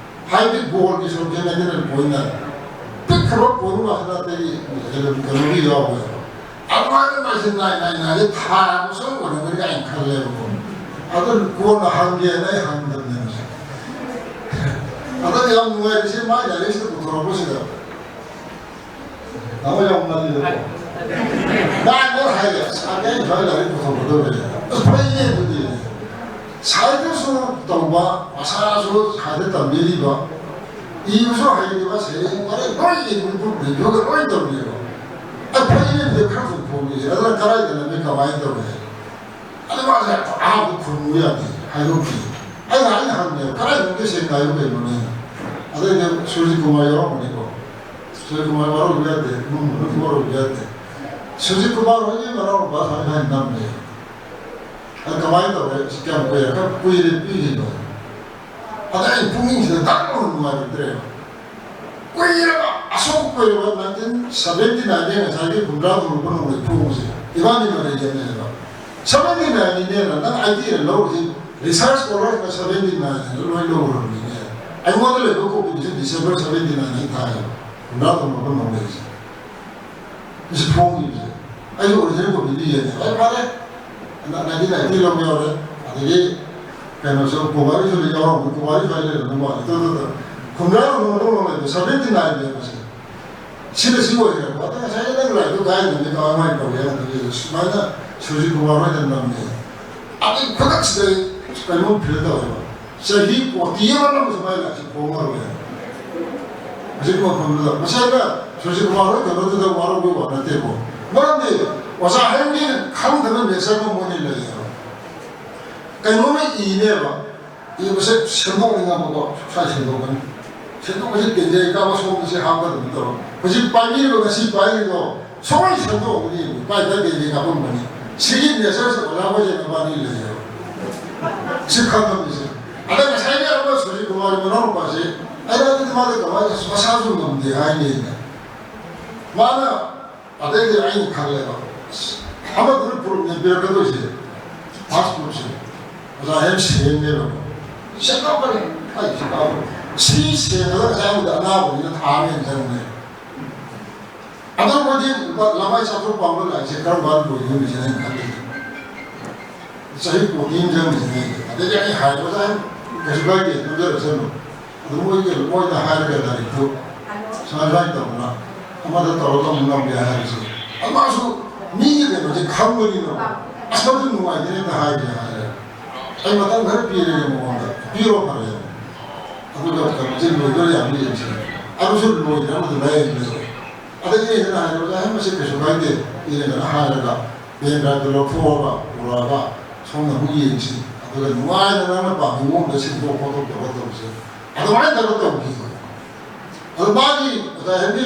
ꯍꯥꯏꯕꯗꯤ ꯒꯣꯜꯒꯤ ꯁꯔꯨꯛꯁꯦ ꯅꯥꯏꯟꯇꯤ ꯅꯥꯏꯟ ꯄꯣꯏꯟ ꯅꯥꯏꯟ꯫ ꯄꯤꯛꯈ꯭ꯔꯕ ꯄꯣꯏꯟ ꯉꯥꯛꯇ ꯑꯇꯩ ꯀꯩꯅꯣꯒꯤ ꯌꯥꯎꯔꯣꯏ꯫ ꯑꯗꯨꯃꯥꯏꯅ ꯅꯥꯏ ꯅꯥꯏ ꯅꯥꯏ ꯊꯥ ꯑꯃ ꯁꯨꯝ ꯑꯣꯏꯔꯝꯒꯅꯤ ꯀꯥꯏꯅ ꯈꯜꯂꯦꯕꯀꯣ꯫ ꯑꯗꯨ ꯀꯣꯟꯅ ꯍꯪꯒꯦꯅ ꯑꯩ ꯍꯪꯗꯕꯅꯦꯕ꯫ ꯑꯗ ꯌꯥꯝ ꯅꯨꯡꯉꯥꯏꯔꯤꯁꯦ ꯃꯥꯏ ꯂꯥꯏꯔꯤꯛꯁꯤꯗ ꯄꯨꯊꯣꯔꯛꯄꯁꯤꯗ꯫ ꯅꯍꯣꯏ ꯌꯥꯝ ꯉꯜꯂꯤꯗꯀꯣ꯫ ꯃꯥ ꯑꯩꯉꯣꯟꯗ ꯍꯥꯏꯔꯦ, "ꯑꯁ, ꯑꯥꯔꯀꯦ ꯑꯩ ꯁ꯭ꯋꯥꯏ ꯂꯥꯏꯔꯤꯛ ꯄꯨꯊꯣꯛꯀꯗꯧꯔꯦ꯫ ꯑꯁ, ꯐꯩꯅꯦ ꯑꯗꯨꯗꯤ꯫ ꯁꯥꯏꯗꯁꯨ ꯇꯧꯕ, ꯃꯁꯥꯁꯨ ꯁꯥꯏꯗ ꯇꯝꯕꯤꯔꯤꯕ, ꯏꯕꯁꯨ ꯍꯩꯔꯤꯕ, ꯁꯩꯔꯦꯡ ꯋꯥꯔꯦꯡ ꯂꯣꯏ ꯏꯕ, ꯔꯦꯗꯤꯑꯣꯒ ꯂꯣꯏ ꯇꯧꯔꯤꯕ꯫ ꯑ, ꯐꯩꯅꯦ ꯑꯗꯨꯗꯤ ꯈꯔ ꯊꯨꯅ ꯐꯣꯡꯉꯤꯁꯦ꯫ ꯑꯗꯨꯅ ꯀꯗꯥꯏꯗ ꯅꯝꯃꯤ, ꯀꯃꯥꯏꯅ ꯇꯧꯔꯦ?" ꯑꯗꯨ ꯃꯥꯁꯦ ꯑꯍꯥꯟꯕ ꯈꯨꯝꯃꯨ ꯌꯥꯗꯦ, ꯍꯥꯏꯗꯣꯛꯇꯦ꯫ ꯑꯩꯅ, ꯑꯩꯅ ꯍꯪꯉꯦꯕ, "ꯀꯗꯥꯏꯗ ꯅꯝꯒꯦ ꯁꯦꯡꯅ ꯍꯥꯏꯌꯨ ꯀꯩꯅꯣꯅꯦ?" ꯑꯗꯩꯗꯤ ꯁꯨꯔꯖꯤꯠ ꯀꯨꯃꯥꯔ ꯌꯥꯎꯔꯝꯒꯅꯤꯀꯣ꯫ ꯁꯨꯔꯖꯤꯠ ꯀꯨꯃꯥꯔ ꯋꯥꯔꯧꯕ ꯌꯥꯗꯦ, ꯏꯃꯨꯡ ꯃꯅꯨꯡ ꯋꯥꯔꯧꯕ ꯌꯥꯗꯦ꯫ ꯁꯨꯔꯖꯤꯠ ꯀꯨꯃꯥꯔ ꯍꯣꯏꯒꯤ ꯃꯅꯥꯎꯅꯨꯄꯥ ꯁꯨꯃꯥꯏꯅ ꯁꯨꯃꯥꯏꯅ ꯅꯝꯃꯦ꯫ ꯑꯗ ꯀꯃꯥꯏꯅ ꯇꯧꯔꯦ? "ꯑꯁ, ꯀꯌꯥꯝ ꯀꯨꯏꯔꯦ?" "ꯈꯔ ꯀꯨꯏꯔꯦ ꯄꯤꯈꯤꯕ꯫" ꯑꯗ ꯑꯩ ꯄꯨꯛꯅꯤꯡꯁꯤꯗ ꯗꯛ ꯂꯥꯎꯅ ꯅꯨꯡꯉꯥꯏꯔꯛꯇ꯭ꯔꯦꯕ꯫ ꯀꯨꯏꯔꯕ, ꯑꯁꯨꯛ ꯀꯨꯏꯔꯕ, nineteen seventy nine ꯗꯒꯤ ꯉꯁꯥꯏꯒꯤ ꯍꯨꯝꯗ꯭ꯔꯥ ꯍꯨꯝꯐꯨ ꯅꯣꯡꯃꯩ ꯐꯣꯡꯕꯁꯦ ꯏꯕꯥꯅꯤ ꯃꯔꯩ ꯌꯦꯠꯅꯩꯕ꯫ Seventy nine ꯅꯤꯅꯦꯅ ꯅꯪ idea ꯂꯧꯔꯤꯁꯤ, research scholar ꯅ seventy nine ꯍꯥꯏꯅ ꯂꯣꯏ ꯂꯧꯔꯕꯅꯤꯅꯦ꯫ ꯑꯩꯉꯣꯟꯗ ꯂꯩꯕ copy ꯗꯨꯁꯨ December seventy nine ꯍꯥꯏꯅ ꯊꯥꯏꯌꯦꯕ꯫ ꯍꯨꯝꯗ꯭ꯔꯥ ꯍꯨꯝꯐꯨ ꯅꯣꯡꯃꯩꯁꯦ꯫ ꯁꯤ ꯐꯣꯡꯈꯤꯕꯁꯦ꯫ ꯑꯩꯁꯨ original copy ꯗꯨ ꯌꯦꯡꯉꯦ꯫ ꯍꯣꯏ, ꯐꯔꯦ꯫ ꯅ-, nineteen ninety ꯂꯧꯕ ꯌꯥꯎꯔꯦ꯫ ꯑꯗꯒꯤ ꯀꯩꯅꯣꯁꯨ ꯀꯣꯕꯥꯔꯤꯁꯨ ꯌꯥꯎꯔꯝꯃꯤ꯫ ꯀꯣꯕꯥꯔꯤ ꯁ꯭ꯋꯥꯏ ꯂꯩꯔꯝꯗꯧ ꯃꯥꯜꯂꯦ꯫ ꯑꯗꯨ, ꯑꯗꯨ, ꯑꯗꯨ꯫ ꯍꯨꯝꯗ꯭ꯔꯥ ꯍꯨꯝꯐꯨ ꯅꯣꯡꯃꯩꯗꯣ seventy nine ꯅꯦꯕ ꯁꯦ꯫ ꯁꯤꯗ ꯁꯤ ꯑꯣꯏꯈ꯭ꯔꯦꯀꯣ꯫ ꯑꯗ ꯉꯁꯥꯏꯒꯤ ꯅꯪ ꯂꯥꯏꯔꯤꯛꯇꯣ ꯀꯥꯏꯗꯅꯣ, ꯀꯃꯥꯏꯅ ꯇꯧꯒꯦ ꯍꯥꯏꯕꯗꯨꯒꯤ ꯁꯨꯃꯥꯏꯅ ꯁꯨꯔꯖꯤꯠ ꯀꯨꯃꯥꯔ ꯍꯣꯏꯗ ꯅꯝꯃꯦ꯫ ꯑꯗꯩ ꯈꯨꯗꯛꯁꯤꯗ ꯑꯩ ꯀꯩꯅꯣꯝ feel ꯇꯧꯋꯦꯕ꯫ ꯆꯍꯤ ꯀꯣꯇꯤ ꯑꯃ ꯅꯝꯃꯁꯨ ꯃꯥꯏ ꯂꯥꯏꯔꯤꯛꯁꯦ ꯐꯣꯡꯉꯔꯣꯏ꯫ ꯍꯧꯖꯤꯛ ꯃꯐꯝꯗꯨꯗ ꯉꯁꯥꯏꯅ ꯁꯨꯔꯖꯤꯠ ꯀꯨꯃꯥꯔ ꯍꯣꯏ ꯀꯩꯅꯣꯗꯨꯗ ꯋꯥꯔꯧꯕꯒꯤ ꯋꯥ ꯅꯠꯇꯦꯀꯣ꯫ ꯃꯔꯝꯗꯤ ꯑꯣꯖꯥ ꯍꯦꯟꯒꯤ ꯈꯪꯗꯕ nature ꯑꯃ ꯃꯣꯏꯅ ꯂꯩꯌꯦꯕ꯫ ꯀꯩꯅꯣꯝꯃ ꯏꯅꯦꯕ, ꯏꯕꯁꯦ ꯁꯦꯝꯗꯣꯛꯅꯤꯡꯉꯛꯄꯀꯣ, ꯁ꯭ꯋꯥꯏ ꯁꯦꯝꯗꯣꯛꯀꯅꯤ꯫ ꯁꯦꯝꯗꯣꯛꯄꯁꯦ ꯇꯦꯟꯖꯩ ꯀꯥꯕ ꯁꯣꯝꯗ ꯁꯤ ꯍꯥꯞꯀꯗꯕꯅꯤ ꯇꯧꯔꯣ꯫ ꯍꯧꯖꯤꯛ ꯄꯥꯏꯕꯤꯔꯤꯕ ꯉꯁꯤ ꯄꯥꯏꯔꯤꯗꯣ ꯁꯣꯏ ꯁꯦꯝꯗꯣꯛꯑꯝꯒꯅꯤ, ꯀꯥꯏ ꯀꯥꯏ ꯀꯩ ꯀꯩ ꯀꯥꯞꯄꯝꯒꯅꯤ꯫ ꯁꯤꯒꯤ nature ꯁꯦ ꯑꯣꯖꯥ ꯍꯣꯏꯁꯦ ꯃꯕꯥꯅꯤ ꯂꯩꯌꯦꯕ꯫ ꯁꯤ ꯈꯪꯉꯝꯃꯤꯁꯦ꯫ ꯑꯗ ꯉꯁꯥꯏꯒꯤ ꯑꯃ ꯁꯨꯔꯖꯤꯠ ꯀꯨꯃꯥꯔꯒꯤ ꯃꯅꯥꯎꯅꯨꯄꯥꯁꯦ, ꯑꯩꯅ ꯑꯗꯨꯗꯤ ꯃꯥꯗꯤ ꯀꯃꯥꯏꯅ ꯃꯁꯥꯁꯨ ꯉꯝꯗꯦ ꯍꯥꯏꯅꯤ ꯑꯩꯅ꯫ ꯃꯥꯅ ꯑꯗꯩꯗꯤ ꯑꯩꯅ ꯈꯜꯂꯦꯕ, ꯑꯁ, ꯑꯃꯗꯨꯅ proof ꯅꯦ ꯄꯤꯔꯛꯀꯗꯣꯏꯁꯦ, first proof ꯁꯦ꯫ ꯑꯣꯖꯥ ꯍꯦꯟ ꯁꯦꯡꯅꯦꯕꯀꯣ꯫ ꯁꯦꯡꯗꯣꯛꯀꯅꯤ, ꯑꯩ ꯁꯦꯡꯗꯣꯛꯀꯅꯤ꯫ ꯁꯤ ꯁꯦꯡꯕꯗ ꯉꯁꯥꯏ ꯑꯃꯗ ꯑꯅꯥꯕꯅꯤꯅ ꯊꯥ ꯑꯃ ꯍꯦꯟꯅ ꯆꯪꯉꯦ꯫ ꯑꯗꯣ ꯃꯣꯏꯗꯤ ꯂꯨꯄꯥ ꯂꯃꯥꯏ ꯆꯥꯇ꯭ꯔꯨꯛ ꯄꯥꯝꯕ ꯂꯥꯏꯔꯤꯛꯁꯦ ꯀꯔꯝ ꯀꯥꯟꯗ ꯂꯣꯏꯗꯣꯏꯅꯣ ꯁꯤꯅ ꯑꯩꯅ ꯈꯜꯂꯤꯁꯦ꯫ ꯆꯍꯤ ꯀꯣꯇꯤ ꯑꯃ ꯆꯪꯉꯤꯁꯤꯅꯦ꯫ ꯑꯗꯩꯗꯤ ꯑꯩ ꯍꯥꯏꯕꯗ ꯀꯩꯁꯨ ꯀꯥꯏꯗꯦ, ꯅꯝꯖꯔꯁꯅꯨ꯫ ꯑꯗꯨ ꯃꯣꯏꯒꯤ, ꯃꯣꯏꯗ ꯍꯥꯏꯔꯒ ꯂꯥꯏꯔꯤꯛꯇꯨ ꯁꯨꯃꯥꯏ ꯁꯨꯃꯥꯏꯅ ꯇꯧꯗꯅ ꯑꯃꯗ ꯇꯧꯔꯒ ꯑꯃꯨꯛ ꯉꯝꯒꯦ ꯍꯥꯏꯔꯁꯨ, ꯑꯗꯨ ꯃꯥꯁꯨ ꯃꯤꯒꯤ ꯀꯩꯅꯣꯁꯦ ꯈꯪꯕꯅꯤꯅ, ꯑꯁ, ꯃꯗꯨ ꯅꯨꯡꯉꯥꯏꯇꯦꯅꯦ, ꯑꯝꯇ ꯍꯥꯏꯒꯦ ꯍꯥꯏꯔꯦ꯫ ꯑꯩ ꯃꯇꯝ ꯈꯔ ꯄꯤꯔꯒꯦ ꯃꯉꯣꯟꯗ, ꯄꯤꯔꯣ ꯐꯔꯦ꯫ ꯑꯗꯨꯒ ꯀꯩꯅꯣꯁꯦ ꯂꯣꯏꯗꯣꯏꯔꯥ ꯌꯥꯝ ꯌꯦꯡꯁꯦ꯫ ꯑꯗꯨꯁꯨ ꯂꯣꯏꯗ꯭ꯔꯦ, ꯑꯃꯗꯨ ꯂꯥꯏꯌꯦꯡꯕꯗ꯫ ꯑꯗꯒꯤ ꯑꯩꯅ ꯍꯥꯏꯔꯕꯗ, "ꯑꯦ, ꯃꯁꯤ ꯀꯩꯁꯨ ꯀꯥꯏꯗꯦ," ꯏꯔꯦꯟꯖꯅ ꯍꯥꯏꯔꯒ ꯄꯦꯟ ꯗ꯭ꯔꯥꯏꯚꯇꯨ ꯂꯧꯊꯣꯛꯑꯒ ꯄꯨꯔꯛꯑꯒ ꯁꯣꯝꯗ ꯑꯃꯨꯛ ꯌꯦꯡꯁꯤ꯫ ꯑꯗꯨꯒ ꯅꯨꯡꯉꯥꯏꯅ ꯅꯪꯅ ꯄꯥꯝꯃꯤ ꯃꯑꯣꯡꯗ ꯁꯤꯟꯗꯣꯛ ꯈꯣꯠꯇꯣꯛ ꯇꯧꯔꯒ ꯇꯧꯁꯦ꯫ ꯑꯗꯨꯃꯥꯏꯅ ꯇꯧꯔꯒ ꯇꯧꯈꯤ꯫ ꯑꯗꯨ ꯃꯥꯒꯤ ꯑꯣꯖꯥ ꯍꯦꯟꯕꯤ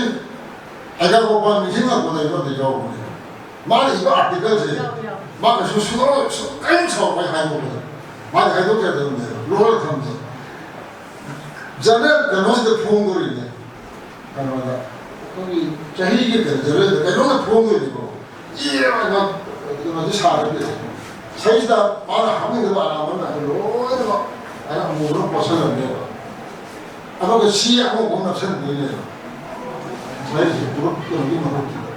ꯑꯩꯒꯥ ꯒꯣꯄꯥꯜ ꯅꯤꯡꯁꯤꯡꯂꯛꯄꯗ ꯑꯩꯉꯣꯟꯗ ꯌꯥꯎꯕꯅꯦ꯫ ꯃꯥꯅ ꯏꯕ ꯑꯥꯔꯇꯤꯀꯜꯁꯦ ꯌꯥꯎ, ꯌꯥꯎ꯫ ꯃꯥ ꯀꯩꯁꯨ ꯁꯨꯡꯂꯧ-, ꯁꯨꯡ-, ꯀꯔꯤꯝ ꯁꯥꯎꯔꯣꯏ ꯍꯥꯏꯕ ꯃꯥꯗꯤ ꯍꯥꯏꯗꯣꯛꯆꯗꯕꯅꯦꯕ꯫ ꯂꯣꯏꯔ ꯊꯝꯁꯦ꯫ ꯖꯔꯅꯦꯜ ꯀꯩꯅꯣꯁꯤꯗ ꯐꯣꯡꯗꯣꯔꯤꯅꯦ꯫ ꯀꯩꯅꯣꯗ ꯑꯩꯈꯣꯏꯒꯤ ꯆꯍꯤꯒꯤ ꯀꯩꯅꯣ ꯖꯔꯅꯦꯜꯗ ꯀꯩꯅꯣꯝꯅ ꯐꯣꯡꯗꯣꯏꯅꯤꯀꯣ꯫ ꯏꯔꯦ ꯀꯩꯅꯣꯗꯤ ꯁꯥꯔꯒ ꯁꯩꯁꯤꯗ ꯃꯥꯅ ꯍꯥꯞꯅꯤꯡꯗꯕ ꯑꯔꯥꯟꯕ ꯃꯌꯥꯝꯗꯣ ꯂꯣꯏꯅꯃꯛ ꯑꯩꯅ ꯑꯃꯨꯕꯅ ꯀꯣꯠꯁꯜꯂꯝꯅꯦꯕ꯫ ꯑꯗꯨꯒ ꯁꯤ ꯑꯉꯧꯕ ꯑꯃ ꯅꯞꯁꯟꯗꯣꯏꯅꯦꯕ꯫ ꯁꯩꯁꯤ ꯄꯨꯂꯞ ꯀꯩꯅꯣꯒꯤ ꯃꯍꯨꯠꯇꯨꯗ꯫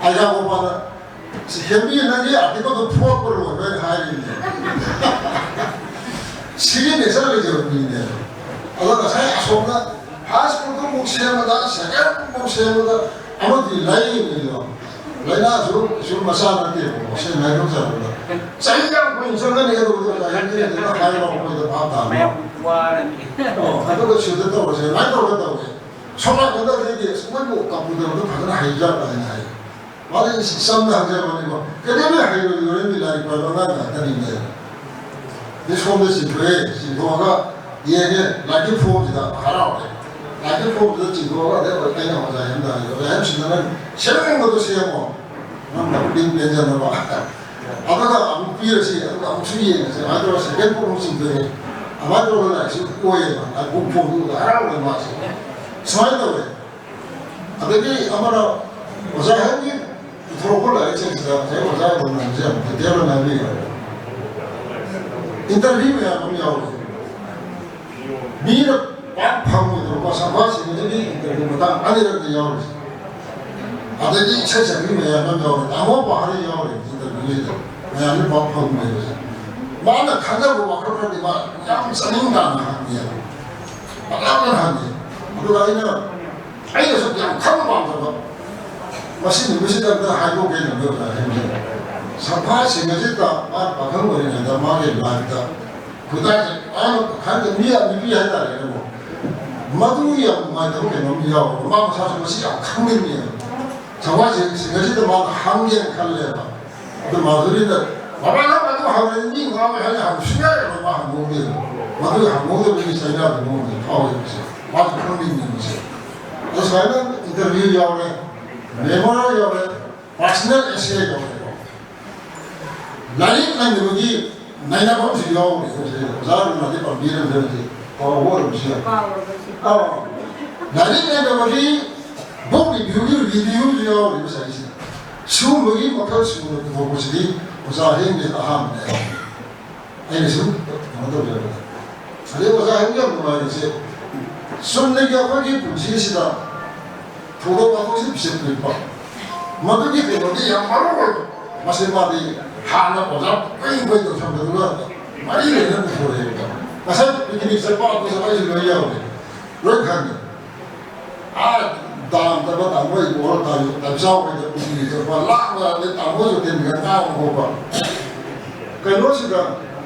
ꯑꯩꯒꯥ ꯒꯣꯄꯥꯜꯅ, "ꯁꯤ ꯍꯦꯟꯕꯤ ꯅꯪꯒꯤ ꯑꯥꯔꯇꯤꯀꯜꯗꯣ ꯐꯣꯠꯄ ꯂꯣꯏꯕ꯭ꯔꯥ?" ꯍꯥꯏꯅ ꯍꯥꯏꯔꯤꯅꯦ꯫ ꯁꯤꯒꯤ ꯅꯦꯆꯔ ꯂꯩꯖꯕ ꯃꯤꯅꯦꯕ꯫ ꯑꯗꯣ ꯉꯁꯥꯏ ꯑꯁꯣꯝꯗ ꯐꯥꯔꯁ ꯒ꯭ꯔꯨꯞꯇꯨ ꯑꯃꯨꯛ ꯁꯦꯝꯕꯗ, ꯁꯦꯀꯦꯟ ꯒ꯭ꯔꯨꯞ ꯑꯃꯨꯛ ꯁꯦꯝꯕꯗ, ꯑꯃꯗꯤ ꯂꯥꯏꯌꯦꯡꯉꯤꯗꯣ꯫ ꯂꯥꯏꯅꯥꯁꯨ ꯀꯩꯁꯨ ꯃꯆꯥ ꯅꯠꯇꯦꯕꯀꯣ, ꯁꯦꯡꯅ ꯍꯥꯏꯗꯣꯛꯆꯔꯕꯗ꯫ ꯆꯍꯤ ꯌꯥꯝ ꯀꯨꯏꯅ ꯆꯪꯒꯅꯤ ꯑꯗꯨꯕꯨꯗ ꯂꯥꯏꯌꯦꯡꯉꯤꯗꯨꯅ ꯍꯥꯏꯔꯣ ꯑꯩꯈꯣꯏꯗ ꯚꯥꯞ ꯇꯥꯅꯕ꯫ ꯃꯌꯥꯝ ꯋꯥꯔꯅꯤ꯫ ꯑꯣ, ꯑꯗꯨꯒ ꯁꯤꯗ ꯇꯧꯔꯁꯦ, ꯑꯗꯨꯃꯥꯏꯅ ꯇꯧꯔꯒ ꯇꯧꯋꯦ꯫ ꯁꯣꯝ ꯅꯥꯀꯟꯗ ꯑꯩꯈꯣꯏꯒꯤ ꯑꯁ ꯃꯣꯏꯕꯨ ꯀꯝꯄ꯭ꯌꯨꯇꯔꯗꯣ ꯐꯖꯅ ꯍꯩꯖꯥꯠꯂ ꯍꯥꯏꯅ ꯍꯥꯏ꯫ ꯃꯥꯗꯤ ꯏꯆꯝꯅ ꯍꯪꯖꯕꯅꯤꯀꯣ, ꯀꯩꯗꯧꯕꯩ ꯍꯩꯔꯣꯏꯗꯣꯏꯅꯣ? ꯂꯥꯏꯔꯤꯛ ꯄꯥꯕ ꯑꯉꯥꯡ ꯉꯥꯛꯇꯅꯤꯅꯦ꯫ ꯑꯗꯩ ꯁꯣꯝꯗ ꯆꯤꯡꯊꯣꯛꯑꯦ, ꯆꯤꯡꯊꯣꯛꯑꯒ ꯌꯦꯡꯉꯦ, ꯂꯥꯏꯔꯤꯛꯀꯤ ꯐꯣꯝꯁꯤꯗ ꯍꯔꯥꯎꯔꯦ꯫ ꯂꯥꯏꯔꯤꯛꯀꯤ ꯐꯣꯝꯁꯤꯗ ꯆꯤꯡꯊꯣꯛꯑꯒ ꯑꯗꯩ ꯑꯩꯅ ꯑꯣꯖꯥ ꯑꯍꯟꯗ ꯍꯥꯏꯔꯦ, "ꯑꯣꯖꯥ ꯑꯍꯟꯁꯤꯡꯗ ꯅꯪ ꯁꯦꯝꯅꯤꯡꯕꯗꯣ ꯁꯦꯝꯃꯣ, ꯅꯪ ꯃꯇꯤꯛ ꯄꯦꯟꯖꯅꯕ꯫ ꯑꯗꯨꯒ ꯑꯃꯨꯛ ꯄꯤꯔꯁꯤ, ꯑꯗꯨꯒ ꯑꯃꯨꯛꯁꯨ ꯌꯦꯡꯉꯁꯤ", ꯑꯗꯨꯃꯥꯏꯅ ꯇꯧꯔꯒ ꯁꯦꯀꯦꯟ ꯐꯣꯝ ꯑꯃꯨꯛ ꯆꯤꯡꯊꯣꯛꯑꯦ꯫ ꯑꯗꯨꯃꯥꯏꯅ ꯇꯧꯔꯒ ꯂꯥꯏꯔꯤꯛꯁꯤ ꯑꯣꯏꯌꯦꯕ, ꯂꯥꯏꯔꯤꯛ ꯐꯣꯝꯗꯨ ꯎꯕꯗ ꯍꯔꯥꯎꯔꯦ ꯃꯥꯁꯦ꯫ ꯁꯨꯃꯥꯏꯅ ꯇꯧꯋꯦ꯫ ꯑꯗꯒꯤ ꯑꯃꯅ ꯑꯣꯖꯥ ꯍꯦꯛꯒꯤ ꯄꯨꯊꯣꯔꯛꯄ ꯂꯥꯏꯔꯤꯛꯁꯤꯡꯁꯤꯗ ꯉꯁꯥꯏ ꯑꯣꯖꯥ ꯕ꯭ꯔꯍꯃꯟꯁꯦ ꯌꯥꯝ detail ꯑꯣꯏꯅ ꯍꯥꯏꯕꯤꯈ꯭ꯔꯦ꯫ Interview ꯃꯌꯥꯝ ꯑꯃ ꯌꯥꯎꯔꯤ꯫ ꯃꯤꯅ ꯄꯥꯛ ꯐꯪꯉꯣꯏꯗꯕꯀꯣ, ꯁꯝꯐꯥꯁꯤꯡꯗꯒꯤ interview ꯃꯇꯥꯡ ꯑꯅꯤꯔꯛꯇ ꯌꯥꯎꯔꯤꯁꯦ꯫ ꯑꯗꯒꯤ ꯏꯁꯩ ꯁꯛꯄꯤ ꯃꯌꯥꯝ ꯑꯃ ꯌꯥꯎꯔꯦ, ꯇꯥꯃꯣ ꯄꯥꯍꯔꯤ ꯌꯥꯎꯔꯦ ꯏꯟꯇꯔꯚ꯭ꯌꯨꯁꯤꯗ꯫ ꯃꯌꯥꯝꯁꯦ ꯄꯥꯎ ꯐꯪꯕꯅꯦꯕꯁꯦ꯫ ꯃꯥꯅ ꯈꯟꯖꯕ ꯋꯥꯈꯜ ꯈꯔꯗꯤ ꯃꯥ ꯌꯥꯝ ꯆꯥꯅꯤꯡ ꯇꯥꯅ ꯍꯪꯉꯦꯕ꯫ ꯄꯥꯛꯂꯥꯎꯅ ꯍꯪꯉꯦ꯫ ꯑꯗꯨꯒ ꯑꯩꯅ, ꯑꯩꯅꯁꯨ ꯌꯥꯝ ꯈꯪꯕ ꯄꯥꯝꯖꯕ, ꯃꯁꯤ ꯅꯨꯃꯤꯠꯁꯤꯗ ꯑꯝꯇ ꯍꯥꯏꯗꯣꯛꯀꯦꯅ ꯃꯤꯑꯣꯏꯕ ꯍꯥꯏꯕꯅꯦ꯫ ꯁꯪꯐꯥꯁꯤꯡ ꯑꯁꯤꯗ ꯃꯥ ꯄꯥꯈꯪ ꯑꯣꯏꯔꯤꯉꯩꯗ ꯃꯥꯒꯤ ꯂꯥꯏꯐꯇ ꯈꯨꯗꯥꯏꯁꯦ ꯃꯥꯅ ꯈꯪꯗꯦ, ꯃꯤ ꯌꯥꯝ ꯅꯨꯄꯤ ꯍꯥꯏꯇꯥꯔꯦꯅꯦꯀꯣ꯫ ꯃꯗꯨ ꯌꯥꯝ ꯅꯨꯡꯉꯥꯏꯇꯕ ꯀꯩꯅꯣꯝ ꯌꯥꯎꯕ꯫ ꯃꯥ ꯃꯁꯥꯁꯨ ꯃꯁꯤ ꯌꯥꯝ ꯈꯪꯅꯤꯡꯉꯦꯕ꯫ ꯁꯪꯐꯥꯁꯤꯡ ꯑꯁꯤꯗ ꯃꯥꯅ ꯍꯪꯒꯦꯅ ꯈꯜꯂꯦꯕ꯫ ꯑꯗꯨ ꯃꯥꯙꯨꯔꯤꯅ, "ꯕꯕꯥ, ꯅꯪ ꯑꯗꯨ ꯍꯪꯉꯗꯤ ꯃꯤ ꯉꯥꯎꯋꯦ" ꯍꯥꯏꯅ ꯍꯪꯕ ꯁꯨꯡꯌꯥ ꯌꯥꯔꯣꯏ, ꯃꯥ ꯍꯪꯕ ꯃꯑꯣꯡꯗ꯫ ꯃꯗꯨꯒꯤ ꯍꯪꯕ ꯃꯑꯣꯡꯗ ꯃꯤꯒꯤ ꯆꯩꯅꯥꯒꯤ ꯃꯑꯣꯡꯗ ꯐꯥꯎꯋꯦꯕꯁꯦ꯫ ꯃꯥꯁꯨ ꯈꯪꯅꯤꯡꯉꯦꯕꯁꯦ꯫ ꯑꯗꯣ ꯁꯨꯃꯥꯏꯅ ꯏꯟꯇꯔꯚ꯭ꯌꯨ ꯌꯥꯎꯔꯦ, ꯃꯦꯃꯣꯔ ꯌꯥꯎꯔꯦ, ꯄꯥꯔꯁꯅꯦꯜ ꯑꯦꯁꯦ ꯌꯥꯎꯔꯦꯀꯣ꯫ ꯂꯥꯏꯔꯤꯛ ꯅꯪꯗꯕꯒꯤ ꯅꯩꯅꯐꯝꯁꯨ ꯌꯥꯎꯔꯦ꯫ ꯑꯣꯖꯥ ꯔꯨꯅꯥꯗꯤ ꯄꯥꯝꯕꯤꯔꯝꯗ꯭ꯔꯗꯤ ꯀꯥꯎꯕ ꯑꯣꯏꯔꯝꯕꯁꯨ ꯌꯥꯏ꯫ ꯑꯥ꯫ ꯂꯥꯏꯔꯤꯛ ꯅꯪꯗꯕꯒꯤ ꯕꯨꯛ ꯔꯤꯚ꯭ꯌꯨꯒꯤ ꯔꯤꯚ꯭ꯌꯨꯁꯨ ꯌꯥꯎꯔꯤꯕ ꯁꯥꯏꯁꯤꯗ꯫ ꯁꯤꯒꯨꯝꯕꯒꯤ ꯃꯈꯜ ꯁꯨꯅ ꯄꯨꯊꯣꯛꯄꯁꯤꯗꯤ ꯑꯣꯖꯥ ꯍꯦꯟꯕꯁꯤꯅ ꯑꯍꯥꯟꯕꯅꯦ꯫ ꯑꯩꯅ ꯁꯨꯝ ꯀꯩꯅꯣ ꯇꯧꯖꯕꯗ꯫ ꯑꯗꯩ ꯑꯣꯖꯥ ꯍꯦꯟꯕ ꯌꯥꯝ ꯅꯨꯡꯉꯥꯏꯔꯤꯁꯦ ꯆꯨꯝꯅꯒꯤ ꯑꯩꯈꯣꯏꯒꯤ ꯄꯨꯟꯁꯤꯁꯤꯗ ꯊꯧꯗꯣꯛ ꯋꯥꯊꯣꯛꯁꯤ ꯄꯤꯁꯤꯟꯕꯤꯔꯛꯄ꯫ ꯃꯗꯨꯒꯤ ꯀꯩꯅꯣꯗꯤ ꯌꯥꯝ ꯃꯔꯨ ꯑꯣꯏꯕ꯫ ꯃꯁꯤ ꯃꯥꯗꯤ ꯍꯥꯟꯅ ꯑꯣꯖꯥ ꯀꯨꯏ ꯀꯨꯏ ꯇꯧꯁꯟꯕꯗꯨꯒ ꯃꯔꯤ ꯂꯩꯅꯅ ꯄꯨꯊꯣꯔꯛꯑꯦꯕ꯫ ꯉꯁꯥꯏ ꯄꯤꯛꯅꯤꯛ ꯆꯠꯄ ꯑꯗꯨꯁꯨ ꯑꯩꯁꯨ ꯂꯣꯏ ꯌꯥꯎꯔꯦ꯫ ꯂꯣꯏ ꯈꯪꯉꯦ꯫ ꯑꯥ ꯗꯥꯝꯗ ꯇꯥꯃꯣ ꯏꯕꯣ ꯇꯥꯏ-, ꯇꯥꯏꯆꯥꯎ ꯍꯣꯏꯗ ꯄꯤꯛꯅꯤꯛ ꯆꯠꯄ, ꯂꯥꯡꯕ ꯑꯗꯩ ꯇꯥꯃꯣ ꯖꯣꯇꯦꯟꯒ ꯉꯥꯡꯕ ꯈꯣꯠꯄ꯫ ꯀꯩꯅꯣꯁꯤꯗ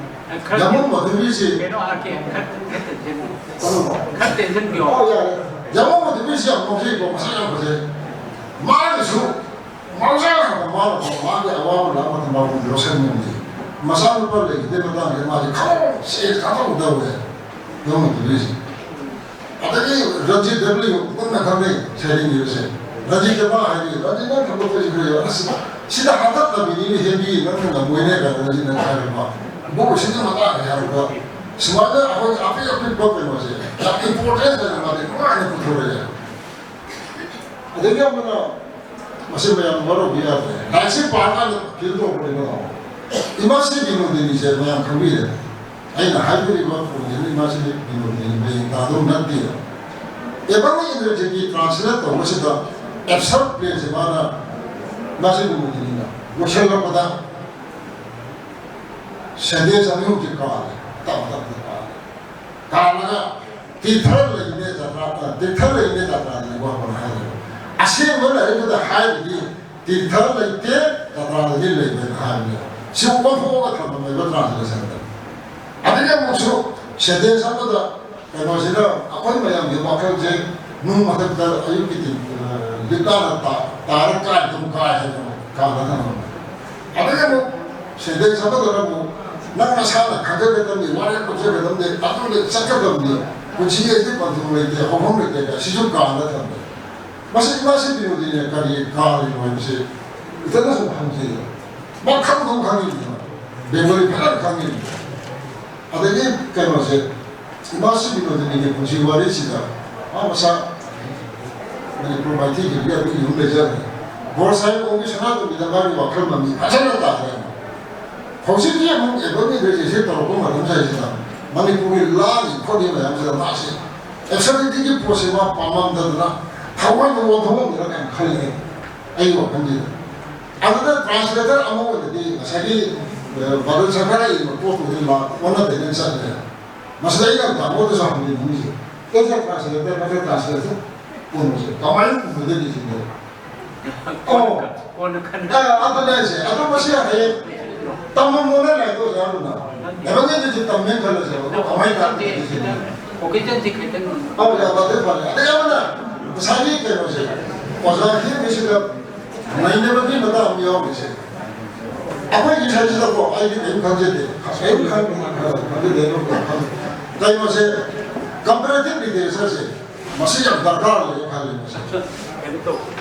ꯈꯔ ꯌꯥꯝꯕꯨꯡ ꯃꯥꯙꯨꯔꯤꯁꯤ ꯀꯩꯅꯣ ꯍꯥꯏꯔꯛꯀꯦ, ꯈꯔ, ꯈꯔ ꯇꯦꯟꯁꯤꯟꯕꯤꯌꯣ꯫ ꯀꯩꯅꯣ? ꯈꯔ ꯇꯦꯟꯁꯤꯟꯕꯤꯌꯣ꯫ ꯑꯣ, ꯌꯥꯔꯦ꯫ ꯌꯥꯝꯕꯨꯡ ꯃꯥꯙꯨꯔꯤꯁꯤ ꯌꯥꯝ ꯉꯥꯎꯖꯩꯀꯣ, ꯃꯁꯛ ꯌꯥꯝ ꯐꯖꯩ꯫ ꯃꯥꯒꯤꯁꯨ ꯉꯥꯎꯖꯔꯒ ꯃꯥꯅ ꯃꯥꯒꯤ ꯑꯋꯥꯕ ꯂꯥꯛꯄ ꯃꯇꯝꯗ ꯃꯥꯕꯨ ꯂꯧꯁꯟꯅꯤꯡꯗꯦ꯫ ꯃꯆꯥꯅꯨꯄꯥ ꯂꯩꯈꯤꯗꯦ ꯃꯇꯥꯡꯗ ꯃꯥꯁꯦ ꯈꯪ-, ꯁꯦ ꯈꯪꯍꯧꯗꯕꯅꯦ꯫ ꯌꯥꯝꯕꯨꯡ ꯃꯥꯙꯨꯔꯤꯁꯤ꯫ ꯑꯗꯒꯤ ꯔꯟꯖꯤꯠ ꯗꯕ꯭ꯂꯤꯌꯨ ꯄꯨꯟꯅ ꯈꯪꯅꯩ ꯁꯩꯔꯦꯡ ꯏꯕꯁꯦ꯫ ꯔꯟꯖꯤꯠ ꯗꯕ꯭ꯂꯤꯌꯨ ꯍꯥꯏꯔꯤ, "ꯔꯟꯖꯤꯠ ꯅꯪ ꯊꯕꯛꯇꯁꯨ ꯈꯔ ꯌꯥꯎ-, ꯑꯁ, ꯁꯤꯗ ꯍꯟꯗꯛ ꯇꯝꯃꯤꯅꯤꯅꯦ ꯍꯦꯟꯕꯤ ꯅꯪꯅ ꯉꯝꯃꯣꯏꯅꯦ" ꯀꯥꯏꯅ ꯔꯟꯖꯤꯠꯅ ꯍꯥꯏꯔꯛꯄ꯫ ꯕꯣꯛ ꯁꯤꯒꯤ ꯃꯇꯥꯡꯗ ꯍꯥꯏꯔꯛꯄ꯫ ꯁꯨꯃꯥꯏꯅ ꯑꯩꯈꯣꯏ ꯑꯄꯤꯛ ꯑꯄꯤꯛꯄ ꯀꯩꯅꯣꯁꯦ ꯌꯥꯝ ꯏꯝꯄꯣꯔꯇꯦꯟ ꯑꯣꯏꯅ ꯃꯥꯗꯤ ꯅꯨꯡꯉꯥꯏꯅ ꯄꯨꯊꯣꯔꯛꯑꯦ꯫ ꯑꯗꯒꯤ ꯑꯃꯅ ꯃꯁꯤ ꯃꯌꯥꯝ ꯋꯥꯔꯧꯕ ꯌꯥꯗ꯭ꯔꯦ꯫ ꯂꯥꯏꯔꯤꯛꯁꯦ ꯄꯥꯔꯀꯥꯟꯗ ꯐꯤꯜ ꯇꯧꯔꯛꯄꯅꯦꯕ꯫ ꯏꯃꯥ ꯁꯤ ꯕꯤꯅꯣꯗꯤꯅꯤꯁꯦ ꯃꯌꯥꯝ ꯈꯪꯕꯤꯔꯦ꯫ ꯑꯩꯅ ꯍꯥꯏꯖꯔꯤꯕ ꯄꯣꯏꯟꯁꯤꯅ ꯏꯃꯥ ꯁꯤ ꯕꯤꯅꯣꯗꯤꯅꯤ ꯃꯌꯦꯡ ꯇꯥꯗꯧ ꯅꯠꯇꯦ꯫ ꯑꯦꯕꯪ ꯏꯟꯗ꯭ꯔꯖꯤꯠꯀꯤ ꯇ꯭ꯔꯥꯟꯁꯂꯦꯠ ꯇꯧꯕꯁꯤꯗ ꯑꯦꯞꯁꯔꯠ ꯄ꯭ꯂꯦꯟꯁꯦ ꯃꯥꯅ ꯃꯥꯁꯦ ꯒꯨꯔꯨꯗꯤꯅꯤꯅ ꯂꯣꯏꯁꯤꯜꯂꯛꯄꯗ ꯁꯦꯟꯇꯦꯟꯁ ꯑꯅꯤ ꯑꯍꯨꯝꯁꯦ ꯀꯥꯜꯂꯦ, ꯇꯞ ꯇꯞꯅ ꯀꯥꯜꯂꯦ꯫ ꯀꯥꯜꯂꯒ ꯇꯤꯔꯊ ꯂꯩꯅꯦ ꯖꯇ꯭ꯔꯥ, ꯇꯤꯔꯊ ꯂꯩꯅꯦ ꯖꯇ꯭ꯔꯥ ꯂꯩꯕ ꯍꯧꯔꯦ ꯍꯥꯏꯔꯦꯕ꯫ ꯑꯁꯦꯡꯕ ꯂꯥꯏꯔꯤꯛꯇꯨꯗ ꯍꯥꯏꯔꯤꯗꯤ ꯇꯤꯔꯊ ꯂꯩꯇꯦ, ꯖꯇ꯭ꯔꯥꯗꯗꯤ ꯂꯩꯕꯅ ꯍꯥꯏꯕꯅꯦꯕ꯫ ꯁꯤ ꯑꯣꯟꯊꯣꯛꯑꯒ ꯊꯝꯃꯝꯃꯦꯕ ꯇ꯭ꯔꯥꯟꯁꯂꯦꯁꯟꯗ꯫ ꯑꯗꯒꯤ ꯑꯃꯨꯛꯁꯨ ꯁꯦꯟꯇꯦꯟꯁ ꯑꯃꯗ ꯀꯩꯅꯣꯁꯤꯅ ꯑꯩꯈꯣꯏ ꯃꯌꯥꯝꯒꯤ ꯋꯥꯈꯜꯁꯦ ꯅꯨꯡ ꯃꯊꯛꯇ ꯑꯌꯨꯛꯀꯤ ꯇꯤꯟ-, ꯑ, ꯂꯤꯛꯂꯥꯅ ꯇꯥ-, ꯇꯥꯔ ꯀꯥꯏ ꯑꯗꯨꯝ ꯀꯥꯏ ꯍꯥꯏꯗꯅ ꯀꯥꯗ ꯊꯝꯃꯝꯃꯦ꯫ ꯑꯗꯒꯤ ꯑꯃꯨꯛ ꯁꯦꯟꯇꯦꯟꯁ ꯑꯃꯗꯅ ꯑꯃꯨꯛ ꯅꯪ ꯅꯁꯥꯅ ꯈꯪꯖꯒꯗꯕꯅꯤ, ꯋꯥꯔꯦꯞ ꯂꯧꯖꯒꯗꯕꯅꯤ, ꯑꯗꯨꯅ ꯆꯠꯀꯗꯕꯅꯤ, ꯄꯨꯟꯁꯤ ꯑꯁꯤ ꯄꯟꯊꯨꯡ ꯂꯩꯇꯦ, ꯍꯧꯐꯝ ꯂꯩꯇꯦ ꯀꯥꯏ ꯁꯤꯁꯨ ꯀꯥꯗ ꯊꯝꯃꯦ꯫ ꯃꯁꯤ ꯏꯃꯥꯁꯤ ꯕꯤꯅꯣꯗꯤꯅꯤꯅ ꯀꯔꯤ ꯀꯥꯔꯤꯅꯣ ꯍꯥꯏꯕꯁꯤ ꯏꯊꯟꯗꯁꯨ ꯈꯪꯖꯩ꯫ ꯃꯥ ꯈꯪꯗꯧ ꯈꯪꯉꯤꯅꯦꯕ, ꯕꯦꯡꯒꯣꯂꯤ ꯐꯖꯅ ꯈꯪꯉꯤꯅꯦꯕ꯫ ꯑꯗꯒꯤ ꯀꯩꯅꯣꯁꯦ, ꯏꯃꯥꯁꯤ ꯕꯤꯅꯣꯗꯤꯅꯤꯒꯤ ꯄꯨꯟꯁꯤ ꯋꯥꯔꯤꯁꯤꯗ ꯃꯥ ꯃꯁꯥ ꯃꯅꯤꯄꯨꯔ ꯃꯥꯏꯊꯤꯈꯤꯕꯒꯤ ꯑꯗꯨꯒꯤ ꯑꯗꯨꯝ ꯂꯩꯖꯔꯦ꯫ ꯕꯣꯔ ꯁꯥꯍꯦꯕ ꯑꯣꯡꯒꯤ ꯁꯅꯥꯇꯣꯝꯕꯤꯗ ꯃꯥꯒꯤ ꯋꯥꯈꯜ ꯃꯃꯤ ꯐꯖꯅ ꯇꯥꯔꯦ꯫ ꯍꯧꯖꯤꯛꯇꯤ ꯑꯃꯨꯛ ꯑꯦꯝ ꯑꯦ ꯒ꯭ꯔꯦꯖꯨꯑꯦꯁꯟ ꯇꯧꯔꯛꯄ ꯃꯇꯝ ꯁ꯭ꯋꯥꯏꯁꯤꯗ ꯃꯅꯤꯄꯨꯔꯒꯤ ꯂꯥꯜꯂꯤ ꯈꯣꯠꯂꯤ ꯃꯌꯥꯝꯁꯤꯗ ꯃꯥꯁꯦ ꯑꯦꯕꯁꯔꯗꯤꯇꯤꯒꯤ ꯄꯣꯠꯁꯦ ꯃꯥ ꯄꯥꯝꯃꯝꯗꯗꯅ ꯊꯑꯣꯏꯅ ꯑꯣꯟꯊꯣꯛꯑꯝꯃꯤꯔ ꯀꯥꯏꯅ ꯈꯜꯂꯦ ꯑꯩꯒꯤ ꯋꯥꯈꯜꯁꯤꯗ꯫ ꯑꯗꯨꯗ ꯇ꯭ꯔꯥꯟꯁꯂꯦꯇꯔ ꯑꯃ ꯑꯣꯏꯅꯗꯤ ꯉꯁꯥꯏꯒꯤ, ꯑ, ꯕꯥꯗꯜ ꯁꯔꯀꯥꯔꯅ ꯏꯕ ꯄꯣꯠꯇꯨꯗꯤ ꯃꯥ ꯑꯣꯟꯅ ꯇꯩꯅ ꯆꯠꯂꯦ꯫ ꯃꯁꯤꯗ ꯑꯩꯅ ꯇꯥꯃꯣꯗꯁꯨ ꯍꯪꯅꯤꯡꯉꯤꯁꯦ, ꯑꯦꯁ ꯑꯦ ꯇ꯭ꯔꯥꯟꯁꯂꯦꯇꯔ, ꯅꯠꯇ꯭ꯔꯒ ꯇ꯭ꯔꯥꯟꯁꯂꯦꯇꯔ ꯄꯨꯝꯕꯁꯦ ꯀꯃꯥꯏꯅ ꯎꯒꯗꯒꯦ ꯁꯤꯅꯦ? ꯑꯣ꯫ ꯀꯣꯟꯅ ꯈꯟꯅ ꯑ, ꯑꯗꯨꯅꯦ ꯍꯥꯏꯁꯦ꯫ ꯑꯗꯨ ꯃꯁꯤ ꯍꯌꯦꯡ ꯇꯝꯃꯝꯃꯣꯅ ꯂꯥꯏꯔꯤꯛꯇꯣ ꯑꯣꯖꯥ ꯑꯗꯨꯅ꯫ ꯑꯦꯚꯥꯟꯒꯦꯂꯤꯁ ꯇꯝꯃꯦꯅ ꯈꯜꯂꯁꯦꯕ꯫ ꯑꯗꯨ ꯀꯃꯥꯏꯅ ꯇꯥꯛꯀꯅꯤ ꯁꯤꯅꯦ? ꯚꯣꯀꯦꯁꯟꯁꯤ ꯈꯤꯇꯪ ꯑꯧ, ꯌꯥꯝ ꯐꯖꯩ, ꯐꯔꯦ꯫ ꯑꯗꯩ ꯑꯃꯅ ꯉꯁꯥꯏꯒꯤ ꯀꯩꯅꯣꯁꯦ, ꯑꯣꯖꯥ ꯍꯤꯔꯝꯁꯤꯗ ꯅꯩꯅꯕꯒꯤ ꯃꯇꯥꯡ ꯑꯃ ꯌꯥꯎꯔꯤꯁꯦ꯫ ꯑꯩꯈꯣꯏꯒꯤ ꯁꯥꯏꯁꯤꯗꯀꯣ, ꯑꯩꯗꯤ ꯀꯔꯤꯝ ꯈꯪꯖꯗꯦ꯫ ꯀꯔꯤꯝ ꯈꯪ-, ꯈꯪꯖꯗꯦ, ꯑꯗꯨꯝ ꯈꯪ-, ꯀꯩꯅꯣꯁꯦ, ꯀꯝꯄꯦꯔꯦꯇꯤꯚ ꯂꯤꯇꯔꯦꯆꯔꯁꯦ, ꯃꯁꯤ ꯌꯥꯝ ꯗꯔꯀꯥꯔ ꯑꯣꯏꯌꯦ ꯈꯜꯂꯦ, ꯃꯁꯤ꯫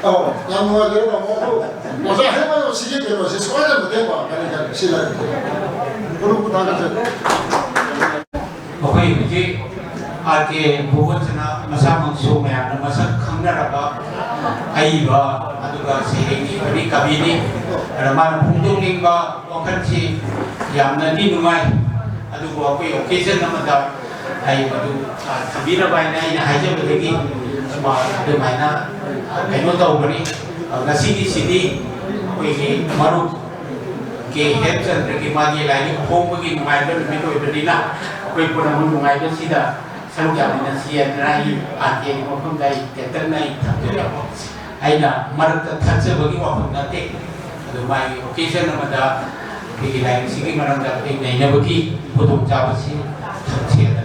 ꯑꯧ, ꯌꯥꯝ ꯅꯨꯡꯉꯥꯏꯖꯔꯦ, ꯇꯥꯃꯣ꯫ ꯑꯗꯨ ꯑꯣꯖꯥ ꯍꯦꯃꯟ ꯁꯤꯒꯤ ꯀꯩꯅꯣꯁꯦ ꯁꯣꯏꯗꯅ ꯃꯇꯦꯡ ꯄꯥꯡꯒꯅꯤ ꯈꯜꯂꯦ, ꯁꯤ ꯂꯥꯏꯔꯤꯛꯁꯦ꯫ ꯈꯨꯔꯨꯝ ꯊꯥꯒꯠꯆꯔꯤ꯫ ꯑꯩꯈꯣꯏ ꯍꯧꯖꯤꯛ ꯑꯥꯔ ꯀꯦ ꯚꯨꯕꯟꯁꯅꯥ ꯃꯁꯥꯃꯛꯁꯨ ꯃꯌꯥꯝꯅ ꯃꯁꯛ ꯈꯪꯅꯔꯕ ꯑꯏꯕ, ꯑꯗꯨꯒ ꯁꯩꯔꯦꯡꯒꯤ ꯀꯕꯤ, ꯀꯕꯤꯅꯤ꯫ ꯑꯗ ꯃꯥꯅ ꯐꯣꯡꯗꯣꯛꯅꯤꯡꯕ ꯋꯥꯈꯜꯁꯤ ꯌꯥꯝꯅꯗꯤ ꯅꯨꯡꯉꯥꯏ, ꯑꯗꯨꯕꯨ ꯑꯩꯈꯣꯏ ꯑꯣꯀꯦꯖꯟ ꯑꯃꯗ ꯑꯩ ꯃꯗꯨ, ꯑ, ꯊꯝꯕꯤꯅꯕ ꯍꯥꯏꯅ ꯑꯩꯅ ꯍꯥꯏꯖꯕꯗꯒꯤ, ꯑ, ꯑꯗꯨꯃꯥꯏꯅ, ꯑ, ꯀꯩꯅꯣ ꯇꯧꯕꯅꯤ꯫ ꯑ, ꯉꯁꯤꯒꯤꯁꯤꯗꯤ ꯑꯩꯈꯣꯏꯒꯤ ꯃꯔꯨꯞ ꯀꯦ ꯍꯦꯝꯆꯟꯗ꯭ꯔꯒꯤ ꯃꯥꯒꯤ ꯂꯥꯏꯔꯤꯛ ꯐꯣꯡꯕꯒꯤ ꯅꯨꯡꯉꯥꯏꯕ ꯅꯨꯃꯤꯠ ꯑꯣꯏꯕꯅꯤꯅ, ꯑꯩꯈꯣꯏ ꯄꯨꯝꯅꯃꯛ ꯅꯨꯡꯉꯥꯏꯕꯁꯤꯗ ꯁꯔꯨꯛ ꯌꯥꯃꯤꯟꯅꯁꯤ ꯍꯥꯏꯗꯅ ꯑꯩ ꯑꯥꯔ ꯀꯦꯒꯤ ꯃꯐꯝꯗ ꯑꯩ ꯇꯦꯟꯇꯛꯅ ꯑꯩ ꯊꯝꯖꯔꯦ꯫ ꯑꯩꯅ ꯃꯔꯛꯇ ꯊꯠꯆꯕꯒꯤ ꯋꯥꯐꯝ ꯅꯠꯇꯦ, ꯑꯗꯨ ꯃꯥꯒꯤ occasion ꯑꯃꯗ ꯑꯩꯈꯣꯏꯒꯤ ꯂꯥꯏꯔꯤꯛꯁꯤꯒꯤ ꯃꯔꯝꯗ ꯑꯩꯈꯣꯏ ꯅꯩꯅꯕꯒꯤ ꯈꯨꯗꯣꯡꯆꯥꯕꯁꯤ ꯊꯝꯁꯤ ꯍꯥꯏꯅ꯫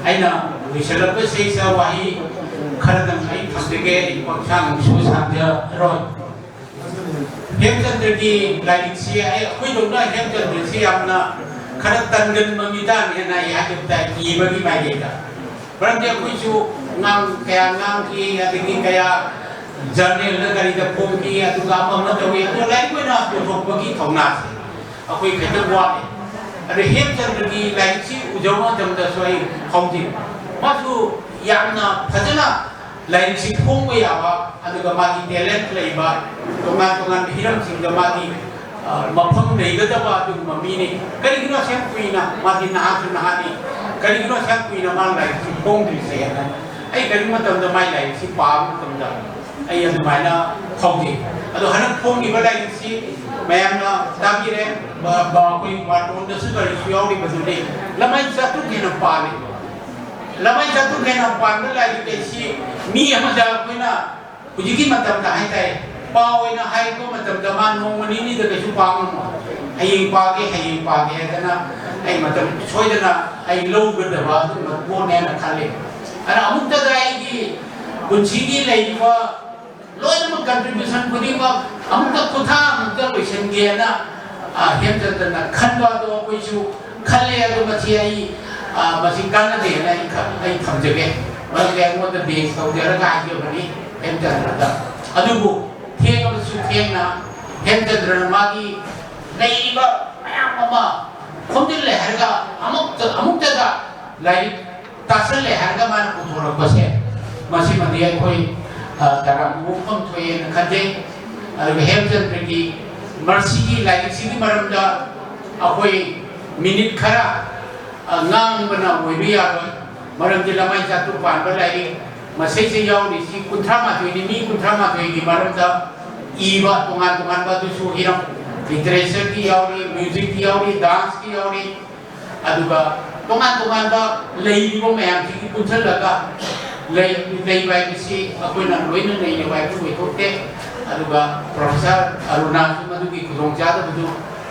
ꯑꯩꯅ ꯂꯣꯏꯁꯤꯜꯂꯛꯄꯁꯤꯗ ꯋꯥꯍꯩ ꯈꯔꯗꯪ ꯑꯩ ꯊꯝꯖꯒꯦ꯫ ꯑꯩ ꯄꯪꯁꯥꯡꯁꯨ ꯁꯥꯡꯖꯔꯣꯏ꯫ ꯍꯦꯝꯆꯟꯗ꯭ꯔꯒꯤ ꯂꯥꯏꯔꯤꯛꯁꯤ ꯑꯩ, ꯑꯩꯈꯣꯏꯗꯧꯅ ꯍꯦꯝꯆꯟꯗ꯭ꯔꯁꯤ ꯌꯥꯝꯅ ꯈꯔ ꯇꯟꯒꯟꯕ ꯃꯤꯗꯥꯅꯦꯅ ꯑꯩ ꯍꯥꯏꯖꯕ ꯇꯥꯏ, ꯏꯕꯒꯤ ꯃꯥꯏꯀꯩꯗ꯫ ꯃꯔꯝꯗꯤ ꯑꯩꯈꯣꯏꯁꯨ ꯉꯥꯡ-, ꯀꯌꯥ ꯉꯥꯡꯈꯤ, ꯑꯗꯒꯤ ꯀꯌꯥ ꯖꯔꯅꯦꯜꯗ ꯀꯔꯤꯗ ꯐꯣꯡꯈꯤ, ꯑꯗꯨꯒ ꯑꯃ ꯑꯃ ꯇꯧꯏ, ꯑꯗꯣ ꯂꯥꯏꯔꯤꯛ ꯑꯣꯏꯅ ꯄꯨꯊꯣꯛꯄꯒꯤ ꯊꯧꯅꯥꯁꯦ ꯑꯩꯈꯣꯏ ꯈꯤꯇꯪ ꯋꯥꯠꯂꯤ꯫ ꯑꯗ ꯍꯦꯝꯆꯟꯗ꯭ꯔꯒꯤ ꯂꯥꯏꯔꯤꯛꯁꯤ ꯎꯖꯕ ꯃꯇꯝꯗꯁꯨ ꯑꯩ ꯈꯪꯖꯩ, ꯃꯥꯁꯨ ꯌꯥꯝꯅ ꯐꯖꯅ ꯂꯥꯏꯔꯤꯛꯁꯤ ꯐꯣꯡꯕ ꯌꯥꯕ, ꯑꯗꯨꯒ ꯃꯥꯒꯤ talent ꯂꯩꯕ, ꯇꯣꯉꯥꯟ ꯇꯣꯉꯥꯟꯕ ꯍꯤꯔꯝꯁꯤꯡꯗ ꯃꯥꯒꯤ, ꯑ, ꯃꯐꯝ ꯂꯩꯒꯗꯕ ꯑꯗꯨꯒꯨꯝꯕ ꯃꯤꯅꯤ꯫ ꯀꯔꯤꯒꯤꯅꯣ ꯑꯁꯦꯡ ꯀꯨꯏꯅ ꯃꯥꯗꯤ ꯅꯍꯥꯁꯨ ꯅꯍꯥꯅꯤ, ꯀꯔꯤꯒꯤꯅꯣ ꯑꯁꯦꯡ ꯀꯨꯏꯅ ꯃꯥꯅ ꯂꯥꯏꯔꯤꯛꯁꯤ ꯐꯣꯡꯗ꯭ꯔꯤꯁꯦ ꯍꯥꯏꯅ ꯑꯩ ꯀꯔꯤꯒꯨꯝꯕ ꯃꯇꯝꯗ ꯃꯥꯒꯤ ꯂꯥꯏꯔꯤꯛꯁꯤ ꯄꯥꯕ ꯃꯇꯝꯗ ꯑꯩ ꯑꯗꯨꯃꯥꯏꯅ ꯐꯥꯎꯖꯩ꯫ ꯑꯗꯣ ꯍꯟꯗꯛ ꯐꯣꯡꯉꯤꯕ ꯂꯥꯏꯔꯤꯛꯁꯤ ꯃꯌꯥꯝꯅ ꯇꯥꯕꯤꯔꯦ, ꯕ-, ꯕ-, ꯑꯩꯈꯣꯏ ꯕꯥꯔꯇꯣꯟꯗꯁꯨ ꯀꯔꯤꯁꯨ ꯌꯥꯎꯔꯤꯕꯗꯨꯅꯤ꯫ ꯂꯃꯥꯏ ꯆꯥꯇ꯭ꯔꯨꯛ ꯍꯦꯟꯅ ꯄꯥꯜꯂꯤ꯫ ꯂꯃꯥꯏ ꯆꯥꯇ꯭ꯔꯨꯛ ꯍꯦꯟꯅ ꯄꯥꯟꯕ ꯂꯥꯏꯔꯤꯛ ꯑꯁꯤ ꯃꯤ ꯑꯃꯗ ꯑꯩꯈꯣꯏꯅ ꯍꯧꯖꯤꯛꯀꯤ ꯃꯇꯝꯗ ꯍꯥꯏꯇꯥꯔꯦ, ꯄꯥꯎ ꯑꯣꯏꯅ ꯍꯥꯏꯔꯛꯄ ꯃꯇꯝꯗ ꯃꯥ ꯅꯣꯡꯃ ꯅꯤꯅꯤꯗ ꯀꯩꯁꯨ ꯄꯥ ꯉꯝꯃꯣꯏ꯫ "ꯍꯌꯦꯡ ꯄꯥꯒꯦ, ꯍꯌꯦꯡ ꯄꯥꯒꯦ" ꯍꯥꯏꯗꯅ ꯑꯩ ꯃꯇꯝ ꯁꯣꯏꯗꯅ ꯑꯩ ꯂꯧꯒꯗꯕ ꯑꯗꯨꯒꯨꯝꯕ ꯄꯣꯠꯅꯦꯅ ꯈꯜꯂꯤ꯫ ꯑꯗꯨꯅ ꯑꯃꯨꯛꯇꯗ ꯑꯩꯒꯤ ꯄꯨꯟꯁꯤꯒꯤ ꯂꯩꯔꯤꯕ ꯂꯣꯏꯅꯃꯛ contribution ꯈꯨꯗꯤꯡꯃꯛ ꯑꯃꯨꯛꯇ ꯈꯨꯊꯥꯡ ꯑꯃꯨꯛꯇ ꯂꯣꯏꯁꯤꯟꯒꯦꯅ, ꯑ, ꯍꯦꯝꯆꯟꯗ꯭ꯔꯅ ꯈꯟꯕ ꯑꯗꯣ ꯑꯩꯈꯣꯏꯁꯨ ꯈꯜꯂꯦ꯫ ꯑꯗꯣ ꯃꯁꯤ ꯑꯩ, ꯑ, ꯃꯁꯤ ꯀꯥꯟꯅꯗꯦꯅ ꯑꯩ ꯈ-, ꯑꯩ ꯊꯝꯖꯒꯦ꯫ ꯃꯔꯝꯗꯤ ꯑꯩꯉꯣꯟꯗ base ꯇꯧꯖꯔꯒ ꯍꯥꯏꯖꯕꯅꯤ ꯍꯦꯝꯆꯟꯗ꯭ꯔꯗ꯫ ꯑꯗꯨꯕꯨ ꯊꯦꯡꯉꯕꯁꯨ ꯊꯦꯡꯅ ꯍꯦꯝꯆꯟꯗ꯭ꯔꯅ ꯃꯥꯒꯤ ꯂꯩꯔꯤꯕ ꯃꯌꯥꯝ ꯑꯃ ꯈꯣꯝꯖꯤꯜꯂꯦ ꯍꯥꯏꯔꯒ ꯑꯃꯨꯛꯇ-, ꯑꯃꯨꯛꯇꯗ ꯂꯥꯏꯔꯤꯛ ꯇꯥꯁꯜꯂꯦ ꯍꯥꯏꯔꯒ ꯃꯥꯅ ꯄꯨꯊꯣꯔꯛꯄꯁꯦ, ꯃꯁꯤꯃꯗꯤ ꯑꯩꯈꯣꯏ, ꯑ, ꯇꯔꯥꯝꯅ ꯑꯣꯛꯐꯝ ꯊꯣꯛꯑꯦꯅ ꯈꯟꯖꯩ꯫ ꯑꯗꯨꯒ ꯍꯦꯝꯆꯟꯗ꯭ꯔꯒꯤ ꯃꯔꯁꯤꯒꯤ ꯂꯥꯏꯔꯤꯛꯁꯤꯒꯤ ꯃꯔꯝꯗ ꯑꯩꯈꯣꯏ minute ꯈꯔ, ꯑ, ꯉꯥꯡꯕꯅ ꯑꯣꯏꯕ ꯌꯥꯔꯣꯏ꯫ ꯃꯔꯝꯗꯤ ꯂꯃꯥꯏ ꯆꯥꯇ꯭ꯔꯨꯛ ꯄꯥꯟꯕ ꯂꯥꯏꯔꯤꯛ ꯃꯁꯩꯁꯦ ꯌꯥꯎꯔꯤꯁꯤ ꯀꯨꯟꯊ꯭ꯔꯥ ꯃꯥꯊꯣꯏꯅꯤ꯫ ꯃꯤ ꯀꯨꯟꯊ꯭ꯔꯥ ꯃꯥꯊꯣꯏꯒꯤ ꯃꯔꯝꯗ ꯏꯕ ꯇꯣꯉꯥꯟ ꯇꯣꯉꯥꯟꯕ, ꯑꯗꯨꯁꯨ ꯍꯤꯔꯝ, literature ꯀꯤ ꯌꯥꯎꯔꯤ, music ꯀꯤ ꯌꯥꯎꯔꯤ, dance ꯀꯤ ꯌꯥꯎꯔꯤ, ꯑꯗꯨꯒ ꯇꯣꯉꯥꯟ ꯇꯣꯉꯥꯟꯕ ꯂꯩꯔꯤꯕ ꯃꯌꯥꯝꯁꯤꯒꯤ ꯄꯨꯟꯁꯤꯜꯂꯒ ꯂꯩ-, ꯂꯩꯕ ꯍꯥꯏꯕꯁꯤ ꯑꯩꯈꯣꯏꯅ ꯂꯣꯏꯅ ꯂꯩꯔꯤꯕ ꯍꯥꯏꯕꯗꯨ ꯑꯣꯏꯊꯣꯛꯇꯦ꯫ ꯑꯗꯨꯒ Professor ꯑꯔꯨꯅꯥꯁꯨ ꯃꯗꯨꯒꯤ ꯈꯨꯗꯣꯡꯆꯥꯗꯕꯗꯨ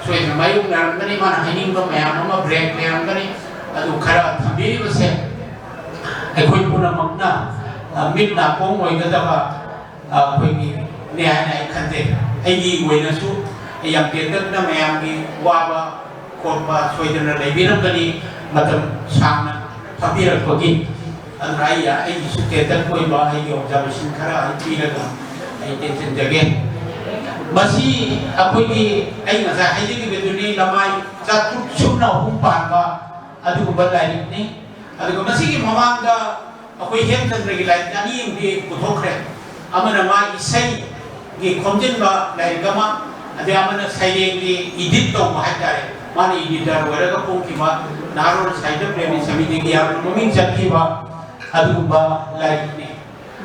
ꯁꯣꯏꯗꯅ ꯃꯥꯌꯣꯛꯅꯔꯝꯒꯅꯤ, ꯃꯥꯅ ꯍꯥꯏꯅꯤꯡꯕ ꯃꯌꯥꯝ ꯑꯃ break ꯂꯩꯔꯝꯒꯅꯤ꯫ ꯑꯗꯨ ꯈꯔ ꯊꯝꯕꯤꯔꯤꯕꯁꯦ ꯑꯩꯈꯣꯏ ꯄꯨꯝꯅꯃꯛꯅ, ꯑ, ꯃꯤꯠ ꯅꯥꯀꯣꯡ ꯑꯣꯏꯒꯗꯕ, ꯑ, ꯑꯩꯈꯣꯏꯒꯤ ꯅꯦ ꯍꯥꯏꯅ ꯑꯩ ꯈꯟꯖꯩ꯫ ꯑꯩꯒꯤ ꯑꯣꯏꯅꯁꯨ ꯑꯩ ꯌꯥꯝ ꯇꯦꯟꯇꯛꯅ ꯃꯌꯥꯝꯒꯤ ꯋꯥꯕ ꯈꯣꯠꯄ ꯁꯣꯏꯗꯅ ꯂꯩꯕꯤꯔꯝꯒꯅꯤ, ꯃꯇꯝ ꯁꯥꯡꯅ ꯐꯝꯕꯤꯔꯛꯄꯒꯤ꯫ ꯑꯗꯨꯅ ꯑꯩ, ꯑꯩꯒꯤꯁꯨ ꯇꯦꯟꯇꯛ ꯑꯣꯏꯕ ꯑꯩꯒꯤ observation ꯈꯔ ꯑꯩ ꯄꯤꯔꯒ ꯑꯩ ꯇꯦꯟꯁꯤꯟꯖꯒꯦ꯫ ꯃꯁꯤ ꯑꯩꯈꯣꯏꯒꯤ, ꯑꯩ ꯉꯁꯥꯏ ꯍꯥꯏꯖꯈꯤꯕꯗꯨꯅꯤ, ꯂꯃꯥꯏ ꯆꯥꯇ꯭ꯔꯨꯛ ꯁꯨꯞꯅ ꯑꯍꯨꯝ ꯄꯥꯟꯕ ꯑꯗꯨꯒꯨꯝꯕ ꯂꯥꯏꯔꯤꯛꯅꯤ꯫ ꯑꯗꯨꯒ ꯃꯁꯤꯒꯤ ꯃꯃꯥꯡꯗ ꯑꯩꯈꯣꯏ ꯍꯦꯝꯆꯟꯗ꯭ꯔꯒꯤ ꯂꯥꯏꯔꯤꯛ ꯑꯅꯤ ꯑꯃꯗꯤ ꯄꯨꯊꯣꯛꯈ꯭ꯔꯦ꯫ ꯑꯃꯅ ꯃꯥ ꯏꯁꯩꯒꯤ ꯈꯣꯝꯖꯤꯟꯕ ꯂꯥꯏꯔꯤꯛ ꯑꯃ, ꯑꯗꯩ ꯑꯃꯅ ꯁꯩꯔꯦꯡꯒꯤ edit ꯇꯧꯕ ꯍꯥꯏꯇꯥꯔꯦ꯫ ꯃꯥꯅ editor ꯑꯣꯏꯔꯒ ꯐꯣꯡꯈꯤꯕ ꯅꯍꯥꯔꯣꯜ ꯁꯥꯍꯤꯇ꯭ꯌ ꯄ꯭ꯔꯦꯃꯤ ꯁꯃꯤꯇꯤꯒꯤ ꯌꯥꯝꯅ ꯃꯃꯤꯡ ꯆꯠꯈꯤꯕ ꯑꯗꯨꯒꯨꯝꯕ ꯂꯥꯏꯔꯤꯛꯅꯤ꯫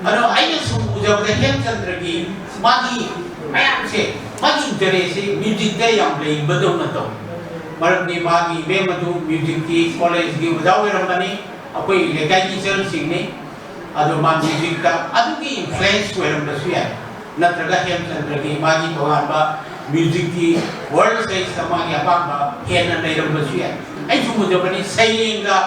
ꯑꯗꯣ ꯑꯩꯅ ꯁꯨꯝ ꯎꯖꯕꯗ ꯍꯦꯝꯆꯟꯗ꯭ꯔꯒꯤ ꯃꯥꯒꯤ ꯃꯌꯥꯝꯁꯦ, ꯃꯥꯒꯤ interest ꯁꯦ music ꯇ ꯌꯥꯝ ꯂꯩꯕꯗꯧꯅ ꯇꯧꯏ꯫ ꯃꯔꯝꯗꯤ ꯃꯥꯒꯤ ꯏꯕꯦꯝꯃꯗꯨ music ꯀꯤ college ꯀꯤ ꯑꯣꯖꯥ ꯑꯣꯏꯔꯝꯕꯅꯤ, ꯑꯩꯈꯣꯏ ꯂꯩꯀꯥꯏꯒꯤ ꯏꯆꯜꯁꯤꯡꯅꯤ꯫ ꯑꯗꯣ ꯃꯥ music ꯇ ꯑꯗꯨꯒꯤ influence ꯑꯣꯏꯔꯝꯕꯁꯨ ꯌꯥꯏ, ꯅꯠꯇ꯭ꯔꯒ ꯍꯦꯝꯆꯟꯗ꯭ꯔꯒꯤ ꯃꯥꯒꯤ ꯇꯣꯉꯥꯟꯕ music ꯀꯤ world ꯁꯤꯗꯩꯁꯤꯗ ꯃꯥꯒꯤ ꯑꯄꯥꯝꯕ ꯍꯦꯟꯅ ꯂꯩꯔꯝꯕꯁꯨ ꯌꯥꯏ꯫ ꯑꯩ ꯁꯨꯝ ꯎꯖꯕꯅꯤ, ꯁꯩꯔꯦꯡꯒ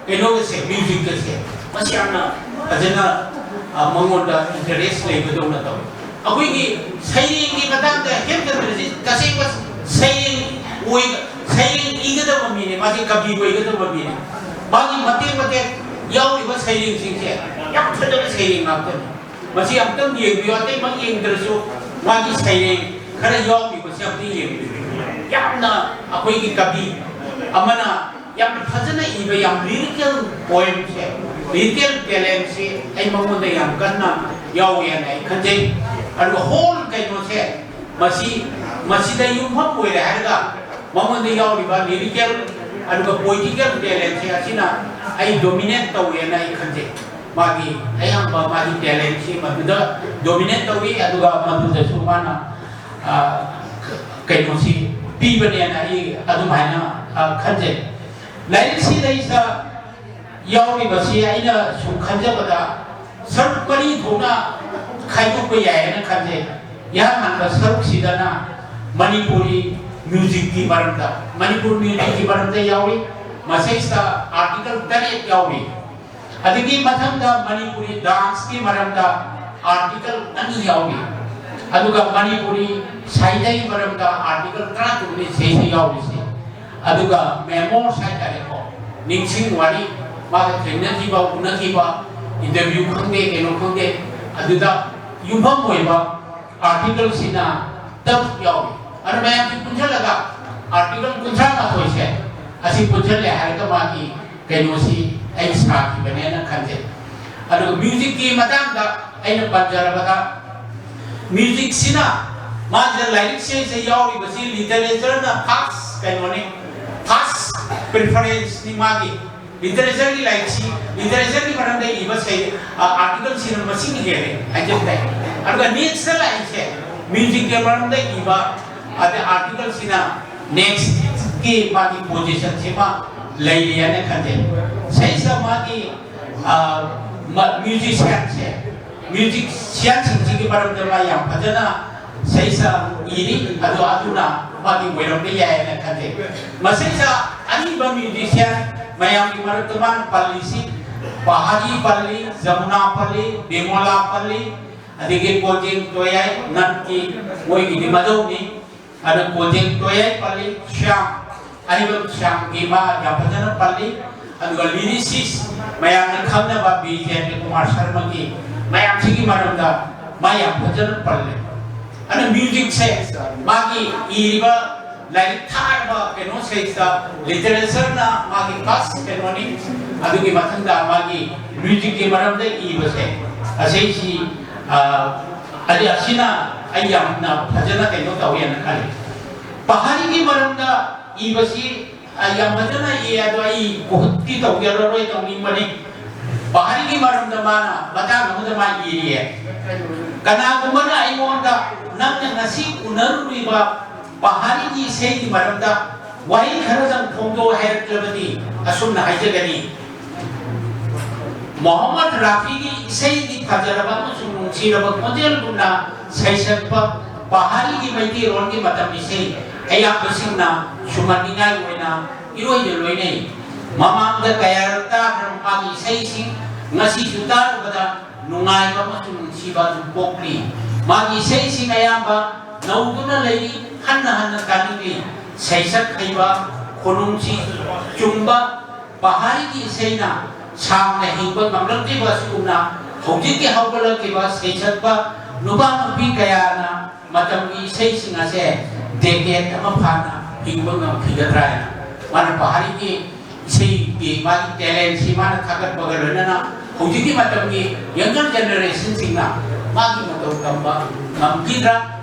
ꯀꯩꯅꯣꯒꯁꯦ, music ꯀꯁꯦ, ꯃꯁꯤ ꯌꯥꯝꯅ ꯐꯖꯅ, ꯑ, ꯃꯉꯣꯟꯗ interest ꯂꯩꯕꯗꯧꯅ ꯇꯧꯏ꯫ ꯑꯩꯈꯣꯏꯒꯤ ꯁꯩꯔꯦꯡꯒꯤ ꯃꯇꯥꯡꯗ ꯍꯦꯝꯆꯟꯗ꯭ꯔꯁꯤ ꯇꯁꯦꯡꯕ ꯁꯩꯔꯦꯡ ꯑꯣꯏ-, ꯁꯩꯔꯦꯡ ꯏꯒꯗꯕ ꯃꯤꯅꯤ, ꯃꯥꯁꯤ ꯀꯕꯤ ꯑꯣꯏꯒꯗꯕ ꯃꯤꯅꯤ꯫ ꯃꯥꯒꯤ ꯃꯇꯦꯛ ꯃꯇꯦꯛ ꯌꯥꯎꯔꯤꯕ ꯁꯩꯔꯦꯡꯁꯤꯡꯁꯦ ꯌꯥꯝ ꯐꯖꯕ ꯁꯩꯔꯦꯡ ꯉꯥꯛꯇꯅꯤ꯫ ꯃꯁꯤ ꯑꯃꯨꯛꯇꯪ ꯌꯦꯡꯕꯤꯌꯨ, ꯑꯇꯩꯃꯛ ꯌꯦꯡꯗ꯭ꯔꯁꯨ ꯃꯥꯒꯤ ꯁꯩꯔꯦꯡ ꯈꯔ ꯌꯥꯎꯔꯤꯕꯁꯦ ꯑꯃꯨꯛꯇꯪ ꯌꯦꯡꯕꯤꯌꯨ꯫ ꯌꯥꯝꯅ ꯑꯩꯈꯣꯏꯒꯤ ꯀꯕꯤ ꯑꯃꯅ ꯌꯥꯝ ꯐꯖꯅ ꯏꯕ, ꯌꯥꯝ lyrical poem ꯁꯦ, lyrical talent ꯁꯤ ꯑꯩ ꯃꯉꯣꯟꯗ ꯌꯥꯝ ꯀꯟꯅ ꯌꯥꯎꯋꯦ ꯍꯥꯏꯅ ꯑꯩ ꯈꯟꯖꯩ꯫ ꯑꯗꯨꯒ whole ꯀꯩꯅꯣꯁꯦ, ꯃꯁꯤ, ꯃꯁꯤꯗ ꯌꯨꯝꯐꯝ ꯑꯣꯏꯔꯦ ꯍꯥꯏꯔꯒ ꯃꯉꯣꯟꯗ ꯌꯥꯎꯔꯤꯕ lyrical ꯑꯗꯨꯒ poetical talent ꯁꯦ ꯑꯁꯤꯅ ꯑꯩ dominate ꯇꯧꯋꯦꯅ ꯑꯩ ꯈꯟꯖꯩ꯫ ꯃꯥꯒꯤ ꯑꯌꯥꯝꯕ ꯃꯥꯒꯤ talentꯁꯤ ꯃꯗꯨꯗ dominate ꯇꯧꯏ, ꯑꯗꯨꯒ ꯃꯗꯨꯗꯁꯨ ꯃꯥꯅ, ꯑ, ꯀꯩꯅꯣꯁꯤ ꯄꯤꯕꯅꯦꯅ ꯑꯩ ꯑꯗꯨꯃꯥꯏꯅ, ꯑ, ꯈꯟꯖꯩ꯫ ꯂꯥꯏꯔꯤꯛꯁꯤꯗꯩꯁꯤꯗ ꯌꯥꯎꯔꯤꯕꯁꯤ ꯑꯩꯅ ꯁꯨꯝ ꯈꯟꯖꯕꯗ ꯁꯔꯨꯛ ꯃꯔꯤ ꯊꯣꯛꯅ ꯈꯥꯏꯗꯣꯛꯄ ꯌꯥꯏ ꯍꯥꯏꯅ ꯈꯟꯖꯩ꯫ ꯏꯍꯥꯟ ꯍꯥꯟꯕ ꯁꯔꯨꯛꯁꯤꯗꯅ ꯃꯅꯤꯄꯨꯔꯤ musicꯀꯤ ꯃꯔꯝꯗ, ꯃꯅꯤꯄꯨꯔ musicꯀꯤ ꯃꯔꯝꯗ ꯌꯥꯎꯏ꯫ ꯃꯁꯤꯗꯩꯁꯤꯗ article ꯇꯔꯦꯠ ꯌꯥꯎꯔꯤ꯫ ꯑꯗꯨꯒꯤ ꯃꯊꯪꯗ ꯃꯅꯤꯄꯨꯔꯤ danceꯀꯤ ꯃꯔꯝꯗ article ꯑꯅꯤ ꯌꯥꯎꯔꯤ꯫ ꯑꯗꯨꯒ ꯃꯅꯤꯄꯨꯔꯤ ꯁꯥꯍꯤꯇ꯭ꯌꯒꯤ ꯃꯔꯝꯗ article ꯇꯔꯥꯇꯔꯨꯛꯅꯤ ꯁꯤꯗꯩꯁꯤꯗ ꯌꯥꯎꯔꯤꯁꯦ꯫ ꯑꯗꯨꯒ memoirs ꯍꯥꯏꯇꯥꯔꯦꯀꯣ, ꯅꯤꯡꯁꯤꯡ ꯋꯥꯔꯤ, ꯃꯥꯒ ꯊꯦꯡꯅꯈꯤꯕ, ꯎꯅꯈꯤꯕ, interview ꯈꯪꯗꯦ, ꯀꯩꯅꯣ ꯈꯪꯗꯦ, ꯑꯗꯨꯗ ꯌꯨꯝꯐꯝ ꯑꯣꯏꯕ articleꯁꯤꯅ ꯇꯔꯨꯛ ꯌꯥꯎꯏ꯫ ꯑꯗꯨ ꯃꯌꯥꯝꯁꯤ ꯄꯨꯟꯁꯤꯜꯂꯒ article ꯀꯨꯟꯊ꯭ꯔꯥ ꯃꯥꯊꯣꯏꯁꯦ ꯑꯁꯤ ꯄꯨꯟꯁꯤꯜꯂꯦ ꯍꯥꯏꯔꯒ ꯃꯥꯒꯤ ꯀꯩꯅꯣꯁꯤ ꯑꯩ ꯁꯥꯈꯤꯕꯅꯦꯅ ꯈꯟꯖꯩ꯫ ꯑꯗꯨꯒ musicꯀꯤ ꯃꯇꯥꯡꯗ ꯑꯩꯅ ꯄꯟꯖꯔꯕꯗ, musicꯁꯤꯅ ꯃꯥꯁꯤꯗ ꯂꯥꯏꯔꯤꯛꯁꯤꯗ ꯌꯥꯎꯔꯤꯕꯁꯤ literatureꯅ first ꯀꯩꯅꯣꯅꯤ, first preferenceꯅꯤ ꯃꯥꯒꯤ꯫ Literatureꯒꯤ ꯂꯥꯏꯔꯤꯛꯁꯤ, literatureꯒꯤ ꯃꯔꯝꯗ ꯏꯕ ꯁꯩ-, ꯑ, articleꯁꯤꯅ ꯃꯁꯤꯡ ꯍꯦꯜꯂꯦ ꯍꯥꯏꯖꯕ ꯇꯥꯏ꯫ ꯑꯗꯨꯒ nextꯇ ꯂꯥꯛꯏꯁꯦ musicꯀꯤ ꯃꯔꯝꯗ ꯏꯕ ꯑꯗ articleꯁꯤꯅ nextꯀꯤ ꯃꯥꯒꯤ positionꯁꯤꯃ ꯂꯩꯔꯤ ꯍꯥꯏꯅ ꯈꯟꯖꯩ꯫ ꯁꯤꯗꯩꯁꯤꯗ ꯃꯥꯒꯤ, ꯑ, ꯃ-, musicianꯁꯦ, musicianꯁꯤꯡꯁꯤꯒꯤ ꯃꯔꯝꯗ ꯃꯥ ꯌꯥꯝ ꯐꯖꯅ ꯁꯤꯗꯩꯁꯤꯗ ꯏꯔꯤ, ꯑꯗꯣ ꯑꯗꯨꯅ ꯃꯥꯒꯤ ꯑꯣꯏꯔꯝꯕ ꯌꯥꯏ ꯍꯥꯏꯅ ꯈꯟꯖꯩ꯫ ꯃꯁꯤꯗ ꯑꯔꯤꯕ musician ꯃꯌꯥꯝꯒꯤ ꯃꯔꯛꯇ ꯃꯥꯅ ꯄꯜꯂꯤꯁꯤ ꯄꯍꯥꯔꯤ ꯄꯜꯂꯤ, ꯖꯃꯨꯅꯥ ꯄꯜꯂꯤ, ꯕꯤꯃꯣꯂꯥ ꯄꯜꯂꯤ, ꯑꯗꯒꯤ ꯀꯣꯖꯦꯡ ꯇꯣꯌꯥꯏ, ꯅꯠꯀꯤ ꯃꯣꯏꯒꯤꯗꯤ ꯃꯗꯧꯅꯤ꯫ ꯑꯗ ꯀꯣꯖꯦꯡ ꯇꯣꯌꯥꯏ ꯄꯜꯂꯤ, ꯁ꯭ꯌꯥꯝ, ꯑꯔꯤꯕꯝ ꯁ꯭ꯌꯥꯝꯒꯤ ꯃꯥ ꯌꯥꯝ ꯐꯖꯅ ꯄꯜꯂꯤ꯫ ꯑꯗꯨꯒ lyricist ꯃꯌꯥꯝꯅ ꯈꯪꯅꯕ ꯕꯤꯖꯦꯟꯗ꯭ꯔ ꯀꯨꯃꯥꯔ ꯁꯔꯃꯒꯤ ꯃꯌꯥꯝꯁꯤꯒꯤ ꯃꯔꯝꯗ ꯃꯥ ꯌꯥꯝ ꯐꯖꯅ ꯄꯜꯂꯦ꯫ ꯑꯗꯨꯅ musicꯁꯦ ꯃꯥꯒꯤ ꯏꯔꯤꯕ ꯂꯥꯏꯔꯤꯛ ꯊꯥꯔꯕ ꯀꯩꯅꯣ ꯁꯤꯗꯩꯁꯤꯗ literatureꯅ ꯃꯥꯒꯤ first ꯀꯩꯅꯣꯅꯤ꯫ ꯑꯗꯨꯒꯤ ꯃꯊꯪꯗ ꯃꯥꯒꯤ musicꯀꯤ ꯃꯔꯝꯗ ꯏꯕꯁꯦ ꯑꯁꯤꯁꯤ, ꯑ, ꯑꯗꯤ ꯑꯁꯤꯅ ꯑꯩ ꯌꯥꯝꯅ ꯐꯖꯅ ꯀꯩꯅꯣ ꯇꯧꯋꯦꯅ ꯈꯜꯂꯤ꯫ ꯄꯍꯥꯔꯤꯒꯤ ꯃꯔꯝꯗ ꯏꯕꯁꯤ ꯑꯩ ꯌꯥꯝ ꯐꯖꯅ ꯏ, ꯑꯗꯣ ꯑꯩ ꯀꯣꯍꯨꯠꯇꯤ ꯇꯧꯖꯔꯔꯣꯏ, ꯇꯧꯅꯤꯡꯕꯅꯤ꯫ ꯄꯍꯥꯔꯤꯒꯤ ꯃꯔꯝꯗ ꯃꯥꯅ ꯃꯇꯥꯡ ꯑꯃꯗ ꯃꯥ ꯏꯔꯤꯌꯦ, "ꯀꯅꯥꯒꯨꯝꯕꯅ ꯑꯩꯉꯣꯟꯗ ꯅꯪꯅ ꯉꯁꯤ ꯎꯅꯔꯨꯔꯤꯕ ꯄꯍꯥꯔꯤꯒꯤ ꯏꯁꯩꯒꯤ ꯃꯔꯝꯗ ꯋꯥꯍꯩ ꯈꯔꯗꯪ ꯐꯣꯡꯗꯣꯛ ꯍꯥꯏꯔꯛꯂꯕꯗꯤ ꯑꯁꯨꯝꯅ ꯍꯥꯏꯖꯒꯅꯤ, ꯃꯣꯍꯝꯃꯗ ꯔꯥꯐꯤꯒꯤ ꯏꯁꯩꯒꯤ ꯐꯖꯔꯕ ꯑꯃꯁꯨꯡ ꯅꯨꯡꯁꯤꯔꯕ ꯈꯣꯟꯖꯦꯜꯒꯨꯝꯅ ꯁꯩꯁꯛꯄ ꯄꯍꯥꯔꯤꯒꯤ ꯃꯩꯇꯩꯂꯣꯟꯒꯤ ꯃꯇꯝ ꯏꯁꯩ ꯑꯌꯥꯝꯕꯁꯤꯡꯅ ꯁꯨꯝꯍꯠꯅꯤꯡꯉꯥꯏ ꯑꯣꯏꯅ ꯏꯔꯣꯏꯗ ꯂꯣꯏꯅꯩ꯫ ꯃꯃꯥꯡꯗ ꯀꯌꯥꯔꯛ ꯇꯥꯈ꯭ꯔꯕ ꯃꯥꯒꯤ ꯏꯁꯩꯁꯤꯡ ꯉꯁꯤꯁꯨ ꯇꯥꯔꯨꯕꯗ ꯅꯨꯡꯉꯥꯏꯕ ꯑꯃꯁꯨꯡ ꯅꯨꯡꯁꯤꯕ ꯑꯗꯨ ꯄꯣꯛꯂꯤ꯫ ꯃꯥꯒꯤ ꯏꯁꯩꯁꯤꯡ ꯑꯌꯥꯝꯕ ꯅꯧꯗꯨꯅ ꯂꯩꯔꯤ, ꯍꯟꯅ ꯍꯟꯅ ꯇꯥꯅꯤꯡꯂꯤ꯫ ꯁꯩꯁꯛ ꯍꯩꯕ, ꯈꯨꯅꯨꯡꯁꯤ ꯆꯨꯝꯕ ꯄꯍꯥꯔꯤꯒꯤ ꯏꯁꯩꯅ ꯁꯥꯡꯅ ꯍꯤꯡꯕ ꯉꯝꯂꯛꯂꯤꯕ ꯑꯁꯤꯒꯨꯝꯅ ꯍꯧꯖꯤꯛꯀꯤ ꯍꯧꯒꯠꯂꯛꯂꯤꯕ ꯁꯩꯁꯛꯄ ꯅꯨꯄꯥ ꯅꯨꯄꯤ ꯀꯌꯥꯅ ꯃꯇꯝꯒꯤ ꯏꯁꯩꯁꯤꯡ ꯑꯁꯦ ꯗꯦꯀꯦꯗ ꯑꯃ ꯐꯥꯅ ꯍꯤꯡꯕ ꯉꯝꯈꯤꯒꯗ꯭ꯔꯥ ꯍꯥꯏꯅ ꯃꯥꯅ ꯄꯍꯥꯔꯤꯒꯤ ꯏꯁꯩꯒꯤ ꯃꯥꯒꯤ ꯇꯦꯂꯦꯟꯁꯤ ꯃꯥꯅ ꯊꯥꯒꯠꯄꯒ ꯂꯣꯏꯅꯅ ꯍꯧꯖꯤꯛꯀꯤ ꯃꯇꯝꯒꯤ ꯌꯪꯒꯔ ꯖꯦꯅꯦꯔꯦꯁꯟꯁꯤꯡꯅ ꯃꯥꯒꯤ ꯃꯇꯧ ꯇꯝꯕ ꯉꯝꯈꯤꯗ꯭ꯔꯥ,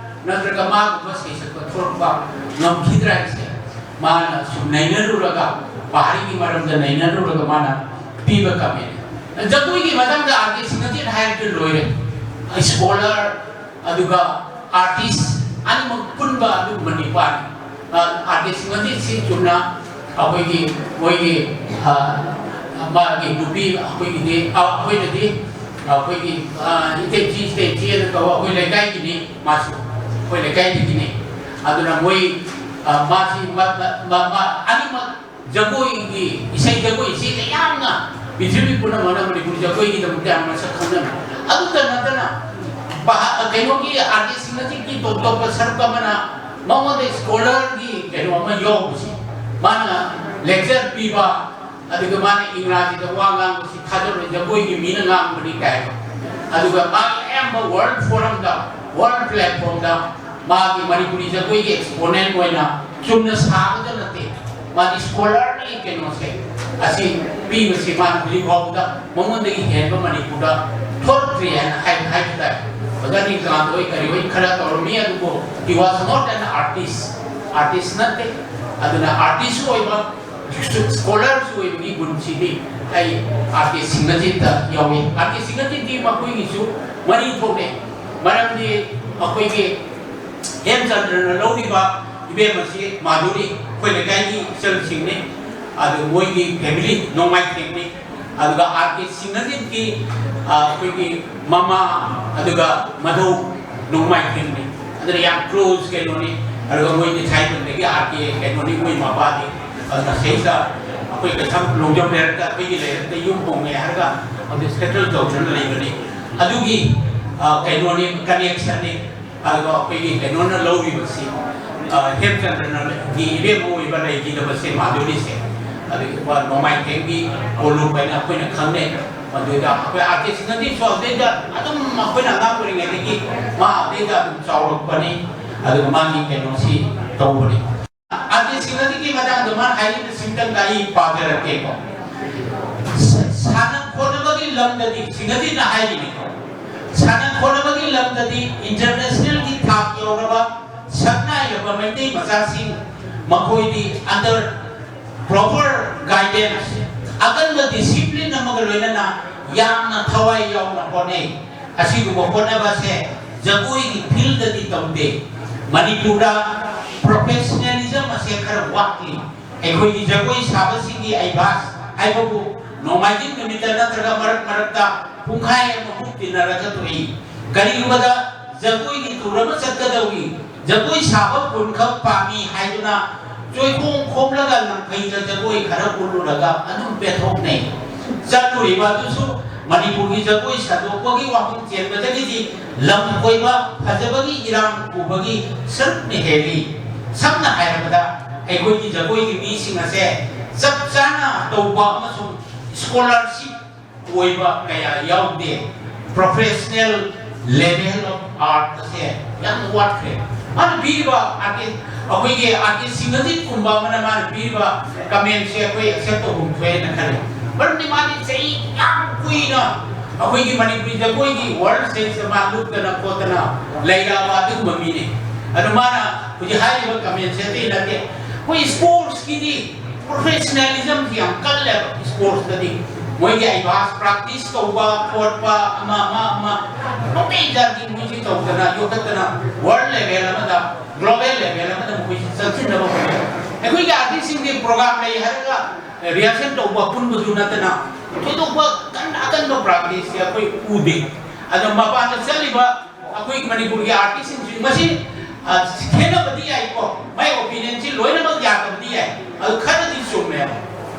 ꯅꯠꯇ꯭ꯔꯒ ꯃꯥꯒꯨꯝꯕ ꯁꯩꯁꯛꯄ ꯊꯣꯛꯂꯛꯄ ꯉꯝꯈꯤꯗ꯭ꯔꯥ ꯍꯥꯏꯕꯁꯦ ꯃꯥꯅ ꯁꯨꯝ ꯅꯩꯅꯔꯨꯔꯒ, ꯄꯍꯥꯔꯤꯒꯤ ꯃꯔꯝꯗ ꯅꯩꯅꯔꯨꯔꯒ ꯃꯥꯅ ꯄꯤꯕ ꯀꯃꯦꯟ꯫ ꯖꯒꯣꯏꯒꯤ ꯃꯇꯥꯡꯗ ꯑꯥꯔ ꯀꯦ ꯁꯤꯡꯅꯖꯤꯠ ꯍꯥꯏꯔꯗꯤ ꯂꯣꯏꯔꯦ꯫ ꯁ꯭ꯀꯣꯂꯔ, ꯑꯗꯨꯒ ꯑꯥꯔꯇꯤꯁ ꯑꯅꯤꯃꯛ ꯄꯨꯟꯕ ꯑꯗꯨꯒꯨꯝꯕ ꯅꯤꯄꯥꯅꯤ꯫ ꯑꯥꯔꯇꯤꯁ ꯃꯇꯤꯛꯁꯤ ꯆꯨꯝꯅ ꯑꯩꯈꯣꯏꯒꯤ, ꯃꯣꯏꯒꯤ, ꯑ, ꯃꯥꯒꯤ ꯅꯨꯄꯤ ꯑꯩꯈꯣꯏꯒꯤꯗꯤ, ꯑ, ꯑꯩꯈꯣꯏꯗꯗꯤ ꯑꯩꯈꯣꯏꯒꯤ, ꯑ, ꯏꯇꯩꯁꯤ, ꯏꯇꯩꯁꯤ ꯍꯥꯏꯅ ꯀꯧꯕ ꯑꯩꯈꯣꯏ ꯂꯩꯀꯥꯏꯒꯤꯅꯤ꯫ ꯃꯥꯁꯨ ꯑꯩꯈꯣꯏ ꯂꯩꯀꯥꯏꯗꯒꯤꯅꯤ꯫ ꯑꯗꯨꯅ ꯃꯣꯏ, ꯑ, ꯃꯥꯁꯤ ꯃ-, ꯃ-, ꯃ-, ꯃ-, ꯑꯅꯤꯃꯛ ꯖꯒꯣꯏꯒꯤ, ꯏꯁꯩ ꯖꯒꯣꯏ ꯏꯁꯩꯗ ꯌꯥꯝꯅ ꯄ꯭ꯔꯤꯊꯤꯕꯤ ꯄꯨꯝꯅꯃꯛꯅ ꯃꯅꯤꯄꯨꯔꯤ ꯖꯒꯣꯏꯒꯤꯗꯃꯛꯇ ꯌꯥꯝꯅ ꯃꯁꯛ ꯈꯪꯅꯔꯦ꯫ ꯑꯗꯨꯇ ꯅꯠꯇꯅ ꯚꯥ-, ꯀꯩꯅꯣꯒꯤ ꯑꯥꯔꯇꯤꯁꯁꯤꯡ ꯑꯁꯤꯒꯤ ꯇꯣꯞ ꯇꯣꯞꯄ ꯁꯔꯨꯛ ꯑꯃꯅ ꯃꯉꯣꯟꯗ ꯁ꯭ꯀꯣꯂꯔꯒꯤ ꯀꯩꯅꯣ ꯑꯃ ꯌꯥꯎꯕꯁꯤ, ꯃꯥꯅ ꯂꯦꯛꯆꯔ ꯄꯤꯕ, ꯑꯗꯨꯒ ꯃꯥꯅ ꯏꯪꯒ꯭ꯔꯥꯖꯤꯗ ꯋꯥ ꯉꯥꯡꯕꯁꯤ ꯊꯥꯖꯔꯣꯏ, ꯖꯒꯣꯏꯒꯤ ꯃꯤꯅ ꯉꯥꯡꯕꯅꯤ ꯀꯥꯏꯅ꯫ ꯑꯗꯨꯒ ꯃꯥꯒꯤ ꯑꯌꯥꯝꯕ ꯋꯥꯔꯜ ꯐꯣꯔꯝꯗ, ꯋꯥꯔꯜ ꯄ꯭ꯂꯦꯠꯐꯣꯔꯝꯗ ꯃꯥꯒꯤ ꯃꯅꯤꯄꯨꯔꯤ ꯖꯒꯣꯏꯒꯤ ꯑꯦꯛꯁꯄꯣꯅꯦꯟ ꯑꯣꯏꯅ ꯆꯨꯝꯅ ꯁꯥꯕꯗ ꯅꯠꯇꯦ, ꯃꯥꯗꯤ ꯁ꯭ꯀꯣꯂꯔꯒꯤ ꯀꯩꯅꯣꯁꯦ, ꯑꯁꯤ ꯄꯤꯕꯁꯤ ꯃꯥꯅ ꯍꯧꯖꯤꯛ ꯐꯥꯎꯕꯗ ꯃꯉꯣꯟꯗꯒꯤ ꯍꯦꯟꯕ ꯃꯅꯤꯄꯨꯔꯗ ꯊꯣꯛꯇ꯭ꯔꯤ ꯍꯥꯏꯅ ꯍꯥꯏ-, ꯍꯥꯏꯕ ꯇꯥꯏ꯫ ꯑꯣꯖꯥ ꯅꯤꯂꯀꯥꯟꯇ ꯍꯣꯏ ꯀꯔꯤ ꯍꯣꯏ ꯈꯔ ꯇꯧꯔꯝꯃꯤ, ꯑꯗꯨꯕꯨ he was not an artist, artist ꯅꯠꯇꯦ꯫ ꯑꯗꯨꯅ ꯑꯥꯔꯇꯤꯁ ꯑꯣꯏꯕ ꯁ꯭ꯀꯣꯂꯔꯁꯨ ꯑꯣꯏꯕꯒꯤ ꯒꯨꯟꯁꯤꯗꯤ ꯑꯩ ꯑꯥꯔ ꯀꯦ ꯁꯤꯡꯅꯖꯤꯠꯇ ꯌꯥꯎꯏ꯫ ꯑꯥꯔ ꯀꯦ ꯁꯤꯡꯅꯖꯤꯠꯇꯤ ꯃꯈꯣꯏꯒꯤꯁꯨ ꯃꯔꯤ ꯊꯣꯛꯅꯩ꯫ ꯃꯔꯝꯗꯤ ꯑꯩꯈꯣꯏꯒꯤ ꯍꯦꯝꯆꯟꯗ꯭ꯔꯅ ꯂꯧꯔꯤꯕ ꯏꯕꯦꯝ ꯑꯁꯤ ꯃꯥꯙꯨꯔꯤ, ꯑꯩꯈꯣꯏ ꯂꯩꯀꯥꯏꯒꯤ ꯏꯆꯜꯁꯤꯡꯅꯤ꯫ ꯑꯗꯨ ꯃꯣꯏꯒꯤ ꯐꯦꯃꯤꯂꯤ ꯅꯣꯡꯃꯥꯏꯊꯦꯡꯅꯤ꯫ ꯑꯗꯨꯒ ꯑꯥꯔ ꯀꯦ ꯁꯤꯡꯅꯖꯤꯠꯀꯤ, ꯑ, ꯑꯩꯈꯣꯏꯒꯤ ꯃꯃꯥ, ꯑꯗꯨꯒ ꯃꯙꯧ ꯅꯣꯡꯃꯥꯏꯊꯦꯡꯅꯤ꯫ ꯑꯗꯨꯅ ꯌꯥꯝ ꯀ꯭ꯂꯣꯖ ꯀꯩꯅꯣꯅꯤ꯫ ꯑꯗꯨꯒ ꯃꯣꯏꯗꯤ ꯊꯥꯏꯅꯗꯒꯤ ꯑꯥꯔ ꯀꯦ ꯀꯩꯅꯣꯅꯤ, ꯃꯣꯏ ꯃꯄꯥꯗꯤ꯫ ꯑꯗꯨꯅ ꯁꯤꯗꯩꯁꯤꯗ ꯑꯩꯈꯣꯏ ꯀꯩꯁꯥꯝ ꯂꯣꯡꯖꯝ ꯂꯩꯔꯛꯇ, ꯑꯩꯈꯣꯏꯒꯤ ꯂꯩꯔꯛꯇ ꯌꯨꯝ ꯍꯣꯡꯉꯦ ꯍꯥꯏꯔꯒ ꯍꯧꯖꯤꯛ ꯁꯦꯇꯜ ꯇꯧꯗꯨꯅ ꯂꯩꯕꯅꯤ꯫ ꯑꯗꯨꯒꯤ, ꯑ, ꯀꯩꯅꯣꯅꯤ, ꯀꯅꯦꯛꯁꯟꯅꯤ꯫ ꯑꯗꯨꯒ ꯑꯩꯈꯣꯏꯒꯤ ꯀꯩꯅꯣꯅ ꯂꯧꯔꯤꯕꯁꯤ, ꯑ, ꯍꯦꯝꯆꯟꯗ꯭ꯔꯅꯒꯤ ꯏꯕꯦꯝꯃ ꯑꯣꯏꯕ ꯂꯩꯈꯤꯗꯕꯁꯦ, ꯃꯥꯙꯨꯔꯤꯁꯦ, ꯑꯗꯨꯒ ꯅꯣꯡꯃꯥꯏꯊꯦꯝꯒꯤ ꯀꯣꯂꯨꯞ ꯍꯥꯏꯅ ꯑꯩꯈꯣꯏꯅ ꯈꯪꯅꯩ꯫ ꯃꯗꯨꯗ ꯑꯩꯈꯣꯏ ꯑꯥꯔ ꯀꯦ ꯁꯤꯡꯅꯖꯤꯠꯁꯨ ꯑꯗꯩꯗ ꯑꯗꯨꯝ ꯑꯩꯈꯣꯏꯅ ꯑꯉꯥꯡ ꯑꯣꯏꯔꯤꯉꯩꯗꯒꯤ ꯃꯥ ꯑꯗꯩꯗ ꯑꯗꯨꯝ ꯆꯥꯎꯔꯛꯄꯅꯤ꯫ ꯑꯗꯨꯒ ꯃꯥꯒꯤ ꯀꯩꯅꯣꯁꯤ ꯇꯧꯕꯅꯤ꯫ ꯑꯥꯔ ꯀꯦ ꯁꯤꯡꯅꯖꯤꯠꯀꯤ ꯃꯇꯥꯡꯗ ꯃꯥꯅ ꯍꯥꯏꯔꯤꯕꯁꯤꯡꯇꯪ ꯑꯩ ꯄꯥꯖꯔꯛꯀꯦꯀꯣ꯫ ꯁ-, ꯁꯥꯟꯅ ꯈꯣꯠꯅꯕꯒꯤ ꯂꯝꯗꯗꯤ ꯁꯤꯡꯅꯖꯤꯠꯅ ꯍꯥꯏꯔꯤꯅꯤꯀꯣ, ꯁꯥꯟꯅ ꯈꯣꯠꯅꯕꯒꯤ ꯂꯝꯗꯗꯤ ꯏꯟꯇꯔꯅꯦꯁꯅꯦꯜꯒꯤ ꯊꯥꯛ ꯌꯧꯔꯕ ꯁꯛꯅꯥꯏꯔꯕ ꯃꯩꯇꯩ ꯃꯆꯥꯁꯤꯡ, ꯃꯈꯣꯏꯗꯤ under proper guidance, ꯑꯀꯟꯕ ꯗꯤꯁꯤꯄ꯭ꯂꯤꯟ ꯑꯃꯒ ꯂꯣꯏꯅꯅ ꯌꯥꯝꯅ ꯊꯋꯥꯏ ꯌꯥꯎꯅ ꯍꯣꯠꯅꯩ꯫ ꯑꯁꯤꯒꯨꯝꯕ ꯍꯣꯠꯅꯕꯁꯦ ꯖꯒꯣꯏꯒꯤ ꯐꯤꯜꯗꯗꯤ ꯇꯧꯗꯦ꯫ ꯃꯅꯤꯄꯨꯔꯗ ꯄ꯭ꯔꯣꯐꯦꯁꯅꯦꯂꯤꯖꯝ ꯑꯁꯦ ꯈꯔ ꯋꯥꯠꯂꯤ꯫ ꯑꯩꯈꯣꯏꯒꯤ ꯖꯒꯣꯏ ꯁꯥꯕꯁꯤꯡꯒꯤ ꯑꯩꯕꯥꯁ ꯍꯥꯏꯕꯕꯨ ꯅꯣꯡꯃꯥꯏꯖꯤꯡ ꯅꯨꯃꯤꯠꯇ ꯅꯠꯇ꯭ꯔꯒ ꯃꯔꯛ ꯃꯔꯛꯇ ꯄꯨꯡꯈꯥꯏ ꯑꯃꯃꯨꯛ ꯇꯤꯟꯅꯔꯒ ꯇꯣꯛꯏ꯫ ꯀꯔꯤꯒꯨꯝꯕꯗ ꯖꯒꯣꯏꯒꯤ ꯇꯨꯔ ꯑꯃ ꯆꯠꯀꯗꯧꯏ, ꯖꯒꯣꯏ ꯁꯥꯕ ꯀꯨꯟꯈꯛ ꯄꯥꯝꯃꯤ ꯍꯥꯏꯗꯨꯅ ꯆꯣꯏꯈꯣꯡ ꯈꯣꯝꯂꯒ ꯂꯪꯐꯩꯗ ꯖꯒꯣꯏ ꯈꯔ ꯎꯠꯂꯨꯔꯒ ꯑꯗꯨꯝ ꯄꯦꯊꯣꯛꯅꯩ꯫ ꯆꯠꯂꯨꯔꯤꯕ ꯑꯗꯨꯁꯨ ꯃꯅꯤꯄꯨꯔꯒꯤ ꯖꯒꯣꯏ ꯁꯟꯗꯣꯛꯄꯒꯤ ꯋꯥꯐꯝ ꯆꯦꯟꯕꯗꯒꯤꯗꯤ ꯂꯝ ꯀꯣꯏꯕ ꯐꯖꯕꯒꯤ ꯏꯔꯥꯡ ꯄꯨꯕꯒꯤ ꯁꯔꯨꯛꯅ ꯍꯦꯜꯂꯤ꯫ ꯁꯝꯅ ꯍꯥꯏꯔꯕꯗ ꯑꯩꯈꯣꯏꯒꯤ ꯖꯒꯣꯏꯒꯤ ꯃꯤꯁꯤꯡ ꯑꯁꯦ ꯆꯞ ꯆꯥꯅ ꯇꯧꯕ ꯑꯃꯁꯨꯡ ꯁ꯭ꯀꯣꯂꯔꯁꯤꯞ ꯑꯣꯏꯕ ꯀꯌꯥ ꯌꯥꯎꯗꯦ꯫ ꯄ꯭ꯔꯣꯐꯦꯁꯅꯦꯜ ꯂꯦꯚꯦꯜ ꯑꯣꯐ ꯑꯥꯔꯠ ꯑꯁꯦ ꯌꯥꯝꯅ ꯋꯥꯠꯈ꯭ꯔꯦ꯫ ꯃꯥꯅ ꯄꯤꯔꯤꯕ ꯑꯥꯔꯇꯤꯁ, ꯑꯩꯈꯣꯏꯒꯤ ꯑꯥꯔꯇꯤꯁ ꯁꯤꯡꯅꯖꯤꯠꯀꯨꯝꯕ ꯑꯃꯅ ꯃꯥꯅ ꯄꯤꯔꯤꯕ ꯀꯃꯦꯟꯁꯦ ꯑꯩꯈꯣꯏ ꯑꯦꯛꯁꯦꯞ ꯇꯧꯐꯝ ꯊꯣꯛꯑꯦꯅ ꯈꯜꯂꯤ꯫ ꯃꯔꯝꯗꯤ ꯃꯥꯗꯤ ꯆꯍꯤ ꯌꯥꯝ ꯀꯨꯏꯅ ꯑꯩꯈꯣꯏꯒꯤ ꯃꯅꯤꯄꯨꯔꯤ ꯖꯒꯣꯏꯒꯤ ꯋꯥꯔꯜ ꯁ꯭ꯇꯦꯖꯇ ꯃꯥ ꯂꯨꯞꯇꯅ ꯈꯣꯠꯇꯅ ꯂꯩꯔꯛꯑꯕ ꯑꯗꯨꯒꯨꯝꯕ ꯃꯤꯅꯤ꯫ ꯑꯗꯨ ꯃꯥꯅ ꯍꯧꯖꯤꯛ ꯍꯥꯏꯔꯤꯕ ꯀꯃꯦꯟꯁꯦ ꯑꯇꯩ ꯅꯠꯇꯦ, ꯑꯩꯈꯣꯏ ꯁ꯭ꯄꯣꯔꯠꯁꯀꯤꯗꯤ ꯄ꯭ꯔꯣꯐꯦꯁꯅꯦꯂꯤꯖꯝꯁꯤ ꯌꯥꯝ ꯀꯜꯂꯦꯕ ꯁ꯭ꯄꯣꯔꯠꯁꯇꯗꯤ꯫ ꯃꯣꯏꯒꯤ ꯑꯩꯕꯥꯁ ꯄ꯭ꯔꯥꯛꯇꯤꯁ ꯇꯧꯕ ꯈꯣꯠꯄ ꯑꯃ ꯑꯃ ꯑꯃ ꯃꯩꯇꯩ ꯖꯥꯇꯤ ꯃꯣꯏꯁꯤ ꯇꯧꯗꯅ ꯌꯣꯛꯈꯠꯇꯅ ꯋꯥꯔꯜ ꯂꯦꯚꯦꯜ ꯑꯃꯗ, ꯒ꯭ꯂꯣꯕꯦꯜ ꯂꯦꯚꯦꯜ ꯑꯃꯗ ꯃꯈꯣꯏꯁꯤ ꯆꯪꯁꯤꯟꯅꯕ ꯍꯣꯠꯅꯩ꯫ ꯑꯩꯈꯣꯏꯒꯤ ꯑꯥꯔꯇꯤꯁꯁꯤꯡꯗꯤ ꯄ꯭ꯔꯣꯒ꯭ꯔꯥꯝ ꯂꯩ ꯍꯥꯏꯔꯒ ꯔꯤꯍꯔꯁꯦꯜ ꯇꯧꯕ ꯄꯨꯟꯕꯗꯨ ꯅꯠꯇꯅ ꯊꯣꯏꯗꯣꯛꯄ ꯀꯟꯅ ꯑꯀꯟꯕ ꯄ꯭ꯔꯥꯛꯇꯤꯁꯁꯦ ꯑꯩꯈꯣꯏ ꯎꯗꯦ꯫ ꯑꯗꯣ ꯃꯄꯥꯟꯗ ꯆꯠꯂꯤꯕ ꯑꯩꯈꯣꯏ ꯃꯅꯤꯄꯨꯔꯒꯤ ꯑꯥꯔꯇꯤꯁꯁꯤꯡꯁꯤ ꯃꯁꯤ, ꯑ, ꯈꯦꯠꯅꯕꯗꯤ ꯌꯥꯏꯀꯣ, ꯃꯥꯏ ꯑꯣꯄꯤꯅꯤꯌꯟꯁꯤ ꯂꯣꯏꯅꯃꯛ ꯌꯥꯗꯕꯗꯤ ꯌꯥꯏ, ꯑꯗꯨ ꯈꯔꯗꯤ ꯆꯨꯝꯃꯦꯕ꯫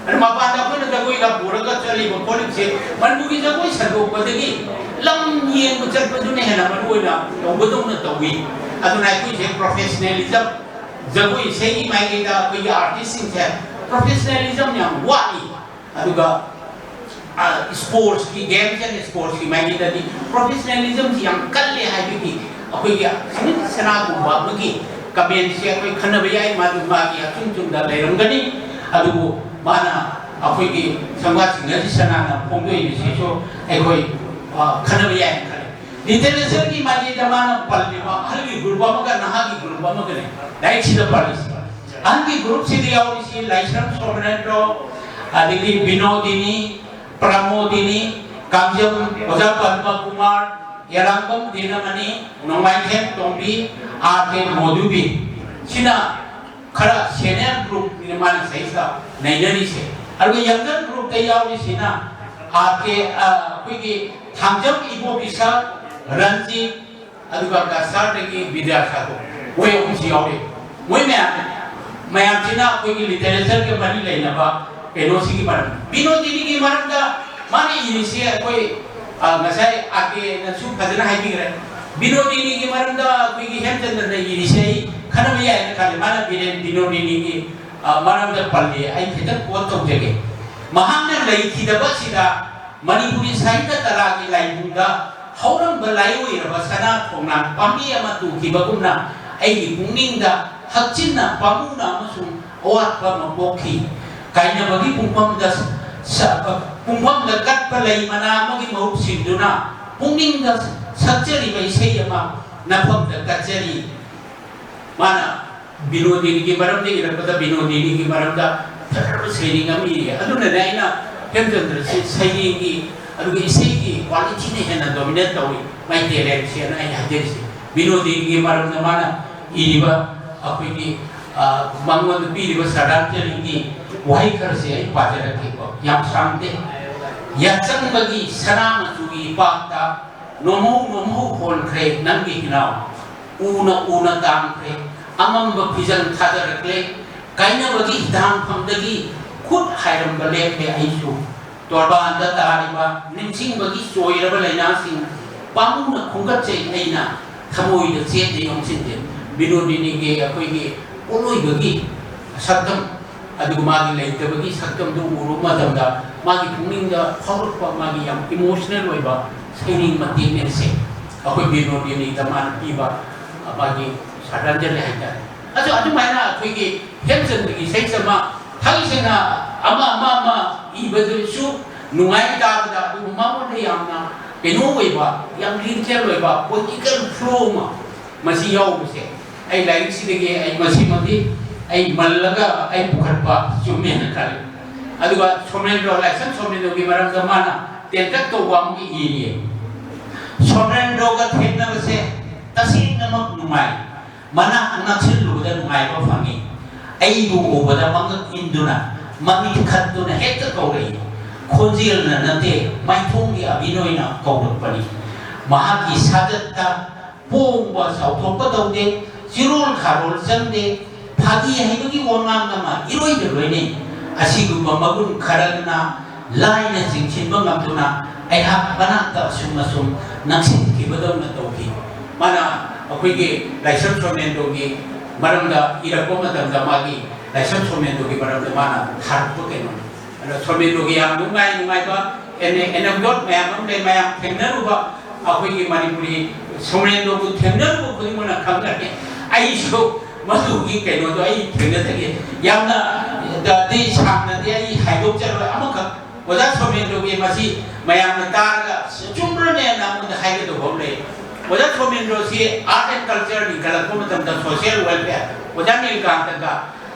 ꯑꯗꯨ ꯃꯄꯥꯟꯗ ꯑꯩꯈꯣꯏꯅ ꯖꯒꯣꯏꯒ ꯄꯨꯔꯒ ꯆꯠꯂꯤꯕ ꯈꯣꯠꯂꯤꯕꯁꯦ ꯃꯅꯤꯄꯨꯔꯒꯤ ꯖꯒꯣꯏ ꯁꯟꯗꯣꯛꯄꯗꯒꯤ ꯂꯝ ꯌꯦꯡꯕ ꯆꯠꯄꯗꯨꯅ ꯍꯦꯟꯅ ꯃꯔꯨ ꯑꯣꯏꯅ ꯇꯧꯕꯗꯧꯅ ꯇꯧꯏ꯫ ꯑꯗꯨꯅ ꯑꯩꯈꯣꯏꯁꯦ ꯄ꯭ꯔꯣꯐꯦꯁꯅꯦꯂꯤꯖꯝ, ꯖꯒꯣꯏ ꯏꯁꯩꯒꯤ ꯃꯥꯏꯀꯩꯗ ꯑꯩꯈꯣꯏꯒꯤ ꯑꯥꯔꯇꯤꯁꯁꯤꯡꯁꯦ ꯄ꯭ꯔꯣꯐꯦꯁꯅꯦꯂꯤꯖꯝ ꯌꯥꯝ ꯋꯥꯠꯂꯤ꯫ ꯑꯗꯨꯒ, ꯑ, ꯁ꯭ꯄꯣꯔꯠꯁꯀꯤ, ꯒꯦꯝꯁ ꯑꯦꯟ ꯁ꯭ꯄꯣꯔꯠꯁꯀꯤ ꯃꯥꯏꯀꯩꯗꯗꯤ ꯄ꯭ꯔꯣꯐꯦꯁꯅꯦꯂꯤꯖꯝꯁꯤ ꯌꯥꯝ ꯀꯜꯂꯦ ꯍꯥꯏꯕꯒꯤ ꯑꯩꯈꯣꯏꯒꯤ ꯁꯨꯅꯤꯜ ꯁꯅꯥꯒꯨꯝꯕ ꯑꯃꯒꯤ ꯀꯃꯦꯟꯁꯦ ꯑꯩꯈꯣꯏ ꯈꯟꯅꯕ ꯌꯥꯏ, ꯃꯥꯗꯨ ꯃꯥꯒꯤ ꯑꯆꯨꯝ ꯆꯨꯝꯗ ꯂꯩꯔꯝꯒꯅꯤ꯫ ꯑꯗꯨꯕꯨ ꯃꯥꯅ ꯑꯩꯈꯣꯏꯒꯤ ꯁꯝꯒꯥ ꯁꯤꯡꯒꯁꯤ ꯁꯅꯥꯅ ꯐꯣꯡꯗꯣꯛꯏꯕꯁꯤꯁꯨ ꯑꯩꯈꯣꯏ, ꯑ, ꯈꯟꯅꯕ ꯌꯥꯏꯅ ꯈꯜꯂꯤ꯫ ꯂꯤꯇꯔꯦꯆꯔꯒꯤ ꯃꯥꯏꯀꯩꯗ ꯃꯥꯅ ꯄꯜꯂꯤꯕ ꯑꯍꯜꯒꯤ ꯒ꯭ꯔꯨꯞ ꯑꯃꯒ ꯅꯍꯥꯒꯤ ꯒ꯭ꯔꯨꯞ ꯑꯃꯒꯅꯤ ꯂꯥꯏꯔꯤꯛꯁꯤꯗ ꯄꯜꯂꯤꯁꯤ꯫ ꯑꯍꯜꯒꯤ ꯒ꯭ꯔꯨꯞꯁꯤꯗ ꯌꯥꯎꯔꯤꯁꯤ ꯂꯥꯏꯁ꯭ꯔꯝ ꯁꯣꯃꯅꯦꯟꯗ꯭ꯔꯣ, ꯑꯗꯒꯤ ꯕꯤꯅꯣꯗꯤꯅꯤ, ꯄ꯭ꯔꯃꯣꯗꯤꯅꯤ, ꯀꯥꯡꯖꯝ, ꯑꯣꯖꯥ ꯄꯗꯃ ꯀꯨꯃꯥꯔ, ꯌꯦꯂꯥꯡꯕꯝ ꯗꯤꯅꯃꯅꯤ, ꯅꯣꯡꯃꯥꯏꯊꯦꯝ ꯇꯣꯝꯕꯤ, ꯑꯥꯔ ꯀꯦ ꯃꯣꯗꯨꯕꯤ꯫ ꯁꯤꯅ ꯈꯔ ꯁꯦꯅꯤꯌꯔ ꯒ꯭ꯔꯨꯞꯅꯤꯅ ꯃꯥꯅ ꯁꯤꯗꯩꯁꯤꯗ ꯅꯩꯅꯔꯤꯁꯦ꯫ ꯑꯗꯨꯒ ꯌꯪꯒꯔ ꯒ꯭ꯔꯨꯞꯇ ꯌꯥꯎꯔꯤꯁꯤꯅ ꯑꯥꯔ ꯀꯦ, ꯑ, ꯑꯩꯈꯣꯏꯒꯤ ꯊꯥꯡꯖꯝ ꯏꯕꯣꯕꯤꯁꯥ, ꯔꯟꯖꯤꯠ, ꯑꯗꯨꯒ ꯀꯁꯥꯔꯗꯒꯤ ꯕꯤꯗ꯭ꯌꯥꯁꯥꯒꯔ, ꯃꯣꯏ ꯑꯍꯨꯝꯁꯤ ꯌꯥꯎꯔꯤ꯫ ꯃꯣꯏ ꯃꯌꯥꯝ, ꯃꯌꯥꯝꯁꯤꯅ ꯑꯩꯈꯣꯏꯒꯤ ꯂꯤꯇꯔꯦꯆꯔꯒ ꯃꯔꯤ ꯂꯩꯅꯕ ꯀꯩꯅꯣꯁꯤꯒꯤ ꯃꯔꯝ, ꯕꯤꯅꯣꯗꯤꯅꯤꯒꯤ ꯃꯔꯝꯗ ꯃꯥꯅ ꯏꯔꯤꯁꯤ ꯑꯩꯈꯣꯏ, ꯑ, ꯉꯁꯥꯏ ꯑꯥꯔ ꯀꯦꯅꯁꯨ ꯐꯖꯅ ꯍꯥꯏꯕꯤꯈ꯭ꯔꯦ꯫ ꯕꯤꯅꯣꯗꯤꯅꯤꯒꯤ ꯃꯔꯝꯗ ꯑꯩꯈꯣꯏꯒꯤ ꯍꯦꯝꯆꯟꯗ꯭ꯔꯅ ꯏꯔꯤꯁꯦ ꯑꯩ ꯈꯟꯅꯕ ꯌꯥꯏꯅ ꯈꯜꯂꯤ꯫ ꯃꯥꯅ ꯕꯤꯔꯦꯟ ꯕꯤꯅꯣꯗꯤꯅꯤꯒꯤ, ꯑ, ꯃꯔꯝꯗ ꯄꯜꯂꯤ꯫ ꯑꯩ ꯈꯤꯇꯪ ꯀꯣꯠ ꯇꯧꯖꯒꯦ꯫ ꯃꯍꯥꯛꯅ ꯂꯩꯈꯤꯗꯕꯁꯤꯗ ꯃꯅꯤꯄꯨꯔꯤ ꯁꯥꯍꯤꯇ꯭ꯌ ꯀꯂꯥꯒꯤ ꯂꯥꯏꯕꯨꯡꯗ ꯍꯧꯔꯝꯕ ꯂꯥꯏꯑꯣꯏꯔꯕ ꯁꯅꯥ ꯈꯣꯡꯅꯥꯡ ꯄꯥꯝꯕꯤ ꯑꯃ ꯇꯨꯈꯤꯕꯒꯨꯝꯅ ꯑꯩꯒꯤ ꯄꯨꯛꯅꯤꯡꯗ ꯍꯛꯆꯤꯟꯅ ꯄꯥꯝꯃꯨꯅ ꯑꯃꯁꯨꯡ ꯑꯋꯥꯠꯄ ꯑꯃ ꯄꯣꯛꯈꯤ꯫ ꯀꯥꯏꯅꯕꯒꯤ ꯄꯨꯡꯐꯝꯗ ꯁ-, ꯄꯨꯡꯐꯝꯗ ꯀꯠꯄ ꯂꯩ ꯃꯅꯥ ꯑꯃꯒꯤ ꯃꯍꯨꯠ ꯁꯤꯟꯗꯨꯅ ꯄꯨꯛꯅꯤꯡꯗ ꯁꯛꯆꯔꯤꯕ ꯏꯁꯩ ꯑꯃ ꯅꯐꯝꯗ ꯀꯠꯆꯔꯤ꯫ ꯃꯥꯅ ꯕꯤꯅꯣꯗꯤꯅꯤꯒꯤ ꯃꯔꯝꯗ ꯏꯔꯛꯄꯗ ꯕꯤꯅꯣꯗꯤꯅꯤꯒꯤ ꯃꯔꯝꯗ ꯐꯖꯔꯕ ꯁꯩꯔꯦꯡ ꯑꯃ ꯏꯔꯤ꯫ ꯑꯗꯨꯅꯅꯦ ꯑꯩꯅ ꯍꯦꯝꯆꯟꯗ꯭ꯔꯁꯤ ꯁꯩꯔꯦꯡꯒꯤ ꯑꯗꯨꯒ ꯏꯁꯩꯒꯤ qualityꯅ ꯍꯦꯟꯅ dominate ꯇꯧꯏ ꯃꯩꯇꯩ ꯂꯥꯏꯔꯤꯛꯁꯦꯅ ꯑꯩꯅ ꯍꯥꯏꯖꯔꯤꯁꯦ꯫ ꯕꯤꯅꯣꯗꯤꯅꯤꯒꯤ ꯃꯔꯝꯗ ꯃꯥꯅ ꯏꯔꯤꯕ ꯑꯩꯈꯣꯏꯒꯤ, ꯑ, ꯃꯉꯣꯟꯗ ꯄꯤꯔꯤꯕ ꯁ꯭ꯔꯗꯥꯟꯖꯂꯤꯒꯤ ꯋꯥꯍꯩ ꯈꯔꯁꯦ ꯑꯩ ꯄꯥꯖꯔꯛꯀꯦꯀꯣ꯫ ꯌꯥꯝ ꯁꯥꯡꯗꯦ꯫ "ꯌꯥꯆꯪꯕꯒꯤ ꯁꯅꯥ ꯃꯆꯨꯒꯤ ꯏꯄꯥꯛꯇ ꯅꯣꯝꯍꯧ ꯅꯣꯝꯍꯧ ꯍꯣꯟꯈ꯭ꯔꯦ ꯅꯪꯒꯤ ꯍꯤꯅꯥꯎ꯫ ꯎꯅ ꯎꯅ ꯇꯥꯡꯈ꯭ꯔꯦ, ꯑꯃꯝꯕ ꯐꯤꯖꯪ ꯊꯥꯖꯔꯛꯂꯦ꯫ ꯀꯥꯏꯅꯕꯒꯤ ꯍꯤꯊꯥꯡꯐꯝꯗꯒꯤ ꯈꯨꯠ ꯍꯥꯏꯔꯝꯕ ꯂꯦꯞꯂꯦ ꯑꯩꯁꯨ꯫ ꯇꯣꯔꯕꯥꯟꯗ ꯇꯥꯔꯤꯕ ꯅꯤꯡꯁꯤꯡꯕꯒꯤ ꯆꯣꯏꯔꯕ ꯂꯥꯏꯅꯥꯁꯤꯡ ꯄꯥꯝꯃꯨꯅ ꯈꯣꯝꯒꯠꯆꯩ ꯑꯩꯅ, ꯊꯃꯣꯏꯗ ꯆꯦꯠꯅ ꯌꯣꯝꯁꯤꯟꯖꯩ"꯫ ꯕꯤꯅꯣꯗꯤꯅꯤꯒꯤ ꯑꯩꯈꯣꯏꯒꯤ ꯄꯣꯠꯂꯣꯏꯕꯒꯤ ꯁꯛꯇꯝ, ꯑꯗꯨꯒ ꯃꯥꯒꯤ ꯂꯩꯇꯕꯒꯤ ꯁꯛꯇꯝꯗꯨ ꯎꯔꯨꯕ ꯃꯇꯝꯗ ꯃꯥꯒꯤ ꯄꯨꯛꯅꯤꯡꯗ ꯐꯥꯎꯔꯛꯄ ꯃꯥꯒꯤ ꯌꯥꯝ emotional ꯑꯣꯏꯕ ꯁꯩꯔꯦꯡ ꯃꯇꯦꯛꯅꯦ ꯑꯁꯦ꯫ ꯑꯩꯈꯣꯏ ꯕꯤꯅꯣꯗꯤꯅꯤꯗ ꯃꯥꯅ ꯄꯤꯕ, ꯑ, ꯃꯥꯒꯤ ꯁ꯭ꯔꯗꯥꯟꯖꯂꯤ ꯍꯥꯏꯇꯥꯔꯦ꯫ ꯑꯗꯨ ꯑꯗꯨꯃꯥꯏꯅ ꯑꯩꯈꯣꯏꯒꯤ ꯍꯦꯝꯆꯟꯗ꯭ꯔꯒꯤ ꯏꯁꯩꯁꯦ ꯑꯃ ꯊꯥꯡꯁꯤꯡꯅ ꯑꯃ ꯑꯃ ꯑꯃ ꯏꯕꯗꯁꯨ ꯅꯨꯡꯉꯥꯏ ꯇꯥꯕꯗ, ꯑꯗꯨꯕꯨ ꯃꯉꯣꯟꯗ ꯌꯥꯝꯅ ꯀꯩꯅꯣ ꯑꯣꯏꯕ, ꯌꯥꯝ lyrical ꯑꯣꯏꯕ, poetical flow ꯑꯃ ꯃꯁꯤ ꯌꯥꯎꯕꯁꯦ ꯑꯩ ꯂꯥꯏꯔꯤꯛꯁꯤꯗꯒꯤ ꯑꯩ ꯃꯁꯤꯃꯗꯤ ꯑꯩ ꯃꯜꯂꯒ ꯑꯩ ꯄꯨꯈꯠꯄ ꯆꯨꯝꯃꯦꯅ ꯈꯜꯂꯤ꯫ ꯑꯗꯨꯒ ꯁꯣꯃꯦꯟꯗ꯭ꯔꯣ, ꯂꯥꯏꯁ꯭ꯔꯝ ꯁꯣꯃꯦꯟꯗ꯭ꯔꯣꯒꯤ ꯃꯔꯝꯗ ꯃꯥꯅ ꯇꯦꯟꯇꯛ ꯇꯧꯕ ꯑꯃꯒ ꯏꯔꯤꯌꯦ꯫ "ꯁꯣꯃꯦꯟꯗ꯭ꯔꯣꯒ ꯊꯦꯡꯅꯕꯁꯦ ꯇꯁꯦꯡꯅꯃꯛ ꯅꯨꯡꯉꯥꯏ꯫ ꯃꯅꯥꯛ ꯅꯛꯁꯤꯜꯂꯨꯕꯗ ꯅꯨꯡꯉꯥꯏꯕ ꯐꯪꯉꯤ꯫ ꯑꯩꯕꯨ ꯎꯕꯗ ꯃꯉꯛ ꯏꯟꯗꯨꯅ, ꯃꯃꯤꯠ ꯈꯠꯇꯨꯅ ꯍꯦꯛꯇ ꯀꯧꯔꯛꯏ꯫ ꯈꯣꯟꯖꯦꯜꯅ ꯅꯠꯇꯦ, ꯃꯥꯏꯊꯣꯡꯒꯤ ꯑꯕꯤꯅꯣꯏꯅ ꯀꯧꯔꯛꯄꯅꯤ꯫ ꯃꯍꯥꯛꯀꯤ ꯁꯥꯖꯠꯇ ꯄꯣꯡꯕ ꯆꯥꯎꯊꯣꯛꯄ ꯇꯧꯗꯦ, ꯆꯤꯔꯣꯜ ꯈꯥꯔꯣꯜ ꯆꯪꯗꯦ, ꯐꯥꯒꯤ ꯍꯩꯕꯒꯤ ꯋꯥꯉꯥꯡ ꯑꯃ ꯏꯔꯣꯏꯗ ꯂꯣꯏꯅꯩ꯫ ꯑꯁꯤꯒꯨꯝꯕ ꯃꯒꯨꯟ ꯈꯔꯅ ꯂꯥꯏꯅ ꯆꯤꯡꯁꯤꯟꯕ ꯉꯝꯗꯨꯅ ꯑꯩꯍꯥꯛ ꯃꯅꯥꯛꯇ ꯑꯁꯨꯝ ꯑꯁꯨꯝ ꯅꯛꯁꯤꯟꯈꯤꯕꯗꯧꯅ ꯇꯧꯈꯤ"꯫ ꯃꯥꯅ ꯑꯩꯈꯣꯏꯒꯤ ꯂꯥꯏꯁ꯭ꯔꯝ ꯁꯣꯃꯦꯟꯗ꯭ꯔꯣꯒꯤ ꯃꯔꯝꯗ ꯏꯔꯛꯄ ꯃꯇꯝꯗ ꯃꯥꯒꯤ ꯂꯥꯏꯁ꯭ꯔꯝ ꯁꯣꯃꯦꯟꯗ꯭ꯔꯣꯒꯤ ꯃꯔꯝꯗ ꯃꯥꯅ ꯊꯥꯔꯛꯄ ꯀꯩꯅꯣꯅꯤ꯫ ꯑꯗꯣ ꯁꯣꯃꯦꯟꯗ꯭ꯔꯣꯒꯤ ꯌꯥꯝ ꯅꯨꯡꯉꯥꯏ ꯅꯨꯡꯉꯥꯏꯕ ꯑꯦꯅꯦ-, anecdote ꯃꯌꯥꯝ ꯑꯃ ꯂꯩ, ꯃꯌꯥꯝ ꯊꯦꯡꯅꯔꯨꯕ, ꯑꯩꯈꯣꯏꯒꯤ ꯃꯅꯤꯄꯨꯔꯤ ꯁꯣꯃꯦꯟꯗ꯭ꯔꯣꯕꯨ ꯊꯦꯡꯅꯔꯨꯕ ꯈꯨꯗꯤꯡꯃꯛꯅ ꯈꯪꯒꯅꯤ꯫ ꯑꯩꯁꯨ ꯃꯗꯨꯒꯤ ꯀꯩꯅꯣꯗꯣ ꯑꯩ ꯊꯦꯡꯅꯖꯒꯦ꯫ ꯌꯥꯝꯅ ꯗꯤ ꯁꯥꯡꯅꯗꯤ ꯑꯩ ꯍꯥꯏꯗꯣꯛꯆꯔꯣꯏ꯫ ꯑꯃꯈꯛ ꯑꯣꯖꯥ ꯁꯣꯃꯦꯟꯗ꯭ꯔꯣꯒꯤ ꯃꯁꯤ ꯃꯌꯥꯝꯅ ꯇꯥꯔꯒ "ꯆꯨꯝꯕ꯭ꯔꯅꯦꯅ" ꯑꯩꯉꯣꯟꯗ ꯍꯥꯏꯒꯗꯧꯕ ꯑꯃ ꯂꯩ꯫ ꯑꯣꯖꯥ ꯁꯣꯃꯦꯟꯗ꯭ꯔꯣꯁꯤ Art and Culture ꯂꯤꯡꯈꯠꯂꯛꯄ ꯃꯇꯝꯗ social welfare ꯑꯣꯖꯥ ꯅꯤꯜꯀꯥꯟꯇꯒ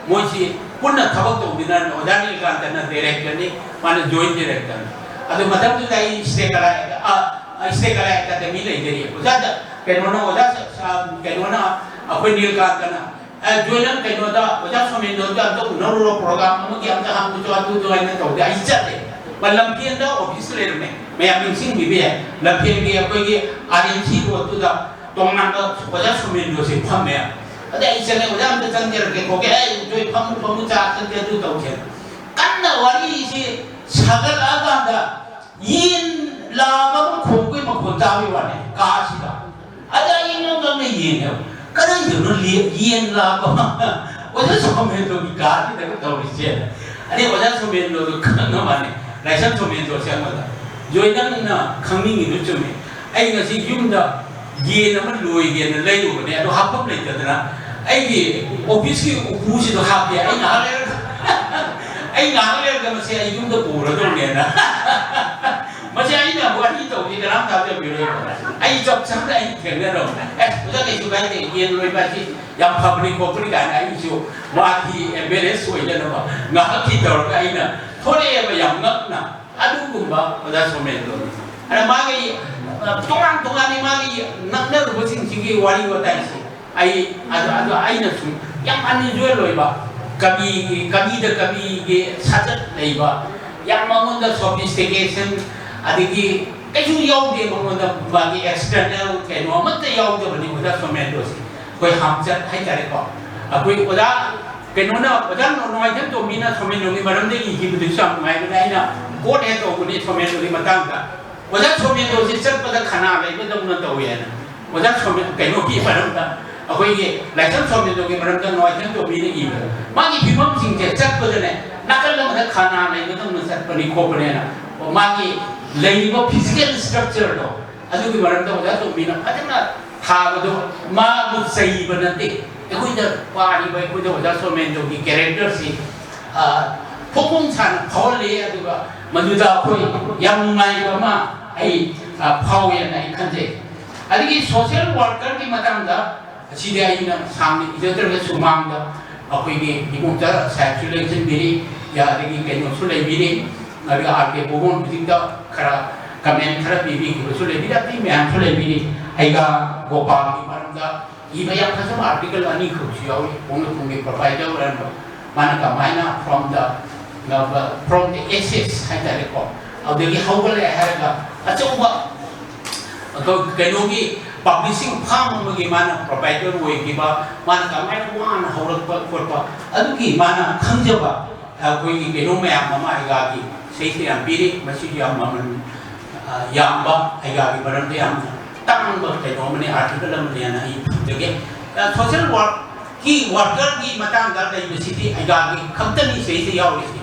ꯃꯣꯏꯁꯤ ꯄꯨꯟꯅ ꯊꯕꯛ ꯇꯧꯃꯤꯟꯅꯔꯝꯃꯤ꯫ ꯑꯣꯖꯥ ꯅꯤꯜꯀꯥꯟꯇꯅ ꯗꯥꯏꯔꯦꯛꯇꯔꯅꯤ, ꯃꯥꯅ ꯖꯣꯏꯟ ꯗꯥꯏꯔꯦꯛꯇꯔꯅꯤ꯫ ꯑꯗꯨ ꯃꯊꯪꯗꯨꯗ ꯑꯩ ꯁ꯭ꯇꯦꯀꯂꯥ, ꯑ, ꯁ꯭ꯇꯦꯀꯂꯥ ꯑꯦꯀꯥꯗꯃꯤ ꯂꯩꯖꯔꯤ꯫ ꯑꯣꯖꯥꯗ ꯀꯩꯅꯣꯅ, ꯑꯣꯖꯥ ꯁ-, ꯁ-, ꯀꯩꯅꯣꯅ, ꯑꯩꯈꯣꯏ ꯅꯤꯜꯀꯥꯟꯇꯅ, "ꯑꯦ, ꯖꯣꯏꯟ, ꯅꯪ ꯀꯩꯅꯣꯗ, ꯑꯣꯖꯥ ꯁꯣꯃꯦꯟꯗꯣꯗ ꯑꯝꯇ ꯎꯅꯔꯨꯔꯣ, ꯄ꯭ꯔꯣꯒ꯭ꯔꯥꯝ ꯑꯃꯒꯤ ꯑꯝꯇ ꯍꯪꯕꯁꯨ ꯑꯗꯨꯗꯣ" ꯍꯥꯏꯅ ꯇꯧꯗꯦ꯫ ꯑꯩ ꯆꯠꯂꯦ꯫ ꯂꯝꯐꯦꯜꯗ ꯑꯣꯐꯤꯁ ꯂꯩꯔꯝꯃꯦ, ꯃꯌꯥꯝ ꯅꯤꯡꯁꯤꯡꯕꯤꯕ ꯌꯥꯏ꯫ ꯂꯝꯐꯦꯜꯒꯤ ꯑꯩꯈꯣꯏꯒꯤ ꯑꯥꯔ ꯑꯦꯝ ꯁꯤ ꯔꯣꯗꯇꯨꯗ ꯇꯣꯉꯥꯟꯕ ꯑꯣꯖꯥ ꯁꯣꯃꯦꯟꯗꯣꯁꯦ ꯐꯝꯃꯦ꯫ ꯑꯗꯩ ꯑꯩ ꯆꯪꯉꯦ, "ꯑꯣꯖꯥ, ꯑꯝꯇ ꯆꯪꯖꯔꯛꯀꯦ ꯈꯣꯠꯀꯦ"꯫ "ꯑꯦ, ꯖꯣꯏ, ꯐꯝꯃꯨ, ꯐꯝꯃꯨ, ꯆꯥ ꯊꯛꯁꯦ, ꯑꯗꯨ ꯇꯧꯁꯦ"꯫ ꯀꯟꯅ ꯋꯥꯔꯤꯁꯤ ꯁꯥꯒꯠꯂꯛꯑꯀꯥꯟꯗ ꯌꯦꯟ ꯂꯥꯕ ꯑꯃ ꯈꯣꯡꯕꯒꯤ ꯃꯈꯣꯟ ꯇꯥꯕꯒꯤ ꯋꯥꯅꯤ ꯀꯥꯁꯤꯗ꯫ ꯑꯗ ꯑꯩ ꯉꯝ ꯉꯝꯅ ꯌꯦꯡꯉꯦꯕ꯫ "ꯀꯗꯥꯏꯗꯅꯣ ꯂꯦ-, ꯌꯦꯟ ꯂꯥꯕ ꯑꯃ ꯑꯣꯖꯥ ꯁꯣꯃꯦꯟꯗꯣꯒꯤ ꯀꯥꯁꯤꯗꯒ ꯇꯧꯔꯤꯁꯦ?" ꯑꯗꯩ ꯑꯣꯖꯥ ꯁꯣꯃꯦꯟꯗꯣꯗꯣ ꯈꯪꯉ ꯃꯥꯅꯦ, ꯂꯥꯏꯁ꯭ꯔꯝ ꯁꯣꯃꯦꯟꯗꯣꯁꯦ ꯑꯃꯗ꯫ "ꯖꯣꯏ, ꯅꯪꯅ ꯈꯪꯅꯤꯡꯉꯤꯗꯨ ꯆꯨꯝꯃꯤ꯫ ꯑꯩ ꯉꯁꯤ ꯌꯨꯝꯗ ꯌꯦꯟ ꯑꯃ ꯂꯣꯏꯒꯦꯅ ꯂꯩꯔꯨꯕꯅꯦ, ꯑꯗꯣ ꯍꯥꯞꯐꯝ ꯂꯩꯇꯗꯅ ꯑꯩꯒꯤ ꯑꯣꯐꯤꯁꯀꯤ ꯎꯄꯨꯁꯤꯗ ꯍꯥꯞꯄꯦ꯫ ꯑꯩ ꯉꯥꯏꯍꯥꯛ ꯂꯩꯔꯒ, ꯑꯩ ꯉꯥꯏꯍꯥꯛ ꯂꯩꯔꯒ ꯃꯁꯤ ꯑꯩ ꯌꯨꯝꯗ ꯄꯨꯔꯗꯧꯅꯦꯅ"꯫ ꯃꯁꯤ ꯑꯩꯅ ꯋꯥꯔꯤ ꯇꯧꯕꯁꯤ ꯀꯅꯥꯝ ꯊꯥꯖꯕꯤꯔꯣꯏ꯫ ꯑꯩ ꯆꯞ ꯆꯥꯅ ꯑꯩ ꯊꯦꯡꯅꯔꯝꯃꯦ꯫ "ꯑꯦ, ꯑꯣꯖꯥ, ꯀꯩꯁꯨ ꯀꯥꯏꯗꯦ, ꯌꯦꯟ ꯂꯣꯏꯕ ꯍꯥꯏꯁꯤ ꯌꯥꯝ ꯐꯕꯅꯤ ꯈꯣꯠꯄꯅꯤ" ꯀꯥꯏꯅ ꯑꯩꯁꯨ ꯃꯥꯒꯤ ꯑꯦꯝꯕꯦꯔꯦꯁ ꯑꯣꯏꯗꯅꯕ ꯉꯥꯏꯍꯥꯛꯀꯤ ꯇꯧꯔꯒ ꯑꯩꯅ ꯊꯣꯛꯂꯛꯑꯦꯕ ꯌꯥꯝ ꯉꯛꯅ꯫ ꯑꯗꯨꯒꯨꯝꯕ ꯑꯣꯖꯥ ꯁꯣꯃꯦꯟꯗꯣꯅꯤ꯫ ꯑꯗ ꯃꯥꯒꯤ, ꯑ, ꯇꯣꯉꯥꯟ ꯇꯣꯉꯥꯟꯕ ꯃꯥꯒꯤ ꯅꯛꯅꯔꯨꯕꯁꯤꯡꯁꯤꯒꯤ ꯋꯥꯔꯤ ꯋꯥꯇꯥꯏꯁꯤ ꯑꯩ, ꯑꯗꯨ, ꯑꯗꯨ ꯑꯩꯅ ꯁꯨꯝ ꯌꯥꯝ unusual ꯑꯣꯏꯕ, ꯀꯕꯤꯒꯤ, ꯀꯕꯤꯗ ꯀꯕꯤꯒꯤ ꯁꯥꯖꯠ ꯂꯩꯕ, ꯌꯥꯝ ꯃꯉꯣꯟꯗ sophistication ꯑꯗꯒꯤ ꯀꯩꯁꯨ ꯌꯥꯎꯗꯦ ꯃꯉꯣꯟꯗ, ꯃꯥꯒꯤ external ꯀꯩꯅꯣ ꯑꯃꯠꯇ ꯌꯥꯎꯗꯕꯅꯤ ꯑꯣꯖꯥ ꯁꯣꯃꯦꯟꯗꯣꯁꯤ꯫ ꯑꯩꯈꯣꯏ ꯍꯥꯝꯆꯠ ꯍꯥꯏꯇꯥꯔꯦꯀꯣ꯫ ꯑꯩꯈꯣꯏ ꯑꯣꯖꯥ ꯀꯩꯅꯣꯅ, ꯑꯣꯖꯥ ꯅꯣꯡꯃꯥꯏꯊꯦꯝ ꯇꯣꯝꯕꯤꯅ ꯁꯣꯃꯦꯟꯗꯣꯒꯤ ꯃꯔꯝꯗ ꯏꯈꯤꯕꯗꯨꯁꯨ ꯌꯥꯝ ꯅꯨꯡꯉꯥꯏꯕꯅꯦ꯫ ꯑꯩꯅ quote ꯍꯦꯛ ꯇꯧꯕꯅꯦ ꯁꯣꯃꯦꯟꯗꯣꯒꯤ ꯃꯇꯥꯡꯗ꯫ "ꯑꯣꯖꯥ ꯁꯣꯃꯦꯟꯗꯣꯁꯤ ꯆꯠꯄꯗ ꯈꯅꯥ ꯂꯩꯕꯗꯧꯅ ꯇꯧꯋꯦꯅ"꯫ ꯑꯣꯖꯥ ꯁꯣꯃꯦꯟ, ꯀꯩꯅꯣꯒꯤ ꯃꯔꯝꯗ, ꯑꯩꯈꯣꯏꯒꯤ ꯂꯥꯏꯁ꯭ꯔꯝ ꯁꯣꯃꯦꯟꯗꯣꯒꯤ ꯃꯔꯝꯗ ꯅꯣꯡꯃꯥꯏꯊꯦꯝ ꯇꯣꯝꯕꯤꯅ ꯏꯕꯗ, ꯃꯥꯒꯤ ꯐꯤꯕꯝꯁꯤꯡꯁꯦ ꯆꯠꯄꯗꯅꯦ, ꯅꯥꯀꯜ ꯑꯃꯗ ꯈꯅꯥ ꯂꯩꯕꯗꯧꯅ ꯆꯠꯄꯅꯤ ꯈꯣꯠꯄꯅꯦꯅ, ꯃꯥꯒꯤ ꯂꯩꯔꯤꯕ physical structure ꯗꯣ, ꯑꯗꯨꯒꯤ ꯃꯔꯝꯗ ꯑꯣꯖꯥ ꯇꯣꯝꯕꯤꯅ ꯐꯖꯅ ꯊꯥꯕꯗꯣ, ꯃꯥꯕꯨ ꯆꯩꯕ ꯅꯠꯇꯦ꯫ ꯑꯩꯈꯣꯏꯗ ꯄꯥꯔꯤꯕ, ꯑꯩꯈꯣꯏꯗ ꯑꯣꯖꯥ ꯁꯣꯃꯦꯟꯗꯣꯒꯤ character ꯁꯤ, ꯑ, ꯐꯣꯡ ꯐꯣꯡ ꯁꯥꯅ ꯐꯥꯎꯍꯜꯂꯤ꯫ ꯑꯗꯨꯒ ꯃꯗꯨꯗ ꯑꯩꯈꯣꯏ ꯌꯥꯝ ꯅꯨꯡꯉꯥꯏꯕ ꯑꯃ ꯑꯩ, ꯑ, ꯐꯥꯎꯋꯦꯅ ꯑꯩ ꯈꯟꯖꯩ꯫ ꯑꯗꯒꯤ social worker ꯒꯤ ꯃꯇꯥꯡꯗ, ꯑꯁꯤꯗꯤ ꯑꯩꯅ ꯁꯥꯡꯅ ꯏꯖꯗ꯭ꯔꯒꯁꯨ, ꯃꯥꯡꯗ ꯑꯩꯈꯣꯏꯒꯤ ꯏꯕꯣꯝꯆꯥ ꯁꯥꯍꯦꯕꯁꯨ ꯂꯦꯡꯁꯤꯟꯕꯤꯔꯤ, ꯑꯗꯒꯤ ꯀꯩꯅꯣꯁꯨ ꯂꯩꯕꯤꯔꯤ, ꯑꯗꯨꯒ ꯑꯥꯔ ꯀꯦ ꯄꯣꯕꯣꯟ ꯍꯧꯖꯤꯛꯇ ꯈꯔ ꯀꯃꯦꯟ ꯈꯔ ꯄꯤꯕꯤꯈꯤꯕꯁꯨ ꯂꯩꯕꯤꯔꯤ, ꯑꯇꯩ ꯃꯌꯥꯝꯁꯨ ꯂꯩꯕꯤꯔꯤ꯫ ꯑꯩꯒ ꯒꯣꯄꯥꯜꯒꯤ ꯃꯔꯝꯗ ꯏꯕ ꯌꯥꯝ ꯐꯖꯕ ꯑꯥꯔꯇꯤꯀꯜ ꯑꯅꯤꯈꯛꯁꯨ ꯌꯥꯎꯔꯤ꯫ ꯄꯣꯡꯅ ꯄꯣꯡꯒꯤ ꯄ꯭ꯔꯣꯄꯥꯏꯇꯔ ꯑꯣꯏꯔꯝꯕ, ꯃꯥꯅ ꯀꯃꯥꯏꯅ from the, from the ashes ꯍꯥꯏꯇꯥꯔꯦꯀꯣ, ꯑꯗꯨꯗꯒꯤ ꯍꯧꯒꯠꯂꯛꯑꯦ ꯍꯥꯏꯔꯒ ꯑꯆꯧꯕ ꯑꯗꯣ ꯀꯩꯅꯣꯒꯤ ꯄꯕ꯭ꯂꯤꯁꯤꯡ ꯐꯥꯝ ꯑꯃꯒꯤ ꯃꯥꯅ ꯄ꯭ꯔꯣꯄꯥꯏꯇꯔ ꯑꯣꯏꯈꯤꯕ, ꯃꯥꯅ ꯀꯃꯥꯏꯅ ꯋꯥꯅ ꯍꯧꯔꯛꯄ ꯈꯣꯠꯄ, ꯑꯗꯨꯒꯤ ꯃꯥꯅ ꯈꯪꯖꯕ ꯑꯩꯈꯣꯏꯒꯤ ꯀꯩꯅꯣ ꯃꯌꯥꯝ ꯑꯃ ꯑꯩꯒꯥꯒꯤ ꯏꯁꯩꯁꯦ ꯌꯥꯝ ꯄꯤꯔꯤ꯫ ꯃꯁꯤꯁꯨ ꯌꯥꯝ ꯃꯃꯜ, ꯑ, ꯌꯥꯝꯕ, ꯑꯩꯒꯥꯒꯤ ꯃꯔꯝꯗ ꯌꯥꯝꯅ ꯇꯥꯡꯕ ꯀꯩꯅꯣ ꯑꯃꯅꯤ, ꯑꯥꯔꯇꯤꯀꯜ ꯑꯃꯅꯦꯅ ꯑꯩ ꯊꯝꯖꯒꯦ꯫ ꯑ, ꯁꯣꯁꯦꯜ ꯋꯥꯔꯛꯀꯤ ꯋꯥꯔꯀꯔꯒꯤ ꯃꯇꯥꯡꯗ ꯂꯩꯕꯁꯤꯗꯤ ꯑꯩꯒꯥꯒꯤ ꯈꯛꯇꯅꯤ ꯁꯤꯗꯩꯁꯤꯗ ꯌꯥꯎꯔꯤꯁꯤ꯫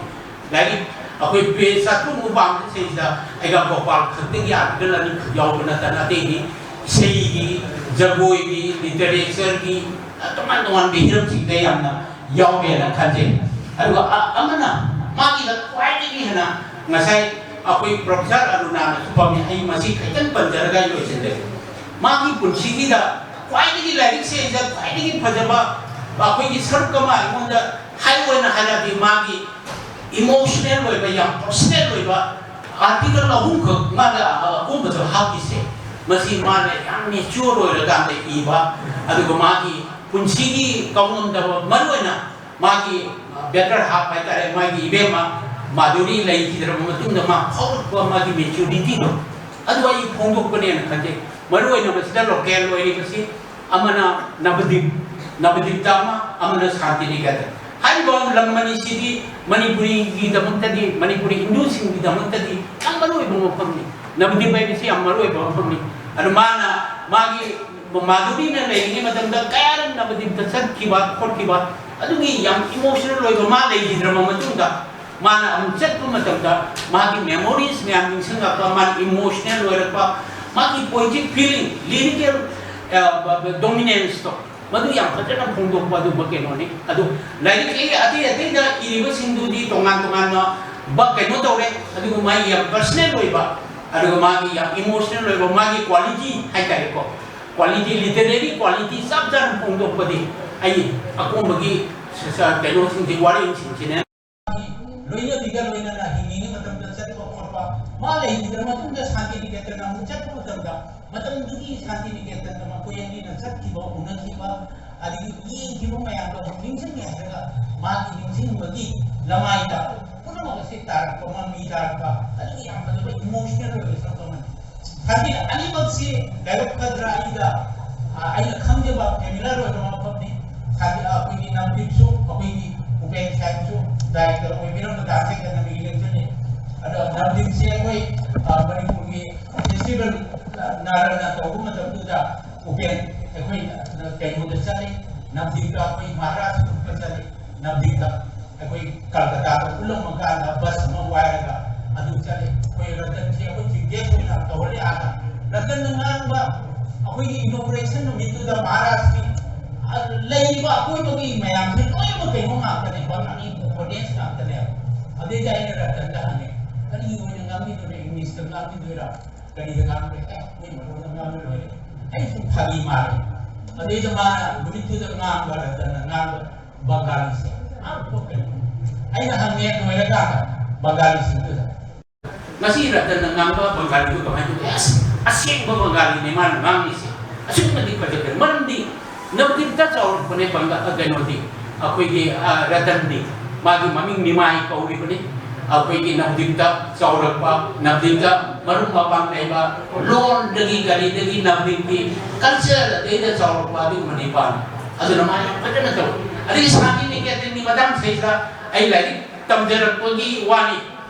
ꯂꯥꯏꯔꯤꯛ ꯑꯩꯈꯣꯏ ꯄꯦꯖ ꯆꯥꯇ꯭ꯔꯨꯛꯃꯨꯛ ꯄꯥꯕꯗ ꯁꯤꯗꯩꯁꯤꯗ ꯑꯩꯒꯥ ꯒꯣꯄꯥꯜ ꯈꯛꯇꯒꯤ ꯑꯥꯔꯇꯤꯀꯜ ꯑꯅꯤꯈꯛ ꯌꯥꯎꯕ ꯅꯠꯇꯅ ꯑꯇꯩꯗꯤ ꯏꯁꯩꯒꯤ, ꯖꯒꯣꯏꯒꯤ, ꯂꯤꯇꯔꯦꯆꯔꯒꯤ, ꯑ, ꯇꯣꯉꯥꯟ ꯇꯣꯉꯥꯟꯕ ꯍꯤꯔꯝꯁꯤꯡꯗ ꯌꯥꯝꯅ ꯌꯥꯎꯔꯦꯅ ꯈꯟꯖꯩ꯫ ꯑꯗꯨꯒ ꯑ-, ꯑꯃꯅ ꯃꯥꯒꯤꯗ ꯈ꯭ꯋꯥꯏꯗꯒꯤ ꯍꯦꯟꯅ ꯉꯁꯥꯏ ꯑꯩꯈꯣꯏ ꯄ꯭ꯔꯣꯐꯦꯁꯔ ꯑꯔꯨꯅꯥꯅꯁꯨ ꯄꯝꯃꯤ, ꯑꯩ ꯃꯁꯤ ꯈꯤꯇꯪ ꯄꯟꯖꯔꯒ ꯑꯩ ꯂꯣꯏꯁꯤꯟꯖꯒꯦ꯫ ꯃꯥꯒꯤ ꯄꯨꯟꯁꯤꯒꯤꯗ ꯈ꯭ꯋꯥꯏꯗꯒꯤ ꯂꯥꯏꯔꯤꯛꯁꯤꯗ ꯈ꯭ꯋꯥꯏꯗꯒꯤ ꯐꯖꯕ ꯑꯩꯈꯣꯏꯒꯤ ꯁꯔꯨꯛ ꯑꯃ ꯑꯩꯉꯣꯟꯗ ꯍꯥꯏ ꯑꯣꯏꯅ ꯍꯥꯏꯔꯗꯤ ꯃꯥꯒꯤ ꯏꯃꯣꯁꯅꯦꯜ ꯑꯣꯏꯕ, ꯌꯥꯝ ꯄꯔꯁꯅꯦꯜ ꯑꯣꯏꯕ ꯑꯥꯔꯇꯤꯀꯜ ꯑꯍꯨꯝꯈꯛ ꯃꯥꯅ ꯑꯀꯨꯝꯕꯗ ꯍꯥꯞꯄꯤꯁꯦ, ꯃꯁꯤ ꯃꯥꯅ ꯌꯥꯝ ꯃꯦꯆ꯭ꯌꯣꯔ ꯑꯣꯏꯔꯀꯥꯟꯗ ꯏꯕ, ꯑꯗꯨꯒ ꯃꯥꯒꯤ ꯄꯨꯟꯁꯤꯒꯤ ꯀꯥꯎꯉꯝꯗꯕ, ꯃꯔꯨꯑꯣꯏꯅ ꯃꯥꯒꯤ ꯕꯦꯇꯔ ꯍꯥꯞ ꯍꯥꯏꯇꯥꯔꯦ, ꯃꯥꯒꯤ ꯏꯕꯦꯝꯃ ꯃꯥꯙꯨꯔꯤ ꯂꯩꯈꯤꯗ꯭ꯔꯕ ꯃꯇꯨꯡꯗ ꯃꯥ ꯐꯥꯎꯔꯛꯄ ꯃꯥꯒꯤ ꯃꯦꯆ꯭ꯌꯨꯔꯤꯇꯤꯗꯣ, ꯑꯗꯨ ꯑꯩ ꯐꯣꯡꯗꯣꯛꯄꯅꯦꯅ ꯈꯟꯖꯩ꯫ ꯃꯔꯨꯑꯣꯏꯅ ꯃꯁꯤꯗ ꯂꯣꯀꯦꯜ ꯑꯣꯏꯔꯤꯕꯁꯤ ꯑꯃꯅ ꯅꯕꯗꯤꯞ, ꯅꯕꯗꯤꯞꯇ ꯑꯃ, ꯑꯃꯅ ꯁꯥꯟꯇꯤꯅꯤꯀꯦꯇꯟ꯫ ꯍꯥꯏꯔꯤꯕ ꯂꯝ ꯑꯅꯤꯁꯤꯗꯤ ꯃꯅꯤꯄꯨꯔꯤꯒꯤꯗꯃꯛꯇꯗꯤ, ꯃꯅꯤꯄꯨꯔꯤ ꯍꯤꯟꯗꯨꯁꯤꯡꯒꯤꯗꯃꯛꯇꯗꯤ ꯌꯥꯝ ꯃꯔꯨꯑꯣꯏꯕ ꯃꯐꯝꯅꯤ꯫ ꯅꯕꯗꯤꯞ ꯍꯥꯏꯕꯁꯤ ꯌꯥꯝ ꯃꯔꯨꯑꯣꯏꯕ ꯃꯐꯝꯅꯤ꯫ ꯑꯗꯨ ꯃꯥꯅ, ꯃꯥꯒꯤ ꯃꯥꯙꯨꯔꯤꯅ ꯂꯩꯔꯤꯉꯩ ꯃꯇꯝꯗ ꯀꯌꯥꯔꯛ ꯅꯕꯗꯤꯞꯇ ꯆꯠꯈꯤꯕ ꯈꯣꯠꯈꯤꯕ, ꯑꯗꯨꯒꯤ ꯌꯥꯝ ꯏꯃꯣꯁꯅꯦꯜ ꯑꯣꯏꯕ ꯃꯥ ꯂꯩꯈꯤꯗ꯭ꯔꯕ ꯃꯇꯨꯡꯗ, ꯃꯥꯅ ꯑꯃꯨꯛ ꯆꯠꯄ ꯃꯇꯝꯗ ꯃꯥꯒꯤ ꯃꯦꯃꯣꯔꯤꯁ ꯃꯌꯥꯝ ꯅꯤꯡꯁꯤꯡꯂꯛꯄ, ꯃꯥꯅ ꯏꯃꯣꯁꯅꯦꯜ ꯑꯣꯏꯔꯛꯄ, ꯃꯥꯒꯤ ꯄꯣꯏꯇ꯭ꯔꯤꯛ ꯐꯤꯂꯤꯡ, ꯂꯤꯔꯤꯀꯦꯜ, ꯑ, ꯗꯣꯃꯤꯅꯦꯟꯁꯇꯣ, ꯃꯗꯨ ꯌꯥꯝ ꯐꯖꯅ ꯐꯣꯡꯗꯣꯛꯄ ꯑꯗꯨꯝꯕ ꯀꯩꯅꯣꯅꯤ꯫ ꯑꯗꯨ ꯂꯥꯏꯔꯤꯛ ꯑꯩ ꯑꯇꯩ ꯑꯇꯩꯗ ꯏꯔꯤꯕꯁꯤꯡꯗꯨꯗꯤ ꯇꯣꯉꯥꯟ ꯇꯣꯉꯥꯟꯕ ꯕ-, ꯀꯩꯅꯣ ꯇꯧꯔꯦ, ꯑꯗꯨꯒ ꯃꯥꯒꯤ ꯌꯥꯝ ꯄꯔꯁꯅꯦꯜ ꯑꯣꯏꯕ, ꯑꯗꯨꯒ ꯃꯥꯒꯤ ꯌꯥꯝ ꯏꯃꯣꯁꯅꯦꯜ ꯑꯣꯏꯕ, ꯃꯥꯒꯤ ꯀ꯭ꯋꯥꯂꯤꯇꯤ ꯍꯥꯏꯇꯥꯔꯦꯀꯣ, ꯀ꯭ꯋꯥꯂꯤꯇꯤ, ꯂꯤꯇꯔꯦꯔꯤ ꯀ꯭ꯋꯥꯂꯤꯇꯤ ꯆꯞ ꯆꯥꯅ ꯐꯣꯡꯗꯣꯛꯄꯗꯤ ꯑꯩ ꯑꯀꯣꯝꯕꯒꯤ ꯀꯩꯅꯣꯁꯤꯡꯁꯤ, ꯋꯥꯔꯦꯡꯁꯤꯡꯁꯤꯅꯦ꯫ ꯂꯣꯏꯅꯕꯤꯒ ꯂꯣꯏꯅꯅ ꯍꯤꯡꯉꯤꯉꯩ ꯃꯇꯝꯗ ꯆꯠꯄ ꯈꯣꯠꯄ, ꯃꯥ ꯂꯩꯈꯤꯗ꯭ꯔ ꯃꯇꯨꯡꯗ ꯁꯥꯟꯇꯤꯅꯤꯀꯦꯇꯟ ꯑꯃꯨꯛ ꯆꯠꯄ ꯃꯇꯝꯗ, ꯃꯇꯝꯗꯨꯒꯤ ꯁꯥꯟꯇꯤꯅꯤꯀꯦꯇꯟꯗ ꯃꯈꯣꯏ ꯑꯅꯤꯅ ꯆꯠꯈꯤꯕ, ꯎꯅꯈꯤꯕ, ꯑꯗꯒꯤ ꯌꯦꯡꯈꯤꯕ ꯃꯌꯥꯝꯗꯣ ꯑꯃꯨꯛ ꯅꯤꯡꯁꯤꯡꯉꯦ ꯍꯥꯏꯔꯒ, ꯃꯥꯒꯤ ꯅꯤꯡꯁꯤꯡꯕꯒꯤ ꯂꯃꯥꯏꯗ ꯄꯨꯝꯅꯃꯛ ꯑꯁꯤ ꯇꯥꯔꯛꯄ, ꯃꯃꯤ ꯇꯥꯔꯛꯄ, ꯑꯗꯨꯒꯤ ꯌꯥꯝ ꯐꯖꯕ ꯏꯃꯣꯁꯅꯦꯜ ꯑꯣꯏꯕ ꯁꯛꯇꯝ ꯑꯃꯅꯤ꯫ ꯁꯥꯟꯇꯤ ꯑꯅꯤꯃꯛꯁꯤ ꯂꯥꯏꯕꯛ ꯐꯗ꯭ꯔꯥ ꯑꯩꯒ, ꯑ, ꯑꯩꯅ ꯈꯪꯖꯕ ꯐꯦꯃꯤꯂꯔ ꯑꯣꯏꯕ ꯃꯐꯝꯅꯤ꯫ ꯁꯥꯟꯇꯤ, ꯑ, ꯑꯩꯈꯣꯏꯒꯤ ꯅꯝꯗꯤꯞꯁꯨ, ꯑꯩꯈꯣꯏꯒꯤ ꯎꯄꯦꯟ ꯁꯥꯍꯦꯕꯁꯨ ꯗꯥꯏꯔꯦꯛꯇꯔ ꯑꯣꯏꯕꯤꯔꯝꯕ ꯗꯥꯟꯁ ꯑꯦꯀꯥꯗꯃꯤꯒꯤ ꯂꯦꯛꯆꯔꯅꯤ꯫ ꯑꯗꯣ ꯅꯝꯗꯤꯞꯁꯦ ꯑꯩꯈꯣꯏ, ꯑ, ꯃꯅꯤꯄꯨꯔꯒꯤ ꯐꯦꯁꯇꯤꯚꯦꯜ, ꯑ, ꯅꯥꯔꯥꯅ ꯇꯧꯕ ꯃꯇꯝꯗꯨꯗ ꯎꯄꯦꯟ ꯑꯩꯈꯣꯏ, ꯑ, ꯀꯩꯅꯣꯗ ꯆꯠꯂꯤ, ꯅꯝꯗꯤꯞꯇ ꯑꯩꯈꯣꯏ ꯃꯍꯥꯔꯥꯖ ꯒ꯭ꯔꯨꯞꯇ ꯆꯠꯂꯤ꯫ ꯅꯝꯗꯤꯞꯇ ꯑꯩꯈꯣꯏ ꯀꯜꯀꯇꯥꯗ ꯎꯠꯂꯝꯃꯀꯥꯟꯗ ꯕꯁ ꯑꯃ ꯋꯥꯏꯔꯒ ꯑꯗꯨ ꯆꯠꯂꯤ꯫ ꯑꯩꯈꯣꯏ ꯔꯇꯟꯁꯦ ꯑꯩꯈꯣꯏ ꯆꯤꯐ ꯒꯦꯁ ꯑꯣꯏꯅ ꯇꯧꯍꯜꯂꯦ ꯑꯥꯗ꯫ ꯔꯇꯟꯅ ꯉꯥꯡꯕ ꯑꯩꯈꯣꯏꯒꯤ ꯏꯅꯣꯒ꯭ꯔꯦꯁꯟ ꯅꯨꯃꯤꯠꯇꯨꯗ ꯃꯍꯥꯔꯥꯖꯀꯤ, ꯑ, ꯂꯩꯔꯤꯕ ꯑꯀꯣꯏꯕꯒꯤ ꯃꯌꯥꯝꯁꯦ ꯂꯣꯏꯅꯃꯛ ꯀꯩꯅꯣ ꯉꯥꯛꯇꯅꯦ, ꯕꯪꯒꯥꯂꯤ ꯑꯣꯗꯤꯌꯟꯁ ꯉꯥꯛꯇꯅꯦ꯫ ꯑꯗꯨꯗꯩꯗ ꯑꯩꯅ ꯔꯇꯟꯗ ꯍꯪꯉꯦ, "ꯀꯔꯤ ꯑꯣꯏꯅ ꯉꯥꯡꯕꯤꯗꯣꯏꯅꯣ? ꯏꯪꯂꯤꯁꯇ ꯉꯥꯡꯕꯤꯗꯣꯏꯔꯥ? ꯀꯔꯤꯗ ꯉꯥꯡꯕꯤꯗꯣꯏꯔꯥ?" "ꯑꯦ, ꯑꯩꯈꯣꯏ ꯃꯔꯣꯟꯗ ꯉꯥꯡꯕ ꯂꯣꯏꯔꯦ꯫ ꯑꯩ ꯁꯨꯝ ꯐꯥꯒꯤ ꯃꯥꯜꯂꯦ"꯫ ꯑꯗꯩꯗ ꯃꯥꯅ ꯅꯨꯃꯤꯠꯇꯨꯗ ꯉꯥꯡꯕ, ꯔꯇꯟꯅ ꯉꯥꯡꯕ ꯕꯪꯒꯥꯂꯤꯁꯦ, ꯑ, ꯑꯩꯅ ꯍꯪꯉꯦ ꯂꯣꯏꯔꯀꯥꯟꯗ ꯕꯪꯒꯥꯂꯤꯁꯤꯡꯗꯨꯗ, "ꯉꯁꯤ ꯔꯇꯟꯅ ꯉꯥꯡꯕ ꯕꯪꯒꯥꯂꯤꯗꯨ ꯀꯃꯥꯏꯅ ꯇꯧꯒꯦ?" "ꯑꯁ, ꯑꯁꯦꯡꯕ ꯕꯪꯒꯥꯂꯤꯅꯦ ꯃꯥꯅ ꯉꯥꯡꯉꯤꯁꯦ, ꯑꯁꯨꯛꯀꯤ ꯃꯇꯤꯛ ꯐꯖꯈ꯭ꯔꯦ꯫ ꯃꯔꯝꯗꯤ ꯅꯕꯗꯤꯞꯇ ꯆꯥꯎꯔꯛꯄꯅꯦ ꯕꯪꯒꯥ-, ꯑ, ꯀꯩꯅꯣꯗꯤ, ꯑꯩꯈꯣꯏꯒꯤ, ꯑ, ꯔꯇꯟꯗꯤ꯫ ꯃꯥꯒꯤ ꯃꯃꯤꯡ ꯅꯤꯃꯥꯏ ꯀꯧꯔꯤꯕꯅꯤ꯫ ꯑꯩꯈꯣꯏꯒꯤ ꯅꯕꯗꯤꯞꯇ ꯆꯥꯎꯔꯛꯄ, ꯅꯕꯗꯤꯞꯇ ꯃꯔꯨꯞ ꯃꯄꯥꯡ ꯂꯩꯕ, ꯂꯣꯟꯗꯒꯤ ꯀꯔꯤꯗꯒꯤ ꯅꯕꯗꯤꯞꯀꯤ ꯀꯜꯆꯔ ꯑꯗꯩꯗ ꯆꯥꯎꯔꯛꯄ ꯑꯗꯨꯒꯨꯝꯕ ꯅꯤꯄꯥꯅꯤ꯫ ꯑꯗꯨꯅ ꯃꯥ ꯌꯥꯝ ꯐꯖꯅ ꯇꯧꯏ꯫ ꯑꯗꯒꯤ ꯁꯥꯟꯇꯤꯅꯤꯀꯦꯇꯟꯒꯤ ꯃꯇꯥꯡꯁꯤꯗꯩꯗ ꯑꯩ ꯂꯥꯏꯔꯤꯛ ꯇꯝꯖꯔꯛꯄꯒꯤ ꯋꯥꯅꯤ꯫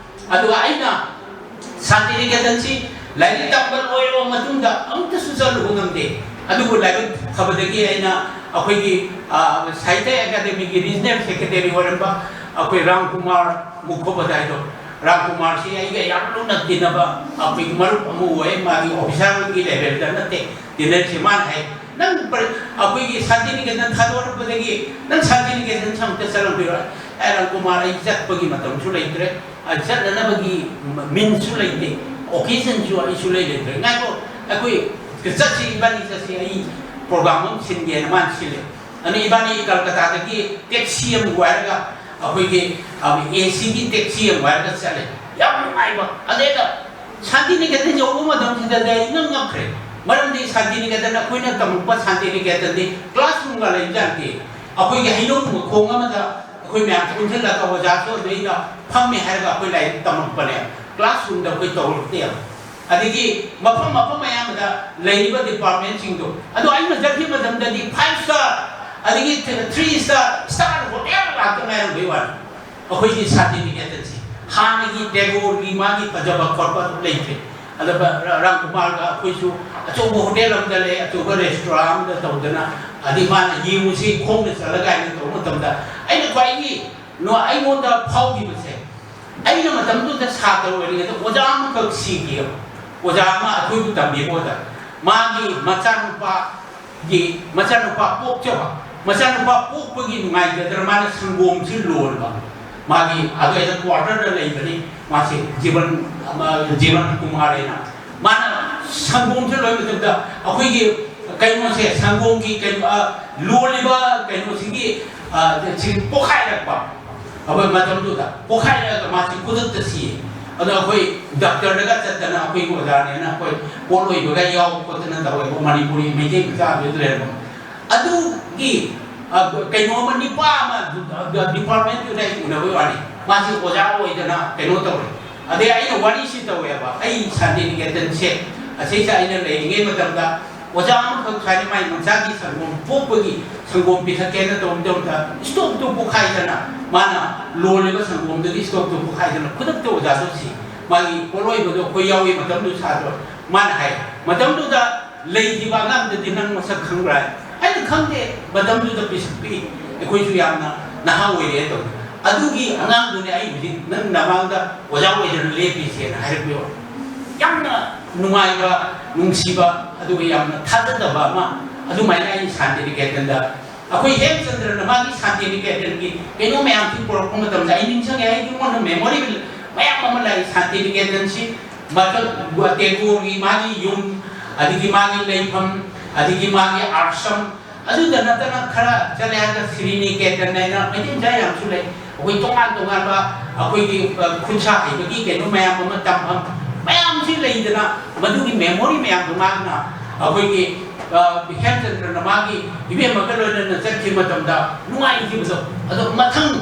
ꯑꯗꯨꯒ ꯑꯩꯅ ꯁꯥꯟꯇꯤꯅꯤꯀꯦꯇꯟꯁꯤ ꯂꯥꯏꯔꯤꯛ ꯇꯝꯕ ꯂꯣꯏꯔꯕ ꯃꯇꯨꯡꯗ ꯑꯃꯨꯛꯇꯁꯨ ꯆꯠꯂꯨꯕ ꯉꯝꯗꯦ꯫ ꯑꯗꯨꯕꯨ ꯂꯥꯏꯕꯛ ꯐꯕꯗꯒꯤ ꯑꯩꯅ ꯑꯩꯈꯣꯏꯒꯤ, ꯑ, ꯁꯥꯍꯤꯇ꯭ꯌ ꯑꯦꯀꯥꯗꯦꯃꯤꯒꯤ ꯔꯤꯖꯅꯦꯜ ꯁꯦꯀ꯭ꯔꯦꯇꯔꯤ ꯑꯣꯏꯔꯝꯕ ꯑꯩꯈꯣꯏ ꯔꯥꯝ ꯀꯨꯃꯥꯔ ꯃꯨꯈꯣꯄꯥꯙ꯭ꯌꯥꯏꯗꯣ, ꯔꯥꯝ ꯀꯨꯃꯥꯔꯁꯤ ꯑꯩꯒ ꯌꯥꯝ ꯂꯨꯅ ꯇꯤꯟꯅꯕ ꯑꯩꯈꯣꯏꯒꯤ ꯃꯔꯨꯞ ꯑꯃ ꯑꯣꯏ꯫ ꯃꯥꯒꯤ ꯑꯣꯐꯤꯁꯥꯔꯒꯤ ꯂꯦꯚꯦꯜꯗ ꯅꯠꯇꯦ ꯇꯤꯟꯅꯔꯤꯁꯦ꯫ ꯃꯥꯅ ꯍꯥꯏ, "ꯅꯪ ꯄ꯭ꯔ-, ꯑꯩꯈꯣꯏꯒꯤ ꯁꯥꯟꯇꯤꯅꯤꯀꯦꯇꯟ ꯊꯥꯗꯣꯔꯛꯄꯗꯒꯤ ꯅꯪ ꯁꯥꯟꯇꯤꯅꯤꯀꯦꯇꯟ ꯑꯃꯨꯛꯇ ꯆꯠꯂꯝꯈꯤꯔꯣꯏ?" ꯑꯩ, "ꯔꯥꯝ ꯀꯨꯃꯥꯔ, ꯑꯩ ꯆꯠꯄꯒꯤ ꯃꯇꯝꯁꯨ ꯂꯩꯇ꯭ꯔꯦ, ꯑ, ꯆꯠꯅꯅꯕꯒꯤ ꯃꯤꯟꯁꯁꯨ ꯂꯩꯇꯦ, ꯑꯣꯀꯦꯖꯟꯁꯨ ꯑꯩ ꯁꯨꯡꯂꯩ ꯂꯩꯇ꯭ꯔꯦ꯫ ꯉꯥꯏꯈꯣ, ꯑꯩꯈꯣꯏ ꯆꯠꯁꯤ, ꯏꯕꯥꯅꯤ ꯆꯠꯁꯤ, ꯑꯩ ꯄ꯭ꯔꯣꯒ꯭ꯔꯥꯝ ꯑꯃ ꯁꯤꯟꯒꯦꯅ" ꯃꯥꯅ ꯁꯤꯜꯂꯦ꯫ ꯑꯗꯨꯅ ꯏꯕꯥꯅꯤ ꯀꯜꯀꯇꯥꯗꯒꯤ ꯇꯦꯛꯁꯤ ꯑꯃ ꯋꯥꯏꯔꯒ, ꯑꯩꯈꯣꯏꯒꯤ ꯑꯦ ꯁꯤꯒꯤ ꯇꯦꯛꯁꯤ ꯑꯃ ꯋꯥꯏꯔꯒ ꯆꯠꯂꯦ꯫ ꯌꯥꯝ ꯅꯨꯡꯉꯥꯏꯕ꯫ ꯑꯗꯩꯗ ꯁꯥꯟꯇꯤꯅꯤꯀꯦꯇꯟ ꯌꯧꯕ ꯃꯇꯝꯁꯤꯗꯗꯤ ꯑꯩ ꯏꯉꯛ ꯉꯛꯈ꯭ꯔꯦ꯫ ꯃꯔꯝꯗꯤ ꯁꯥꯟꯇꯤꯅꯤꯀꯦꯇꯟ, ꯑꯩꯈꯣꯏꯅ ꯇꯝꯃꯛꯄ ꯁꯥꯟꯇꯤꯅꯤꯀꯦꯇꯟꯗꯤ ꯀ꯭ꯂꯥꯁꯔꯨꯝꯒ ꯂꯩꯕꯖꯥꯠ ꯅꯠꯇꯦ꯫ ꯑꯩꯈꯣꯏꯒꯤ ꯍꯩꯅꯧ ꯃꯈꯣꯡ ꯑꯃꯗ ꯑꯩꯈꯣꯏ ꯃꯌꯥꯝ ꯄꯨꯟꯁꯤꯜꯂꯒ ꯑꯣꯖꯥꯁꯨ ꯑꯗꯩꯗ ꯐꯝꯃꯦ ꯍꯥꯏꯔꯒ ꯑꯩꯈꯣꯏ ꯂꯥꯏꯔꯤꯛ ꯇꯝꯃꯛꯄꯅꯦ꯫ ꯀ꯭ꯂꯥꯁꯔꯨꯝꯗ ꯑꯩꯈꯣꯏ ꯇꯧꯔꯛꯇꯦꯕ꯫ ꯑꯗꯒꯤ ꯃꯐꯝ ꯃꯐꯝ ꯑꯌꯥꯝꯕꯗ ꯂꯩꯔꯤꯕ ꯗꯤꯄꯥꯔꯠꯃꯦꯟꯁꯤꯡꯗꯣ, ꯑꯗꯣ ꯑꯩꯅ ꯆꯠꯈꯤꯕ ꯃꯇꯝꯗꯗꯤ ꯐꯥꯏꯚ ꯁ꯭ꯇꯥꯔ, ꯑꯗꯒꯤ ꯊ꯭ꯔꯤ ꯁ꯭ꯇꯥꯔ, ꯁ꯭ꯇꯥꯔ ꯍꯣꯇꯦꯜ ꯉꯥꯛꯇ ꯉꯥꯏꯔꯝꯕꯩ ꯋꯥꯅꯤ꯫ ꯑꯩꯈꯣꯏꯒꯤ ꯁꯥꯟꯇꯤꯅꯤꯀꯦꯇꯟꯁꯤ ꯍꯥꯟꯅꯒꯤ ꯇꯦꯒꯣꯔꯒꯤ ꯃꯥꯒꯤ ꯐꯖꯕ ꯈꯣꯠꯄ ꯑꯗꯨ ꯂꯩꯇ꯭ꯔꯦ꯫ ꯑꯗꯨꯒ ꯔꯥ-, ꯔꯥꯝꯀꯨꯃꯥꯔꯒ ꯑꯩꯈꯣꯏꯁꯨ ꯑꯆꯧꯕ ꯍꯣꯇꯦꯜ ꯑꯃꯗ ꯂꯩ, ꯑꯆꯧꯕ ꯔꯦꯁꯇꯨꯔꯥꯟ ꯑꯃꯗ ꯇꯧꯗꯅ, ꯑꯗꯩ ꯃꯥꯅ "ꯌꯦꯡꯉꯨꯁꯤ ꯈꯣꯡꯅ ꯆꯠꯂꯒ" ꯍꯥꯏꯅ ꯇꯧꯕ ꯃꯇꯝꯗ, ꯑꯩꯅ ꯈ꯭ꯋꯥꯏꯒꯤ ꯅꯣ-, ꯑꯩꯉꯣꯟꯗ ꯐꯥꯎꯈꯤꯕꯁꯦ, ꯑꯩꯅ ꯃꯇꯝꯗꯨꯗ ꯁꯥꯇ꯭ꯔ ꯑꯣꯏꯔꯤꯉꯩꯗ ꯑꯣꯖꯥ ꯑꯃꯈꯛ ꯁꯤꯈꯤꯑꯕ꯫ ꯑꯣꯖꯥ ꯑꯃ ꯑꯩꯈꯣꯏꯕꯨ ꯇꯝꯕꯤꯕ ꯑꯣꯖꯥ, ꯃꯥꯒꯤ ꯃꯆꯥꯅꯨꯄꯥꯒꯤ ꯃꯆꯥꯅꯨꯄꯥ ꯄꯣꯛꯆꯕ, ꯃꯆꯥꯅꯨꯄꯥ ꯄꯣꯛꯄꯒꯤ ꯅꯨꯡꯉꯥꯏꯖꯗꯅ ꯃꯥꯅ ꯁꯪꯒꯣꯝꯁꯤ ꯂꯣꯟꯕ꯫ ꯃꯥꯒꯤ ꯑꯗꯨꯋꯥꯏꯗ ꯀ꯭ꯋꯥꯇꯔꯗ ꯂꯩꯕꯅꯤ ꯃꯥꯁꯦ, ꯖꯤꯕꯟ, ꯑꯃ, ꯖꯤꯕꯟ ꯀꯨꯃꯥꯔ ꯍꯥꯏꯅ꯫ ꯃꯥꯅ ꯁꯪꯒꯣꯝꯁꯦ ꯂꯣꯏꯕ ꯃꯇꯝꯗ ꯑꯩꯈꯣꯏꯒꯤ ꯀꯩꯅꯣꯁꯦ, ꯁꯪꯒꯣꯝꯒꯤ ꯀꯩꯅꯣ, ꯑ, ꯂꯣꯜꯂꯤꯕ ꯀꯩꯅꯣꯁꯤꯒꯤ, ꯑ, ꯁꯤ ꯄꯣꯈꯥꯏꯔꯛꯄ꯫ ꯑꯩꯈꯣꯏ ꯃꯇꯝꯗꯨꯗ ꯄꯣꯈꯥꯏꯔꯛꯑꯒ ꯃꯥꯁꯤ ꯈꯨꯗꯛꯇ ꯁꯤꯌꯦ꯫ ꯑꯗꯣ ꯑꯩꯈꯣꯏ ꯗꯥꯛꯇꯔꯗꯒ ꯆꯠꯇꯅ, ꯑꯩꯈꯣꯏꯒꯤ ꯑꯣꯖꯥꯅꯦꯅ ꯑꯩꯈꯣꯏ ꯄꯣꯠ ꯑꯣꯏꯕꯒ ꯌꯥꯎ ꯈꯣꯠꯇꯅ ꯇꯧꯋꯦꯕ, ꯃꯅꯤꯄꯨꯔꯤ ꯃꯩꯇꯩ ꯃꯆꯥ ꯑꯗꯨꯗ ꯂꯩꯔꯝꯕ꯫ ꯑꯗꯨꯒꯤ, ꯑ, ꯀꯩꯅꯣ ꯑꯃ, ꯅꯤꯄꯥ ꯑꯃ, ꯑ, ꯗꯤꯄꯥꯔꯠꯃꯦꯟꯇꯨꯗ ꯑꯩ ꯎꯅꯕꯩ ꯋꯥꯅꯤ꯫ ꯃꯥꯁꯤ ꯑꯣꯖꯥ ꯑꯣꯏꯗꯅ ꯀꯩꯅꯣ ꯇꯧꯔꯦ꯫ ꯑꯗꯩ ꯑꯩꯅ ꯋꯥꯔꯤꯁꯤ ꯇꯧꯋꯦꯕ, ꯑꯩ ꯁꯥꯟꯇꯤꯅꯤꯀꯦꯇꯟꯁꯦ ꯑꯁꯤꯁꯦ ꯑꯩꯅ ꯂꯩꯔꯤꯉꯩ ꯃꯇꯝꯗ ꯑꯣꯖꯥ ꯑꯃꯈꯛ ꯁ꯭ꯋꯥꯏꯗ ꯃꯥꯏ ꯃꯆꯥꯒꯤ ꯁꯪꯒꯣꯝ ꯄꯣꯛꯄꯒꯤ ꯁꯪꯒꯣꯝ ꯄꯤꯊꯛꯀꯦꯅ ꯇꯧꯕ ꯃꯇꯝꯗ ꯏꯁꯇꯣꯞꯇꯨ ꯄꯣꯈꯥꯏꯗꯅ, ꯃꯥꯅ ꯂꯣꯜꯂꯤꯕ ꯁꯪꯒꯣꯝꯗꯨꯒꯤ ꯏꯁꯇꯣꯞꯇꯨ ꯄꯣꯈꯥꯏꯗꯅ ꯈꯨꯗꯛꯇ ꯑꯣꯖꯥꯁꯨ ꯁꯤ꯫ ꯃꯥꯒꯤ ꯄꯣꯠꯂꯣꯏꯕꯗꯣ ꯑꯩꯈꯣꯏ ꯌꯥꯎꯏ ꯃꯇꯝꯗꯨ ꯁꯥꯇ꯭ꯔ꯫ ꯃꯥꯅ ꯍꯥꯏ, "ꯃꯇꯝꯗꯨꯗ ꯂꯩꯈꯤꯕ ꯑꯉꯥꯡꯗꯨꯗꯤ ꯅꯪ ꯃꯁꯛ ꯈꯪꯕ꯭ꯔꯥ?" ꯍꯥꯏ꯫ ꯑꯩꯅ, "ꯈꯪꯗꯦ, ꯃꯇꯝꯗꯨꯗ ꯄꯤꯁꯛ ꯄꯤꯛꯏ, ꯑꯩꯈꯣꯏꯁꯨ ꯌꯥꯝꯅ ꯅꯍꯥ ꯑꯣꯏꯔꯤ" ꯇꯧ꯫ "ꯑꯗꯨꯒꯤ ꯑꯉꯥꯡꯗꯨꯅꯦ ꯑꯩ ꯍꯧꯖꯤꯛ ꯅꯪ ꯅꯃꯥꯡꯗ ꯑꯣꯖꯥ ꯑꯣꯏꯗꯅ ꯂꯦꯞꯄꯤꯁꯦꯅ" ꯍꯥꯏꯔꯛꯄꯤꯌꯣ꯫ ꯌꯥꯝꯅ ꯅꯨꯡꯉꯥꯏꯕ, ꯅꯨꯡꯁꯤꯕ, ꯑꯗꯨꯒ ꯌꯥꯝꯅ ꯊꯥꯖꯗꯕ ꯑꯃ, ꯑꯗꯨꯃꯥꯏꯅ ꯑꯩ ꯁꯥꯟꯇꯤꯅꯤꯀꯦꯇꯟꯗ, ꯑꯩꯈꯣꯏ ꯍꯦꯝꯆꯟꯗ꯭ꯔꯅ ꯃꯥꯒꯤ ꯁꯥꯟꯇꯤꯅꯤꯀꯦꯇꯟꯒꯤ ꯀꯩꯅꯣ ꯃꯌꯥꯝꯁꯤ ꯄꯨꯔꯛꯄ ꯃꯇꯝꯗ ꯑꯩ ꯅꯤꯡꯁꯤꯡꯉꯦ, ꯑꯩꯒꯤ ꯑꯩꯉꯣꯟꯗ ꯃꯦꯃꯣꯔꯤ ꯃꯌꯥꯝ ꯑꯃ ꯂꯩ ꯁꯥꯟꯇꯤꯅꯤꯀꯦꯇꯟꯁꯤ꯫ ꯃꯊꯛ ꯇꯦꯒꯣꯔꯒꯤ ꯃꯥꯒꯤ ꯌꯨꯝ, ꯑꯗꯒꯤ ꯃꯥꯒꯤ ꯂꯩꯐꯝ, ꯑꯗꯒꯤ ꯃꯥꯒꯤ ꯑꯥꯁ꯭ꯔꯝ, ꯑꯗꯨꯗ ꯅꯠꯇꯅ ꯈꯔ ꯆꯠꯂꯦ ꯍꯥꯏꯔꯒ ꯁ꯭ꯔꯤꯅꯤꯀꯦꯇꯟ ꯍꯥꯏꯅ ꯃꯩꯇꯩ ꯃꯆꯥ ꯌꯥꯝꯁꯨ ꯂꯩ꯫ ꯑꯩꯈꯣꯏ ꯇꯣꯉꯥꯟ ꯇꯣꯉꯥꯟꯕ ꯑꯩꯈꯣꯏꯒꯤ, ꯑ, ꯈꯨꯠꯁꯥ ꯍꯩꯕꯒꯤ ꯀꯩꯅꯣ ꯃꯌꯥꯝ ꯑꯃ ꯇꯝꯐꯝ ꯃꯌꯥꯝꯁꯤ ꯂꯩꯗꯅ, ꯃꯗꯨꯒꯤ memory ꯃꯌꯥꯝꯗꯣ ꯃꯥꯅ ꯑꯩꯈꯣꯏꯒꯤ, ꯑ, ꯍꯦꯝꯆꯟꯗ꯭ꯔꯅ ꯃꯥꯒꯤ ꯏꯕꯦꯝꯃꯒ ꯂꯣꯏꯅꯅ ꯆꯠꯈꯤꯕ ꯃꯇꯝꯗ ꯅꯨꯡꯉꯥꯏꯈꯤꯕꯗꯣ, ꯑꯗꯣ ꯃꯊꯪ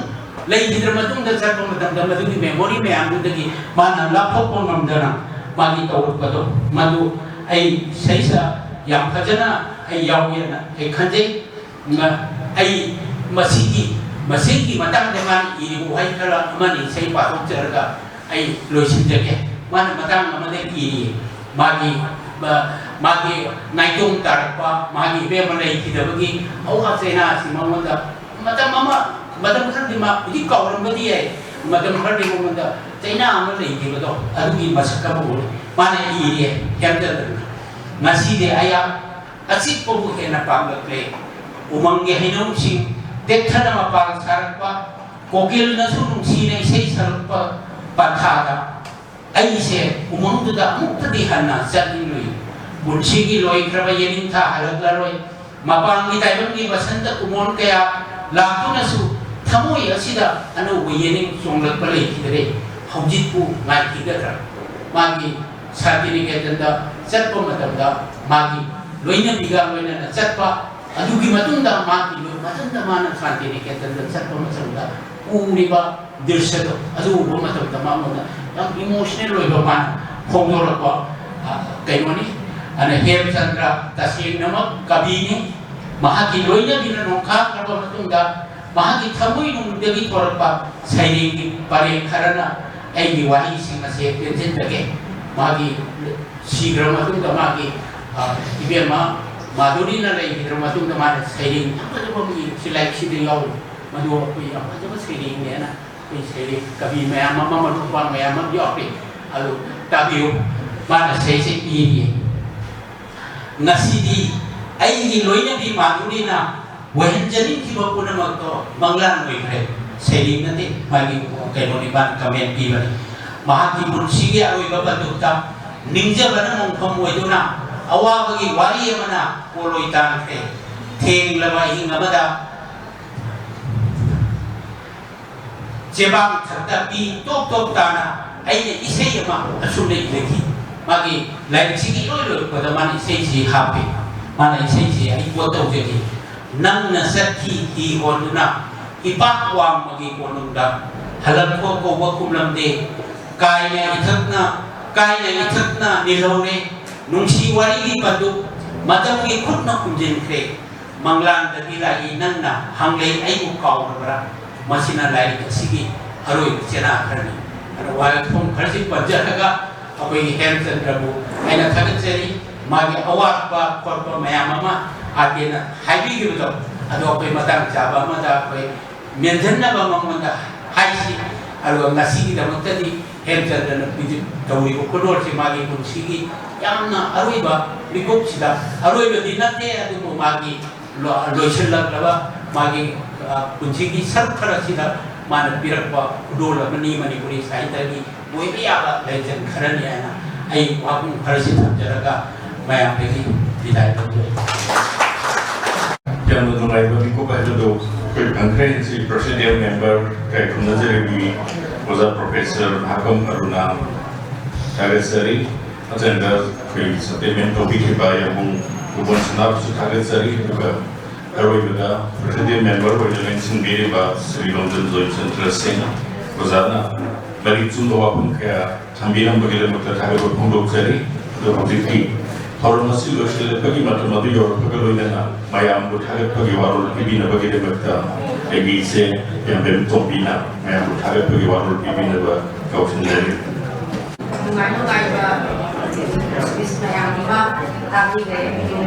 ꯂꯩꯈꯤꯗ꯭ꯔ ꯃꯇꯨꯡꯗ ꯆꯠꯄ ꯃꯇꯝꯗ ꯃꯗꯨꯒꯤ memory ꯃꯌꯥꯝꯗꯨꯗꯒꯤ ꯃꯥꯅ ꯂꯥꯞꯊꯣꯛꯄ ꯉꯝꯗꯅ ꯃꯥꯒꯤ ꯇꯧꯔꯛꯄꯗꯣ, ꯃꯗꯨ ꯑꯩ ꯏꯁꯩꯁꯥ ꯌꯥꯝ ꯐꯖꯅ ꯑꯩ ꯌꯥꯎꯏꯅ ꯑꯩ ꯈꯟꯖꯩ꯫ ꯃ-, ꯑꯩ ꯃꯁꯤꯒꯤ, ꯃꯁꯤꯒꯤ ꯃꯇꯥꯡꯗ ꯃꯥꯅ ꯏꯔꯤꯕ ꯋꯥꯍꯩ ꯈꯔ ꯑꯃꯅꯤ ꯏꯁꯩ ꯄꯥꯊꯣꯛꯆꯔꯒ ꯑꯩ ꯂꯣꯏꯁꯤꯟꯖꯒꯦ꯫ ꯃꯥꯅ ꯃꯇꯥꯡ ꯑꯃꯗ ꯏꯔꯤ, ꯃꯥꯒꯤ, ꯃ-, ꯃꯥꯒꯤ ꯅꯥꯏꯇꯣꯝ ꯇꯥꯔꯛꯄ, ꯃꯥꯒꯤ ꯏꯕꯦꯝꯃ ꯂꯩꯈꯤꯗꯕꯒꯤ ꯑꯋꯥ ꯆꯩꯅꯥ ꯑꯁꯤ ꯃꯉꯣꯟꯗ ꯃꯇꯝ ꯑꯃ, ꯃꯇꯝ ꯈꯔꯗꯤ ꯃꯥ ꯍꯧꯖꯤꯛ ꯀꯥꯎꯔꯝꯕꯗꯤ ꯌꯥꯏ, ꯃꯇꯝ ꯈꯔꯗꯤ ꯃꯉꯣꯟꯗ ꯆꯩꯅꯥ ꯑꯃ ꯂꯩꯈꯤꯕꯗꯣ, ꯑꯗꯨꯒꯤ ꯃꯁꯛ ꯑꯃ ꯎꯔꯦ꯫ ꯃꯥꯅ ꯏꯔꯦ, ꯍꯦꯝꯆꯟꯗ꯭ꯔꯅ, "ꯉꯁꯤꯗꯤ ꯑꯩꯍꯥꯛ ꯑꯆꯤꯛꯄꯕꯨ ꯍꯦꯟꯅ ꯄꯥꯝꯂꯛꯂꯦ꯫ ꯎꯃꯪꯒꯤ ꯍꯩꯅꯧꯁꯤꯡ ꯇꯦꯛꯊꯅ ꯃꯄꯥꯟ ꯁꯥꯔꯛꯄ, ꯀꯣꯀꯤꯜꯅꯁꯨ ꯅꯨꯡꯁꯤꯅ ꯏꯁꯩ ꯁꯛꯂꯛꯄ ꯄꯟꯊꯥꯗ ꯑꯩꯁꯦ ꯎꯃꯪꯗꯨꯗ ꯑꯃꯨꯛꯇꯗꯤ ꯍꯟꯅ ꯆꯠꯅꯤꯡꯂꯨꯏ꯫ ꯄꯨꯟꯁꯤꯒꯤ ꯂꯣꯏꯈ꯭ꯔꯕ ꯌꯦꯅꯤꯡꯊꯥ ꯍꯜꯂꯛꯂꯔꯣꯏ꯫ ꯃꯄꯥꯟꯒꯤ ꯇꯥꯏꯕꯪꯒꯤ ꯕꯁꯟꯇ ꯀꯨꯃꯣꯟ ꯀꯌꯥ ꯂꯥꯛꯇꯨꯅꯁꯨ ꯊꯃꯣꯏ ꯑꯁꯤꯗ ꯑꯅꯧꯕ ꯌꯦꯅꯤꯡ ꯆꯣꯡꯂꯛꯄ ꯂꯩꯈꯤꯗ꯭ꯔꯦ꯫ ꯍꯧꯖꯤꯛꯄꯨ ꯉꯥꯏꯈꯤꯒꯗ꯭ꯔꯥ?" ꯃꯥꯒꯤ ꯁꯥꯟꯇꯤꯅꯤꯀꯦꯇꯟꯗ ꯆꯠꯄ ꯃꯇꯝꯗ ꯃꯥꯒꯤ ꯂꯣꯏꯅꯕꯤꯒ ꯂꯣꯏꯅꯅ ꯆꯠꯄ, ꯑꯗꯨꯒꯤ ꯃꯇꯨꯡꯗ ꯃꯥꯒꯤ ꯂꯣꯏ-, ꯃꯊꯟꯇ ꯃꯥꯅ ꯁꯥꯟꯇꯤꯅꯤꯀꯦꯇꯟꯗ ꯆꯠꯄ ꯃꯇꯝꯗ ꯎꯔꯤꯕ ꯗ꯭ꯔꯤꯁ꯭ꯌꯗꯣ, ꯑꯗꯨ ꯎꯕ ꯃꯇꯝꯗ ꯃꯉꯣꯟꯗ ꯌꯥꯝ emotional ꯑꯣꯏꯕ ꯃꯥꯅ ꯐꯣꯡꯗꯣꯔꯛꯄ, ꯑ, ꯀꯩꯅꯣꯅꯤ꯫ ꯑꯗꯨꯅ ꯍꯦꯝꯆꯟꯗ꯭ꯔ ꯇꯁꯦꯡꯅꯃꯛ ꯀꯕꯤꯅꯤ꯫ ꯃꯍꯥꯛꯀꯤ ꯂꯣꯏꯅꯕꯤꯅ ꯅꯣꯡꯈꯥꯈ꯭ꯔꯕ ꯃꯇꯨꯡꯗ ꯃꯍꯥꯛꯀꯤ ꯊꯃꯣꯏꯅꯨꯡꯗꯒꯤ ꯊꯣꯔꯛꯄ ꯁꯩꯔꯦꯡꯒꯤ ꯄꯔꯦꯡ ꯈꯔꯅ ꯑꯩꯒꯤ ꯋꯥꯍꯩꯁꯤꯡ ꯑꯁꯦ ꯇꯦꯟꯁꯤꯟꯖꯒꯦ꯫ ꯃꯥꯒꯤ ꯁꯤꯈ꯭ꯔ ꯃꯇꯨꯡꯗ ꯃꯥꯒꯤ, ꯑ, ꯏꯕꯦꯝꯃ ꯃꯥꯙꯨꯔꯤꯅ ꯂꯩꯈꯤꯗ꯭ꯔ ꯃꯇꯨꯡꯗ ꯃꯥꯅ ꯁꯩꯔꯦꯡ ꯌꯥꯝ ꯐꯖꯕ ꯑꯃ ꯏ-, ꯁꯤ ꯂꯥꯏꯔꯤꯛꯁꯤꯗ ꯌꯥꯎꯔꯤ꯫ ꯃꯗꯨ ꯑꯩꯈꯣꯏ ꯌꯥꯝ ꯐꯖꯕ ꯁꯩꯔꯦꯡꯅꯦꯅ ꯑꯩꯈꯣꯏ ꯁꯩꯔꯦꯡ ꯀꯕꯤ ꯃꯌꯥꯝ ꯑꯃ, ꯃꯔꯨꯞ ꯃꯄꯥꯡ ꯃꯌꯥꯝ ꯑꯃ ꯌꯥꯎꯔꯤ꯫ ꯑꯗꯨ ꯇꯥꯕꯤꯌꯨ꯫ ꯃꯥꯅ ꯁꯩꯁꯦ ꯏꯔꯤ꯫ "ꯉꯁꯤꯗꯤ ꯑꯩꯒꯤ ꯂꯣꯏꯅꯕꯤ ꯃꯥꯙꯨꯔꯤꯅ ꯑꯣꯏꯍꯟꯖꯅꯤꯡꯈꯤꯕ ꯄꯨꯝꯅꯃꯛꯇꯣ ꯃꯪꯂꯥꯟ ꯑꯣꯏꯈ꯭ꯔꯦ"꯫ ꯁꯩꯔꯦꯡ ꯅꯠꯇꯦ, ꯃꯥꯒꯤ ꯀꯩꯅꯣꯅꯤ, ꯃꯥꯅ comment ꯄꯤꯕꯅꯤ꯫ "ꯃꯍꯥꯛꯀꯤ ꯄꯨꯟꯁꯤꯒꯤ ꯑꯔꯣꯏꯕ ꯕꯟꯗꯨꯛꯇ ꯅꯤꯡꯖꯕꯅ ꯃꯣꯡꯐꯝ ꯑꯣꯏꯗꯨꯅ ꯑꯋꯥꯕꯒꯤ ꯋꯥꯔꯤ ꯑꯃꯅ ꯄꯣꯂꯣꯏ ꯇꯥꯟꯈ꯭ꯔꯦ"꯫ ꯊꯦꯡꯂꯕ ꯑꯍꯤꯡ ꯑꯃꯗ ꯆꯦꯕꯥꯡ ꯊꯛꯇ ꯄꯤ ꯇꯣꯞ ꯇꯣꯞ ꯇꯥꯅ ꯑꯩꯅ ꯏꯁꯩ ꯑꯃ ꯑꯁꯨꯝꯅ ꯏꯖꯈꯤ꯫ ꯃꯥꯒꯤ ꯂꯥꯏꯔꯤꯛꯁꯤꯒꯤ ꯏꯂꯣꯏ ꯂꯣꯏꯔꯛꯄꯗ ꯃꯥꯅ ꯏꯁꯩꯁꯤ ꯍꯥꯞꯄꯤ꯫ ꯃꯥꯅ ꯏꯁꯩꯁꯤ ꯑꯩ ꯀꯣꯠ ꯇꯧꯖꯒꯦ꯫ "ꯅꯪꯅ ꯆꯠꯈꯤ ꯍꯤ ꯍꯣꯟꯗꯨꯅ ꯏꯄꯥꯛ ꯋꯥꯡꯃꯒꯤ ꯀꯣꯅꯨꯡꯗ, ꯍꯜꯂꯛꯈꯣ ꯀꯧꯕ ꯈꯨꯝꯂꯝꯗꯦ꯫ ꯀꯥꯏꯅ ꯏꯊꯛꯅ, ꯀꯥꯏꯅ ꯏꯊꯛꯅ ꯅꯤꯜꯍꯧꯔꯦ꯫ ꯅꯨꯡꯁꯤ ꯋꯥꯔꯤꯒꯤ ꯄꯟꯗꯨꯞ ꯃꯇꯝꯒꯤ ꯈꯨꯠꯅ ꯈꯨꯝꯖꯤꯟꯈ꯭ꯔꯦ꯫ ꯃꯪꯂꯥꯟꯗꯒꯤ ꯂꯥꯛꯏ ꯅꯪꯅ ꯍꯪꯂꯦ ꯑꯩꯕꯨ ꯀꯥꯎꯔꯕ꯭ꯔꯥ?" ꯃꯁꯤꯅ ꯂꯥꯏꯔꯤꯛ ꯑꯁꯤꯒꯤ ꯑꯔꯣꯏꯕ ꯆꯦꯅꯥ ꯈꯔꯅꯤ꯫ ꯑꯗꯣ ꯋꯥꯍꯩ ꯈꯔꯁꯤ ꯄꯟꯖꯔꯒ ꯑꯩꯈꯣꯏꯒꯤ ꯍꯦꯝꯆꯟꯗ꯭ꯔꯕꯨ ꯑꯩꯅ ꯊꯥꯒꯠꯆꯔꯤ꯫ ꯃꯥꯒꯤ ꯑꯋꯥꯠꯄ ꯈꯣꯠꯄ ꯃꯌꯥꯝ ꯑꯃ ꯑꯥꯔ ꯀꯦꯅ ꯍꯥꯏꯕꯤꯈꯤꯕꯗꯣ, ꯑꯗꯣ ꯑꯩꯈꯣꯏ ꯃꯇꯥꯡ ꯆꯥꯕ ꯑꯃꯗ ꯑꯩꯈꯣꯏ ꯃꯦꯟꯁꯤꯟꯅꯕ ꯃꯉꯣꯟꯗ ꯍꯥꯏꯁꯤ꯫ ꯑꯗꯨꯒ ꯉꯁꯤꯒꯤꯗꯃꯛꯇꯗꯤ ꯍꯦꯝꯆꯟꯗ꯭ꯔꯅ ꯄꯤꯖ-, ꯇꯧꯔꯤꯕ ꯈꯨꯗꯣꯜꯁꯤ ꯃꯥꯒꯤ ꯄꯨꯟꯁꯤꯒꯤ ꯌꯥꯝꯅ ꯑꯔꯣꯏꯕ ꯃꯤꯀꯨꯞꯁꯤꯗ, ꯑꯔꯣꯏꯕꯗꯤ ꯅꯠꯇꯦ, ꯑꯗꯨꯕꯨ ꯃꯥꯒꯤ ꯂꯣ-, ꯂꯣꯏꯁꯤꯜꯂꯛꯂꯕ ꯃꯥꯒꯤ, ꯑ, ꯄꯨꯟꯁꯤꯒꯤ ꯁꯔꯨꯛ ꯈꯔꯁꯤꯗ ꯃꯥꯅ ꯄꯤꯔꯛꯄ ꯈꯨꯗꯣꯜ ꯑꯃꯅꯤ ꯃꯅꯤꯄꯨꯔꯤ ꯁꯥꯍꯤꯇ꯭ꯌꯒꯤ ꯑꯣꯏꯕ ꯌꯥꯕ ꯂꯥꯏꯖꯟ ꯈꯔꯅꯤ ꯍꯥꯏꯅ ꯑꯩ ꯋꯥꯐꯝ ꯈꯔꯁꯤ ꯊꯝꯖꯔꯒ ꯃꯌꯥꯝꯗꯒꯤ ꯕꯤꯗꯥꯏ ꯂꯧꯖꯔꯤ꯫ ꯌꯥꯝꯅ ꯅꯨꯡꯉꯥꯏꯕ ꯃꯤꯀꯨꯞ ꯍꯥꯏꯕꯗꯨ ꯑꯩꯈꯣꯏ ꯐꯪꯈ꯭ꯔꯦ꯫ ꯉꯁꯤ ꯄ꯭ꯔꯦꯁꯤꯗꯦꯟ ꯃꯦꯝꯕꯔ ꯀꯥꯏꯈꯨꯝꯅꯖꯔꯤꯕꯤ ꯑꯣꯖꯥ ꯄ꯭ꯔꯣꯐꯦꯁꯔ ꯍꯥꯀꯝ ꯑꯔꯨꯅꯥ ꯊꯥꯒꯠꯆꯔꯤ꯫ ꯑꯆꯟꯕ ꯑꯩꯈꯣꯏ ꯁꯦꯟꯇꯤꯃꯦꯟ ꯇꯧꯕꯤꯈꯤꯕ ꯌꯥꯝꯕꯨꯡ ꯀꯨꯕꯣꯟ ꯁꯅꯥꯕꯨꯁꯨ ꯊꯥꯒꯠꯆꯔꯤ꯫ ꯑꯗꯨꯒ ꯑꯔꯣꯏꯕꯗ ꯄ꯭ꯔꯦꯁꯤꯗꯦꯟ ꯃꯦꯝꯕꯔ ꯑꯣꯏꯅ ꯂꯦꯡꯁꯤꯟꯕꯤꯔꯤꯕ ꯁ꯭ꯔꯤ ꯂꯣꯡꯖꯝ ꯖꯣꯏꯆꯟꯗ꯭ꯔ ꯁꯤꯡ ꯑꯣꯖꯥꯅ ꯃꯔꯤꯛ ꯆꯨꯝꯕ ꯋꯥꯐꯝ ꯀꯌꯥ ꯊꯝꯕꯤꯔꯝꯕꯒꯤꯗꯃꯛꯇ ꯊꯥꯒꯠꯄ ꯐꯣꯡꯗꯣꯛꯆꯔꯤ꯫ ꯑꯗꯣ ꯍꯧꯖꯤꯛꯇꯤ ꯊꯧꯔꯝ ꯑꯁꯤ ꯂꯣꯏꯁꯤꯜꯂꯛꯄꯒꯤ ꯃꯇꯝ ꯑꯗꯨ ꯌꯧꯔꯛꯄꯒ ꯂꯣꯏꯅꯅ ꯃꯌꯥꯝꯕꯨ ꯊꯥꯒꯠꯄꯒꯤ ꯋꯥꯔꯣꯜ ꯄꯤꯕꯤꯅꯕꯒꯤꯗꯃꯛꯇ ꯑꯩꯒꯤ ꯏꯆꯦ ꯌꯥꯝꯕꯦꯝ ꯇꯣꯝꯕꯤꯅ ꯃꯌꯥꯝꯕꯨ ꯊꯥꯒꯠꯄꯒꯤ ꯋꯥꯔꯣꯜ ꯄꯤꯕꯤꯅꯕ ꯀꯧꯁꯤꯟꯖꯔꯤ꯫ ꯅꯨꯡꯉꯥꯏ ꯅꯨꯡꯉꯥꯏꯕ ꯁ꯭ꯄꯤꯆ ꯃꯌꯥꯝ ꯑꯃ ꯇꯥꯕꯤꯈ꯭ꯔꯦ꯫ ꯑꯗꯨ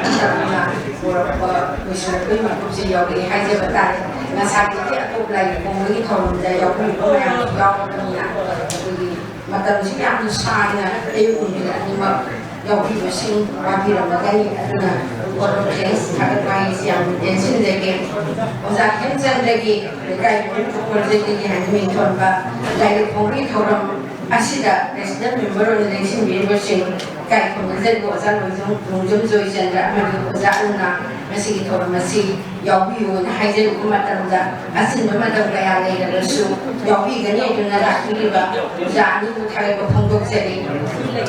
ꯃꯇꯝꯅ ꯄꯨꯔꯛꯄ ꯂꯣꯏꯁꯤꯜꯂꯛꯄꯒꯤ ꯃꯀꯨꯞꯁꯦ ꯌꯧꯔꯛꯑꯦ ꯍꯥꯏꯖꯕ ꯇꯥꯔꯦ꯫ ꯉꯁꯥꯏꯗꯒꯤ ꯑꯇꯣꯞꯄ ꯂꯥꯏꯔꯤꯛ ꯐꯣꯡꯕꯒꯤ ꯊꯧꯔꯝꯗ ꯌꯥꯎꯕꯤꯔꯤꯕ ꯃꯌꯥꯝꯁꯨ ꯌꯥꯎꯔꯕꯅꯤꯅ ꯑꯩꯈꯣꯏꯒꯤ ꯃꯇꯝꯁꯤ ꯌꯥꯝꯅ ꯁꯥꯡꯅ ꯑꯌꯨꯛ ꯅꯨꯡꯊꯤꯜ ꯑꯅꯤꯃꯛ ꯌꯥꯎꯕꯤꯕꯁꯤꯡ ꯋꯥꯕꯤꯔꯝꯃꯒꯅꯤ꯫ ꯑꯗꯨꯅ ꯀꯣꯠ ꯑꯣꯐ ꯊꯦꯡꯛꯁ ꯊꯥꯒꯠꯄ ꯍꯥꯏꯁꯤ ꯌꯥꯝꯅ ꯇꯦꯟꯁꯤꯟꯖꯒꯦ꯫ ꯑꯣꯖꯥ ꯍꯦꯝꯆꯟꯗ꯭ꯔꯒꯤ ꯂꯩꯀꯥꯏ ꯄ꯭ꯔꯣꯖꯦꯛꯇꯒꯤ ꯄ꯭ꯔꯣꯖꯦꯛꯇꯒꯤ ꯍꯥꯏꯅ ꯃꯤꯡꯊꯣꯟꯕ ꯂꯥꯏꯔꯤꯛ ꯐꯣꯡꯕꯒꯤ ꯊꯧꯔꯝ ꯑꯁꯤꯗ ꯄ꯭ꯔꯦꯁꯤꯗꯦꯟ ꯃꯦꯝꯕꯔ ꯑꯣꯏꯅ ꯂꯦꯡꯁꯤꯟꯕꯤꯔꯤꯕꯁꯤꯡ ꯏꯀꯥꯏ ꯈꯨꯝꯅꯖꯔꯤꯕ ꯑꯣꯖꯥ ꯂꯣꯡꯖꯝ, ꯂꯣꯡꯖꯝ ꯖꯣꯏꯆꯟꯗ꯭ꯔ ꯑꯃꯗꯤ ꯑꯣꯖꯥ ꯑꯔꯨꯅꯥ ꯉꯁꯤꯒꯤ ꯊꯧꯔꯝ ꯑꯁꯤ ꯌꯥꯎꯕꯤꯌꯨꯅ ꯍꯥꯏꯖꯔꯨꯕ ꯃꯇꯝꯗ, ꯑꯆꯤꯟꯕ ꯃꯇꯝ ꯀꯌꯥ ꯂꯩꯔꯕꯁꯨ ꯌꯥꯎꯕꯤꯒꯅꯤ ꯍꯥꯏꯗꯨꯅ ꯂꯥꯛꯄꯤꯔꯤꯕ ꯑꯣꯖꯥ ꯑꯅꯤꯕꯨ ꯊꯥꯒꯠꯄ ꯐꯣꯡꯗꯣꯛꯆꯔꯤ꯫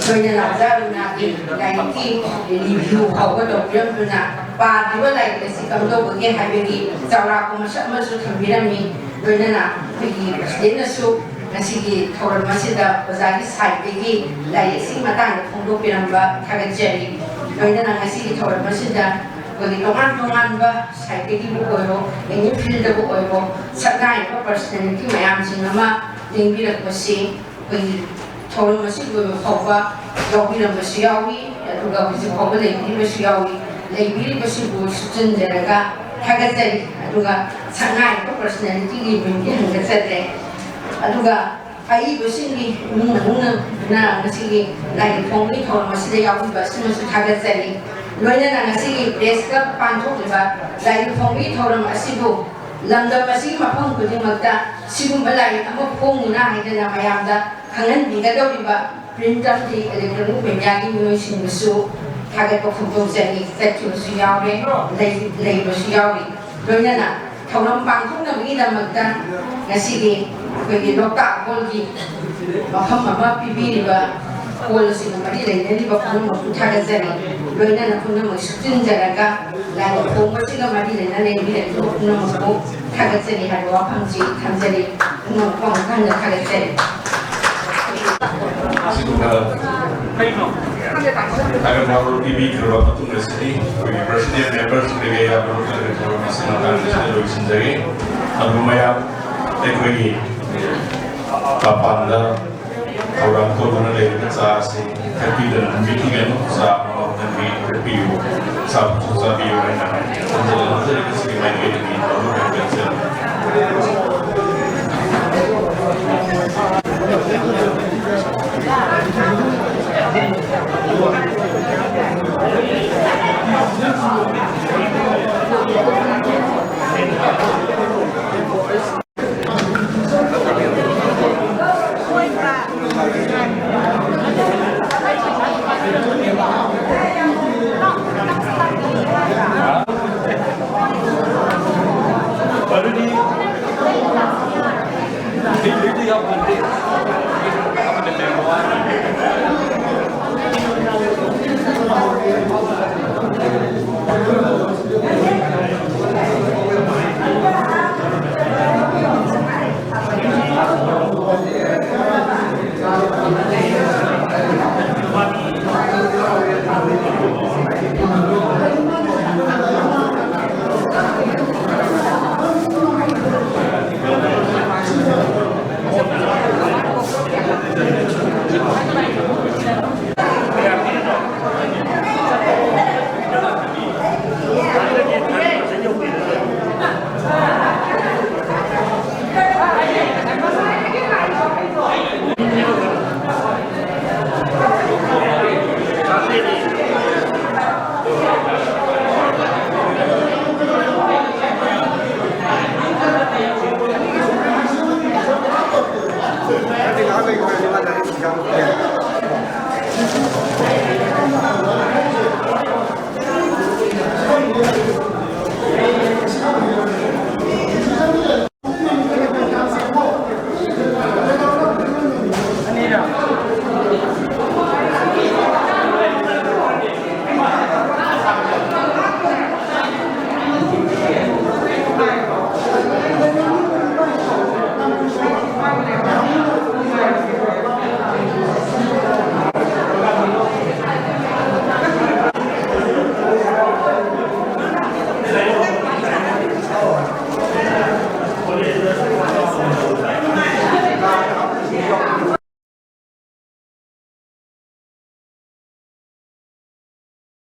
ꯂꯣꯏꯅꯅ ꯑꯣꯖꯥ ꯑꯔꯨꯅꯥꯒꯤ ꯂꯥꯏꯔꯤꯛꯀꯤ review ꯐꯥꯎꯕ ꯇꯧꯕꯤꯔꯝꯗꯨꯅ ꯄꯥꯗ꯭ꯔꯤꯕ ꯂꯥꯏꯔꯤꯛ ꯑꯁꯤ ꯀꯝꯗꯧꯕꯒꯦ ꯍꯥꯏꯕꯒꯤ ꯆꯥꯎꯔꯥꯛꯄ ꯃꯁꯛ ꯑꯃꯁꯨ ꯊꯝꯕꯤꯔꯝꯃꯤ꯫ ꯂꯣꯏꯅꯅ ꯑꯩꯈꯣꯏꯒꯤ presidentꯅꯁꯨ ꯉꯁꯤꯒꯤ ꯊꯧꯔꯝ ꯑꯁꯤꯗ ꯑꯣꯖꯥꯒꯤ sideꯇꯒꯤ ꯂꯥꯏꯔꯤꯛ ꯑꯁꯤꯒꯤ ꯃꯇꯥꯡꯗ ꯐꯣꯡꯗꯣꯛꯄꯤꯔꯝꯕ ꯊꯥꯒꯠꯆꯔꯤ꯫ ꯂꯣꯏꯅꯅ ꯉꯁꯤꯒꯤ ꯊꯧꯔꯝ ꯑꯁꯤꯗ ꯑꯩꯈꯣꯏꯒꯤ ꯇꯣꯉꯥꯟ ꯇꯣꯉꯥꯟꯕ sideꯇꯒꯤꯕꯨ ꯑꯣꯏꯔꯣ, any fieldꯗꯕꯨ ꯑꯣꯏꯔꯣ, ꯁꯛꯅꯥꯏꯔꯕ personality ꯃꯌꯥꯝꯁꯤꯡ ꯑꯃ ꯂꯦꯡꯕꯤꯔꯛꯄꯁꯤ ꯑꯩꯈꯣꯏꯒꯤ ꯊꯧꯔꯝ ꯑꯁꯤ ꯂꯣꯏꯕ ꯐꯥꯎꯕ ꯌꯥꯎꯕꯤꯔꯝꯕꯁꯨ ꯌꯥꯎꯏ, ꯑꯗꯨꯒ ꯍꯧꯖꯤꯛ ꯐꯥꯎꯕ ꯂꯩꯕꯤꯔꯤꯕꯁꯨ ꯌꯥꯎꯏ꯫ ꯂꯩꯕꯤꯔꯤꯕꯁꯤꯕꯨ ꯁꯨꯞꯆꯤꯟꯖꯔꯒ ꯊꯥꯒꯠꯆꯔꯤ꯫ ꯑꯗꯨꯒ ꯁꯛꯅꯥꯏꯔꯕ personalityꯒꯤ ꯃꯤꯡꯗꯤ ꯍꯪꯒꯠꯆꯗ꯭ꯔꯦ꯫ ꯑꯗꯨꯒ ꯑꯏꯕꯁꯤꯡꯒꯤ ꯏꯃꯨꯡ ꯃꯅꯨꯡꯅ ꯉꯁꯤꯒꯤ ꯂꯥꯏꯔꯤꯛ ꯐꯣꯡꯕꯒꯤ ꯊꯧꯔꯝ ꯑꯁꯤꯗ ꯌꯥꯎꯕꯤꯕ ꯑꯁꯤꯃꯁꯨ ꯊꯥꯒꯠꯆꯔꯤ꯫ ꯂꯣꯏꯅꯅ ꯉꯁꯤꯒꯤ press club ꯄꯥꯡꯊꯣꯛꯂꯤꯕ ꯂꯥꯏꯔꯤꯛ ꯐꯣꯡꯕꯒꯤ ꯊꯧꯔꯝ ꯑꯁꯤꯕꯨ ꯂꯝꯗꯝ ꯑꯁꯤꯒꯤ ꯃꯐꯝ ꯈꯨꯗꯤꯡꯃꯛꯇ ꯁꯤꯒꯨꯝꯕ ꯂꯥꯏꯔꯤꯛ ꯑꯃ ꯐꯣꯡꯉꯤꯅ ꯍꯥꯏꯗꯅ ꯃꯌꯥꯝꯗ ꯈꯪꯍꯟꯕꯤꯒꯗꯧꯔꯤꯕ print ꯑꯃꯗꯤ electronic mediaꯒꯤ ꯃꯤꯑꯣꯏꯁꯤꯡꯕꯨꯁꯨ ꯊꯥꯒꯠꯄ ꯐꯣꯡꯗꯣꯛꯆꯔꯤ꯫ ꯆꯠꯈꯤꯕꯁꯨ ꯌꯥꯎꯔꯦ, ꯂꯩ-, ꯂꯩꯕꯁꯨ ꯌꯥꯎꯔꯤ꯫ ꯂꯣꯏꯅꯅ ꯊꯧꯔꯝ ꯄꯥꯡꯊꯣꯛꯅꯕꯒꯤꯗꯃꯛꯇ ꯉꯁꯤꯒꯤ ꯑꯩꯈꯣꯏꯒꯤ ꯂꯣꯛꯇꯥꯛ hallꯒꯤ ꯃꯐꯝ ꯑꯃ ꯄꯤꯕꯤꯔꯤꯕ, hall ꯑꯁꯤꯒ ꯃꯔꯤ ꯂꯩꯅꯔꯤꯕ ꯄꯨꯝꯅꯃꯛꯄꯨ ꯊꯥꯒꯠꯆꯔꯤ꯫ ꯂꯣꯏꯅꯅ ꯄꯨꯝꯅꯃꯛ ꯁꯨꯞꯆꯤꯟꯖꯔꯒ ꯂꯥꯏ ꯐꯣꯡꯕꯁꯤꯒ ꯃꯔꯤ ꯂꯩꯅꯅ ꯂꯦꯡꯕꯤꯔꯛꯂꯤꯕ ꯄꯨꯝꯅꯃꯛꯄꯨ ꯊꯥꯒꯠꯆꯔꯤ ꯍꯥꯏꯕ ꯋꯥꯐꯝꯁꯤ ꯊꯝꯖꯔꯤ꯫ ꯄꯨꯝꯅꯃꯛꯄꯨ ꯑꯃꯨꯛ ꯍꯟꯅ ꯊꯥꯒꯠꯆꯔꯤ꯫ ꯑꯁꯤꯒꯨꯝꯕ ꯊꯥꯒꯠ ꯋꯥꯔꯣꯜ ꯄꯤꯕꯤꯈ꯭ꯔꯕ ꯃꯇꯨꯡ ꯑꯁꯤꯗꯤ ꯑꯩꯈꯣꯏꯒꯤ president memberꯁꯤꯡꯗꯒꯤ ꯑꯌꯥꯕ ꯂꯧꯖꯔꯒ ꯊꯧꯔꯝ ꯑꯁꯤ ꯃꯇꯥꯡ ꯑꯁꯤꯗ ꯂꯣꯏꯁꯤꯟꯖꯔꯤ꯫ ꯑꯗꯨ ꯃꯌꯥꯝ ꯑꯩꯈꯣꯏꯒꯤ ꯃꯄꯥꯟꯗ ꯊꯧꯔꯥꯡ ꯇꯧꯗꯨꯅ ꯂꯩꯔꯤꯕ ꯆꯥ ꯑꯁꯤ ꯊꯛꯄꯤꯗꯅ ꯍꯟꯕꯤꯈꯤꯒꯅꯨ꯫ ꯆꯥ ꯑꯃꯃꯝ ꯊꯛꯄꯤ-, ꯊꯛꯄꯤꯌꯨ꯫ ꯆꯥꯕꯁꯨ ꯆꯥꯕꯤꯌꯨ ꯍꯥꯏꯅ ꯍꯥꯏꯖꯔꯤ꯫ ꯃꯥꯏꯀꯩꯗꯒꯤ ꯃꯔꯨ ꯑꯣꯏꯅ ꯊꯝꯖꯔꯤ꯫ Thank you.